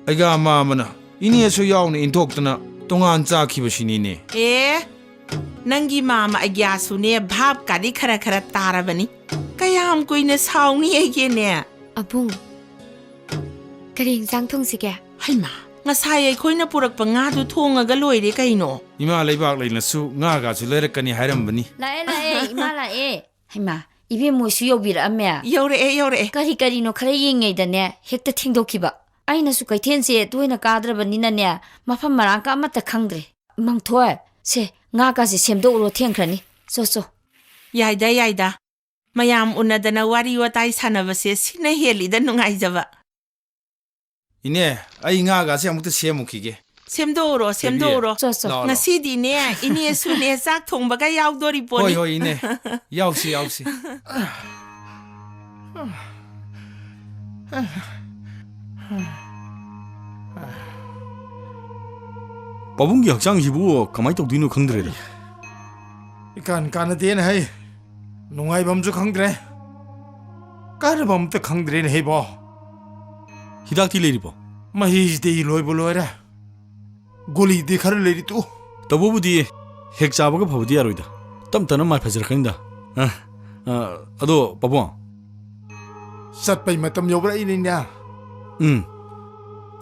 ꯑꯩꯒꯥ ꯃꯥꯃꯅ ꯏꯅꯦꯁꯨ ꯌꯥꯎꯅ ꯏꯟꯊꯣꯛꯇꯅ ꯇꯣꯉꯥꯟ ꯆꯥꯈꯤꯕꯁꯤꯅꯤꯅꯦ꯫ ꯑꯦ, ꯅꯪꯒꯤ ꯃꯥꯃ ꯑꯩꯒ꯭ꯌꯥꯁꯨꯅꯦ ꯚꯥꯞꯀꯗꯤ ꯈꯔ ꯈꯔ ꯇꯥꯔꯕꯅꯤ꯫ ꯀꯌꯥꯝ ꯀꯨꯏꯅ ꯁꯥꯎꯅꯤ ꯑꯩꯒꯦꯅꯦ? ꯑꯕꯨꯡ, ꯀꯔꯤ ꯏꯟꯁꯥꯡ ꯊꯣꯡꯁꯤꯒꯦ? ꯍꯩꯃꯥ, ꯉꯁꯥꯏ ꯑꯩꯈꯣꯏꯅ ꯄꯨꯔꯛꯄ ꯉꯥꯗꯨ ꯊꯣꯡꯉꯒ ꯂꯣꯏꯔꯦ ꯀꯩꯅꯣ꯫ ꯏꯃꯥ ꯂꯩꯕꯥꯛ ꯂꯩꯅꯁꯨ ꯉꯥꯒꯁꯨ ꯂꯩꯔꯛꯀꯅꯤ ꯍꯥꯏꯔꯝꯕꯅꯤ꯫ ꯂꯥꯛꯑꯦ, ꯂꯥꯛꯑꯦ, ꯏꯃꯥ ꯂꯥꯛꯑꯦ꯫ ꯍꯩꯃꯥ, ꯏꯕꯦꯝꯃꯣꯏꯁꯨ ꯌꯧꯕꯤꯔꯛꯑꯝꯃꯦ꯫ ꯌꯧꯔꯛꯑꯦ, ꯌꯧꯔꯛꯑꯦ꯫ ꯀꯔꯤ ꯀꯔꯤꯅꯣ ꯈꯔ ꯌꯦꯡꯉꯩꯗꯅꯦ ꯍꯦꯛꯇ ꯊꯦꯡꯗꯣꯛꯈꯤꯕ꯫ ꯑꯩꯅꯁꯨ ꯀꯩꯊꯦꯜꯁꯦ ꯇꯣꯏꯅ ꯀꯥꯗ꯭ꯔꯕꯅꯤꯅꯅꯦ, ꯃꯐꯝ ꯃꯔꯥꯡꯀ ꯑꯃꯠꯇ ꯈꯪꯗ꯭ꯔꯦ꯫ ꯃꯪꯊꯣꯏ, ꯁꯦ, ꯉꯥꯒꯁꯦ ꯁꯦꯝꯗꯣꯛꯎꯔꯣ, ꯊꯦꯡꯈ꯭ꯔꯅꯤ꯫ ꯆꯣ, ꯆꯣ꯫ ꯌꯥꯏꯗ, ꯌꯥꯏꯗ꯫ ꯃꯌꯥꯝ ꯎꯅꯗꯅ ꯋꯥꯔꯤ ꯋꯥꯇꯥꯏ ꯁꯥꯟꯅꯕꯁꯦ ꯁꯤꯅ ꯍꯦꯜꯂꯤꯗ ꯅꯨꯡꯉꯥꯏꯖꯕ꯫ ꯏꯅꯦ, ꯑꯩ ꯉꯥꯒꯁꯦ ꯑꯃꯨꯛꯇ ꯁꯦꯝꯃꯨꯈꯤꯒꯦ꯫ ꯁꯦꯝꯗꯣꯛꯎꯔꯣ, ꯁꯦꯝꯗꯣꯛꯎꯔꯣ꯫ ꯆꯣ, ꯆꯣ꯫ ꯂꯥꯛꯑꯣ, ꯂꯥꯛꯑꯣ꯫ ꯉꯁꯤꯗꯤꯅꯦ, ꯏꯅꯦꯁꯨꯅꯦ, ꯆꯥꯛ ꯊꯣꯡꯕꯒ ꯌꯥꯎꯗꯣꯔꯤ ꯄꯣꯠꯅꯤ꯫ ꯍꯣꯏ, ꯍꯣꯏ, ꯏꯅꯦ꯫ ꯌꯥꯎꯁꯤ, ꯌꯥꯎꯁꯤ꯫ ꯄꯥꯕꯨꯡꯒꯤ ꯍꯛꯆꯥꯡꯁꯤꯕꯨ ꯀꯃꯥꯏꯅ ꯇꯧꯗꯣꯏꯅꯣ ꯈꯪꯗ꯭ꯔꯦꯗ꯫ ꯏꯀꯥꯟ ꯀꯥꯟꯅꯗꯦꯅꯦ ꯍꯩ꯫ ꯅꯨꯡꯉꯥꯏꯕꯝꯁꯨ ꯈꯪꯗ꯭ꯔꯦ꯫ ꯀꯥꯟꯅꯕ ꯑꯝꯇ ꯈꯪꯗ꯭ꯔꯦꯅꯦ ꯍꯩꯕꯣ꯫ ꯍꯤꯗꯥꯛꯇꯤ ꯂꯩꯔꯤꯕꯣ? ꯃꯍꯤꯁꯤꯗꯤ ꯂꯣꯏꯕꯨ ꯂꯣꯏꯔꯦ꯫ ꯒꯨꯂꯤꯗꯤ ꯈꯔ ꯂꯩꯔꯤ ꯇꯨ꯫ ꯇꯧꯕꯕꯨꯗꯤ ꯍꯦꯛ ꯆꯥꯕꯒ ꯐꯕꯗꯤ ꯌꯥꯔꯣꯏꯗ꯫ ꯇꯞ ꯇꯞꯅ ꯃꯥꯏ ꯐꯖꯔꯛꯀꯅꯤꯗ꯫ ꯑ, ꯑ, ꯑꯗꯣ ꯄꯥꯕꯨꯡ꯫ ꯆꯠꯄꯩ ꯃꯇꯝ ꯌꯧꯔꯛꯏꯅꯤꯅꯦ꯫ ꯎꯝ꯫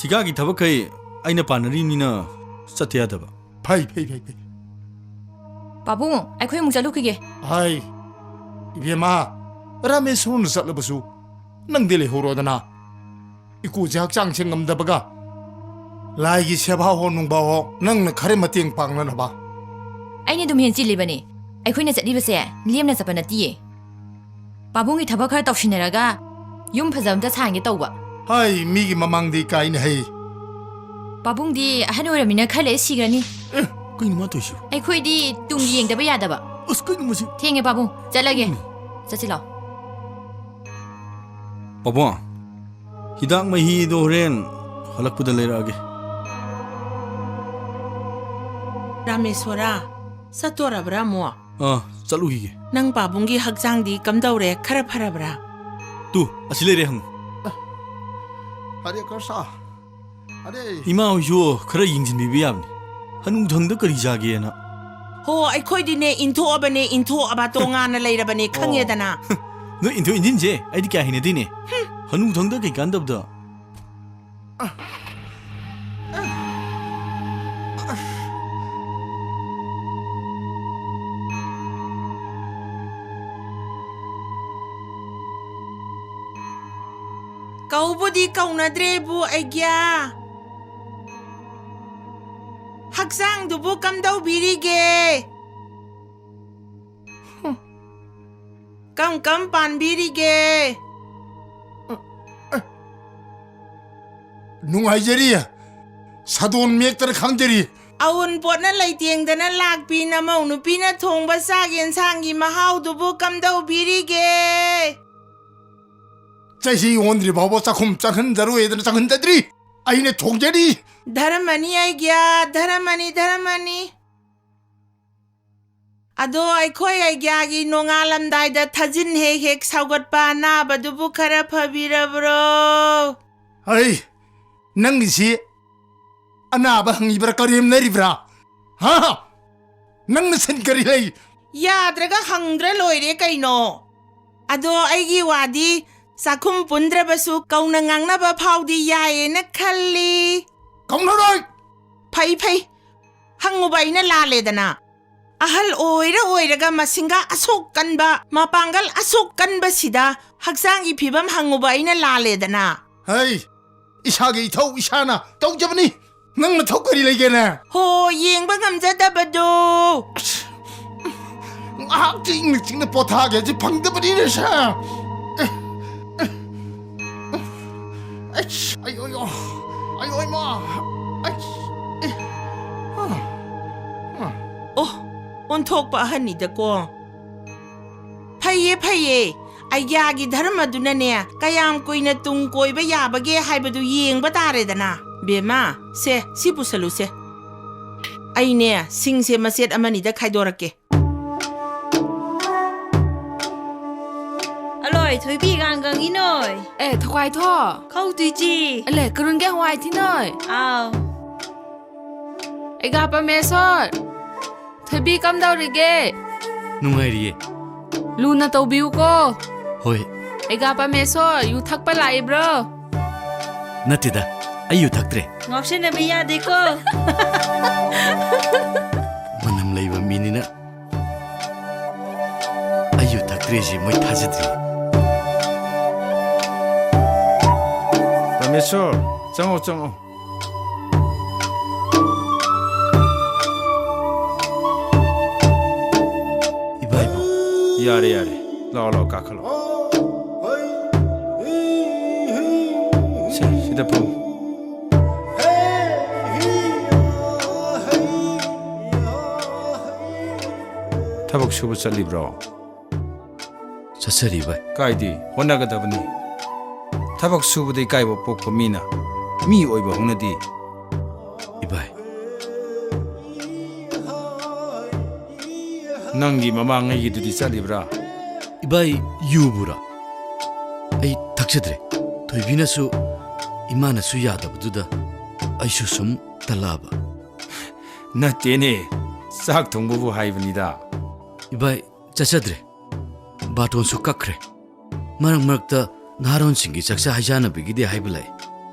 ꯊꯤꯀꯥꯒꯤ ꯊꯕꯛꯈꯩ ꯑꯩꯅ ꯄꯥꯟꯅꯔꯤꯕꯅꯤꯅ ꯆꯠꯇ ꯌꯥꯗꯕ꯫ ꯐꯩ, ꯐꯩ, ꯐꯩ, ꯐꯩ꯫ ꯄꯥꯕꯨꯡ, ꯑꯩꯈꯣꯏ ꯑꯃꯨꯛ ꯆꯠꯂꯨꯈꯤꯒꯦ꯫ ꯍꯥꯏ, ꯏꯕꯦꯝꯃ, ꯔꯥꯃꯦꯁꯣꯔꯅ ꯆꯠꯂꯕꯁꯨ ꯅꯪꯗꯤ ꯂꯩꯍꯧꯔꯣꯗꯅ꯫ ꯏꯀꯨꯁꯦ ꯍꯛꯆꯥꯡꯁꯦ ꯉꯝꯗꯕꯒ ꯂꯥꯏꯒꯤ ꯁꯦꯕꯥ ꯍꯣ ꯅꯨꯡꯕꯥ ꯍꯣ ꯅꯪꯅ ꯈꯔ ꯃꯇꯦꯡ ꯄꯥꯡꯅꯅꯕ꯫ ꯑꯩꯅ ꯑꯗꯨꯝ ꯍꯦꯟ ꯆꯤꯜꯂꯤꯕꯅꯤ꯫ ꯑꯩꯈꯣꯏꯅ ꯆꯠꯂꯤꯕꯁꯦ ꯂꯦꯝꯅ ꯆꯠꯄ ꯅꯠꯇꯤꯌꯦ꯫ ꯄꯥꯕꯨꯡꯒꯤ ꯊꯕꯛ ꯈꯔ ꯇꯧꯁꯤꯟꯅꯔꯒ ꯌꯨꯝ ꯐꯖꯕ ꯑꯝꯇ ꯁꯥꯍꯟꯒꯦ ꯇꯧꯕ꯫ ꯍꯥꯏ, ꯃꯤꯒꯤ ꯃꯃꯥꯡꯗ ꯏꯀꯥꯏꯅ ꯍꯩ꯫ ꯄꯥꯕꯨꯡꯗꯤ ꯑꯍꯟ ꯑꯣꯏꯔꯕꯅꯤꯅ ꯈꯔ ꯂꯩꯔ ꯁꯤꯈ꯭ꯔꯅꯤ꯫ ꯑꯦ, ꯀꯩꯅꯣ ꯃꯥ ꯇꯧꯔꯤꯁꯤꯕꯣ? ꯑꯩꯈꯣꯏꯗꯤ ꯇꯨꯡꯒꯤ ꯌꯦꯡꯗꯕ ꯌꯥꯗꯕ꯫ ꯑꯁ, ꯀꯩꯅꯣ ꯃꯁꯤ? ꯊꯦꯡꯉꯦ ꯄꯥꯕꯨꯡ, ꯆꯠꯂꯒꯦ꯫ ꯎꯝ꯫ ꯆꯠꯁꯤ ꯂꯥꯎ꯫ ꯄꯥꯕꯨꯡ, ꯍꯤꯗꯥꯛ ꯃꯍꯤꯗꯣ ꯍꯣꯔꯦꯟ ꯍꯜꯂꯛꯄꯗ ꯂꯩꯔꯛꯑꯒꯦ꯫ ꯔꯥꯃꯦꯁꯣꯔꯥ, ꯆꯠꯇꯣꯔꯕ꯭ꯔꯥ ꯑꯃꯨꯛ? ꯑꯥ, ꯆꯠꯂꯨꯈꯤꯒꯦ꯫ ꯅꯪ ꯄꯥꯕꯨꯡꯒꯤ ꯍꯛꯆꯥꯡꯗꯤ ꯀꯝꯗꯧꯔꯦ? ꯈꯔ ꯐꯔꯕ꯭ꯔꯥ? ꯇꯨ, ꯑꯁꯤ ꯂꯩꯔꯦ, ꯍꯪꯉꯨ꯫ ꯍꯔꯦ ꯀ꯭ꯔꯤꯁꯅ꯫ ꯑꯔꯦ꯫ ꯏꯃꯥ ꯍꯣꯏꯁꯨ ꯈꯔ ꯌꯦꯡꯁꯤꯟꯕꯤꯕ ꯌꯥꯕꯅꯤ꯫ ꯍꯅꯨꯊꯪꯗ ꯀꯔꯤ ꯆꯥꯒꯦꯅ꯫ ꯍꯣ, ꯑꯩꯈꯣꯏꯗꯤꯅꯦ ꯏꯟꯊꯣꯛꯑꯕꯅꯦ, ꯏꯟꯊꯣꯛꯑꯕ ꯇꯣꯉꯥꯟꯅ ꯂꯩꯔꯕꯅꯦ, ꯑꯣ꯫ ꯈꯪꯉꯦꯗꯅ꯫ ꯅꯣꯏ ꯏꯟꯊꯣꯛ ꯏꯟꯁꯤꯟꯁꯦ ꯑꯩꯗꯤ ꯀꯌꯥ ꯍꯩꯅꯗꯦꯅꯦ꯫ ꯍꯨꯝ꯫ ꯍꯅꯨꯊꯪꯗ ꯀꯩ ꯀꯥꯟꯗꯕꯗ꯫ ꯀꯧꯕꯨꯗꯤ ꯀꯧꯅꯗ꯭ꯔꯦꯕꯨ ꯑꯩꯒ꯭ꯌꯥ꯫ ꯍꯛꯆꯥꯡꯗꯨꯕꯨ ꯀꯝꯗꯧꯕꯤꯔꯤꯒꯦ? ꯍꯨꯝ꯫ ꯀꯝ ꯀꯝ ꯄꯥꯟꯕꯤꯔꯤꯒꯦ? ꯅꯨꯡꯉꯥꯏꯖꯔꯤ꯫ ꯁꯥꯗꯣꯟ ꯃꯦꯛꯇꯅ ꯈꯥꯡꯖꯔꯤ꯫ ꯑꯋꯨꯟꯄꯣꯠꯅ ꯂꯩꯇꯦꯡꯗꯅ ꯂꯥꯛꯄꯤ ꯅꯃꯧ ꯅꯨꯄꯤꯅ ꯊꯣꯡꯕ ꯆꯥꯛ ꯌꯦꯟꯁꯥꯡꯒꯤ ꯃꯍꯥꯎꯗꯨꯕꯨ ꯀꯝꯗꯧꯕꯤꯔꯤꯒꯦ? ꯆꯍꯤ ꯑꯣꯟꯗ꯭ꯔꯤ ꯐꯥꯎꯕ ꯆꯥꯛꯈꯨꯝ ꯆꯪꯍꯟꯖꯔꯣꯏꯗꯅ ꯆꯪꯍꯟꯖꯗ꯭ꯔꯤ꯫ ꯑꯩꯅ ꯊꯣꯡꯖꯔꯤ꯫ ꯙꯔꯃꯅꯤ ꯑꯩꯒ꯭ꯌꯥ, ꯙꯔꯃꯅꯤ, ꯙꯔꯃꯅꯤ꯫ ꯑꯗꯣ ꯑꯩꯈꯣꯏ ꯑꯩꯒ꯭ꯌꯥꯒꯤ ꯅꯣꯡꯉꯥꯜꯂꯝꯗꯥꯏꯗ ꯊꯥꯖꯤꯟ ꯍꯦꯛ ꯍꯦꯛ ꯁꯥꯎꯒꯠꯄ ꯑꯅꯥꯕꯗꯨꯕꯨ ꯈꯔ ꯐꯕꯤꯔꯕ꯭ꯔꯣ? ꯍꯩ, ꯅꯪꯒꯤꯁꯤ ꯑꯅꯥꯕ ꯍꯪꯉꯤꯕ꯭ꯔꯥ, ꯀꯔꯦꯝꯅꯔꯤꯕ꯭ꯔꯥ? ꯍꯥ? ꯅꯪꯅ ꯁꯤꯟ ꯀꯔꯤ ꯂꯩ? ꯌꯥꯗ꯭ꯔꯒ ꯍꯪꯗ꯭ꯔ ꯂꯣꯏꯔꯦ ꯀꯩꯅꯣ꯫ ꯑꯗꯣ ꯑꯩꯒꯤ ꯋꯥꯗꯤ ꯆꯥꯛꯈꯨꯝ ꯄꯨꯟꯗ꯭ꯔꯕꯁꯨ ꯀꯧꯅ ꯉꯥꯡꯅꯕ ꯐꯥꯎꯗꯤ ꯌꯥꯏꯌꯦꯅ ꯈꯜꯂꯤ꯫ ꯀꯧꯅꯔꯣꯏ! ꯐꯩ, ꯐꯩ꯫ ꯍꯪꯉꯨꯕ ꯑꯩꯅ ꯂꯥꯜꯂꯦꯗꯅ꯫ ꯑꯍꯜ ꯑꯣꯏꯔ ꯑꯣꯏꯔꯒ ꯃꯁꯤꯡꯒ ꯑꯁꯨꯛ ꯀꯟꯕ, ꯃꯄꯥꯡꯒꯜ ꯑꯁꯨꯛ ꯀꯟꯕꯁꯤꯗ ꯍꯛꯆꯥꯡꯒꯤ ꯐꯤꯕꯝ ꯍꯪꯉꯨꯕ ꯑꯩꯅ ꯂꯥꯜꯂꯦꯗꯅ꯫ ꯍꯩ, ꯏꯁꯥꯒꯤ ꯏꯊꯧ ꯏꯁꯥꯅ ꯇꯧꯖꯕꯅꯤ꯫ ꯅꯪ ꯅꯊꯧ ꯀꯔꯤ ꯂꯩꯒꯦꯅꯦ? ꯍꯣ, ꯌꯦꯡꯕ ꯉꯝꯖꯗꯕꯗꯣ꯫ ꯑꯁ, ꯉꯥꯏꯍꯥꯛꯇꯤ ꯏꯪꯅ ꯆꯤꯛꯅ ꯄꯣꯊꯥꯒꯦ ꯍꯥꯏꯁꯤ ꯐꯪꯗꯕꯅꯤꯅꯦ ꯁꯦ꯫ ꯑꯦ, ꯑꯦ, ꯑꯩꯁ, ꯑꯌꯣ, ꯑꯌꯣ, ꯑꯌꯣ, ꯏꯃꯥ, ꯑꯩꯁ, ꯑꯦ, ꯑ, ꯑ꯫ ꯑꯣ, ꯑꯣꯟꯊꯣꯛꯄ ꯑꯍꯟꯅꯤꯗꯀꯣ꯫ ꯐꯩꯌꯦ, ꯐꯩꯌꯦ꯫ ꯑꯩꯒ꯭ꯌꯥꯒꯤ ꯙꯔꯃꯗꯨꯅꯅꯦ, ꯀꯌꯥꯝ ꯀꯨꯏꯅ ꯇꯨꯡ ꯀꯣꯏꯕ ꯌꯥꯕꯒꯦ ꯍꯥꯏꯕꯗꯨ ꯌꯦꯡꯕ ꯇꯥꯔꯦꯗꯅ꯫ ꯕꯦꯝꯃ, ꯁꯦ, ꯁꯤ ꯄꯨꯁꯜꯂꯨꯁꯦ꯫ ꯑꯩꯅꯦ, ꯁꯤꯡꯁꯦ ꯃꯆꯦꯠ ꯑꯃꯅꯤꯗ ꯈꯥꯏꯗꯣꯔꯛꯀꯦ꯫ ꯑꯂꯣꯏ, ꯊꯣꯏꯕꯤ, ꯀꯥꯡꯒꯪ ꯏꯅꯣꯏ꯫ ꯑꯦ, ꯊꯧꯀꯥꯏꯊꯣ꯫ ꯈꯧ ꯇꯨꯏꯆꯤ꯫ ꯑꯂꯦ, ꯀꯔꯨꯟꯒꯦ ꯍꯋꯥꯏ ꯊꯤꯅꯣꯏ꯫ ꯑꯥꯎ꯫ ꯑꯩꯒꯥ ꯄꯔꯃꯦꯁꯣꯔ꯫ ꯊꯣꯏꯕꯤ ꯀꯝꯗꯧꯔꯤꯒꯦ? ꯅꯨꯡꯉꯥꯏꯔꯤꯌꯦ꯫ ꯂꯨꯅ ꯇꯧꯕꯤꯌꯨꯀꯣ꯫ ꯍꯣꯏ꯫ ꯑꯩꯒꯥ ꯄꯔꯃꯦꯁꯣꯔ, ꯌꯨ ꯊꯛꯄ ꯂꯥꯛꯏꯕ꯭ꯔꯣ? ꯅꯠꯇꯦꯗ, ꯑꯩ ꯌꯨ ꯊꯛꯇ꯭ꯔꯦ꯫ ꯉꯥꯎꯁꯤꯟꯅꯕ ꯌꯥꯗꯦꯀꯣ꯫ ꯃꯅꯝ ꯂꯩꯕ ꯃꯤꯅꯤꯅ ꯑꯩ ꯌꯨ ꯊꯛꯇ꯭ꯔꯦꯁꯦ ꯃꯣꯏ ꯊꯥꯖꯗ꯭ꯔꯤ꯫ ꯃꯦꯁꯣꯔ, ꯆꯪꯉꯣ, ꯆꯪꯉꯣ꯫ ꯏꯕꯥꯏꯕꯨ꯫ ꯌꯥꯔꯦ, ꯌꯥꯔꯦ꯫ ꯂꯥꯛꯑꯣ, ꯂꯥꯛꯑꯣ, ꯀꯥꯈꯠꯂꯣ꯫ ꯁꯦ, ꯁꯤꯗ ꯐꯝꯃꯨ꯫ ꯊꯕꯛ ꯁꯨꯕ ꯆꯠꯂꯤꯕ꯭ꯔꯣ? ꯆꯠꯆꯔꯤ, ꯏꯕꯥꯏ꯫ ꯀꯥꯏꯗꯦ, ꯍꯣꯠꯅꯒꯗꯕꯅꯤ꯫ ꯊꯕꯛ ꯁꯨꯕꯗ ꯏꯀꯥꯏꯕ ꯄꯣꯛꯄ ꯃꯤꯅ ꯃꯤ ꯑꯣꯏꯕ ꯍꯧꯅꯗꯦ꯫ ꯏꯕꯥꯏ꯫ ꯅꯪꯒꯤ ꯃꯃꯥꯡꯉꯩꯒꯤꯗꯨꯗꯤ ꯆꯠꯂꯤꯕ꯭ꯔꯥ? ꯏꯕꯥꯏ, ꯌꯨꯕꯨꯔꯥ? ꯑꯩ ꯊꯛꯆꯗ꯭ꯔꯦ꯫ ꯊꯣꯏꯕꯤꯅꯁꯨ, ꯏꯃꯥꯅꯁꯨ ꯌꯥꯗꯕꯗꯨꯗ ꯑꯩꯁꯨ ꯁꯨꯝ ꯇꯜꯂꯛꯑꯕ꯫ ꯅꯠꯇꯦꯅꯦ, ꯆꯥꯛ ꯊꯣꯡꯕꯕꯨ ꯍꯥꯏꯕꯅꯤꯗ꯫ ꯏꯕꯥꯏ, ꯆꯠꯆꯗ꯭ꯔꯦ꯫ ꯕꯥꯇꯣꯟꯁꯨ ꯀꯛꯈ꯭ꯔꯦ꯫ ꯃꯔꯛ ꯃꯔꯛꯇ ꯅꯍꯥꯔꯣꯟꯁꯤꯡꯒꯤ ꯆꯥꯛꯆꯥ ꯍꯩꯖꯥꯟꯅꯕꯒꯤꯗꯤ ꯍꯥꯏꯕ ꯂꯩ꯫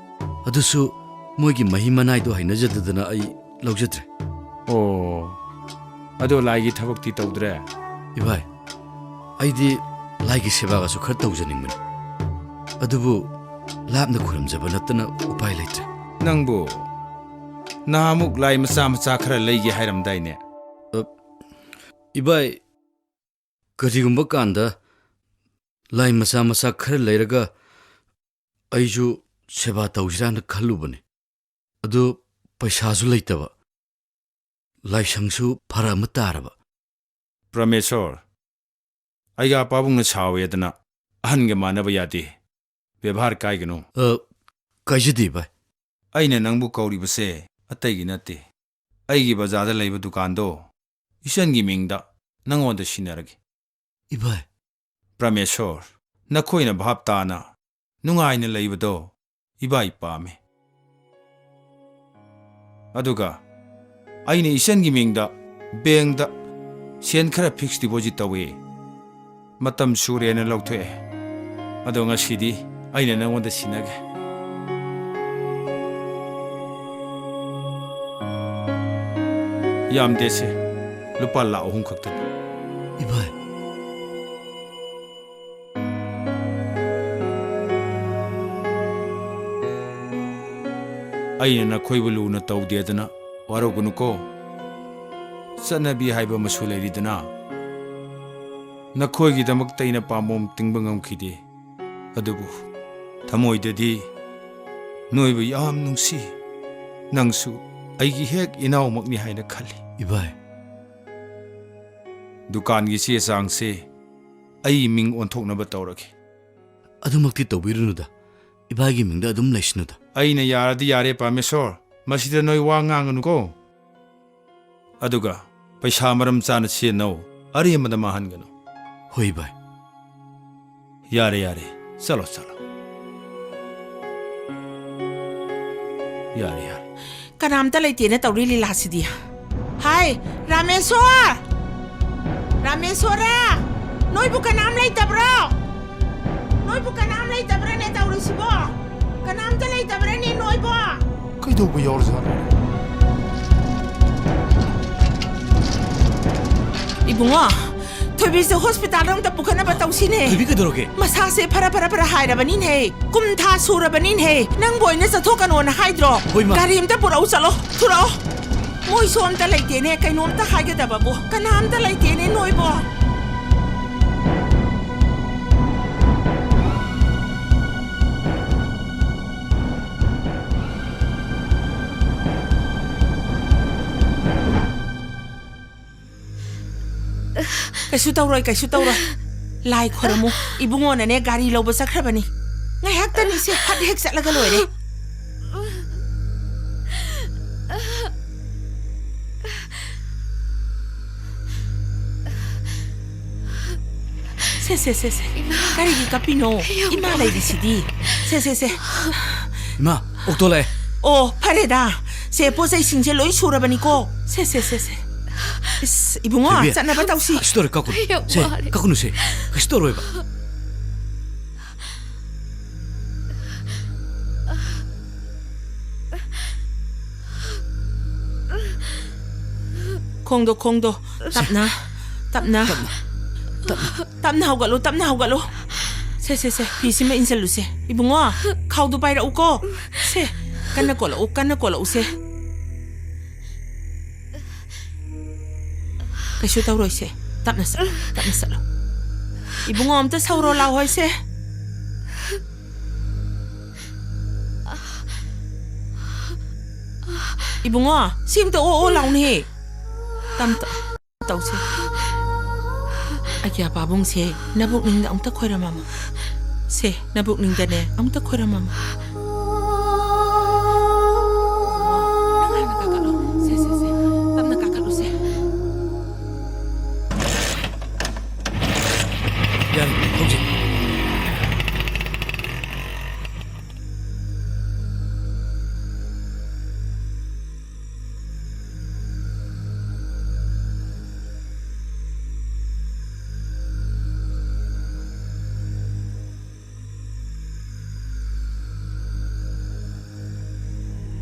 ꯑꯗꯨꯁꯨ ꯃꯣꯏꯒꯤ ꯃꯍꯤ ꯃꯅꯥꯏꯗꯣ ꯍꯩꯅꯖꯗꯗꯅ ꯑꯩ ꯂꯧꯖꯗ꯭ꯔꯦ꯫ ꯑꯣ, ꯑꯗꯣ ꯂꯥꯏꯒꯤ ꯊꯕꯛꯇꯤ ꯇꯧꯗ꯭ꯔꯦ? ꯏꯕꯥꯏ, ꯑꯩꯗꯤ ꯂꯥꯏꯒꯤ ꯁꯦꯕꯥꯒꯁꯨ ꯈꯔ ꯇꯧꯖꯅꯤꯡꯕꯅꯤ꯫ ꯑꯗꯨꯕꯨ ꯂꯥꯞꯅ ꯈꯨꯔꯨꯝꯖꯕ ꯅꯠꯇꯅ ꯎꯄꯥꯏ ꯂꯩꯇ꯭ꯔꯦ꯫ ꯅꯪꯕꯨ ꯅꯍꯥꯟꯃꯨꯛ ꯂꯥꯏ ꯃꯆꯥ ꯃꯆꯥ ꯈꯔ ꯂꯩꯒꯦ ꯍꯥꯏꯔꯝꯗꯥꯏꯅꯦ? ꯑ, ꯏꯕꯥꯏ, ꯀꯔꯤꯒꯨꯝꯕ ꯀꯥꯟꯗ ꯂꯥꯏ ꯃꯆꯥ ꯃꯆꯥ ꯈꯔ ꯂꯩꯔꯒ ꯑꯩꯁꯨ ꯁꯦꯕꯥ ꯇꯧꯁꯤꯔꯥꯅ ꯈꯜꯂꯨꯕꯅꯤ꯫ ꯑꯗꯨ ꯄꯩꯁꯥꯁꯨ ꯂꯩꯇꯕ, ꯂꯥꯏꯁꯪꯁꯨ ꯐꯔꯛ ꯑꯃ ꯇꯥꯔꯕ꯫ ꯄ꯭ꯔꯃꯦꯁꯣꯔ, ꯑꯩꯒ ꯄꯥꯕꯨꯡꯅ ꯁꯥꯎꯋꯦꯗꯅ ꯑꯍꯟꯒ ꯃꯥꯟꯅꯕ ꯌꯥꯗꯦ꯫ ꯕꯦꯕꯥꯔ ꯀꯥꯏꯒꯅꯨ꯫ ꯑ, ꯀꯥꯏꯖꯗꯦ, ꯏꯕꯥꯏ꯫ ꯑꯩꯅ ꯅꯪꯕꯨ ꯀꯧꯔꯤꯕꯁꯦ ꯑꯇꯩꯒꯤ ꯅꯠꯇꯦ꯫ ꯑꯩꯒꯤ ꯕꯖꯥꯔꯗ ꯂꯩꯕ ꯗꯨꯀꯥꯟꯗꯣ ꯏꯆꯟꯒꯤ ꯃꯤꯡꯗ ꯅꯪꯉꯣꯟꯗ ꯁꯤꯟꯅꯔꯒꯦ꯫ ꯏꯕꯥꯏ꯫ ꯄ꯭ꯔꯃꯦꯁꯣꯔ, ꯅꯈꯣꯏꯅ ꯚꯥꯞ ꯇꯥꯅ ꯅꯨꯡꯉꯥꯏꯅ ꯂꯩꯕꯗꯣ ꯏꯕꯥꯏ ꯄꯥꯝꯃꯤ꯫ ꯑꯗꯨꯒ ꯑꯩꯅ ꯏꯆꯟꯒꯤ ꯃꯤꯡꯗ ꯕꯦꯡꯗ ꯁꯦꯟ ꯈꯔ ꯐꯤꯛꯁ ꯗꯤꯄꯣꯖꯤꯠ ꯇꯧꯏ꯫ ꯃꯇꯝ ꯁꯨꯔꯦꯅ ꯂꯧꯊꯣꯛꯑꯦ꯫ ꯑꯗꯣ ꯉꯁꯤꯗꯤ ꯑꯩꯅ ꯅꯪꯉꯣꯟꯗ ꯁꯤꯟꯅꯒꯦ꯫ ꯌꯥꯝꯗꯦꯁꯦ, ꯂꯨꯄꯥ ꯂꯥꯈ ꯑꯍꯨꯝ ꯈꯛꯇꯅꯤ꯫ ꯏꯕꯥꯏ꯫ ꯑꯩꯅ ꯅꯈꯣꯏꯕꯨ ꯂꯨꯅ ꯇꯧꯗꯦꯗꯅ ꯋꯥꯔꯧꯒꯅꯨꯀꯣ꯫ ꯆꯠꯅꯕꯤ ꯍꯥꯏꯕ ꯑꯃꯁꯨ ꯂꯩꯔꯤꯗꯅ꯫ ꯅꯈꯣꯏꯒꯤꯗꯃꯛꯇ ꯑꯩꯅ ꯄꯥꯝꯕꯣꯝ ꯇꯤꯡꯕ ꯉꯝꯈꯤꯗꯦ꯫ ꯑꯗꯨꯕꯨ ꯊꯃꯣꯏꯗꯗꯤ ꯅꯣꯏꯕꯨ ꯌꯥꯝ ꯅꯨꯡꯁꯤ꯫ ꯅꯪꯁꯨ ꯑꯩꯒꯤ ꯍꯦꯛ ꯏꯅꯥꯎꯃꯛꯅꯤ ꯍꯥꯏꯅ ꯈꯜꯂꯤ꯫ ꯏꯕꯥꯏ꯫ ꯗꯨꯀꯥꯟꯒꯤ ꯆꯦ ꯆꯥꯡꯁꯦ ꯑꯩ ꯃꯤꯡ ꯑꯣꯟꯊꯣꯛꯅꯕ ꯇꯧꯔꯒꯦ꯫ ꯑꯗꯨꯃꯛꯇꯤ ꯇꯧꯕꯤꯔꯨꯅꯨꯗ꯫ ꯏꯕꯥꯏꯒꯤ ꯃꯤꯡꯗ ꯑꯗꯨꯝ ꯂꯩꯁꯅꯨꯗ꯫ ꯑꯩꯅ ꯌꯥꯔꯗꯤ ꯌꯥꯔꯦ, ꯄꯥꯃꯦꯁꯣꯔ꯫ ꯃꯁꯤꯗ ꯅꯣꯏ ꯋꯥ ꯉꯥꯡꯒꯅꯨꯀꯣ꯫ ꯑꯗꯨꯒ ꯄꯩꯁꯥ ꯃꯔꯝ ꯆꯥꯅ ꯁꯤꯖꯤꯟꯅꯧ, ꯑꯔꯦꯝꯕꯗ ꯃꯥꯡꯍꯟꯒꯅꯨ꯫ ꯍꯣꯏ, ꯏꯕꯥꯏ꯫ ꯌꯥꯔꯦ, ꯌꯥꯔꯦ꯫ ꯆꯠꯂꯣ, ꯆꯠꯂꯣ꯫ ꯌꯥꯔꯦ, ꯌꯥꯔꯦ꯫ ꯀꯅꯥꯝꯇ ꯂꯩꯇꯦꯅ ꯇꯧꯔꯤ ꯂꯤꯂꯥꯁꯤꯗꯤ꯫ ꯍꯥꯏ, ꯔꯥꯃꯦꯁꯣꯔ! ꯔꯥꯃꯦꯁꯣꯔ! ꯅꯣꯏꯕꯨ ꯀꯅꯥꯝ ꯂꯩꯇꯕ꯭ꯔꯣ? ꯅꯣꯏꯕꯨ ꯀꯅꯥꯝ ꯂꯩꯇꯕ꯭ꯔꯅꯦ ꯇꯧꯔꯤꯁꯤꯕꯣ? ꯀꯅꯥꯝꯇ ꯂꯩꯇꯕ꯭ꯔꯅꯦ ꯅꯣꯏꯕꯣ? ꯀꯩꯗꯧꯕ ꯌꯥꯎꯔꯖꯥꯠꯅꯣ? ꯏꯕꯨꯡꯉꯣ, ꯊꯣꯏꯕꯤꯁꯦ ꯍꯣꯁꯄꯤꯇꯥꯜꯗ ꯑꯝꯇ ꯄꯨꯈꯠꯅꯕ ꯇꯧꯁꯤꯅꯦ꯫ ꯊꯣꯏꯕꯤ ꯀꯩꯗꯧꯔꯒꯦ? ꯃꯁꯥꯁꯦ ꯐꯔ ꯐꯔ ꯐꯔ ꯍꯥꯏꯔꯕꯅꯤꯅꯦꯍꯦ꯫ ꯀꯨꯝ ꯊꯥ ꯁꯨꯔꯕꯅꯤꯅꯦꯍꯦ꯫ ꯅꯪꯕꯨ ꯑꯣꯏꯅ ꯆꯠꯊꯣꯛꯀꯅꯣꯅ ꯍꯥꯏꯗ꯭ꯔꯣ? ꯍꯣꯏ, ꯃꯥ꯫ ꯒꯥꯔꯤ ꯑꯝꯇ ꯄꯨꯔꯛꯎ, ꯆꯠꯂꯣ꯫ ꯊꯨꯔꯛꯑꯣ꯫ ꯃꯣꯏꯁꯨ ꯑꯝꯇ ꯂꯩꯇꯦꯅꯦ, ꯀꯩꯅꯣꯝꯇ ꯍꯥꯏꯒꯗꯕꯕꯨ꯫ ꯀꯅꯥꯝꯇ ꯂꯩꯇꯦꯅꯦ ꯅꯣꯏꯕꯣ꯫ ꯀꯩꯁꯨ ꯇꯧꯔꯣꯏ, ꯀꯩꯁꯨ ꯇꯧꯔꯣꯏ꯫ ꯂꯥꯏ ꯈꯣꯏꯔꯝꯃꯨ꯫ ꯏꯕꯨꯡꯉꯣꯅꯅꯦ ꯒꯥꯔꯤ ꯂꯧꯕ ꯆꯠꯈ꯭ꯔꯕꯅꯤ꯫ ꯉꯥꯏꯍꯥꯛꯇꯅꯤꯁꯦ, ꯐꯠ ꯍꯦꯛ ꯆꯠꯂꯒ ꯂꯣꯏꯔꯦ꯫ ꯁꯦ, ꯁꯦ, ꯁꯦ, ꯁꯦ꯫ ꯏꯃꯥ꯫ ꯀꯔꯤꯒꯤ ꯀꯞꯄꯤꯅꯣ? ꯌꯥꯝ ꯏꯃꯥ ꯅꯨꯡꯉꯥꯏꯇꯦ꯫ ꯂꯩꯔꯤꯁꯤꯗꯤ꯫ ꯁꯦ, ꯁꯦ, ꯁꯦ꯫ ꯏꯃꯥ, ꯑꯣꯛꯇꯣ ꯂꯥꯛꯑꯦ꯫ ꯑꯣ, ꯐꯔꯦꯗ꯫ ꯁꯦ, ꯄꯣꯠ ꯆꯩꯁꯤꯡꯁꯦ ꯂꯣꯏ ꯁꯨꯔꯕꯅꯤꯀꯣ꯫ ꯁꯦ, ꯁꯦ, ꯁꯦ, ꯁꯦ꯫ ꯏꯁ, ꯏꯕꯨꯡꯉꯣ, ꯊꯣꯏꯕꯤ, ꯆꯠꯅꯕ ꯇꯧꯁꯤ꯫ ꯑꯁ, ꯇꯧꯔꯦ, ꯀꯛꯀꯅꯨ꯫ ꯌꯥꯝ ꯁꯦ, ꯋꯥꯔꯦ꯫ ꯀꯛꯀꯅꯨꯁꯦ꯫ ꯀꯩꯁꯨ ꯇꯧꯔꯣꯏꯕ꯫ ꯈꯣꯡꯗꯣ, ꯈꯣꯡꯗꯣ꯫ ꯇꯞꯅ, ꯇꯞꯅ꯫ ꯇꯞꯅ, ꯇꯞꯅ꯫ ꯇꯞꯅ ꯍꯧꯒꯠꯂꯨ, ꯇꯞꯅ ꯍꯧꯒꯠꯂꯨ꯫ ꯁꯦ, ꯁꯦ, ꯁꯦ, ꯐꯤꯁꯤꯃ ꯏꯟꯁꯤꯜꯂꯨꯁꯦ꯫ ꯏꯕꯨꯡꯉꯣ, ꯈꯥꯎꯗꯨ ꯄꯥꯏꯔꯛꯎꯀꯣ꯫ ꯁꯦ, ꯀꯟꯅ ꯀꯣꯜꯂꯛꯎ, ꯀꯟꯅ ꯀꯣꯜꯂꯛꯎꯁꯦ꯫ ꯀꯩꯁꯨ ꯇꯧꯔꯣꯏꯁꯦ꯫ ꯇꯞꯅ ꯆꯠꯂꯣ, ꯇꯞꯅ ꯆꯠꯂꯣ꯫ ꯏꯕꯨꯡꯉꯣ, ꯑꯝꯇ ꯁꯧꯔꯣ ꯂꯥꯎ ꯍꯣꯏꯁꯦ꯫ ꯏꯕꯨꯡꯉꯣ, ꯁꯤ ꯑꯝꯇ ꯑꯣ ꯑꯣ ꯂꯥꯎꯅꯦꯍꯦ꯫ ꯇꯝ ꯇꯝ ꯇꯧꯁꯦ꯫ ꯑꯩꯒꯤ ꯄꯥꯕꯨꯡꯁꯦ, ꯅꯕꯨꯛꯅꯤꯡꯗ ꯑꯃꯨꯛꯇ ꯈꯣꯏꯔꯝꯃꯝꯃꯣ꯫ ꯁꯦ, ꯅꯕꯨꯛꯅꯤꯡꯗꯅꯦ ꯑꯃꯨꯛꯇ ꯈꯣꯏꯔꯝꯃꯝꯃꯣ꯫ ꯅꯪ ꯍꯥꯟꯅ ꯀꯥꯈꯠꯂꯣ꯫ ꯁꯦ, ꯁꯦ, ꯁꯦ꯫ ꯇꯞꯅ ꯀꯥꯈꯠꯂꯨꯁꯦ꯫ ꯌꯥꯔꯦ, ꯍꯧꯖꯤꯛ꯫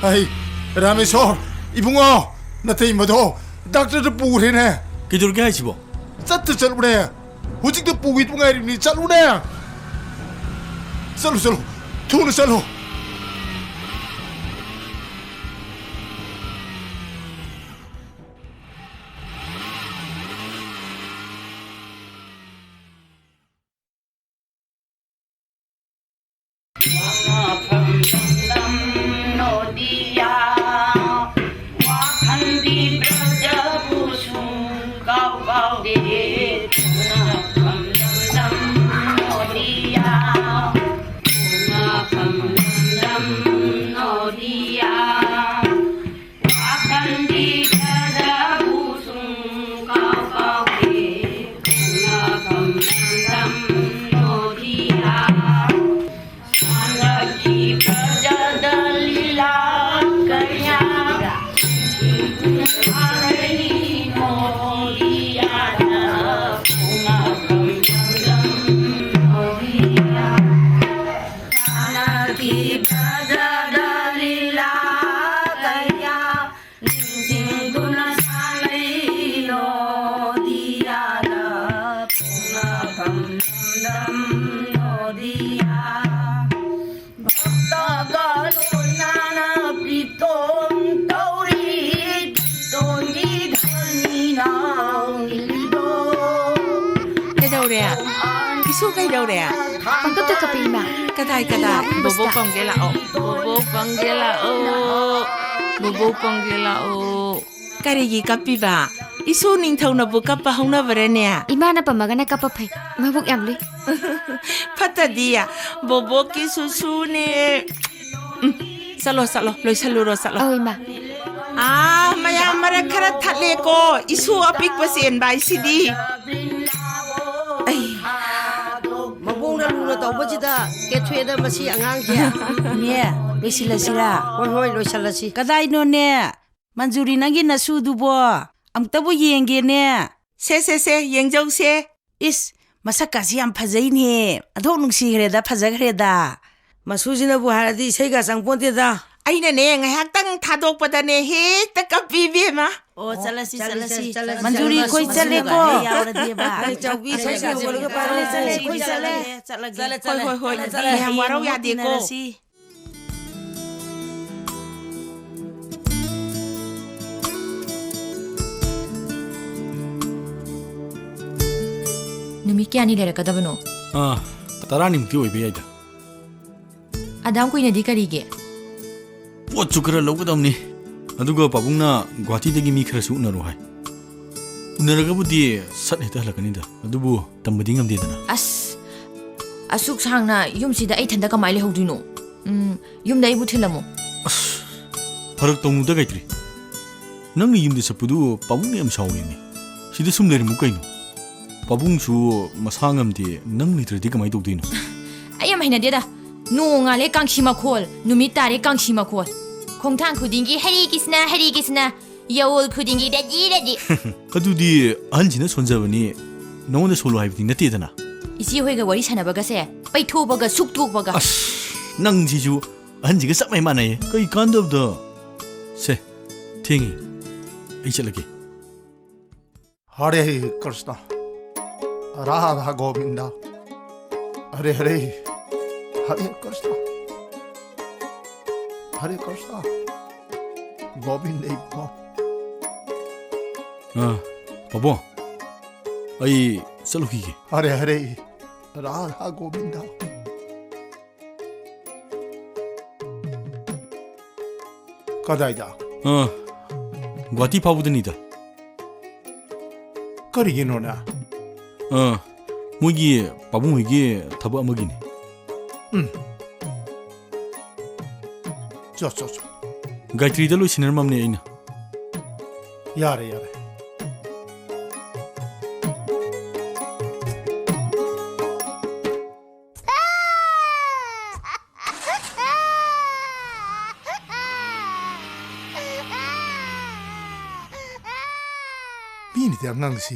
ꯑꯩ, ꯔꯥꯃꯦꯁꯣꯔ, ꯏꯕꯨꯡꯉꯣ, ꯅꯇꯩꯃꯗꯣ ꯗꯥꯛꯇꯔꯗ ꯄꯨꯈ꯭ꯔꯦꯅꯦ꯫ ꯀꯩꯗꯧꯔꯒꯦ ꯍꯥꯏꯁꯤꯕꯣ? ꯆꯠꯇ ꯆꯠꯂꯨꯅꯦ꯫ ꯍꯧꯖꯤꯛꯇ ꯄꯨꯈꯤꯗꯨ ꯉꯥꯏꯔꯤꯕꯅꯤ꯫ ꯆꯠꯂꯨꯅꯦ꯫ ꯆꯠꯂꯨ, ꯆꯠꯂꯨ꯫ ꯊꯨꯅ ꯆꯠꯂꯨ꯫ ꯅꯣꯗꯤꯌꯥ ꯚꯛꯇꯒ ꯂꯣꯏꯅꯅ ꯄꯤꯇꯣꯟ ꯇꯧꯔꯤ, ꯄꯤꯇꯣꯟꯒꯤ ꯙꯅꯤꯅ ꯅꯤꯜꯂꯤꯗꯣ꯫ ꯀꯩꯗꯧꯔꯦ? ꯏꯁꯨ ꯀꯩꯗꯧꯔꯦ? ꯄꯪꯀꯞꯇ ꯀꯞꯄꯤ, ꯏꯃꯥ꯫ ꯀꯗꯥꯏ, ꯀꯗꯥꯏ? ꯏꯃꯥ, ꯕꯣꯕꯣꯛ ꯄꯝꯒꯦ ꯂꯥꯛꯑꯣ꯫ ꯕꯣꯕꯣꯛ ꯄꯝꯒꯦ ꯂꯥꯛꯑꯣ꯫ ꯕꯣꯕꯣꯛ ꯄꯝꯒꯦ ꯂꯥꯛꯑꯣ꯫ ꯀꯔꯤꯒꯤ ꯀꯞꯄꯤꯕ? ꯏꯁꯨ ꯅꯤꯡꯊꯧꯅꯕꯨ ꯀꯞꯄ ꯍꯧꯅꯕꯔꯅꯦ? ꯏꯃꯥꯅ ꯄꯝꯃꯒꯅ ꯀꯞꯄ ꯐꯩ꯫ ꯃꯕꯨꯛ ꯌꯥꯝ ꯂꯨꯏ꯫ ꯐꯠꯇꯗꯤ, ꯕꯣꯕꯣꯛꯀꯤ ꯁꯨꯁꯨꯅꯦ꯫ ꯎꯝ, ꯆꯠꯂꯣ, ꯆꯠꯂꯣ, ꯂꯣꯏꯁꯜꯂꯨꯔꯣ, ꯆꯠꯂꯣ꯫ ꯑꯧ, ꯏꯃꯥ꯫ ꯑꯥ, ꯃꯌꯥꯝ ꯃꯔꯛ ꯈꯔ ꯊꯠꯂꯦꯀꯣ, ꯏꯁꯨ ꯑꯄꯤꯛꯄ ꯆꯦꯟꯕ ꯍꯥꯏꯁꯤꯗꯤ꯫ ꯑꯩ꯫ ꯃꯕꯣꯛꯅ ꯂꯨꯅ ꯇꯧꯕꯁꯤꯗ ꯀꯦꯊꯣꯛꯑꯦꯗ ꯃꯁꯤ ꯑꯉꯥꯡꯁꯦ꯫ ꯏꯅꯦ, ꯂꯣꯏꯁꯤꯜꯂꯁꯤꯔꯥ? ꯍꯣꯏ, ꯍꯣꯏ, ꯂꯣꯏꯁꯤꯜꯂꯁꯤ꯫ ꯀꯗꯥꯏꯅꯣꯅꯦ? ꯃꯟꯖꯨꯔꯤ, ꯅꯪꯒꯤ ꯅꯁꯨꯗꯨꯕꯣ? ꯑꯃꯨꯛꯇꯕꯨ ꯌꯦꯡꯒꯦꯅꯦ꯫ ꯁꯦ, ꯁꯦ, ꯁꯦ, ꯌꯦꯡꯖꯧꯁꯦ꯫ ꯏꯁ, ꯃꯁꯛꯀꯥꯁꯤ ꯌꯥꯝ ꯐꯖꯩꯅꯦ꯫ ꯑꯣꯟꯊꯣꯛ ꯅꯨꯡꯁꯤꯈ꯭ꯔꯦꯗ, ꯐꯖꯈ꯭ꯔꯦꯗ꯫ ꯃꯁꯨꯁꯤꯅꯕꯨ ꯍꯥꯏꯔꯗꯤ ꯏꯁꯩꯒ ꯆꯪꯄꯣꯟꯇꯦꯗ꯫ ꯑꯩꯅꯅꯦ, ꯉꯥꯏꯍꯥꯛꯇꯪ ꯊꯥꯗꯣꯛꯄꯗꯅꯦ, ꯍꯦꯛꯇ ꯀꯞꯄꯤ ꯏꯕꯦꯝꯃ꯫ ꯑꯣ, ꯆꯠꯂꯁꯤ, ꯆꯠꯂꯁꯤ, ꯆꯠꯂꯁꯤ꯫ ꯆꯠꯂꯁꯤ, ꯃꯟꯖꯨꯔꯤ, ꯆꯠꯂꯁꯤ, ꯑꯩꯈꯣꯏ ꯆꯠꯂꯁꯤ, ꯆꯠꯂꯦꯀꯣ꯫ ꯆꯠꯂꯁꯤ, ꯆꯠꯂꯁꯤ꯫ ꯆꯠꯂꯁꯤ, ꯆꯠꯂꯁꯤ, ꯆꯠꯂꯁꯤ꯫ ꯆꯠꯂꯁꯤ, ꯆꯠꯂꯁꯤ, ꯆꯠꯂꯁꯤ꯫ ꯍꯣꯏ, ꯍꯣꯏ, ꯍꯣꯏ꯫ ꯆꯠꯂꯁꯤ, ꯃꯌꯥꯝ ꯋꯥꯔꯧ ꯌꯥꯗꯦꯀꯣ꯫ ꯆꯠꯂꯁꯤ꯫ ꯅꯨꯃꯤꯠ ꯀꯌꯥꯅꯤ ꯂꯩꯔꯛꯀꯗꯕꯅꯣ? ꯑꯥ, ꯇꯔꯥꯅꯤꯃꯨꯛꯇꯤ ꯑꯣꯏꯕ ꯌꯥꯏꯗ꯫ ꯑꯗꯥꯝ ꯀꯨꯏꯅꯗꯤ ꯀꯔꯤꯒꯤ? ꯄꯣꯠꯁꯨ ꯈꯔ ꯂꯧꯒꯗꯕꯅꯤ꯫ ꯑꯗꯨꯒ ꯄꯥꯕꯨꯡꯅ ꯒꯨꯋꯥꯍꯥꯇꯤꯗꯒꯤ ꯃꯤ ꯈꯔꯁꯨ ꯎꯅꯔꯣ ꯍꯥꯏ꯫ ꯎꯅꯔꯒꯕꯨꯗꯤ ꯁꯠ ꯍꯦꯛꯇ ꯍꯜꯂꯛꯀꯅꯤꯗ꯫ ꯑꯗꯨꯕꯨ ꯇꯝꯕꯗꯤ ꯉꯝꯗꯦꯗꯅ꯫ ꯑꯁ, ꯑꯁꯨꯛ ꯁꯥꯡꯅ ꯌꯨꯝꯁꯤꯗ ꯑꯩ ꯏꯊꯟꯗ ꯀꯃꯥꯏꯅ ꯂꯩꯍꯧꯗꯣꯏꯅꯣ? ꯎꯝ, ꯌꯨꯝꯗ ꯑꯩꯕꯨ ꯊꯤꯜꯂꯝꯃꯣ꯫ ꯑꯁ, ꯐꯔꯛ ꯇꯧꯅꯨꯗ, ꯒꯥꯌꯇ꯭ꯔꯤ꯫ ꯅꯪꯅ ꯌꯨꯝꯗ ꯆꯠꯄꯗꯨ ꯄꯥꯕꯨꯡꯅ ꯌꯥꯝ ꯁꯥꯎꯔꯦꯅꯦ꯫ ꯁꯤꯗ ꯁꯨꯝ ꯂꯩꯔꯝꯃꯨ ꯀꯩꯅꯣ꯫ ꯄꯥꯕꯨꯡꯁꯨ ꯃꯁꯥ ꯉꯝꯗꯦ, ꯅꯪ ꯂꯩꯇ꯭ꯔꯗꯤ ꯀꯃꯥꯏꯅ ꯇꯧꯗꯣꯏꯅꯣ? ꯑꯩ ꯌꯥꯝ ꯍꯩꯅꯗꯦꯗ꯫ ꯅꯣꯡ ꯉꯥꯜꯂꯦ ꯀꯥꯡꯁꯤ ꯃꯈꯣꯜ, ꯅꯨꯃꯤꯠ ꯇꯥꯔꯦ ꯀꯥꯡꯁꯤ ꯃꯈꯣꯜ꯫ ꯈꯣꯡꯊꯥꯡ ꯈꯨꯗꯤꯡꯒꯤ "ꯍꯔꯦ ꯀ꯭ꯔꯤꯁꯅ, ꯍꯔꯦ ꯀ꯭ꯔꯤꯁꯅ", ꯌꯥꯑꯣꯜ ꯈꯨꯗꯤꯡꯒꯤ "ꯔꯦꯗꯤ, ꯔꯦꯗꯤ"꯫ ꯑꯗꯨꯗꯤ ꯑꯍꯟꯁꯤꯅ ꯁꯣꯟꯖꯕꯅꯤ, ꯅꯉꯣꯟꯗ ꯁꯣꯜꯂꯣ ꯍꯥꯏꯕꯗꯤ ꯅꯠꯇꯦꯗꯅ꯫ ꯏꯆꯦ ꯍꯣꯏꯒ ꯋꯥꯔꯤ ꯁꯥꯟꯅꯕꯒꯁꯦ ꯄꯩꯊꯣꯛꯄꯒ ꯁꯨꯛꯇꯣꯛꯄꯒ꯫ ꯑꯁ, ꯅꯪꯁꯤꯁꯨ ꯑꯍꯟꯁꯤꯒ ꯆꯞ ꯃꯥꯟꯅꯩ ꯃꯥꯟꯅꯩꯌꯦ꯫ ꯀꯩ ꯀꯥꯟꯗꯕꯗ? ꯁꯦ, ꯊꯦꯡꯉꯦ, ꯑꯩ ꯆꯠꯂꯒꯦ꯫ ꯍꯔꯦ ꯀ꯭ꯔꯤꯁꯅ, ꯔꯥꯙꯥ ꯒꯣꯕꯤꯟꯗ, ꯍꯔꯦ ꯍꯔꯦ꯫ ꯍꯔꯦ ꯀ꯭ꯔꯤꯁꯅ꯫ ꯍꯔꯦ ꯀ꯭ꯔꯤꯁꯅ꯫ ꯒꯣꯕꯤꯟꯗ ꯏꯕꯨꯡꯉꯣ꯫ ꯑꯥ, ꯄꯥꯕꯨꯡ, ꯑꯩ ꯆꯠꯂꯨꯈꯤꯒꯦ꯫ ꯍꯔꯦ ꯍꯔꯦ꯫ ꯔꯥꯙꯥ ꯒꯣꯕꯤꯟꯗ꯫ ꯀꯗꯥꯏꯗ? ꯑꯥ, ꯒꯨꯋꯥꯍꯥꯇꯤ ꯐꯥꯎꯕꯗꯅꯤꯗ꯫ ꯀꯔꯤꯒꯤꯅꯣꯅꯦ? ꯑꯥ, ꯃꯣꯏꯒꯤ ꯄꯥꯕꯨꯡ ꯍꯣꯏꯒꯤ ꯊꯕꯛ ꯑꯃꯒꯤꯅꯤ꯫ ꯎꯝ꯫ ꯆꯣ, ꯆꯣ, ꯆꯣ꯫ ꯒꯥꯏꯇ꯭ꯔꯤꯗ ꯂꯣꯏꯁꯤꯟꯅꯔꯝꯃꯕꯅꯦ ꯑꯩꯅ꯫ ꯌꯥꯔꯦ, ꯌꯥꯔꯦ꯫ ꯃꯤꯅꯗꯤ ꯑꯉꯥꯡꯁꯤ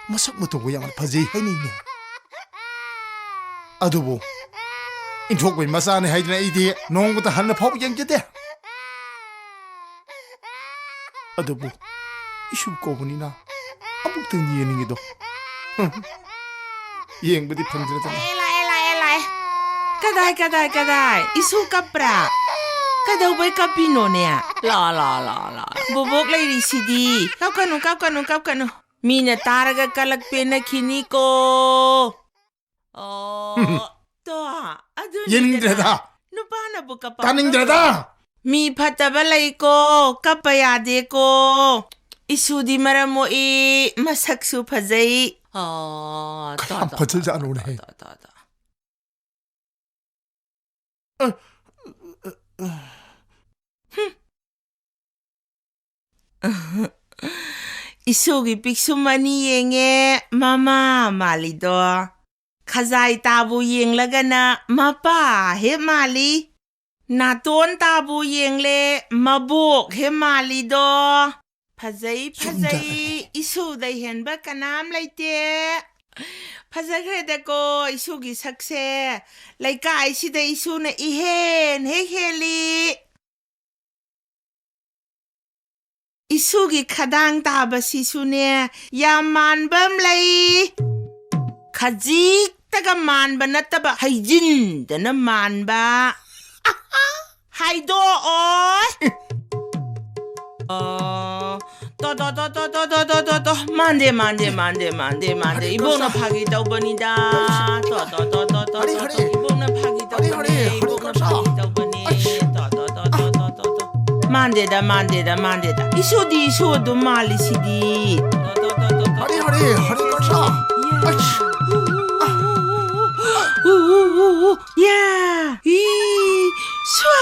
ꯃꯁꯛ ꯃꯇꯧꯒ ꯌꯥꯝꯅ ꯐꯖꯩ ꯍꯥꯏꯅꯩꯅꯦ꯫ ꯑꯗꯨꯕꯨ ꯏꯟꯊꯣꯛꯄꯩ ꯃꯆꯥꯅꯤ ꯍꯥꯏꯗꯅ ꯑꯩꯗꯤ ꯅꯣꯡꯃꯇ ꯍꯟꯅ ꯐꯥꯎ ꯌꯦꯡꯖꯗꯦ꯫ ꯑꯗꯨꯕꯨ ꯏꯁꯨ ꯀꯧꯕꯅꯤꯅ ꯑꯃꯨꯛꯇꯪ ꯌꯦꯡꯅꯤꯡꯉꯤꯗꯣ꯫ ꯌꯦꯡꯕꯗꯤ ꯐꯪꯗ꯭ꯔꯦꯗꯅ꯫ ꯂꯥꯛꯑꯦ, ꯂꯥꯛꯑꯦ, ꯂꯥꯛꯑꯦ, ꯂꯥꯛꯑꯦ꯫ ꯀꯗꯥꯏ, ꯀꯗꯥꯏ, ꯀꯗꯥꯏ? ꯏꯁꯨ ꯀꯞꯄ꯭ꯔꯥ? ꯀꯩꯗꯧꯕꯩ ꯀꯞꯄꯤꯅꯣꯅꯦ? ꯂꯥ, ꯂꯥ, ꯂꯥ, ꯂꯥ꯫ ꯕꯣꯕꯣꯛ ꯂꯩꯔꯤꯁꯤꯗꯤ꯫ ꯀꯞꯀꯅꯨ, ꯀꯞꯀꯅꯨ, ꯀꯞꯀꯅꯨ꯫ ꯃꯤꯅ ꯇꯥꯔꯒ ꯀꯂꯛ ꯄꯦꯟꯅꯈꯤꯅꯤꯀꯣ꯫ ꯑꯣ, ꯇꯣ, ꯑꯗꯨꯅꯤꯗꯅ꯫ ꯌꯦꯡꯅꯤꯡꯗ꯭ꯔꯦꯗ꯫ ꯅꯨꯄꯥꯅꯕꯨ ꯀꯞꯄ ꯇꯥꯅꯤꯡꯗ꯭ꯔꯦꯗ꯫ ꯍꯧꯅꯕ꯭ꯔꯣ? ꯃꯤ ꯐꯠꯇꯕ ꯂꯩꯀꯣ, ꯀꯞꯄ ꯌꯥꯗꯦꯀꯣ꯫ ꯏꯁꯨꯗꯤ ꯃꯔꯝ ꯃꯣꯛꯏ, ꯃꯁꯛꯁꯨ ꯐꯖꯩ꯫ ꯑꯣ, ꯇꯣ, ꯀꯌꯥꯝ ꯇꯣ, ꯐꯖꯖꯥꯠꯅꯣꯅꯦ꯫ ꯇꯣ, ꯇꯣ, ꯇꯣ, ꯇꯣ꯫ ꯏꯁꯨꯒꯤ ꯄꯤꯛꯁꯨꯝ ꯑꯅꯤ ꯌꯦꯡꯉꯦ, ꯃꯃꯥ ꯃꯥꯜꯂꯤꯗꯣ꯫ ꯈꯖꯥꯏ ꯇꯥꯕꯨ ꯌꯦꯡꯂꯒꯅ ꯃꯄꯥ ꯍꯦꯛ ꯃꯥꯜꯂꯤ꯫ ꯅꯥꯇꯣꯟ ꯇꯥꯕꯨ ꯌꯦꯡꯂꯦ, ꯃꯕꯣꯛ ꯍꯦꯛ ꯃꯥꯜꯂꯤꯗꯣ꯫ ꯐꯖꯩ, ꯆꯨꯝꯗ꯫ ꯐꯖꯩ, ꯏꯁꯨꯗ ꯍꯦꯟꯕ ꯀꯅꯥꯝ ꯂꯩꯇꯦ꯫ ꯐꯖꯈ꯭ꯔꯦꯗꯀꯣ ꯏꯁꯨꯒꯤ ꯁꯛꯁꯦ꯫ ꯂꯩꯀꯥꯏꯁꯤꯗ ꯏꯁꯨꯅ ꯏꯍꯦꯟ ꯍꯦꯛ ꯍꯦꯜꯂꯤ꯫ ꯏꯁꯨꯒꯤ ꯈꯗꯥꯡ ꯇꯥꯕꯁꯤꯁꯨꯅꯦ, ꯌꯥꯝ ꯃꯥꯟꯕ ꯑꯃ ꯂꯩ꯫ ꯈꯖꯤꯛ ꯍꯦꯛꯇꯒ ꯃꯥꯟꯕ ꯅꯠꯇꯕ, ꯍꯩꯖꯤꯟꯗꯅ ꯃꯥꯟꯕ꯫ ꯍꯥꯏꯗꯣꯛꯑꯣ꯫ ꯑꯣ, ꯇꯣ, ꯇꯣ, ꯇꯣ꯫ ꯃꯥꯟꯗꯦ, ꯃꯥꯟꯗꯦ, ꯃꯥꯟꯗꯦ, ꯃꯥꯟꯗꯦ, ꯃꯥꯟꯗꯦ꯫ ꯍꯔꯦ ꯏꯕꯣꯛꯅ ꯀ꯭ꯔꯤꯁꯅ꯫ ꯐꯥꯒꯤ ꯇꯧꯕꯅꯤꯗ꯫ ꯇꯣ, ꯇꯣ, ꯇꯣ, ꯇꯣ, ꯇꯣ, ꯍꯔꯦ, ꯇꯣ꯫ ꯍꯔꯦ꯫ ꯏꯕꯣꯛꯅ ꯐꯥꯒꯤ ꯍꯔꯦ, ꯇꯧꯕꯅꯦ, ꯍꯔꯦ, ꯍꯔꯦ ꯏꯕꯣꯛꯅ ꯀ꯭ꯔꯤꯁꯅ꯫ ꯐꯥꯒꯤ ꯇꯧꯕꯅꯦ꯫ ꯑꯁ꯫ ꯇꯣ, ꯇꯣ, ꯇꯣ, ꯇꯣ, ꯇꯣ, ꯇꯣ, ꯇꯣ꯫ ꯃꯥꯟꯗꯦꯗ, ꯃꯥꯟꯗꯦꯗ, ꯃꯥꯟꯗꯦꯗ꯫ ꯏꯁꯣꯗꯤ ꯏꯁꯣ ꯑꯗꯨꯝ ꯃꯥꯜꯂꯤ ꯁꯤꯗꯤ꯫ ꯇꯣ, ꯇꯣ, ꯇꯣ, ꯇꯣ, ꯇꯣ꯫ ꯍꯔꯦ, ꯍꯔꯦ, ꯍꯔꯦ ꯀ꯭ꯔꯤꯁꯅ꯫ ꯌꯥ꯫ ꯑꯁ꯫ ꯎ, ꯎ, ꯎ, ꯎ, ꯎ, ꯎ, ꯎ꯫ ꯌꯥ! ꯏ! ꯁ꯭ꯋꯥ!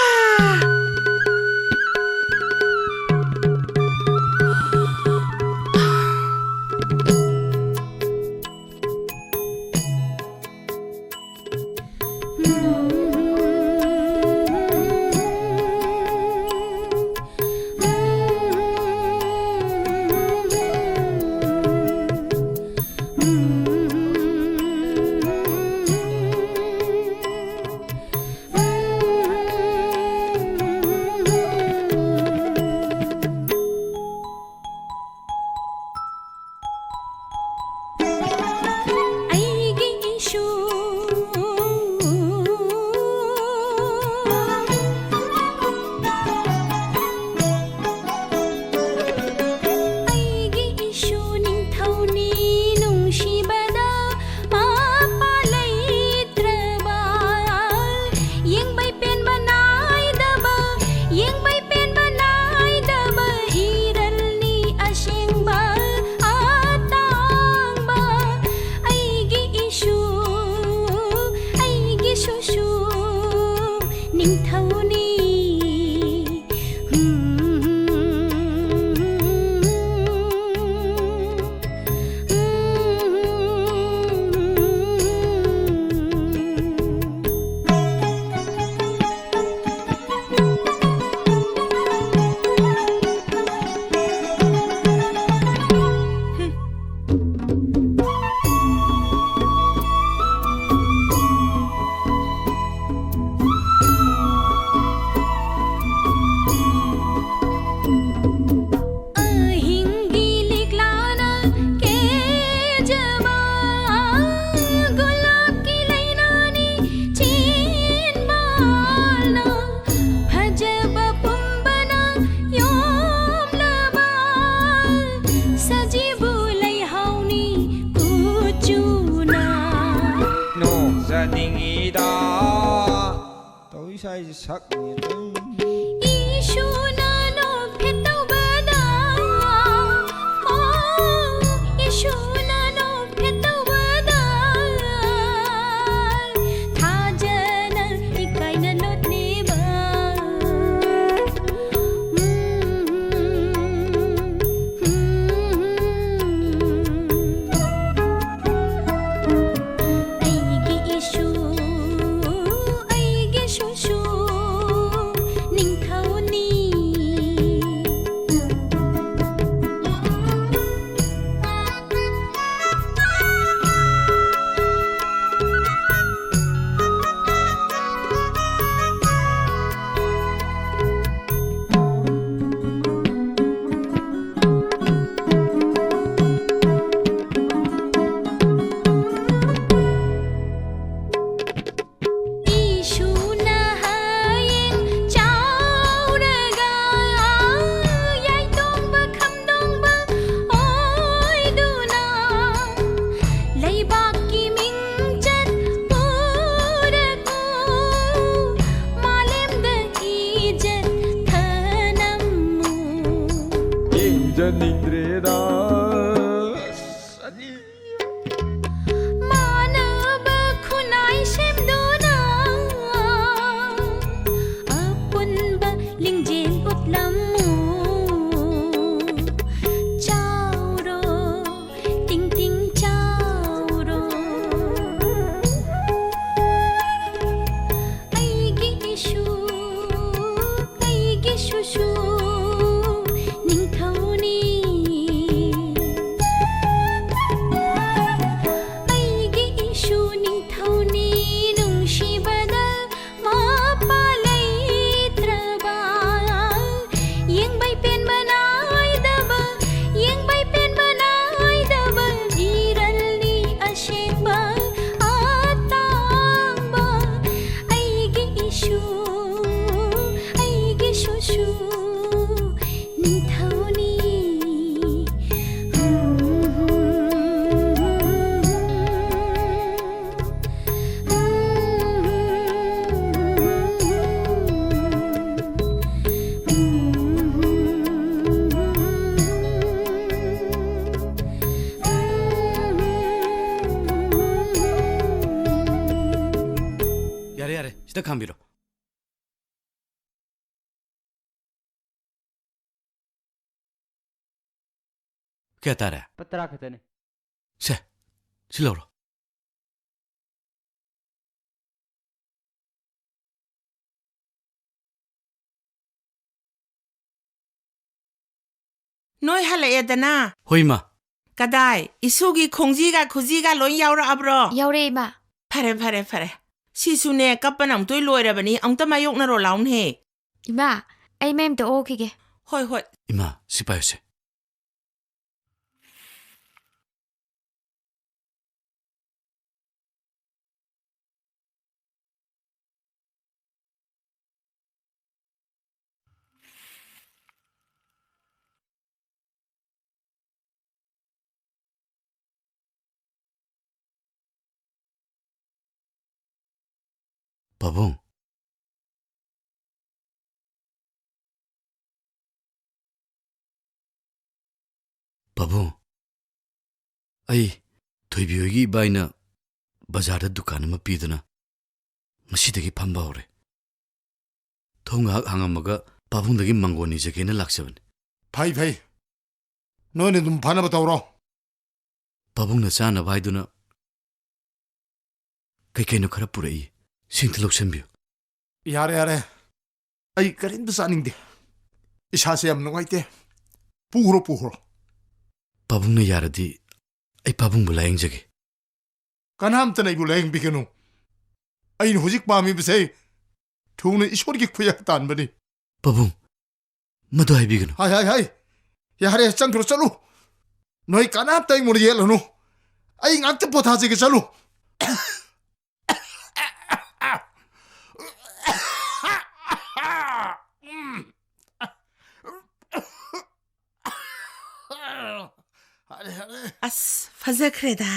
ꯏꯁꯩꯁꯦ ꯁꯛꯅꯤ ꯑꯗꯨꯝ꯫ ꯏꯁꯨꯅ ꯅꯣꯛꯐꯦꯠ ꯇꯧꯕꯗ, ꯑꯣ, ꯏꯁꯨꯅ ꯅꯣꯛꯐꯦꯠ ꯇꯧꯕꯗ, ꯊꯥꯖꯅ ꯏꯀꯥꯏꯅ ꯂꯣꯠꯂꯤꯕ꯫ ꯑꯩꯒꯤ ꯏꯁꯨ, ꯑꯩꯒꯤ ꯁꯨꯁꯨ, ꯅꯤꯡꯊꯧꯅꯤ꯫ ꯏꯁꯨꯅ ꯍꯌꯦꯡ ꯆꯥꯎꯔꯒ ꯌꯥꯏꯇꯣꯡꯕ ꯈꯝꯗꯣꯡꯕ ꯑꯣꯏꯗꯨꯅ ꯂꯩꯕꯥꯛꯀꯤ ꯃꯤꯡꯆꯠ ꯄꯨꯔꯛꯎ, ꯃꯥꯂꯦꯝꯗ ꯏꯖꯠ ꯊꯅꯝꯃꯨ꯫ ꯌꯦꯡꯖꯅꯤꯡꯗ꯭ꯔꯦꯗ꯫ ꯃꯥꯟꯅꯕ ꯈꯨꯟꯅꯥꯏ ꯁꯦꯝꯗꯨꯅ ꯑꯄꯨꯟꯕ ꯂꯤꯡꯖꯦꯜ ꯎꯠꯂꯝꯃꯨ꯫ ꯆꯥꯎꯔꯣ, ꯇꯤꯡ ꯇꯤꯡ ꯆꯥꯎꯔꯣ꯫ ꯑꯩꯒꯤ ꯏꯁꯨ, ꯑꯩꯒꯤ ꯁꯨꯁꯨ, ꯅꯤꯡꯊꯧꯅꯤ꯫ ꯁꯤꯗ ꯈꯥꯝꯕꯤꯔꯣ꯫ ꯀꯌꯥ ꯇꯥꯔꯦ? ꯂꯨꯄꯥ ꯇꯔꯥ ꯈꯛꯇꯅꯦ꯫ ꯁꯦ, ꯁꯤ ꯂꯧꯔꯣ꯫ ꯅꯣꯏ ꯍꯜꯂꯛꯑꯦꯗꯅ? ꯍꯣꯏ, ꯏꯃꯥ꯫ ꯀꯗꯥꯏ? ꯏꯁꯨꯒꯤ ꯈꯣꯡꯖꯤꯒ ꯈꯨꯖꯤꯒ ꯂꯣꯏ ꯌꯥꯎꯔꯛꯑꯕ꯭ꯔꯣ? ꯌꯥꯎꯔꯦ, ꯏꯃꯥ꯫ ꯐꯔꯦ, ꯐꯔꯦ, ꯐꯔꯦ꯫ ꯁꯤꯁꯨꯅꯦ, ꯀꯞꯄꯅ ꯑꯃꯨꯛꯇꯣꯏ ꯂꯣꯏꯔꯕꯅꯤ꯫ ꯑꯃꯨꯛꯇ ꯃꯥꯌꯣꯛꯅꯔꯣ ꯂꯥꯎꯅꯦꯍꯦ꯫ ꯏꯃꯥ, ꯑꯩ ꯃꯩ ꯑꯝꯇ ꯑꯣꯛꯈꯤꯒꯦ꯫ ꯍꯣꯏ, ꯍꯣꯏ꯫ ꯏꯃꯥ, ꯁꯤ ꯄꯥꯏꯌꯨꯁꯦ꯫ ꯄꯥꯕꯨꯡ꯫ ꯄꯥꯕꯨꯡ, ꯑꯩ ꯊꯣꯏꯕꯤ ꯍꯣꯏꯒꯤ ꯏꯕꯥꯏꯅ ꯕꯖꯥꯔꯗ ꯗꯨꯀꯥꯟ ꯑꯃ ꯄꯤꯗꯨꯅ ꯉꯁꯤꯗꯒꯤ ꯐꯝꯕ ꯍꯧꯔꯦ꯫ ꯊꯣꯡ ꯉꯥꯏꯍꯥꯛ ꯍꯥꯡꯉꯝꯃꯒ ꯄꯥꯕꯨꯡꯗꯒꯤ ꯃꯪꯒꯣꯜ ꯅꯤꯖꯒꯦꯅ ꯂꯥꯛꯆꯕꯅꯤ꯫ ꯐꯩ, ꯐꯩ꯫ ꯅꯣꯏꯅ ꯑꯗꯨꯝ ꯐꯅꯕ ꯇꯧꯔꯣ꯫ ꯄꯥꯕꯨꯡꯅ ꯆꯥꯅꯕ ꯍꯥꯏꯗꯨꯅ ꯀꯩ ꯀꯩꯅꯣ ꯈꯔ ꯄꯨꯔꯛꯏ, ꯁꯤꯡꯇ ꯂꯧꯁꯟꯕꯤꯌꯨ꯫ ꯌꯥꯔꯦ, ꯌꯥꯔꯦ꯫ ꯑꯩ ꯀꯔꯤꯝꯇ ꯆꯥꯅꯤꯡꯗꯦ꯫ ꯏꯁꯥꯁꯦ ꯌꯥꯝ ꯅꯨꯡꯉꯥꯏꯇꯦ꯫ ꯄꯨꯈ꯭ꯔꯣ, ꯄꯨꯈ꯭ꯔꯣ꯫ ꯄꯥꯕꯨꯡꯅ ꯌꯥꯔꯗꯤ ꯑꯩ ꯄꯥꯕꯨꯡꯕꯨ ꯂꯥꯌꯦꯡꯖꯒꯦ꯫ ꯀꯅꯥꯝꯇꯅ ꯑꯩꯕꯨ ꯂꯥꯌꯦꯡꯕꯤꯒꯅꯨ꯫ ꯑꯩꯅ ꯍꯧꯖꯤꯛ ꯄꯥꯝꯃꯤꯕꯁꯦ ꯊꯨꯅ ꯏꯁꯣꯔꯒꯤ ꯈꯨꯌꯥ ꯇꯥꯟꯕꯅꯤ꯫ ꯄꯥꯕꯨꯡ, ꯃꯗꯨ ꯍꯥꯏꯕꯤꯒꯅꯨ꯫ ꯍꯥꯏ, ꯍꯥꯏ, ꯍꯥꯏ꯫ ꯌꯥꯔꯦ, ꯆꯪꯈ꯭ꯔꯣ, ꯆꯠꯂꯨ꯫ ꯅꯣꯏ ꯀꯅꯥꯝꯇ ꯑꯩꯉꯣꯟꯗ ꯌꯦꯠꯂꯅꯨ꯫ ꯑꯩ ꯉꯥꯛꯇ ꯄꯣꯊꯥꯖꯒꯦ, ꯆꯠꯂꯨ꯫ ꯑꯁ, ꯐꯖꯈ꯭ꯔꯦꯗ꯫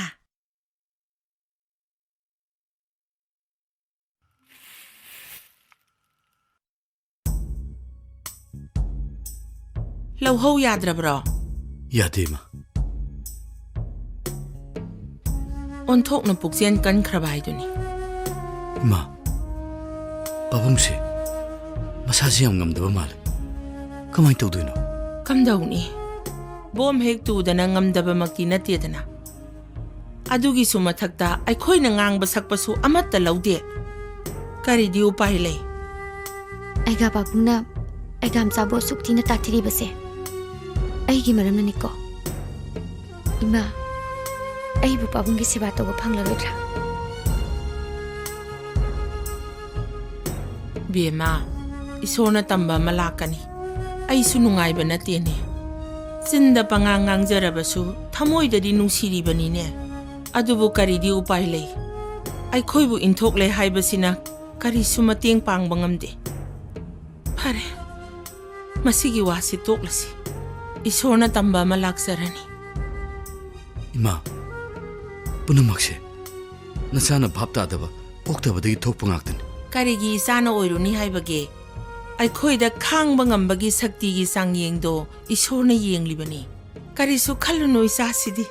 ꯂꯧꯍꯧ ꯌꯥꯗ꯭ꯔꯕ꯭ꯔꯣ? ꯌꯥꯗꯦ, ꯏꯃꯥ꯫ ꯑꯣꯟꯊꯣꯛꯅ ꯄꯨꯛꯆꯦꯜ ꯀꯟꯈ꯭ꯔꯕ ꯍꯥꯏꯗꯨꯅꯤ꯫ ꯏꯃꯥ, ꯄꯥꯕꯨꯡꯁꯦ ꯃꯁꯥꯁꯦ ꯌꯥꯝ ꯉꯝꯗꯕ ꯃꯥꯜꯂꯦ꯫ ꯀꯃꯥꯏꯅ ꯇꯧꯗꯣꯏꯅꯣ? ꯀꯝꯗꯧꯅꯤ? ꯕꯣꯝ ꯍꯦꯛ ꯇꯨꯗꯅ ꯉꯝꯗꯕꯃꯛꯇꯤ ꯅꯠꯇꯦꯗꯅ꯫ ꯑꯗꯨꯒꯤꯁꯨ ꯃꯊꯛꯇ ꯑꯩꯈꯣꯏꯅ ꯉꯥꯡꯕ ꯁꯛꯄꯁꯨ ꯑꯃꯠꯇ ꯂꯧꯗꯦ꯫ ꯀꯔꯤꯗꯤ ꯎꯄꯥꯏ ꯂꯩ? ꯑꯩꯒ ꯄꯥꯕꯨꯡꯅ ꯑꯩꯒ ꯃꯆꯥꯕꯨ ꯑꯁꯨꯛ ꯊꯤꯅ ꯇꯥꯊꯤꯔꯤꯕꯁꯦ ꯑꯩꯒꯤ ꯃꯔꯝꯅꯅꯤꯀꯣ꯫ ꯏꯃꯥ, ꯑꯩꯕꯨ ꯄꯥꯕꯨꯡꯒꯤ ꯁꯦꯕꯥ ꯇꯧꯕ ꯐꯪꯂꯔꯣꯏꯗ꯭ꯔꯥ? ꯕꯦꯝꯃ, ꯏꯁꯣꯔꯅ ꯇꯝꯕ ꯑꯃ ꯂꯥꯛꯀꯅꯤ꯫ ꯑꯩꯁꯨ ꯅꯨꯡꯉꯥꯏꯕ ꯅꯠꯇꯦꯅꯦ꯫ ꯆꯤꯟꯗ ꯄꯉꯥꯡ ꯉꯥꯡꯖꯔꯕꯁꯨ ꯊꯃꯣꯏꯗꯗꯤ ꯅꯨꯡꯁꯤꯔꯤꯕꯅꯤꯅꯦ꯫ ꯑꯗꯨꯕꯨ ꯀꯔꯤꯗꯤ ꯎꯄꯥꯏ ꯂꯩ? ꯑꯩꯈꯣꯏꯕꯨ ꯏꯟꯊꯣꯛꯂꯦ ꯍꯥꯏꯕꯁꯤꯅ ꯀꯔꯤꯁꯨ ꯃꯇꯦꯡ ꯄꯥꯡꯕ ꯉꯝꯗꯦ꯫ ꯐꯔꯦ, ꯃꯁꯤꯒꯤ ꯋꯥꯁꯤ ꯇꯣꯛꯂꯁꯤ꯫ ꯏꯁꯣꯔꯅ ꯇꯝꯕ ꯑꯃ ꯂꯥꯛꯆꯔꯅꯤ꯫ ꯏꯃꯥ, ꯄꯨꯝꯅꯃꯛꯁꯦ ꯅꯆꯥꯅ ꯚꯥꯞ ꯇꯥꯗꯕ, ꯄꯣꯛꯇꯕꯗꯒꯤ ꯊꯣꯛꯄ ꯉꯥꯛꯇꯅꯤ꯫ ꯀꯔꯤꯒꯤ ꯏꯆꯥꯅ ꯑꯣꯏꯔꯨꯅꯤ ꯍꯥꯏꯕꯒꯦ? ꯑꯩꯈꯣꯏꯗ ꯈꯥꯡꯕ ꯉꯝꯕꯒꯤ ꯁꯛꯇꯤꯒꯤ ꯆꯥꯡꯌꯦꯡꯗꯣ ꯏꯁꯣꯔꯅ ꯌꯦꯡꯂꯤꯕꯅꯤ꯫ ꯀꯔꯤꯁꯨ ꯈꯜꯂꯨꯅꯨ ꯏꯆꯥꯁꯤꯗꯤ꯫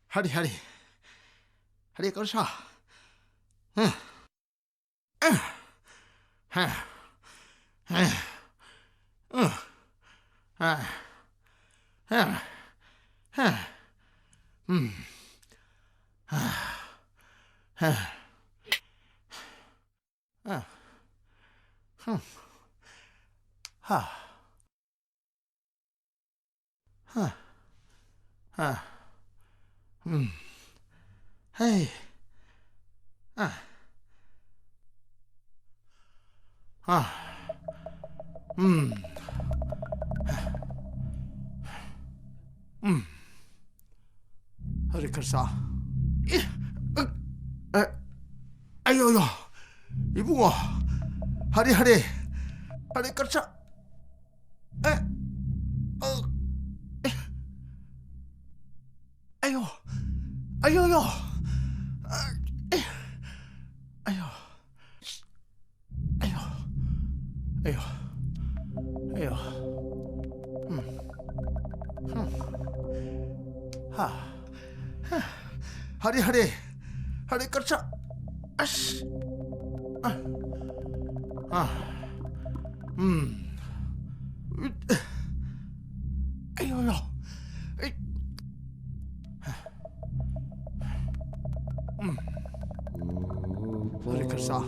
ꯍꯥꯔꯤ, ꯍꯥꯔꯤ꯫ ꯍꯥꯔꯤ ꯀꯔꯁꯥ꯫ ꯍꯥ꯫ ꯍꯥ꯫ ꯍꯥ꯫ ꯎꯝ꯫ ꯍꯩ꯫ ꯑꯥ꯫ ꯑꯥ꯫ ꯎꯝ꯫ ꯎꯝ꯫ ꯍꯔꯦ ꯀ꯭ꯔꯤꯁꯅ꯫ ꯑꯦ, ꯑ, ꯑ, ꯑꯌꯣ, ꯌꯣ꯫ ꯏꯕꯨꯡꯉꯣ꯫ ꯍꯔꯦ, ꯍꯔꯦ꯫ ꯍꯔꯦ ꯀ꯭ꯔꯤꯁꯅ꯫ ꯑꯦ, ꯑ, ꯑꯦ꯫ ꯑꯌꯣ꯫ ꯑꯌꯣ, ꯌꯣ꯫ ꯑ, ꯑꯦ꯫ ꯑꯌꯣ꯫ ꯑꯌꯣ꯫ ꯑꯌꯣ꯫ ꯑꯌꯣ꯫ ꯎꯝ꯫ ꯎꯝ꯫ ꯍꯥ꯫ ꯍꯥ꯫ ꯍꯔꯦ, ꯍꯔꯦ꯫ ꯍꯔꯦ ꯀ꯭ꯔꯤꯁꯅ꯫ ꯑꯁ꯫ ꯑ꯫ ꯑ꯫ ꯎꯝ꯫ ꯑꯌꯣ, ꯌꯣ꯫ ꯑꯩ꯫ ꯎꯝ꯫ ꯍꯔꯦ ꯀ꯭ꯔꯤꯁꯅ꯫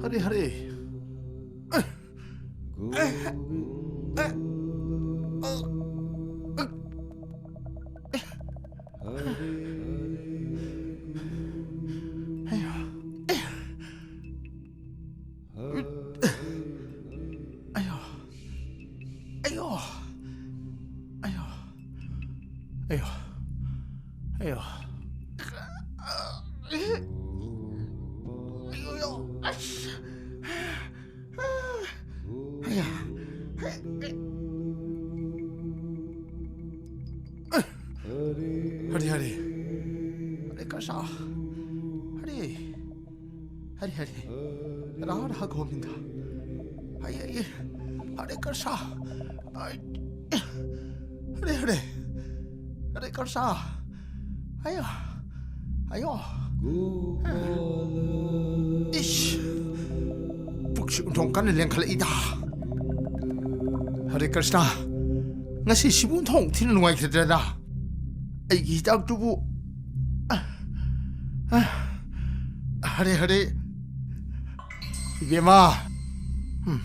ꯍꯔꯦ, ꯍꯔꯦ꯫ ꯑꯦ, ꯑꯦ, ꯑꯦ, ꯑ, ꯑ, ꯑꯦ꯫ ꯑꯌꯣ꯫ ꯑꯦ꯫ ꯑꯌꯣ꯫ ꯑꯌꯣ꯫ ꯑꯌꯣ꯫ ꯑꯌꯣ꯫ ꯑꯌꯣ꯫ ꯑꯌꯣ, ꯑꯌꯣ꯫ ꯑꯁ꯫ ꯑꯌꯥ꯫ ꯍꯔꯦ, ꯍꯔꯦ꯫ ꯍꯔꯦ ꯀ꯭ꯔꯤꯁꯅ꯫ ꯍꯔꯦ꯫ ꯍꯔꯦ, ꯍꯔꯦ꯫ ꯔꯥꯙꯥ ꯔꯥꯙꯥ ꯒꯣꯕꯤꯟꯗ꯫ ꯍꯔꯦ, ꯍꯔꯦ꯫ ꯍꯔꯦ ꯀ꯭ꯔꯤꯁꯅ꯫ ꯑꯩ-, ꯍꯔꯦ, ꯍꯔꯦ꯫ ꯍꯔꯦ ꯀ꯭ꯔꯤꯁꯅ꯫ ꯑꯌꯥ꯫ ꯑꯌꯣ꯫ ꯏꯁ꯫ ꯄꯨꯛꯁꯤ ꯑꯣꯟꯊꯣꯛ ꯀꯟꯅ ꯂꯦꯡꯈꯠꯂꯛꯏꯗ꯫ ꯍꯔꯦ ꯀ꯭ꯔꯤꯁꯅ꯫ ꯉꯁꯤꯁꯤꯕꯨ ꯑꯣꯟꯊꯣꯛ ꯊꯤꯅ ꯅꯨꯡꯉꯥꯏꯈꯤꯗ꯭ꯔꯦꯗ꯫ ꯑꯩꯒꯤ ꯍꯤꯗꯥꯛꯇꯨꯕꯨ꯫ ꯑ, ꯑ, ꯍꯔꯦ, ꯍꯔꯦ꯫ ꯏꯕꯦꯝꯃ꯫ ꯎꯝ꯫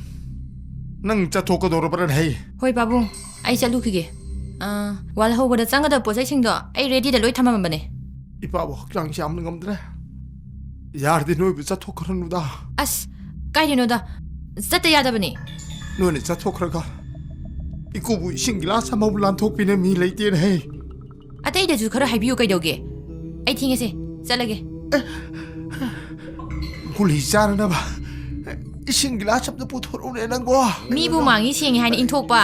ꯅꯪ ꯆꯠꯊꯣꯛꯀꯗꯧꯔꯕ꯭ꯔꯥꯅꯦ ꯍꯩ? ꯍꯣꯏ, ꯄꯥꯕꯨꯡ꯫ ꯑꯩ ꯆꯠꯂꯨꯈꯤꯒꯦ꯫ ꯑ, ꯋꯥꯜꯍꯧꯕꯗ ꯆꯪꯒꯗꯕ ꯄꯣꯠ ꯆꯩꯁꯤꯡꯗꯣ ꯑꯩ ꯔꯦꯗꯤꯗ ꯂꯣꯏ ꯊꯝꯃꯝꯕꯅꯦ꯫ ꯏꯄꯥꯕꯨ ꯍꯛꯆꯥꯡꯁꯤ ꯌꯥꯝꯅ ꯉꯝꯗ꯭ꯔꯦ꯫ ꯌꯥꯔꯗꯤ ꯅꯣꯏꯕꯨ ꯆꯠꯊꯣꯛꯈ꯭ꯔꯅꯨꯗ꯫ ꯑꯁ, ꯀꯥꯏꯗꯅꯣꯗ꯫ ꯆꯠꯇ ꯌꯥꯗꯕꯅꯤ꯫ ꯅꯣꯏꯅ ꯆꯠꯊꯣꯛꯈ꯭ꯔꯒ ꯏꯀꯨꯕꯨ ꯏꯁꯤꯡ ꯒꯤꯂꯥꯁ ꯑꯃꯕꯨ ꯂꯥꯟꯊꯣꯛꯄꯤꯅ ꯃꯤ ꯂꯩꯇꯦꯅ ꯍꯩ꯫ ꯑꯇꯩꯗꯁꯨ ꯈꯔ ꯍꯥꯏꯕꯤꯌꯨ ꯀꯩꯗꯧꯒꯦ? ꯑꯩ ꯊꯦꯡꯉꯦꯁꯦ, ꯆꯠꯂꯒꯦ꯫ ꯒꯨꯂꯤ ꯆꯥꯅꯅꯕ ꯏꯁꯤꯡ ꯒꯤꯂꯥꯁ ꯑꯝꯇ ꯄꯨꯊꯣꯔꯛꯎꯅꯦ ꯅꯪꯕꯣ꯫ ꯃꯤꯕꯨ ꯃꯥꯡꯉꯤ ꯁꯦꯡꯉꯤ ꯍꯥꯏꯅ ꯏꯟꯊꯣꯛꯄ꯫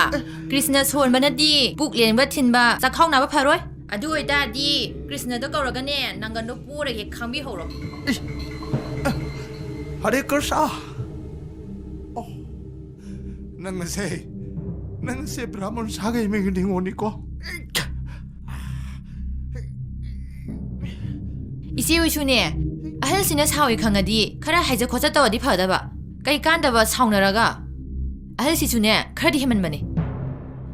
ꯀ꯭ꯔꯤꯁꯅ ꯁꯣꯟꯕꯅꯗꯤ ꯄꯨꯛ ꯂꯦꯟꯕ ꯊꯤꯟꯕ, ꯆꯥꯛꯈꯥꯎ ꯅꯥꯕ ꯐꯔꯣꯏ꯫ ꯑꯗꯨ ꯑꯣꯏꯇꯥꯔꯗꯤ ꯀ꯭ꯔꯤꯁꯅꯗꯣ ꯀꯧꯔꯒꯅꯦ, ꯅꯪꯒꯟꯗꯣ ꯄꯣꯔꯒꯦ ꯈꯪꯕꯤꯍꯧꯔꯣ꯫ ꯏꯁ! ꯍꯔꯦ ꯀ꯭ꯔꯤꯁꯅ! ꯑꯣ, ꯅꯪ ꯑꯁꯦ, ꯅꯪ ꯑꯁꯦ ꯕ꯭ꯔꯥꯍꯃꯟ ꯁꯥꯒꯩ ꯃꯤꯒꯤ ꯅꯤꯉꯣꯜꯅꯤꯀꯣ? ꯏꯆꯦ ꯍꯣꯏꯁꯨꯅꯦ, ꯑꯍꯜꯁꯤꯅ ꯁꯥꯎꯏ ꯈꯪꯉꯗꯤ ꯈꯔ ꯍꯥꯏꯖ ꯈꯣꯠꯆ ꯇꯧꯔꯗꯤ ꯐꯗꯕ꯫ ꯀꯩ ꯀꯥꯟꯗꯕ ꯁꯥꯎꯅꯔꯒ꯫ ꯑꯍꯜꯁꯤꯁꯨꯅꯦ, ꯈꯔꯗꯤ ꯍꯦꯟꯃꯟꯕꯅꯦ꯫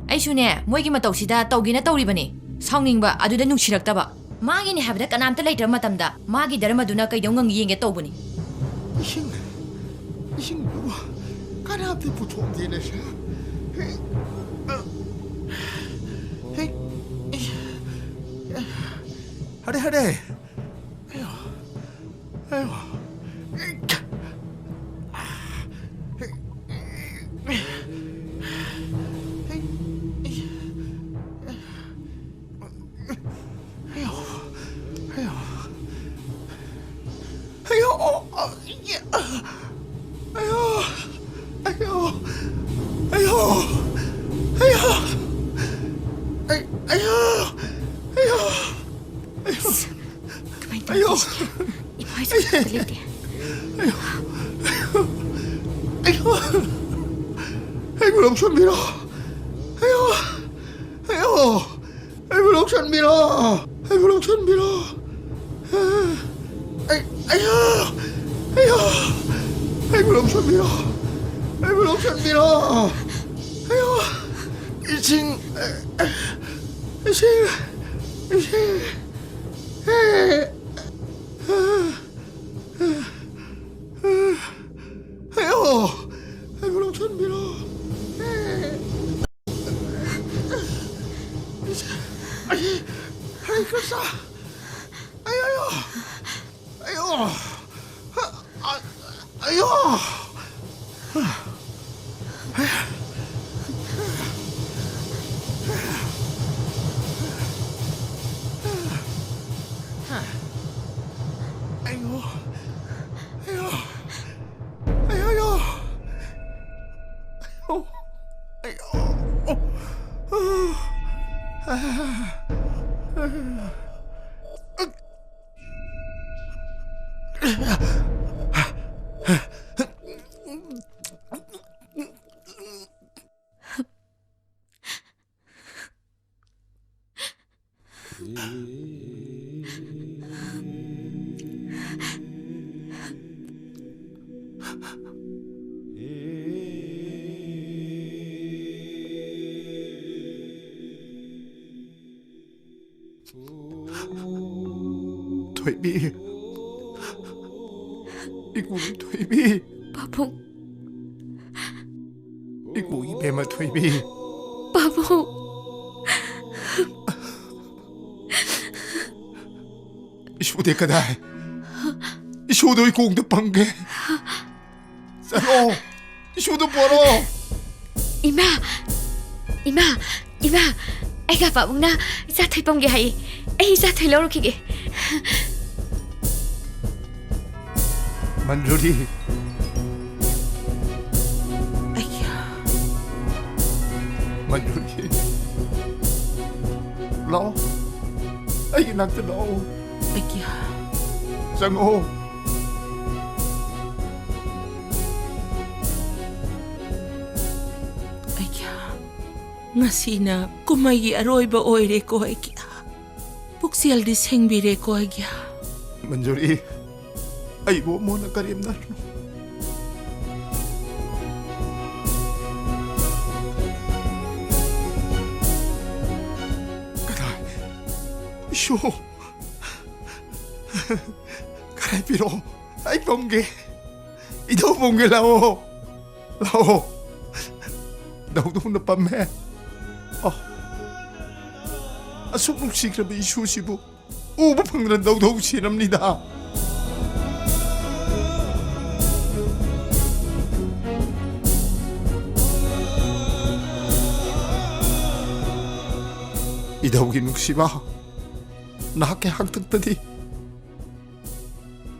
ꯑꯩꯁꯨꯅꯦ, ꯃꯣꯏꯒꯤ ꯃꯇꯧꯁꯤꯗ ꯇꯧꯒꯦꯅ ꯇꯧꯔꯤꯕꯅꯦ꯫ ꯁꯥꯎꯅꯤꯡꯕ, ꯑꯗꯨꯗ ꯅꯨꯡꯁꯤꯔꯛꯇꯕ꯫ ꯃꯥꯒꯤꯅꯦ ꯍꯥꯏꯕꯗ ꯀꯅꯥꯝꯇ ꯂꯩꯇ꯭ꯔꯕ ꯃꯇꯝꯗ ꯃꯥꯒꯤ ꯙꯔꯃꯗꯨꯅ ꯀꯩꯗꯧ ꯉꯝꯒꯦ ꯌꯦꯡꯒꯦ ꯇꯧꯕꯅꯤ꯫ ꯏꯁꯤꯡ, ꯏꯁꯤꯡꯗꯨ ꯀꯅꯥꯝꯇ ꯄꯨꯊꯣꯛꯑꯝꯗꯦꯅꯦ ꯁꯥꯔ꯫ ꯍꯦ, ꯍꯦ, ꯍꯔꯦ, ꯍꯔꯦ꯫ ꯑꯌꯣ, ꯑꯌꯣ꯫ ꯀꯃꯥꯏꯅ ꯇꯧꯔꯤꯅꯣ ꯁꯤꯗꯤ? ꯏꯃꯥ ꯏꯆꯥ ꯑꯝꯇ ꯂꯩꯇꯦ꯫ ꯑꯌꯣ! ꯑꯩꯕꯨ ꯂꯧꯁꯟꯕꯤꯔꯣ! ꯑꯌꯣ! ꯑꯌꯣ! ꯑꯩꯕꯨ ꯂꯧꯁꯟꯕꯤꯔꯣ! ꯑꯩꯕꯨ ꯂꯧꯁꯟꯕꯤꯔꯣ! ꯑꯩ, ꯑꯌꯣ! ꯑꯌꯣ! ꯑꯩꯕꯨ ꯂꯧꯁꯟꯕꯤꯔꯣ! ꯑꯩꯕꯨ ꯂꯧꯁꯟꯕꯤꯔꯣ! ꯑꯌꯣ! ꯏꯁꯤꯡ, ꯏꯁꯤꯡ, ꯏꯁꯤꯡ! ꯑꯌꯣ! ꯑꯩꯕꯨ ꯂꯧꯁꯟꯕꯤꯔꯣ! ꯑꯩ, ꯑꯩ, ꯀ꯭ꯔꯤꯁꯅ! ꯑꯩ, ꯑꯌꯣ! ꯑꯌꯣ! ꯑꯌꯣ! ꯑꯌꯣ! ꯑꯌꯣ! ꯑꯌꯣ! ꯑꯌꯣ! ꯑꯌꯣ! ꯊꯣꯏꯕꯤ꯫ ꯏꯕꯨꯡ ꯊꯣꯏꯕꯤ꯫ ꯄꯥꯕꯨꯡ꯫ ꯏꯕꯨꯡ ꯏꯕꯦꯝꯃ ꯊꯣꯏꯕꯤ꯫ ꯄꯥꯕꯨꯡ꯫ ꯏꯁꯨꯗꯤ ꯀꯗꯥꯏ? ꯏꯁꯨꯗꯣ ꯏꯀꯣꯡꯗ ꯄꯪꯒꯦ꯫ ꯆꯠꯂꯣ꯫ ꯏꯁꯨꯗꯣ ꯄꯣꯔꯣ꯫ ꯏꯃꯥ! ꯏꯃꯥ! ꯏꯃꯥ! ꯑꯩꯒ ꯄꯥꯕꯨꯡꯅ ꯏꯆꯥ ꯊꯣꯏ ꯄꯝꯒꯦ ꯍꯥꯏꯌꯦ꯫ ꯑꯩ ꯏꯆꯥ ꯊꯣꯏ ꯂꯧꯔꯨꯈꯤꯒꯦ꯫ ꯃꯟꯖꯨꯔꯤ꯫ ꯑꯩꯌꯥ꯫ ꯃꯟꯖꯨꯔꯤ꯫ ꯂꯥꯛꯑꯣ꯫ ꯑꯩꯒꯤ ꯅꯥꯛꯇ ꯂꯥꯛꯑꯣ꯫ ꯑꯩꯌꯥ꯫ ꯆꯪꯉꯛꯑꯣ꯫ ꯑꯩꯌꯥ꯫ ꯉꯁꯤꯅ ꯀꯨꯝꯍꯩꯒꯤ ꯑꯔꯣꯏꯕ ꯑꯣꯏꯔꯦꯀꯣ ꯑꯩꯒꯤ꯫ ꯄꯨꯛꯆꯦꯜꯗꯤ ꯁꯦꯡꯕꯤꯔꯦꯀꯣ ꯑꯩꯒꯤ꯫ ꯃꯟꯖꯨꯔꯤ, ꯑꯩꯕꯨ ꯑꯃꯨꯛ ꯍꯟꯅ ꯀꯔꯦꯝꯅꯔꯨꯅꯨ꯫ ꯀꯗꯥꯏ? ꯏꯁꯨ! ꯈꯔ ꯄꯤꯔꯛꯑꯣ, ꯑꯩ ꯄꯝꯒꯦ꯫ ꯏꯙꯧ ꯄꯝꯒꯦ, ꯂꯥꯛꯑꯣ꯫ ꯂꯥꯛꯑꯣ꯫ ꯙꯧꯙꯧꯅ ꯄꯝꯃꯦ꯫ ꯑꯣ꯫ ꯑꯁꯨꯛ ꯅꯨꯡꯁꯤꯈ꯭ꯔꯕ ꯏꯁꯨꯁꯤꯕꯨ ꯎꯕ ꯐꯪꯗꯅ ꯙꯧꯙꯧ ꯁꯤꯔꯝꯅꯤꯗ꯫ ꯙꯧꯒꯤ ꯅꯨꯡꯁꯤꯕ, ꯅꯍꯥꯛꯀꯤ ꯍꯥꯛꯇꯛꯇꯗꯤ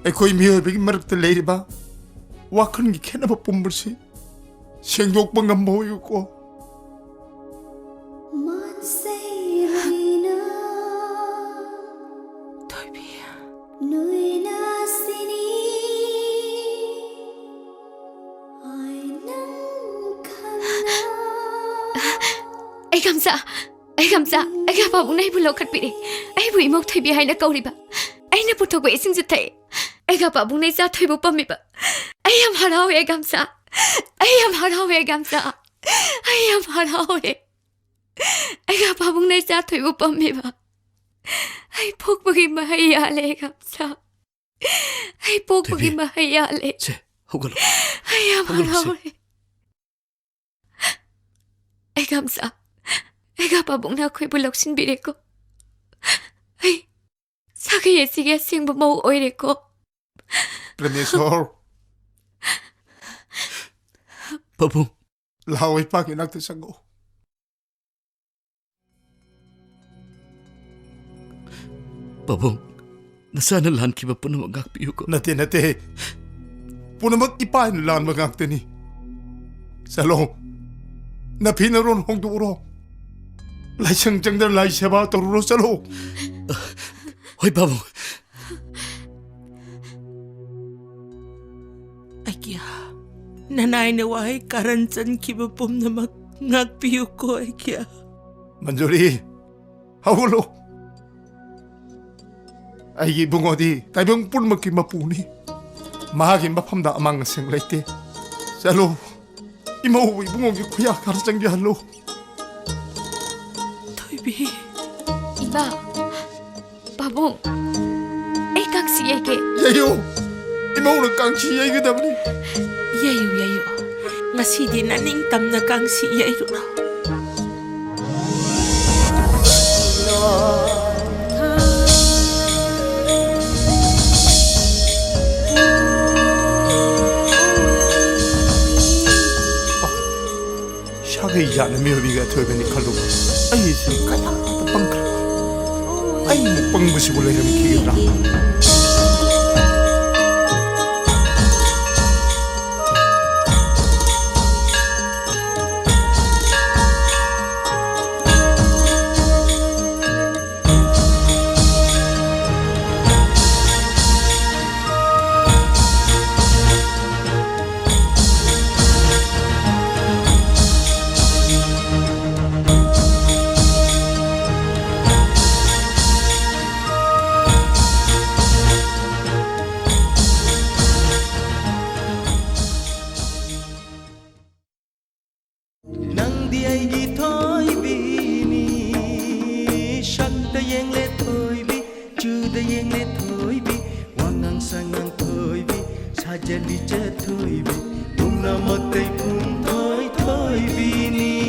ꯑꯩꯈꯣꯏ ꯃꯤꯑꯣꯏꯕꯒꯤ ꯃꯔꯛꯇ ꯂꯩꯔꯤꯕ ꯋꯥꯈꯜꯒꯤ ꯈꯦꯠꯅꯕ ꯄꯨꯝꯕꯁꯤ ꯁꯦꯡꯗꯣꯛꯄ ꯉꯝꯕ ꯑꯣꯏꯌꯨꯀꯣ꯫ ꯊꯣꯏꯕꯤ꯫ ꯑꯩ ꯒꯝꯆꯥ, ꯑꯩ ꯒꯝꯆꯥ, ꯑꯩꯒ ꯄꯥꯕꯨꯡꯅ ꯑꯩꯕꯨ ꯂꯧꯈꯠꯄꯤꯔꯦ꯫ ꯑꯩꯕꯨ ꯏꯃꯧ ꯊꯣꯏꯕꯤ ꯍꯥꯏꯅ ꯀꯧꯔꯤꯕ, ꯑꯩꯅ ꯄꯨꯊꯣꯛꯄ ꯏꯁꯤꯡꯁꯨ ꯊꯛꯑꯦ꯫ ꯑꯩꯒ ꯄꯥꯕꯨꯡꯅ ꯏꯆꯥ ꯊꯣꯏꯕꯨ ꯄꯝꯃꯤꯕ꯫ ꯑꯩ ꯌꯥꯝ ꯍꯔꯥꯎꯋꯦ, ꯑꯩ ꯒꯝꯆꯥ꯫ ꯑꯩ ꯌꯥꯝ ꯍꯔꯥꯎꯋꯦ, ꯑꯩ ꯒꯝꯆꯥ꯫ ꯑꯩ ꯌꯥꯝ ꯍꯔꯥꯎꯋꯦ꯫ ꯑꯩꯒ ꯄꯥꯕꯨꯡꯅ ꯏꯆꯥ ꯊꯣꯏꯕꯨ ꯄꯝꯃꯤꯕ꯫ ꯑꯩ ꯄꯣꯛꯄꯒꯤ ꯃꯍꯩ ꯌꯥꯜꯂꯦ, ꯑꯩ ꯒꯝꯆꯥ꯫ ꯑꯩ ꯄꯣꯛꯄꯒꯤ ꯊꯣꯏꯕꯤ꯫ ꯃꯍꯩ ꯌꯥꯜꯂꯦ꯫ ꯁꯦ, ꯍꯧꯒꯠꯂꯣ꯫ ꯑꯩ ꯌꯥꯝ ꯍꯧꯒꯠꯂꯣ, ꯁꯦ꯫ ꯍꯔꯥꯎꯔꯦ꯫ ꯑꯩ ꯒꯝꯆꯥ, ꯑꯩꯒ ꯄꯥꯕꯨꯡꯅ ꯑꯩꯈꯣꯏꯕꯨ ꯂꯧꯁꯤꯟꯕꯤꯔꯦꯀꯣ꯫ ꯑꯩ ꯁꯥꯒꯩ ꯑꯁꯤꯒꯤ ꯑꯁꯦꯡꯕ ꯃꯧ ꯑꯣꯏꯔꯦꯀꯣ꯫ ꯄ꯭ꯔꯃꯦꯁꯣꯔ꯫ ꯄꯥꯕꯨꯡ꯫ ꯂꯥꯛꯑꯣ, ꯏꯄꯥꯒꯤ ꯏꯅꯥꯛꯇ ꯆꯪꯉꯛꯑꯣ꯫ ꯄꯥꯕꯨꯡ, ꯅꯆꯥꯅ ꯂꯥꯟꯈꯤꯕ ꯄꯨꯝꯅꯃꯛ ꯉꯥꯛꯄꯤꯌꯨꯀꯣ꯫ ꯅꯠꯇꯦ, ꯅꯠꯇꯦ꯫ ꯄꯨꯝꯅꯃꯛ ꯏꯄꯥꯅ ꯂꯥꯟꯕ ꯉꯥꯛꯇꯅꯤ꯫ ꯆꯠꯂꯣ꯫ ꯅꯐꯤ ꯅꯔꯣꯟ ꯍꯣꯡꯗꯣꯛꯎꯔꯣ꯫ ꯂꯥꯏꯁꯪ ꯆꯪꯗꯅ ꯂꯥꯏ ꯁꯦꯕꯥ ꯇꯧꯔꯨꯔꯣ, ꯆꯠꯂꯣ꯫ ꯍꯣꯏ, ꯄꯥꯕꯨꯡ꯫ ꯑꯩꯒꯤ ꯅꯅꯥꯏꯅ ꯋꯥꯍꯩ ꯀꯥꯔꯟ ꯆꯟꯈꯤꯕ ꯄꯨꯝꯅꯃꯛ ꯉꯥꯛꯄꯤꯌꯨꯀꯣ, ꯑꯩꯒꯤ꯫ ꯃꯟꯖꯨꯔꯤ, ꯍꯧꯒꯠꯂꯣ꯫ ꯑꯩꯒꯤ ꯏꯕꯨꯡꯉꯣꯗꯤ ꯇꯥꯏꯕꯪ ꯄꯨꯝꯅꯃꯛꯀꯤ ꯃꯄꯨꯅꯤ꯫ ꯃꯥꯒꯤ ꯃꯐꯝꯗ ꯑꯃꯥꯡ ꯑꯁꯦꯡ ꯂꯩꯇꯦ꯫ ꯆꯠꯂꯣ, ꯏꯃꯧꯕꯨ ꯏꯕꯨꯡꯉꯣꯒꯤ ꯈꯨꯌꯥ ꯈꯔ ꯆꯪꯖꯍꯜꯂꯨ꯫ ꯊꯣꯏꯕꯤ꯫ ꯏꯃꯥ, ꯄꯥꯕꯨꯡ, ꯑꯩ ꯀꯥꯡꯁꯤ ꯌꯩꯒꯦ꯫ ꯌꯩꯌꯨ! ꯏꯃꯧꯅ ꯀꯥꯡꯁꯤ ꯌꯩꯒꯗꯕꯅꯤ꯫ ꯌꯩꯌꯨ, ꯌꯩꯌꯨ꯫ ꯉꯁꯤꯗꯤ ꯅꯅꯤꯡꯇꯝꯅ ꯀꯥꯡꯁꯤ ꯌꯩꯔꯨꯔꯣ꯫ ꯁꯥꯒꯩ ꯖꯥꯠꯅ ꯃꯤꯑꯣꯏꯕꯒꯤ ꯑꯊꯣꯏꯕꯅꯤ ꯈꯜꯂꯨꯕ꯫ ꯑꯩꯁꯤ ꯀꯌꯥꯗ ꯄꯪꯈ꯭ꯔꯕ꯫ ꯑꯩꯅ ꯄꯪꯕꯁꯤꯕꯨ ꯂꯩꯔꯝꯈꯤꯒꯗ꯭ꯔꯥ? ꯅꯪꯗꯤ ꯑꯩꯒꯤ ꯊꯣꯏꯕꯤꯅꯤ, ꯁꯛꯇ ꯌꯦꯡꯂꯦ ꯊꯣꯏꯕꯤ, ꯆꯨꯗ ꯌꯦꯡꯂꯦ ꯊꯣꯏꯕꯤ, ꯋꯥꯉꯥꯡ ꯁꯉꯥꯡ ꯊꯣꯏꯕꯤ, ꯁꯥꯖ ꯂꯤꯆ ꯊꯣꯏꯕꯤ, ꯄꯨꯝꯅꯃꯛꯇꯩ ꯄꯨꯝꯊꯣꯏ ꯊꯣꯏꯕꯤꯅꯤ꯫